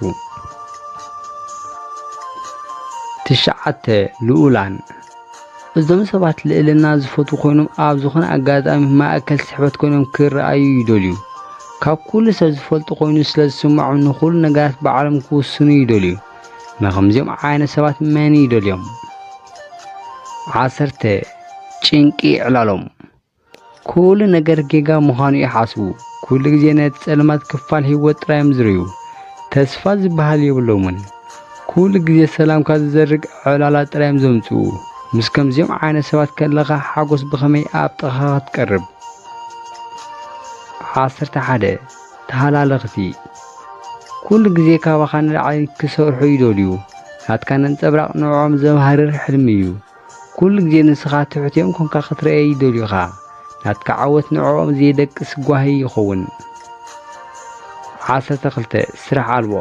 ትሽዓተ፣ ልኡላን። እዞም ሰባት ልዕልና ዝፈትዉ ኮይኖም፣ ኣብ ዝኾነ ኣጋጣሚ ማእከል ስሕበት ኮይኖም ክረኣዩ ይደልዩ። ካብ ኩሉ ሰብ ዝፈልጡ ኮይኑ ስለ ዝስምዖም፣ ንኹሉ ነገራት ባዕሎም ክውስኑ ይደልዩ። ንኸምዚኦም ዓይነት ሰባት መን ይደልዮም? ዓሰርተ፣ ጭንቂ ዕላሎም። ኩሉ ነገር ጌጋ ምዃኑ ይሓስቡ። ኩሉ ግዜ ነቲ ጸልማት ክፋል ህይወት ጥራይ እዮም ዝርእዩ። ተስፋ ዝበሃል የብሎምን። ኩሉ ግዜ ሰላምካ ዝዘርግ ዕላላት ጥራይ እዮም ዘምጽኡ። ምስ ከምዚኦም ዓይነት ሰባት ከለኻ ሓጎስ ብኸመይ ኣብ ጥቓኻ ክትቀርብ? ዓሰርተ ሓደ፣ ተሃላለኽቲ። ኩሉ ግዜ ካባኻ ንላዕሊ ክሰርሑ ይደልዩ። ናትካ ነንጸብራቕ ንዕኦም ዘባህርር ሕልሚ እዩ። ኩሉ ግዜ ንስኻ ትሑት እዮም ኮንካ ክትረአ ይደልዩኻ። ናትካ ዓወት ንዕኦም ዘየደቅስ ጓሂ ይኸውን። ዓሰርተ ክልተ፣ ስራሕ ኣልቦ።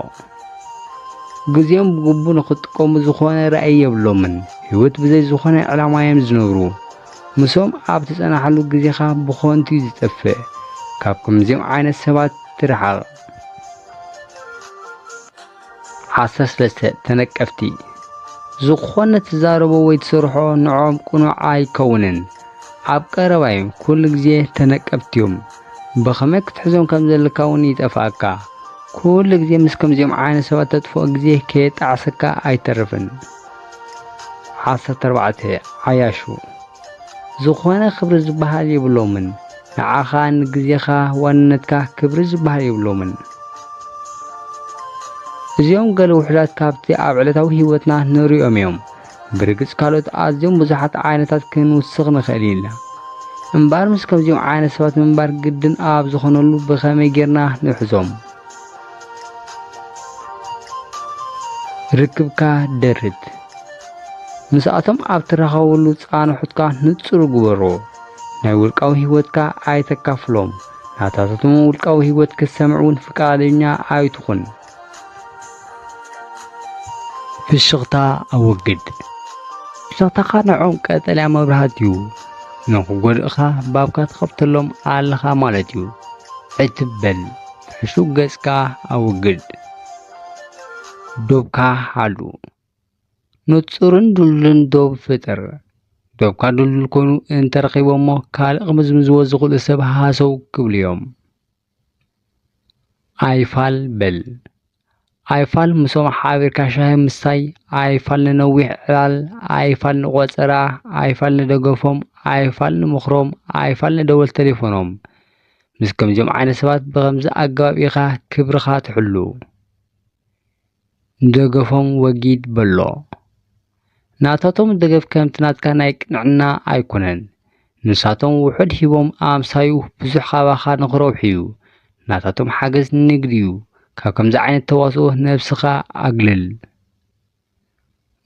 ግዜኦም ብግቡእ ንኽጥቀሙ ዝኾነ ራእይ የብሎምን። ህይወት ብዘይ ዝኾነ ዕላማ እዮም ዝነብሩ። ምስኦም ኣብ ትጸናሕሉ ግዜኻ ብኸንቱ እዩ ዝጠፍእ። ካብ ከምዚኦም ዓይነት ሰባት ትርሓቕ። ዓሰርተ ሰለስተ፣ ተነቀፍቲ። ዝኾነ ትዛረቦ ወይ ትሰርሖ ንዕኦም ቅኑዕ ኣይከውንን። ኣብ ቀረባ እዮም፣ ኩሉ ግዜ ተነቀፍቲ እዮም። ብኸመይ ክትሕዞም ከም ዘለካ እውን ይጠፍኣካ። ኩሉ ግዜ ምስ ከምዚኦም ዓይነት ሰባት ተጥፍኦ ግዜ ከየጣዕሰካ ኣይተርፍን። ዓሰርተ ኣርባዕተ፣ ዓያሹ። ዝኾነ ክብሪ ዝበሃል የብሎምን። ንዓኻ፣ ንግዜኻ፣ ዋንነትካ ክብሪ ዝበሃል የብሎምን። እዚኦም ገለ ውሑዳት ካብቲ ኣብ ዕለታዊ ህይወትና ንርእዮም እዮም። ብርግጽ ካልኦት ኣዝዮም ብዙሓት ዓይነታት ክንውስኽ ንኽእል ኢና። እምበኣር ምስ ከምዚኦም ዓይነት ሰባት ምንባር ግድን ኣብ ዝኾነሉ ብኸመይ ጌርና ንሕዞም? ርክብካ ደርት። ምስኣቶም ኣብ ትራኸበሉ ጻንሖትካ ንጹር ግበሮ። ናይ ውልቃዊ ህይወትካ ኣይተካፍሎም። ናታታቶም ውልቃዊ ህይወት ክትሰምዕ እውን ፍቃደኛ ኣይትኹን። ፍሽኽታ ኣወግድ። ፍሽኽታኻ ንዕኦም ቀጠልያ መብራህቲ እዩ። ንኽጎድእኻ ባብካ ትኸፍተሎም ኣለኻ ማለት እዩ። ዕትብ በል። ሕሹኽ ገጽካ ኣወግድ። ዶብካ ሓሉ። ንጹርን ድልዱልን ዶብ ፍጠር። ዶብካ ድልዱል ኮይኑ እንተረኺቦ እሞ፣ ካልእ ክምዝምዝዎ ዝኽእሉ ሰብ ሃሰው ክብሉ እዮም። ኣይፋል በል። ኣይፋል ምስኦም ሓቢርካ ሻሂ ምስታይ፣ ኣይፋል ንነዊሕ ዕላል፣ ኣይፋል ንቖጸራ፣ ኣይፋል ንደገፎም፣ ኣይፋል ንምኽሮም፣ ኣይፋል ንደወል ተሌፎኖም። ምስ ከምዚኦም ዓይነት ሰባት ብኸምዚ ኣገባብ ኢኻ ክብርኻ ትሕሉ። ደገፎም ወጊድ በሎ። ናታቶም ደገፍ ከምቲ ናትካ ናይ ቅንዕና ኣይኮነን። ንሳቶም ውሑድ ሂቦም ኣምሳዩ ብዙሕ ካባኻ ንኽረብሑ እዩ። ናታቶም ሓገዝ ንግዲ እዩ። ካብ ከምዚ ዓይነት ተዋስኦ ነብስኻ ኣግልል።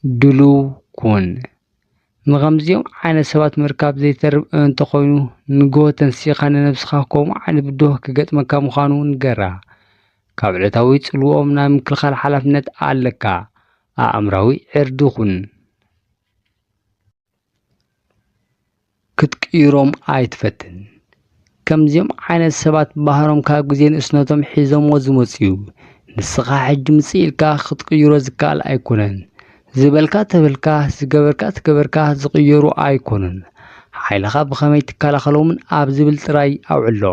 ድሉው ኩን። ንኸምዚኦም ዓይነት ሰባት ምርካብ ዘይተርፍ እንተኾይኑ፣ ንግሆ ተንሲእኻ ንነብስኻ ከምኡ ዓይነት ብድሆ ክገጥመካ ምዃኑ ንገራ። ካብ ዕለታዊ ጽልዋኦም ናይ ምክልኻል ሓላፍነት ኣለካ። ኣእምራዊ ዕርዲ ኩን። ክትቅይሮም ኣይትፈትን። ከምዚኦም ዓይነት ሰባት ባህሮም ካብ ግዜ ንእስነቶም ሒዞምዎ ዝመጹ እዩ። ንስኻ ሕጂ ምጽእ ኢልካ ክትቅይሮ ዝከኣል ኣይኮነን። ዝበልካ ተበልካ፣ ዝገበርካ ትገበርካ ዝቕየሩ ኣይኮኑን። ሓይልኻ ብኸመይ ትከላኸሎምን ኣብ ዝብል ጥራይ ኣውዕሎ።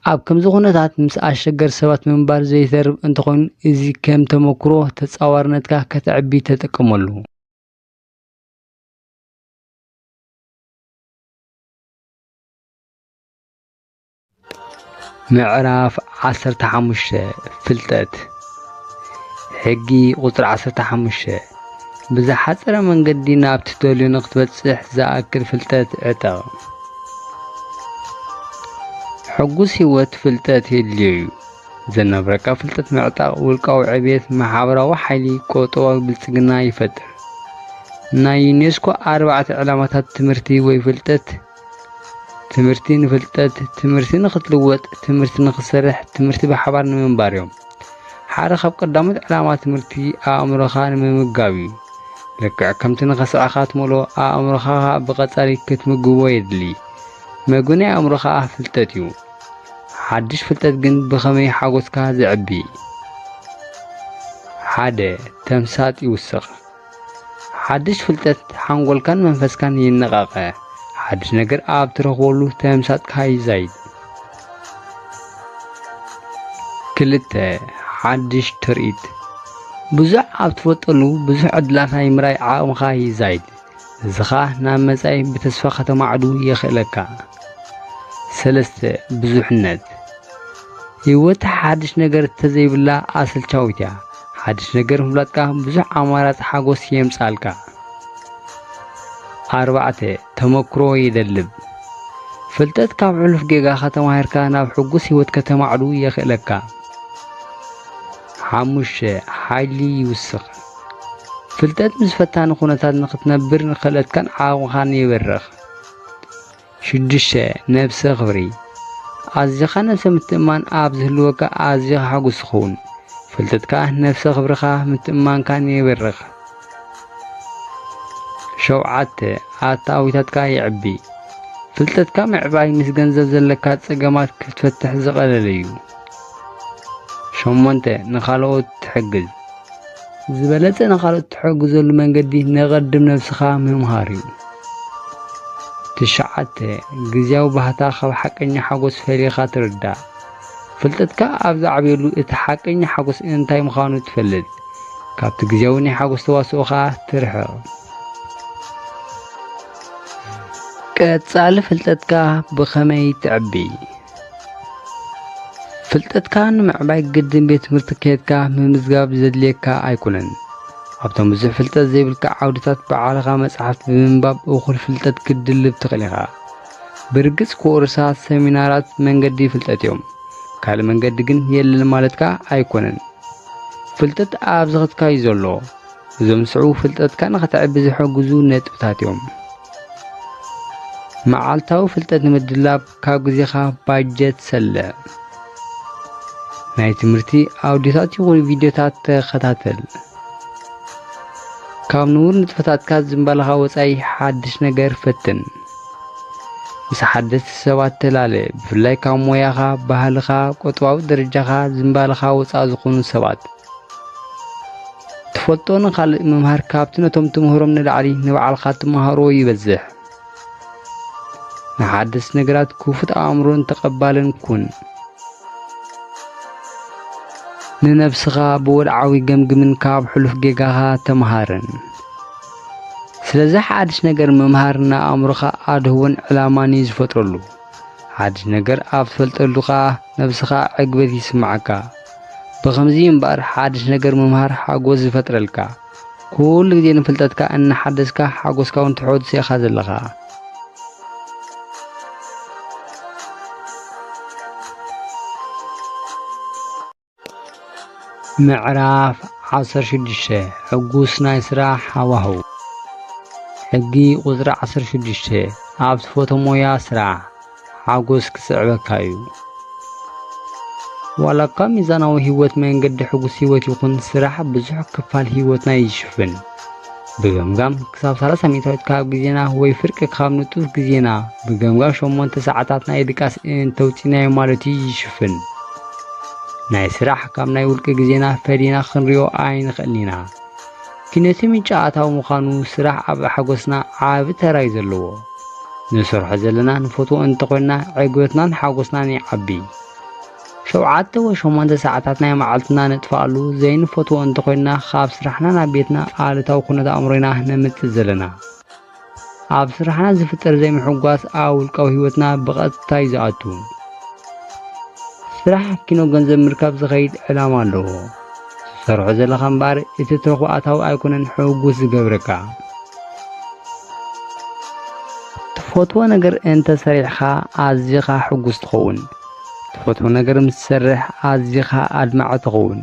ኣብ ከምዚ ኩነታት ምስ ኣሸገር ሰባት ምንባር ዘይተርፍ እንተኾይኑ፣ እዚ ከም ተመክሮ ተጻዋርነትካ ከተዕቢ ተጠቀመሉ። ምዕራፍ ዓሰርተ ሓሙሽተ። ፍልጠት። ሕጊ ቁጽሪ ዓሰርተ ሓሙሽተ። ብዝሓጸረ መንገዲ ናብ ትደልዮ ንኽትበጽሕ ዝኣክል ፍልጠት ዕጠቕ። ሕጉስ ህይወት ፍልጠት የድልዮ እዩ። ዘናብረካ ፍልጠት ምዕጣቕ ውልቃዊ ዕብየት፣ ማሕበራዊ ሓይሊ፣ ቁጠባዊ ብልጽግና ይፈጥር። ናይ ዩኔስኮ ኣርባዕተ ዕላማታት ትምህርቲ ወይ ፍልጠት። ትምህርቲ ንፍልጠት፣ ትምህርቲ ንኽትልወጥ፣ ትምህርቲ ንኽትሰርሕ፣ ትምህርቲ ብሓባር ንምንባር እዮም። ሓደ ካብ ቀዳሞት ዕላማ ትምህርቲ ኣእምሮኻ ንምምጋብ እዩ። ልክዕ ከምቲ ንኸስዐኻ ትመልኦ፣ ኣእምሮኻ ኸኣ ብቐጻሊ ክትምግቦ የድሊ። መግቢ ናይ ኣእምሮ ኸኣ ፍልጠት እዩ። ሓድሽ ፍልጠት ግን ብኸመይ ሓጎስካ ዘዕቢ? ሓደ፣ ተምሳጥ ይውስኽ። ሓድሽ ፍልጠት ሓንጎልካን መንፈስካን የነቓቕሕ። ሓድሽ ነገር ኣብ ትረኽበሉ ተምሳጥካ ይዛይድ። ክልተ፣ ሓድሽ ትርኢት። ብዙሕ ኣብ ትፈልጠሉ ብዙሕ ዕድላት ናይ ምርኣይ ዓቕምኻ ይዛይድ። እዚ ኸኣ ናብ መጻኢ ብተስፋ ከተማዕዱ የኽእለካ። ሰለስተ፣ ብዙሕነት። ህይወት ሓድሽ ነገር እንተዘይብላ ኣሰልቻዊት እያ። ሓድሽ ነገር ምፍላጥካ ብዙሕ ኣማራጺ ሓጎስ የምጽኣልካ። ኣርባዕተ፣ ተመክሮ የደልብ። ፍልጠት ካብ ሕሉፍ ጌጋኻ ተማሂርካ ናብ ሕጉስ ህይወት ከተማዕዱ የኽእለካ። ሓሙሽተ፣ ሓይሊ ይውስኽ። ፍልጠት ምስ ፈታኒ ኩነታት ንኽትነብር ንኽእለትካን ዓቕምኻን የበርኽ። ሽዱሽተ፣ ነብሰ ክብሪ። ኣዚኻ ነብሰ ምትእምማን ኣብ ዝህልወካ ኣዚኻ ሕጉስ ትኸውን። ፍልጠትካ ነብሰ ክብርኻ ምትእምማንካን የበርኽ። ሸውዓተ፣ ኣታዊታትካ የዕቢ። ፍልጠትካ ምዕባይ ምስ ገንዘብ ዘለካ ጸገማት ክትፈትሕ ዝቐለለ እዩ። ሸሞንተ፣ ንኻልኦት ትሕግዝ። ዝበለጸ ንኻልኦት ትሕግዘሉ መንገዲ ንቐድም ነብስኻ ምምሃር እዩ። ትሽዓተ፣ ግዝያዊ ባህታ ካብ ሓቀኛ ሓጎስ ፈሊኻ ትርዳእ። ፍልጠትካ ኣብ ዝዓብየሉ እቲ ሓቀኛ ሓጎስ እንታይ ምዃኑ ትፈልጥ። ካብቲ ግዝያዊ ናይ ሓጎስ ተዋስኦ ኸኣ ትርሕቕ። ቀጻሊ ፍልጠትካ ብኸመይ ተዕቢ? ፍልጠትካ ንምዕባይ ግድን ቤት ትምህርቲ ከይድካ ምምዝጋብ ዘድልየካ ኣይኮነን። ኣብቶም ብዙሕ ፍልጠት ዘይብልካ ዓውድታት ባዕልኻ መጻሕፍቲ ብምንባብ እኹል ፍልጠት ክትድልብ ትኽእል ኢኻ። ብርግጽ ኮርሳት፣ ሰሚናራት መንገዲ ፍልጠት እዮም። ካልእ መንገዲ ግን የለን ማለት ከኣ ኣይኮነን። ፍልጠት ኣብ ዝኽትካ እዩ ዘሎ። እዞም ዝስዕቡ ፍልጠትካ ንኸተዕቢ ዝሕግዙ ነጥብታት እዮም። መዓልታዊ ፍልጠት ንምድላብ ካብ ግዜኻ ባጀት ሰልዕ። ናይ ትምህርቲ ኣውዲዮታት ይኹን ቪድዮታት ተኸታተል። ካብ ንቡር ንጥፈታትካ ዝምባልኻ ወጻኢ ሓድሽ ነገር ፈትን። ምስ ሓደስቲ ሰባት ተላለ፣ ብፍላይ ካብ ሞያኻ፣ ባህልኻ፣ ቁጠባዊ ደረጃኻ፣ ዝምባልኻ ወጻኢ ዝኾኑ ሰባት። ትፈልጦ ንኻልእ ምምሃር ካብቲ ነቶም ትምህሮም ንላዕሊ ንባዕልኻ ትመሃሮ ይበዝሕ። ንሓደስቲ ነገራት ክፉት ኣእምሮን ተቐባልን ኩን። ንነብስኻ ብወድዓዊ ገምግምን ካብ ሕሉፍ ጌጋኻ ተምሃርን። ስለዚ ሓድሽ ነገር ምምሃር ንኣእምሮኻ ኣድህቦን ዕላማን እዩ ዝፈጥረሉ። ሓድሽ ነገር ኣብ ትፈልጠሉ ኸኣ ነብስኻ ዕግበት ይስምዓካ። ብኸምዚ እምበኣር ሓድሽ ነገር ምምሃር ሓጎስ ዝፈጥረልካ። ኩሉ ግዜ ንፍልጠትካ እናሓደስካ ሓጎስካ እውን ተሐድሶ ኢኻ ዘለኻ። ምዕራፍ ዓሰርተ ሽዱሽተ። ሕጉስ ናይ ስራሕ ሃዋህው። ሕጊ ቁጽሪ ዓሰርተ ሽዱሽተ። ኣብ ትፈትዎ ሞያ ስራሕ ሓጎስ ክስዕበካ እዩ። ዋላ እኳ ሚዛናዊ ህይወት መንገዲ ሕጉስ ህይወት ይኹን፣ ስራሕ ብዙሕ ክፋል ህይወትና ይሽፍን። ብገምጋም ክሳብ ሰላሳ ሚእታዊት ካብ ግዜና ወይ ፍርቂ ካብ ንጡፍ ግዜና፣ ብገምጋም ሸሞንተ ሰዓታት ናይ ድቃስ እንተውጺናዮ ማለት እዩ ይሽፍን። ናይ ስራሕ ካብ ናይ ውልቂ ግዜና ፈሊና ክንሪኦ ኣይንኽእልን ኢና። እቲ ነቲ ምንጪ ኣታዊ ምዃኑ ስራሕ ኣብ ሓጎስና ዓቢ ተራ እዩ ዘለዎ። ንሰርሖ ዘለና ንፈትዎ እንተኾይንና ዕግበትናን ሓጎስናን ይዓቢ። ሸውዓተ ወይ ሸሞንተ ሰዓታት ናይ መዓልትና ነጥፍኣሉ ዘይንፈትዎ እንተኾይንና ካብ ስራሕና ናብ ቤትና ኣሉታዊ ኩነተ ኣእምሮ ኢና ነምጽእ ዘለና። ኣብ ስራሕና ዝፍጠር ዘይምሕጓስ ኣብ ውልቃዊ ህይወትና ብቐጥታ እዩ ዝኣቱ። ስራሕ ኪኖ ገንዘብ ምርካብ ዝኸይድ ዕላማ ኣለዎ። ትሰርሖ ዘለኻ እምበኣር እቲ ትረኽቦ ኣታዊ ኣይኮነን ሕጉስ ዝገብረካ። ትፈትዎ ነገር እንተ ሰሪሕኻ ኣዚኻ ሕጉስ ትኸውን። ትፈትዎ ነገር ምስ ትሰርሕ ኣዚኻ ኣድማዒ ትኸውን።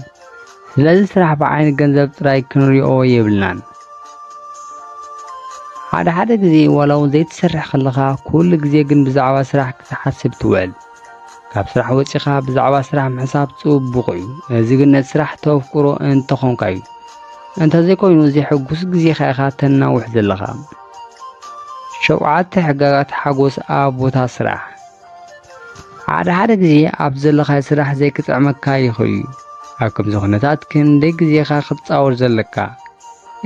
ስለዚ ስራሕ ብዓይኒ ገንዘብ ጥራይ ክንሪኦ የብልናን። ሓደ ሓደ ግዜ ዋላ እውን ዘይትሰርሕ ከለኻ ኩሉ ግዜ ግን ብዛዕባ ስራሕ ክትሓስብ ትውዕል። ካብ ስራሕ ወጺኻ ብዛዕባ ስራሕ ምሕሳብ ጽቡቕ እዩ። እዚ ግን ነቲ ስራሕ ተፍቅሮ እንተኾንካ እዩ። እንተዘይኮይኑ እዚ ሕጉስ ግዜኻ ኢኻ ተናውሕ ዘለኻ። ሸውዓተ ሕጋጋት ሓጎስ ኣብ ቦታ ስራሕ። ሓደ ሓደ ግዜ ኣብ ዘለኻዮ ስራሕ ዘይክጥዕመካ ይኽእል እዩ። ኣብ ከምዚ ኩነታት ክንደይ ግዜኻ ክትጻወር ዘለካ?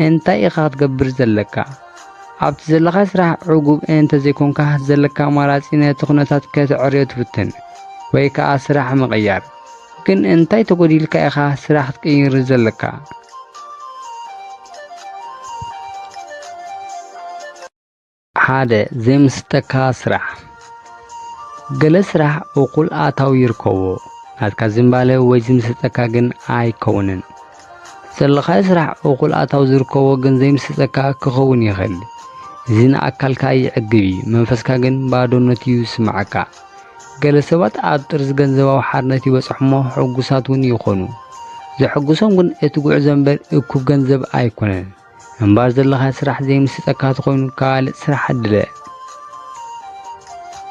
እንታይ ኢኻ ክትገብር ዘለካ? ኣብቲ ዘለኻዮ ስራሕ ዕጉብ እንተዘይኮንካ ዘለካ ኣማራጺ ነቲ ኩነታት ከተዕርዮ ትፍትን ወይ ከኣ ስራሕ ምቕያር። ግን እንታይ ተጎዲልካ ኢኻ ስራሕ ክትቅይር ዘለካ? ሓደ፣ ዘይምስጠካ ስራሕ። ገለ ስራሕ እኹል ኣታዊ ይርከቦ፣ ናትካ ዝንባለ ወይ ዝምስጠካ ግን ኣይከውንን። ዘለኻዮ ስራሕ እኹል ኣታዊ ዝርከቦ ግን ዘይምስጠካ ክኸውን ይኽእል። እዚ ንኣካልካ ይዕግብ እዩ፣ መንፈስካ ግን ባዶነት እዩ ዝስምዓካ። ገለ ሰባት ኣብ ጥርዚ ገንዘባዊ ሓርነት ይበጽሑ እሞ ሕጉሳት እውን ይኾኑ። ዘሕጉሶም ግን እቲ ጉዕዞ እምበር እኩብ ገንዘብ ኣይኮነን። እምበር ዘለኻዮ ስራሕ ዘይምስጠካ ተኾይኑ ካልእ ስራሕ ኣድለ።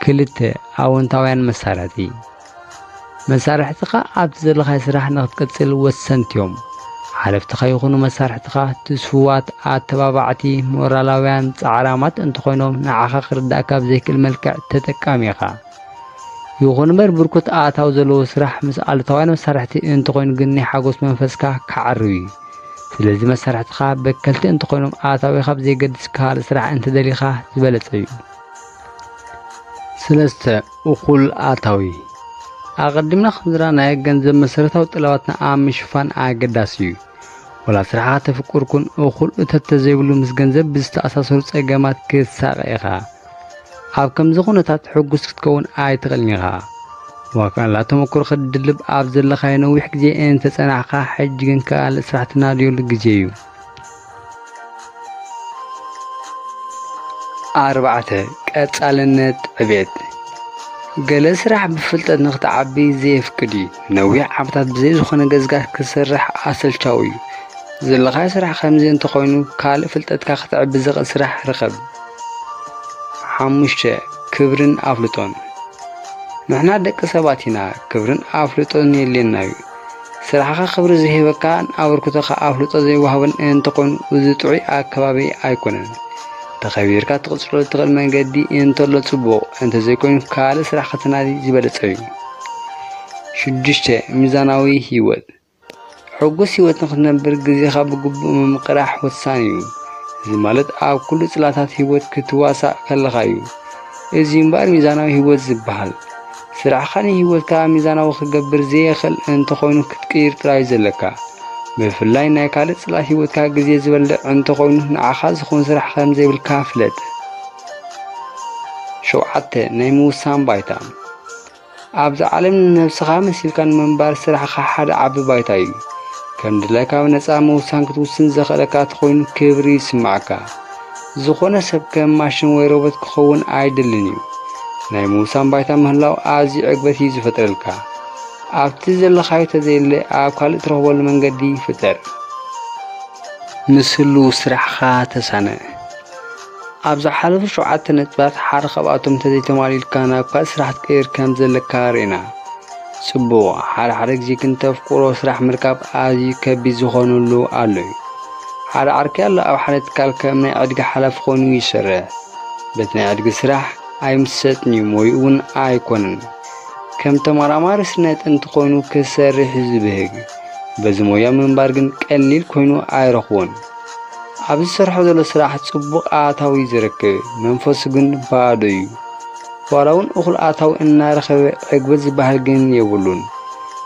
ክልተ፣ ኣወንታውያን መሳርሕቲ። መሳርሕትኻ ኣብቲ ዘለኻዮ ስራሕ ንኽትቅጽል ወሰንቲ እዮም። ሓለፍትኻ ይኹኑ መሳርሕትኻ ትስፉዋት፣ ኣተባባዕቲ፣ ሞራላውያን፣ ጻዕራማት እንተኾይኖም ንዓኻ ክርዳእካ ብዘይክእል መልክዕ ተጠቃሚ ኢኻ። ይኹን እምበር ብርኩት ኣታዊ ዘለዎ ስራሕ ምስ ኣሉታውያን መሳርሕቲ እንተኾይኑ ግን ናይ ሓጎስ መንፈስካ ክዓርብ እዩ። ስለዚ መሳርሕትኻ በከልቲ እንተኾይኖም ኣታዊኻ ብዘየገድስ ካልእ ስራሕ እንተደሊኻ ዝበለጸ እዩ። ሰለስተ፣ እኹል ኣታዊ። ኣቐዲምና ከም ዝረኣናዮ ገንዘብ መሰረታዊ ጠለባትና ኣብ ምሽፋን ኣገዳሲ እዩ። ወላ ስራሕኻ ተፍቅር ኩን እኹል እቶት ተዘይብሉ ምስ ገንዘብ ብዝተኣሳሰሩ ጸገማት ክትሳቐ ኢኻ። ኣብ ከምዚ ኩነታት ሕጉስ ክትከውን ኣይትኽእልን ኢኻ። ዋላ ተመኩሮ ክትድልብ ኣብ ዘለኻዮ ነዊሕ ግዜ እንተጸናሕካ ሕጂ ግን ካልእ ስራሕ ትናድየሉ ግዜ እዩ። ኣርባዕተ፣ ቀጻልነት ዕቤት። ገለ ስራሕ ብፍልጠት ንኽትዓቢ ዘየፍቅድ እዩ። ነዊሕ ዓመታት ብዘይ ዝኾነ ገዝጋዝ ክሰርሕ ኣሰልቻዊ እዩ። ዘለኻዮ ስራሕ ከምዚ እንተኾይኑ ካልእ ፍልጠትካ ክተዕቢ ዘኽእል ስራሕ ርኸብ። ሓሙሽተ፣ ክብርን ኣፍልጦን። ንሕና ደቂ ሰባት ኢና፣ ክብርን ኣፍልጦን የድልየና እዩ። ስራሕኻ ክብሪ ዘይህበካን ኣበርክቶኻ ኣፍልጦ ዘይወሃቦን እንተኾይኑ እዚ ጥዑይ ኣከባቢ ኣይኮነን። ተኸቢርካ ትቕጽሎ እትኽእል መንገዲ እንተሎ ጽቡቕ፣ እንተዘይኮይኑ ካልእ ስራሕ ክትናዲ ዝበለጸ እዩ። ሽዱሽተ፣ ሚዛናዊ ህይወት። ሕጉስ ህይወት ንኽትነብር ግዜኻ ብግቡእ ምምቕራሕ ወሳኒ እዩ። እዚ ማለት ኣብ ኩሉ ጽላታት ህይወት ክትዋሳእ ከለኻ እዩ። እዚ እምበኣር ሚዛናዊ ህይወት ዝበሃል። ስራሕኻ ንህይወትካ ሚዛናዊ ክገብር ዘየኽእል እንተኾይኑ ክትቅይር ጥራይ እዩ ዘለካ። ብፍላይ ናይ ካልእ ጽላት ህይወትካ ግዜ ዝበልዕ እንተኾይኑ ንዓኻ ዝኸውን ስራሕ ከም ዘይብልካ ፍለጥ። ሸውዓተ፣ ናይ ምውሳን ባይታ። ኣብዛ ዓለም ንነብስኻ መሲልካ ንምንባር ስራሕኻ ሓደ ዓቢ ባይታ እዩ። ከም ድላይካ ብነጻ ምውሳን ክትውስን ዘኽእለካ ተኾይኑ ክብሪ ይስምዓካ። ዝኾነ ሰብ ከም ማሽን ወይ ሮቦት ክኸውን ኣይደልን እዩ። ናይ ምውሳን ባይታ ምህላው ኣዝዩ ዕግበት እዩ ዝፈጥረልካ። ኣብቲ ዘለኻዮ ተዘየለ ኣብ ካልእ ትረኽበሉ መንገዲ ፍጠር። ምስ ህሉው ስራሕኻ ተሳነ። ኣብ ዝሓለፉ ሸውዓተ ነጥብታት ሓደ ካብኣቶም እንተዘይተማሊኡልካ ናብ ካልእ ስራሕ ክትቅይር ከም ዘለካ ርኢና። ጽቡቕ፣ ሓደ ሓደ ግዜ ግን ተፍቅሮ ስራሕ ምርካብ ኣዝዩ ከቢድ ዝኾነሉ ኣሎ እዩ። ሓደ ዓርከይ ኣሎ ኣብ ሓደ ትካል ከም ናይ ዕድጊ ሓላፊ ኮይኑ ይሰርሕ። በቲ ናይ ዕድጊ ስራሕ ኣይምሰጥን እዩ፣ ሞይኡ እውን ኣይኮነን። ከም ተመራማሪ ስነ ጥንቲ ኮይኑ ክሰርሕ እዩ ዝብህግ። በዚ ሞያ ምንባር ግን ቀሊል ኮይኑ ኣይረኽቦን። ኣብ ዝሰርሖ ዘሎ ስራሕ ጽቡቕ ኣታዊ እዩ ዝረክብ፣ መንፈሱ ግን ባዶ እዩ። ዋላ እውን እኹል ኣታዊ እናረኸበ ዕግበት ዝበሃል ግን የብሉን።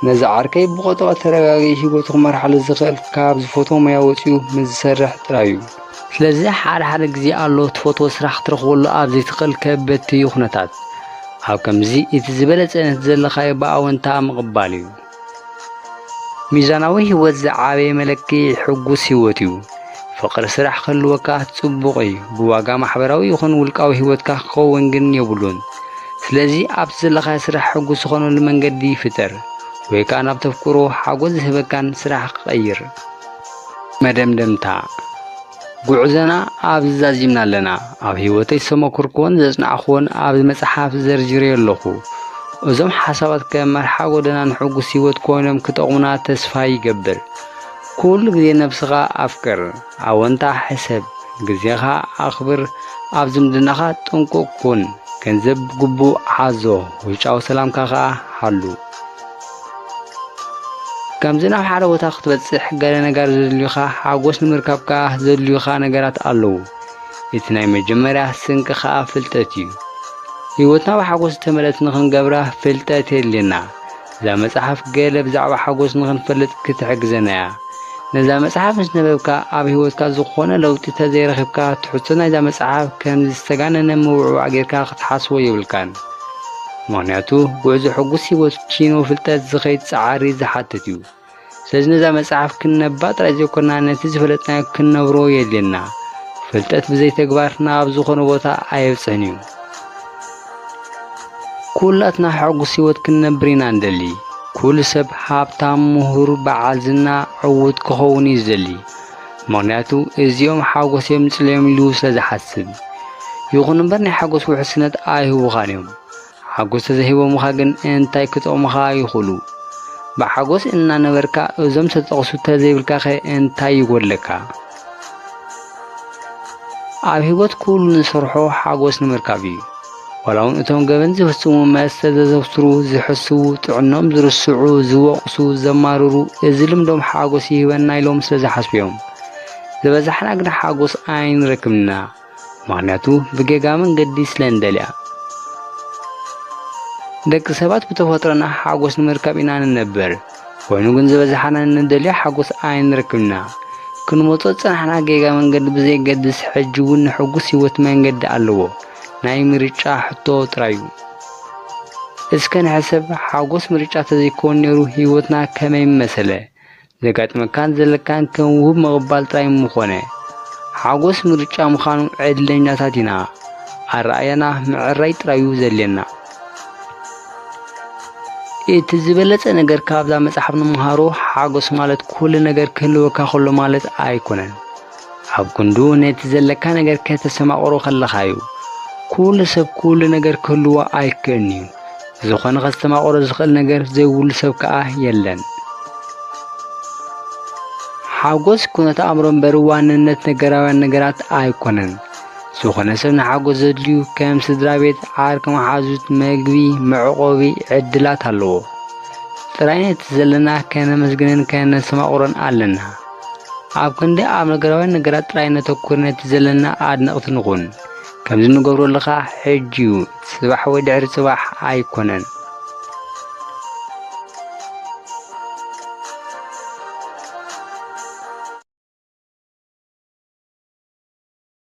ነዚ ዓርከይ ብቐጠባ ተረጋጊ ህይወቱ ክመርሓሉ ዝኽእል ካብ ዝፈትዎ ሞያ ወጺኡ ምስ ዝሰርሕ ጥራይ እዩ። ስለዚ ሓደ ሓደ ግዜ ኣሎ ትፈትዎ ስራሕ ክትረኽበሉ ኣብ ዘይትኽእል ከበድቲ ኩነታት። ኣብ ከምዚ እቲ ዝበለጸ ነቲ ዘለኻዮ ብኣወንታ ምቕባል እዩ። ሚዛናዊ ህይወት ዝዓበየ መለክዒ ሕጉስ ህይወት እዩ። ፍቕሪ ስራሕ ክህልወካ ጽቡቕ እዩ። ብዋጋ ማሕበራዊ ይኹን ውልቃዊ ህይወትካ ክኸውን ግን የብሉን። ስለዚ ኣብቲ ዘለኻዮ ስራሕ ሕጉስ ዝኾነሉ መንገዲ ፍጠር። ወይ ከኣ ናብ ተፍቅሮ ሓጎስ ዝህበካን ስራሕ ክቐይር። መደምደምታ። ጉዕዞና ኣብዚ ዛዚምና ኣለና። ኣብ ህይወተይ ዝተመኩርክዎን ዘጽናዕክዎን ኣብዚ መጽሓፍ ዘርዚረዮ ኣለኹ። እዞም ሓሳባት ከም መርሓ ጎደና ንሕጉስ ህይወት ኮይኖም ክጠቕሙና ተስፋ ይገብር። ኩሉ ግዜ ነብስኻ ኣፍቅር። ኣወንታ ሕሰብ። ግዜኻ ኣኽብር። ኣብ ዝምድናኻ ጥንቁቕ ኩን። ገንዘብ ብግቡእ ሓዞ። ውሽጣዊ ሰላምካ ኸኣ ሓሉ። ከምዚ ናብ ሓደ ቦታ ክትበጽሕ ገለ ነጋር ዘድልዩኻ ሓጎስ ንምርካብ ከኣ ዘድልዩኻ ነገራት ኣለዉ። እቲ ናይ መጀመርያ ስንቂ ኸኣ ፍልጠት እዩ። ህይወትና ብሓጎስ ዝተመልአት ንኽንገብራ ፍልጠት የድልየና። እዛ መጽሓፍ ገለ ብዛዕባ ሓጎስ ንኽንፈልጥ ክትሕግዘና እያ። ነዛ መጽሓፍ ምስ ነበብካ ኣብ ህይወትካ ዝኾነ ለውጢ ተዘይረኺብካ ትሕዝቶ ናይዛ መጽሓፍ ከም ዝተጋነነ ምውዕዋዕ ጌርካ ክትሓስቦ የብልካን። ምኽንያቱ ጉዕዞ ሕጉስ ህይወት ኪኖ ፍልጠት ዝኸይድ ጻዕሪ ዝሓትት እዩ። ስለዚ ነዛ መጽሓፍ ክንነባ ጥራይ ዘይኮና ነቲ ዝፈለጥናዮ ክንነብሮ የድልየና። ፍልጠት ብዘይ ተግባር ናብ ዝኾነ ቦታ ኣየብጽሕን እዩ። ኩላትና ሕጉስ ህይወት ክንነብር ኢና ንደሊ። ኩሉ ሰብ ሃብታም፣ ምሁር፣ በዓል ዝና፣ ዕዉት ክኸውን እዩ ዝደሊ። ምኽንያቱ እዚኦም ሓጎስ የምጽለዮም ኢሉ ስለ ዝሓስብ። ይኹን እምበር ናይ ሓጎስ ውሕስነት ኣይህቡኻን እዮም። ሓጎስ ተዘይሂቦምኻ ግን እንታይ ክጠቕሙኻ ይኽእሉ? ብሓጎስ እናነበርካ እዞም ዝተጠቕሱ ተዘይብልካኸ እንታይ ይጎድለካ? ኣብ ህይወት ኩሉ ንሰርሖ ሓጎስ ንምርካብ እዩ። ዋላ እውን እቶም ገበን ዝፍጽሙ፣ መስተ ዘዘውትሩ፣ ዝሕስዉ፣ ጥዕኖም ዝርስዑ፣ ዝወቕሱ፣ ዘማርሩ፣ እዚ ልምዶም ሓጎስ ይህበና ኢሎም ስለ ዝሓስቡ እዮም። ዝበዛሕና ግን ሓጎስ ኣይንረክብና። ምኽንያቱ ብጌጋ መንገዲ ስለ እንደልያ። ደቂ ሰባት ብተፈጥሮና ሓጎስ ንምርካብ ኢና ንነብር። ኮይኑ ግን ዝበዝሓና ንደልዮ ሓጎስ ኣይንረክብና። ክንመጾ ዝጸናሕና ጌጋ መንገዲ ብዘየገድስ ሕጂ እውን ንሕጉስ ህይወት መንገዲ ኣለዎ። ናይ ምርጫ ሕቶ ጥራይ እዩ። እስከ ንሕሰብ፣ ሓጎስ ምርጫ ተዘይኮን ነይሩ ህይወትና ከመይ ምመሰለ? ዘጋጥመካን ዘለካን ከም ውሁብ ምቕባል ጥራይ ምኾነ። ሓጎስ ምርጫ ምዃኑ ዕድለኛታት ኢና። ኣረኣእያና ምዕራይ ጥራዩ ዘድልየና። እቲ ዝበለጸ ነገር ካብዛ መጽሓፍ ንምሃሮ፣ ሓጎስ ማለት ኩሉ ነገር ክህልወካ ከሎ ማለት ኣይኮነን። ኣብ ክንዱ ነቲ ዘለካ ነገር ከተስተማቕሮ ከለኻ እዩ። ኩሉ ሰብ ኩሉ ነገር ክህልዎ ኣይክእልን እዩ። ዝኾነ ከስተማቕሮ ዝኽእል ነገር ዘይብሉ ሰብ ከኣ የለን። ሓጎስ ኩነት ኣእምሮ እምበር ዋንነት ነገራውያን ነገራት ኣይኮነን። ዝኾነ ሰብ ንሓጎስ ዘድልዩ ከም ስድራ ቤት፣ ዓርኪ መሓዙት፣ መግቢ፣ መዕቆቢ ዕድላት ኣለዎ። ጥራይ ነቲ ዘለና ከነመስግንን ከነስተማቕሮን ኣለና። ኣብ ክንዲ ኣብ ነገራውያን ነገራት ጥራይ ነተኩር ነቲ ዘለና ኣድነቕቲ ንኹን። ከምዚ ንገብሮ ኣለኻ ሕጂ እዩ፣ ጽባሕ ወይ ድሕሪ ጽባሕ ኣይኮነን።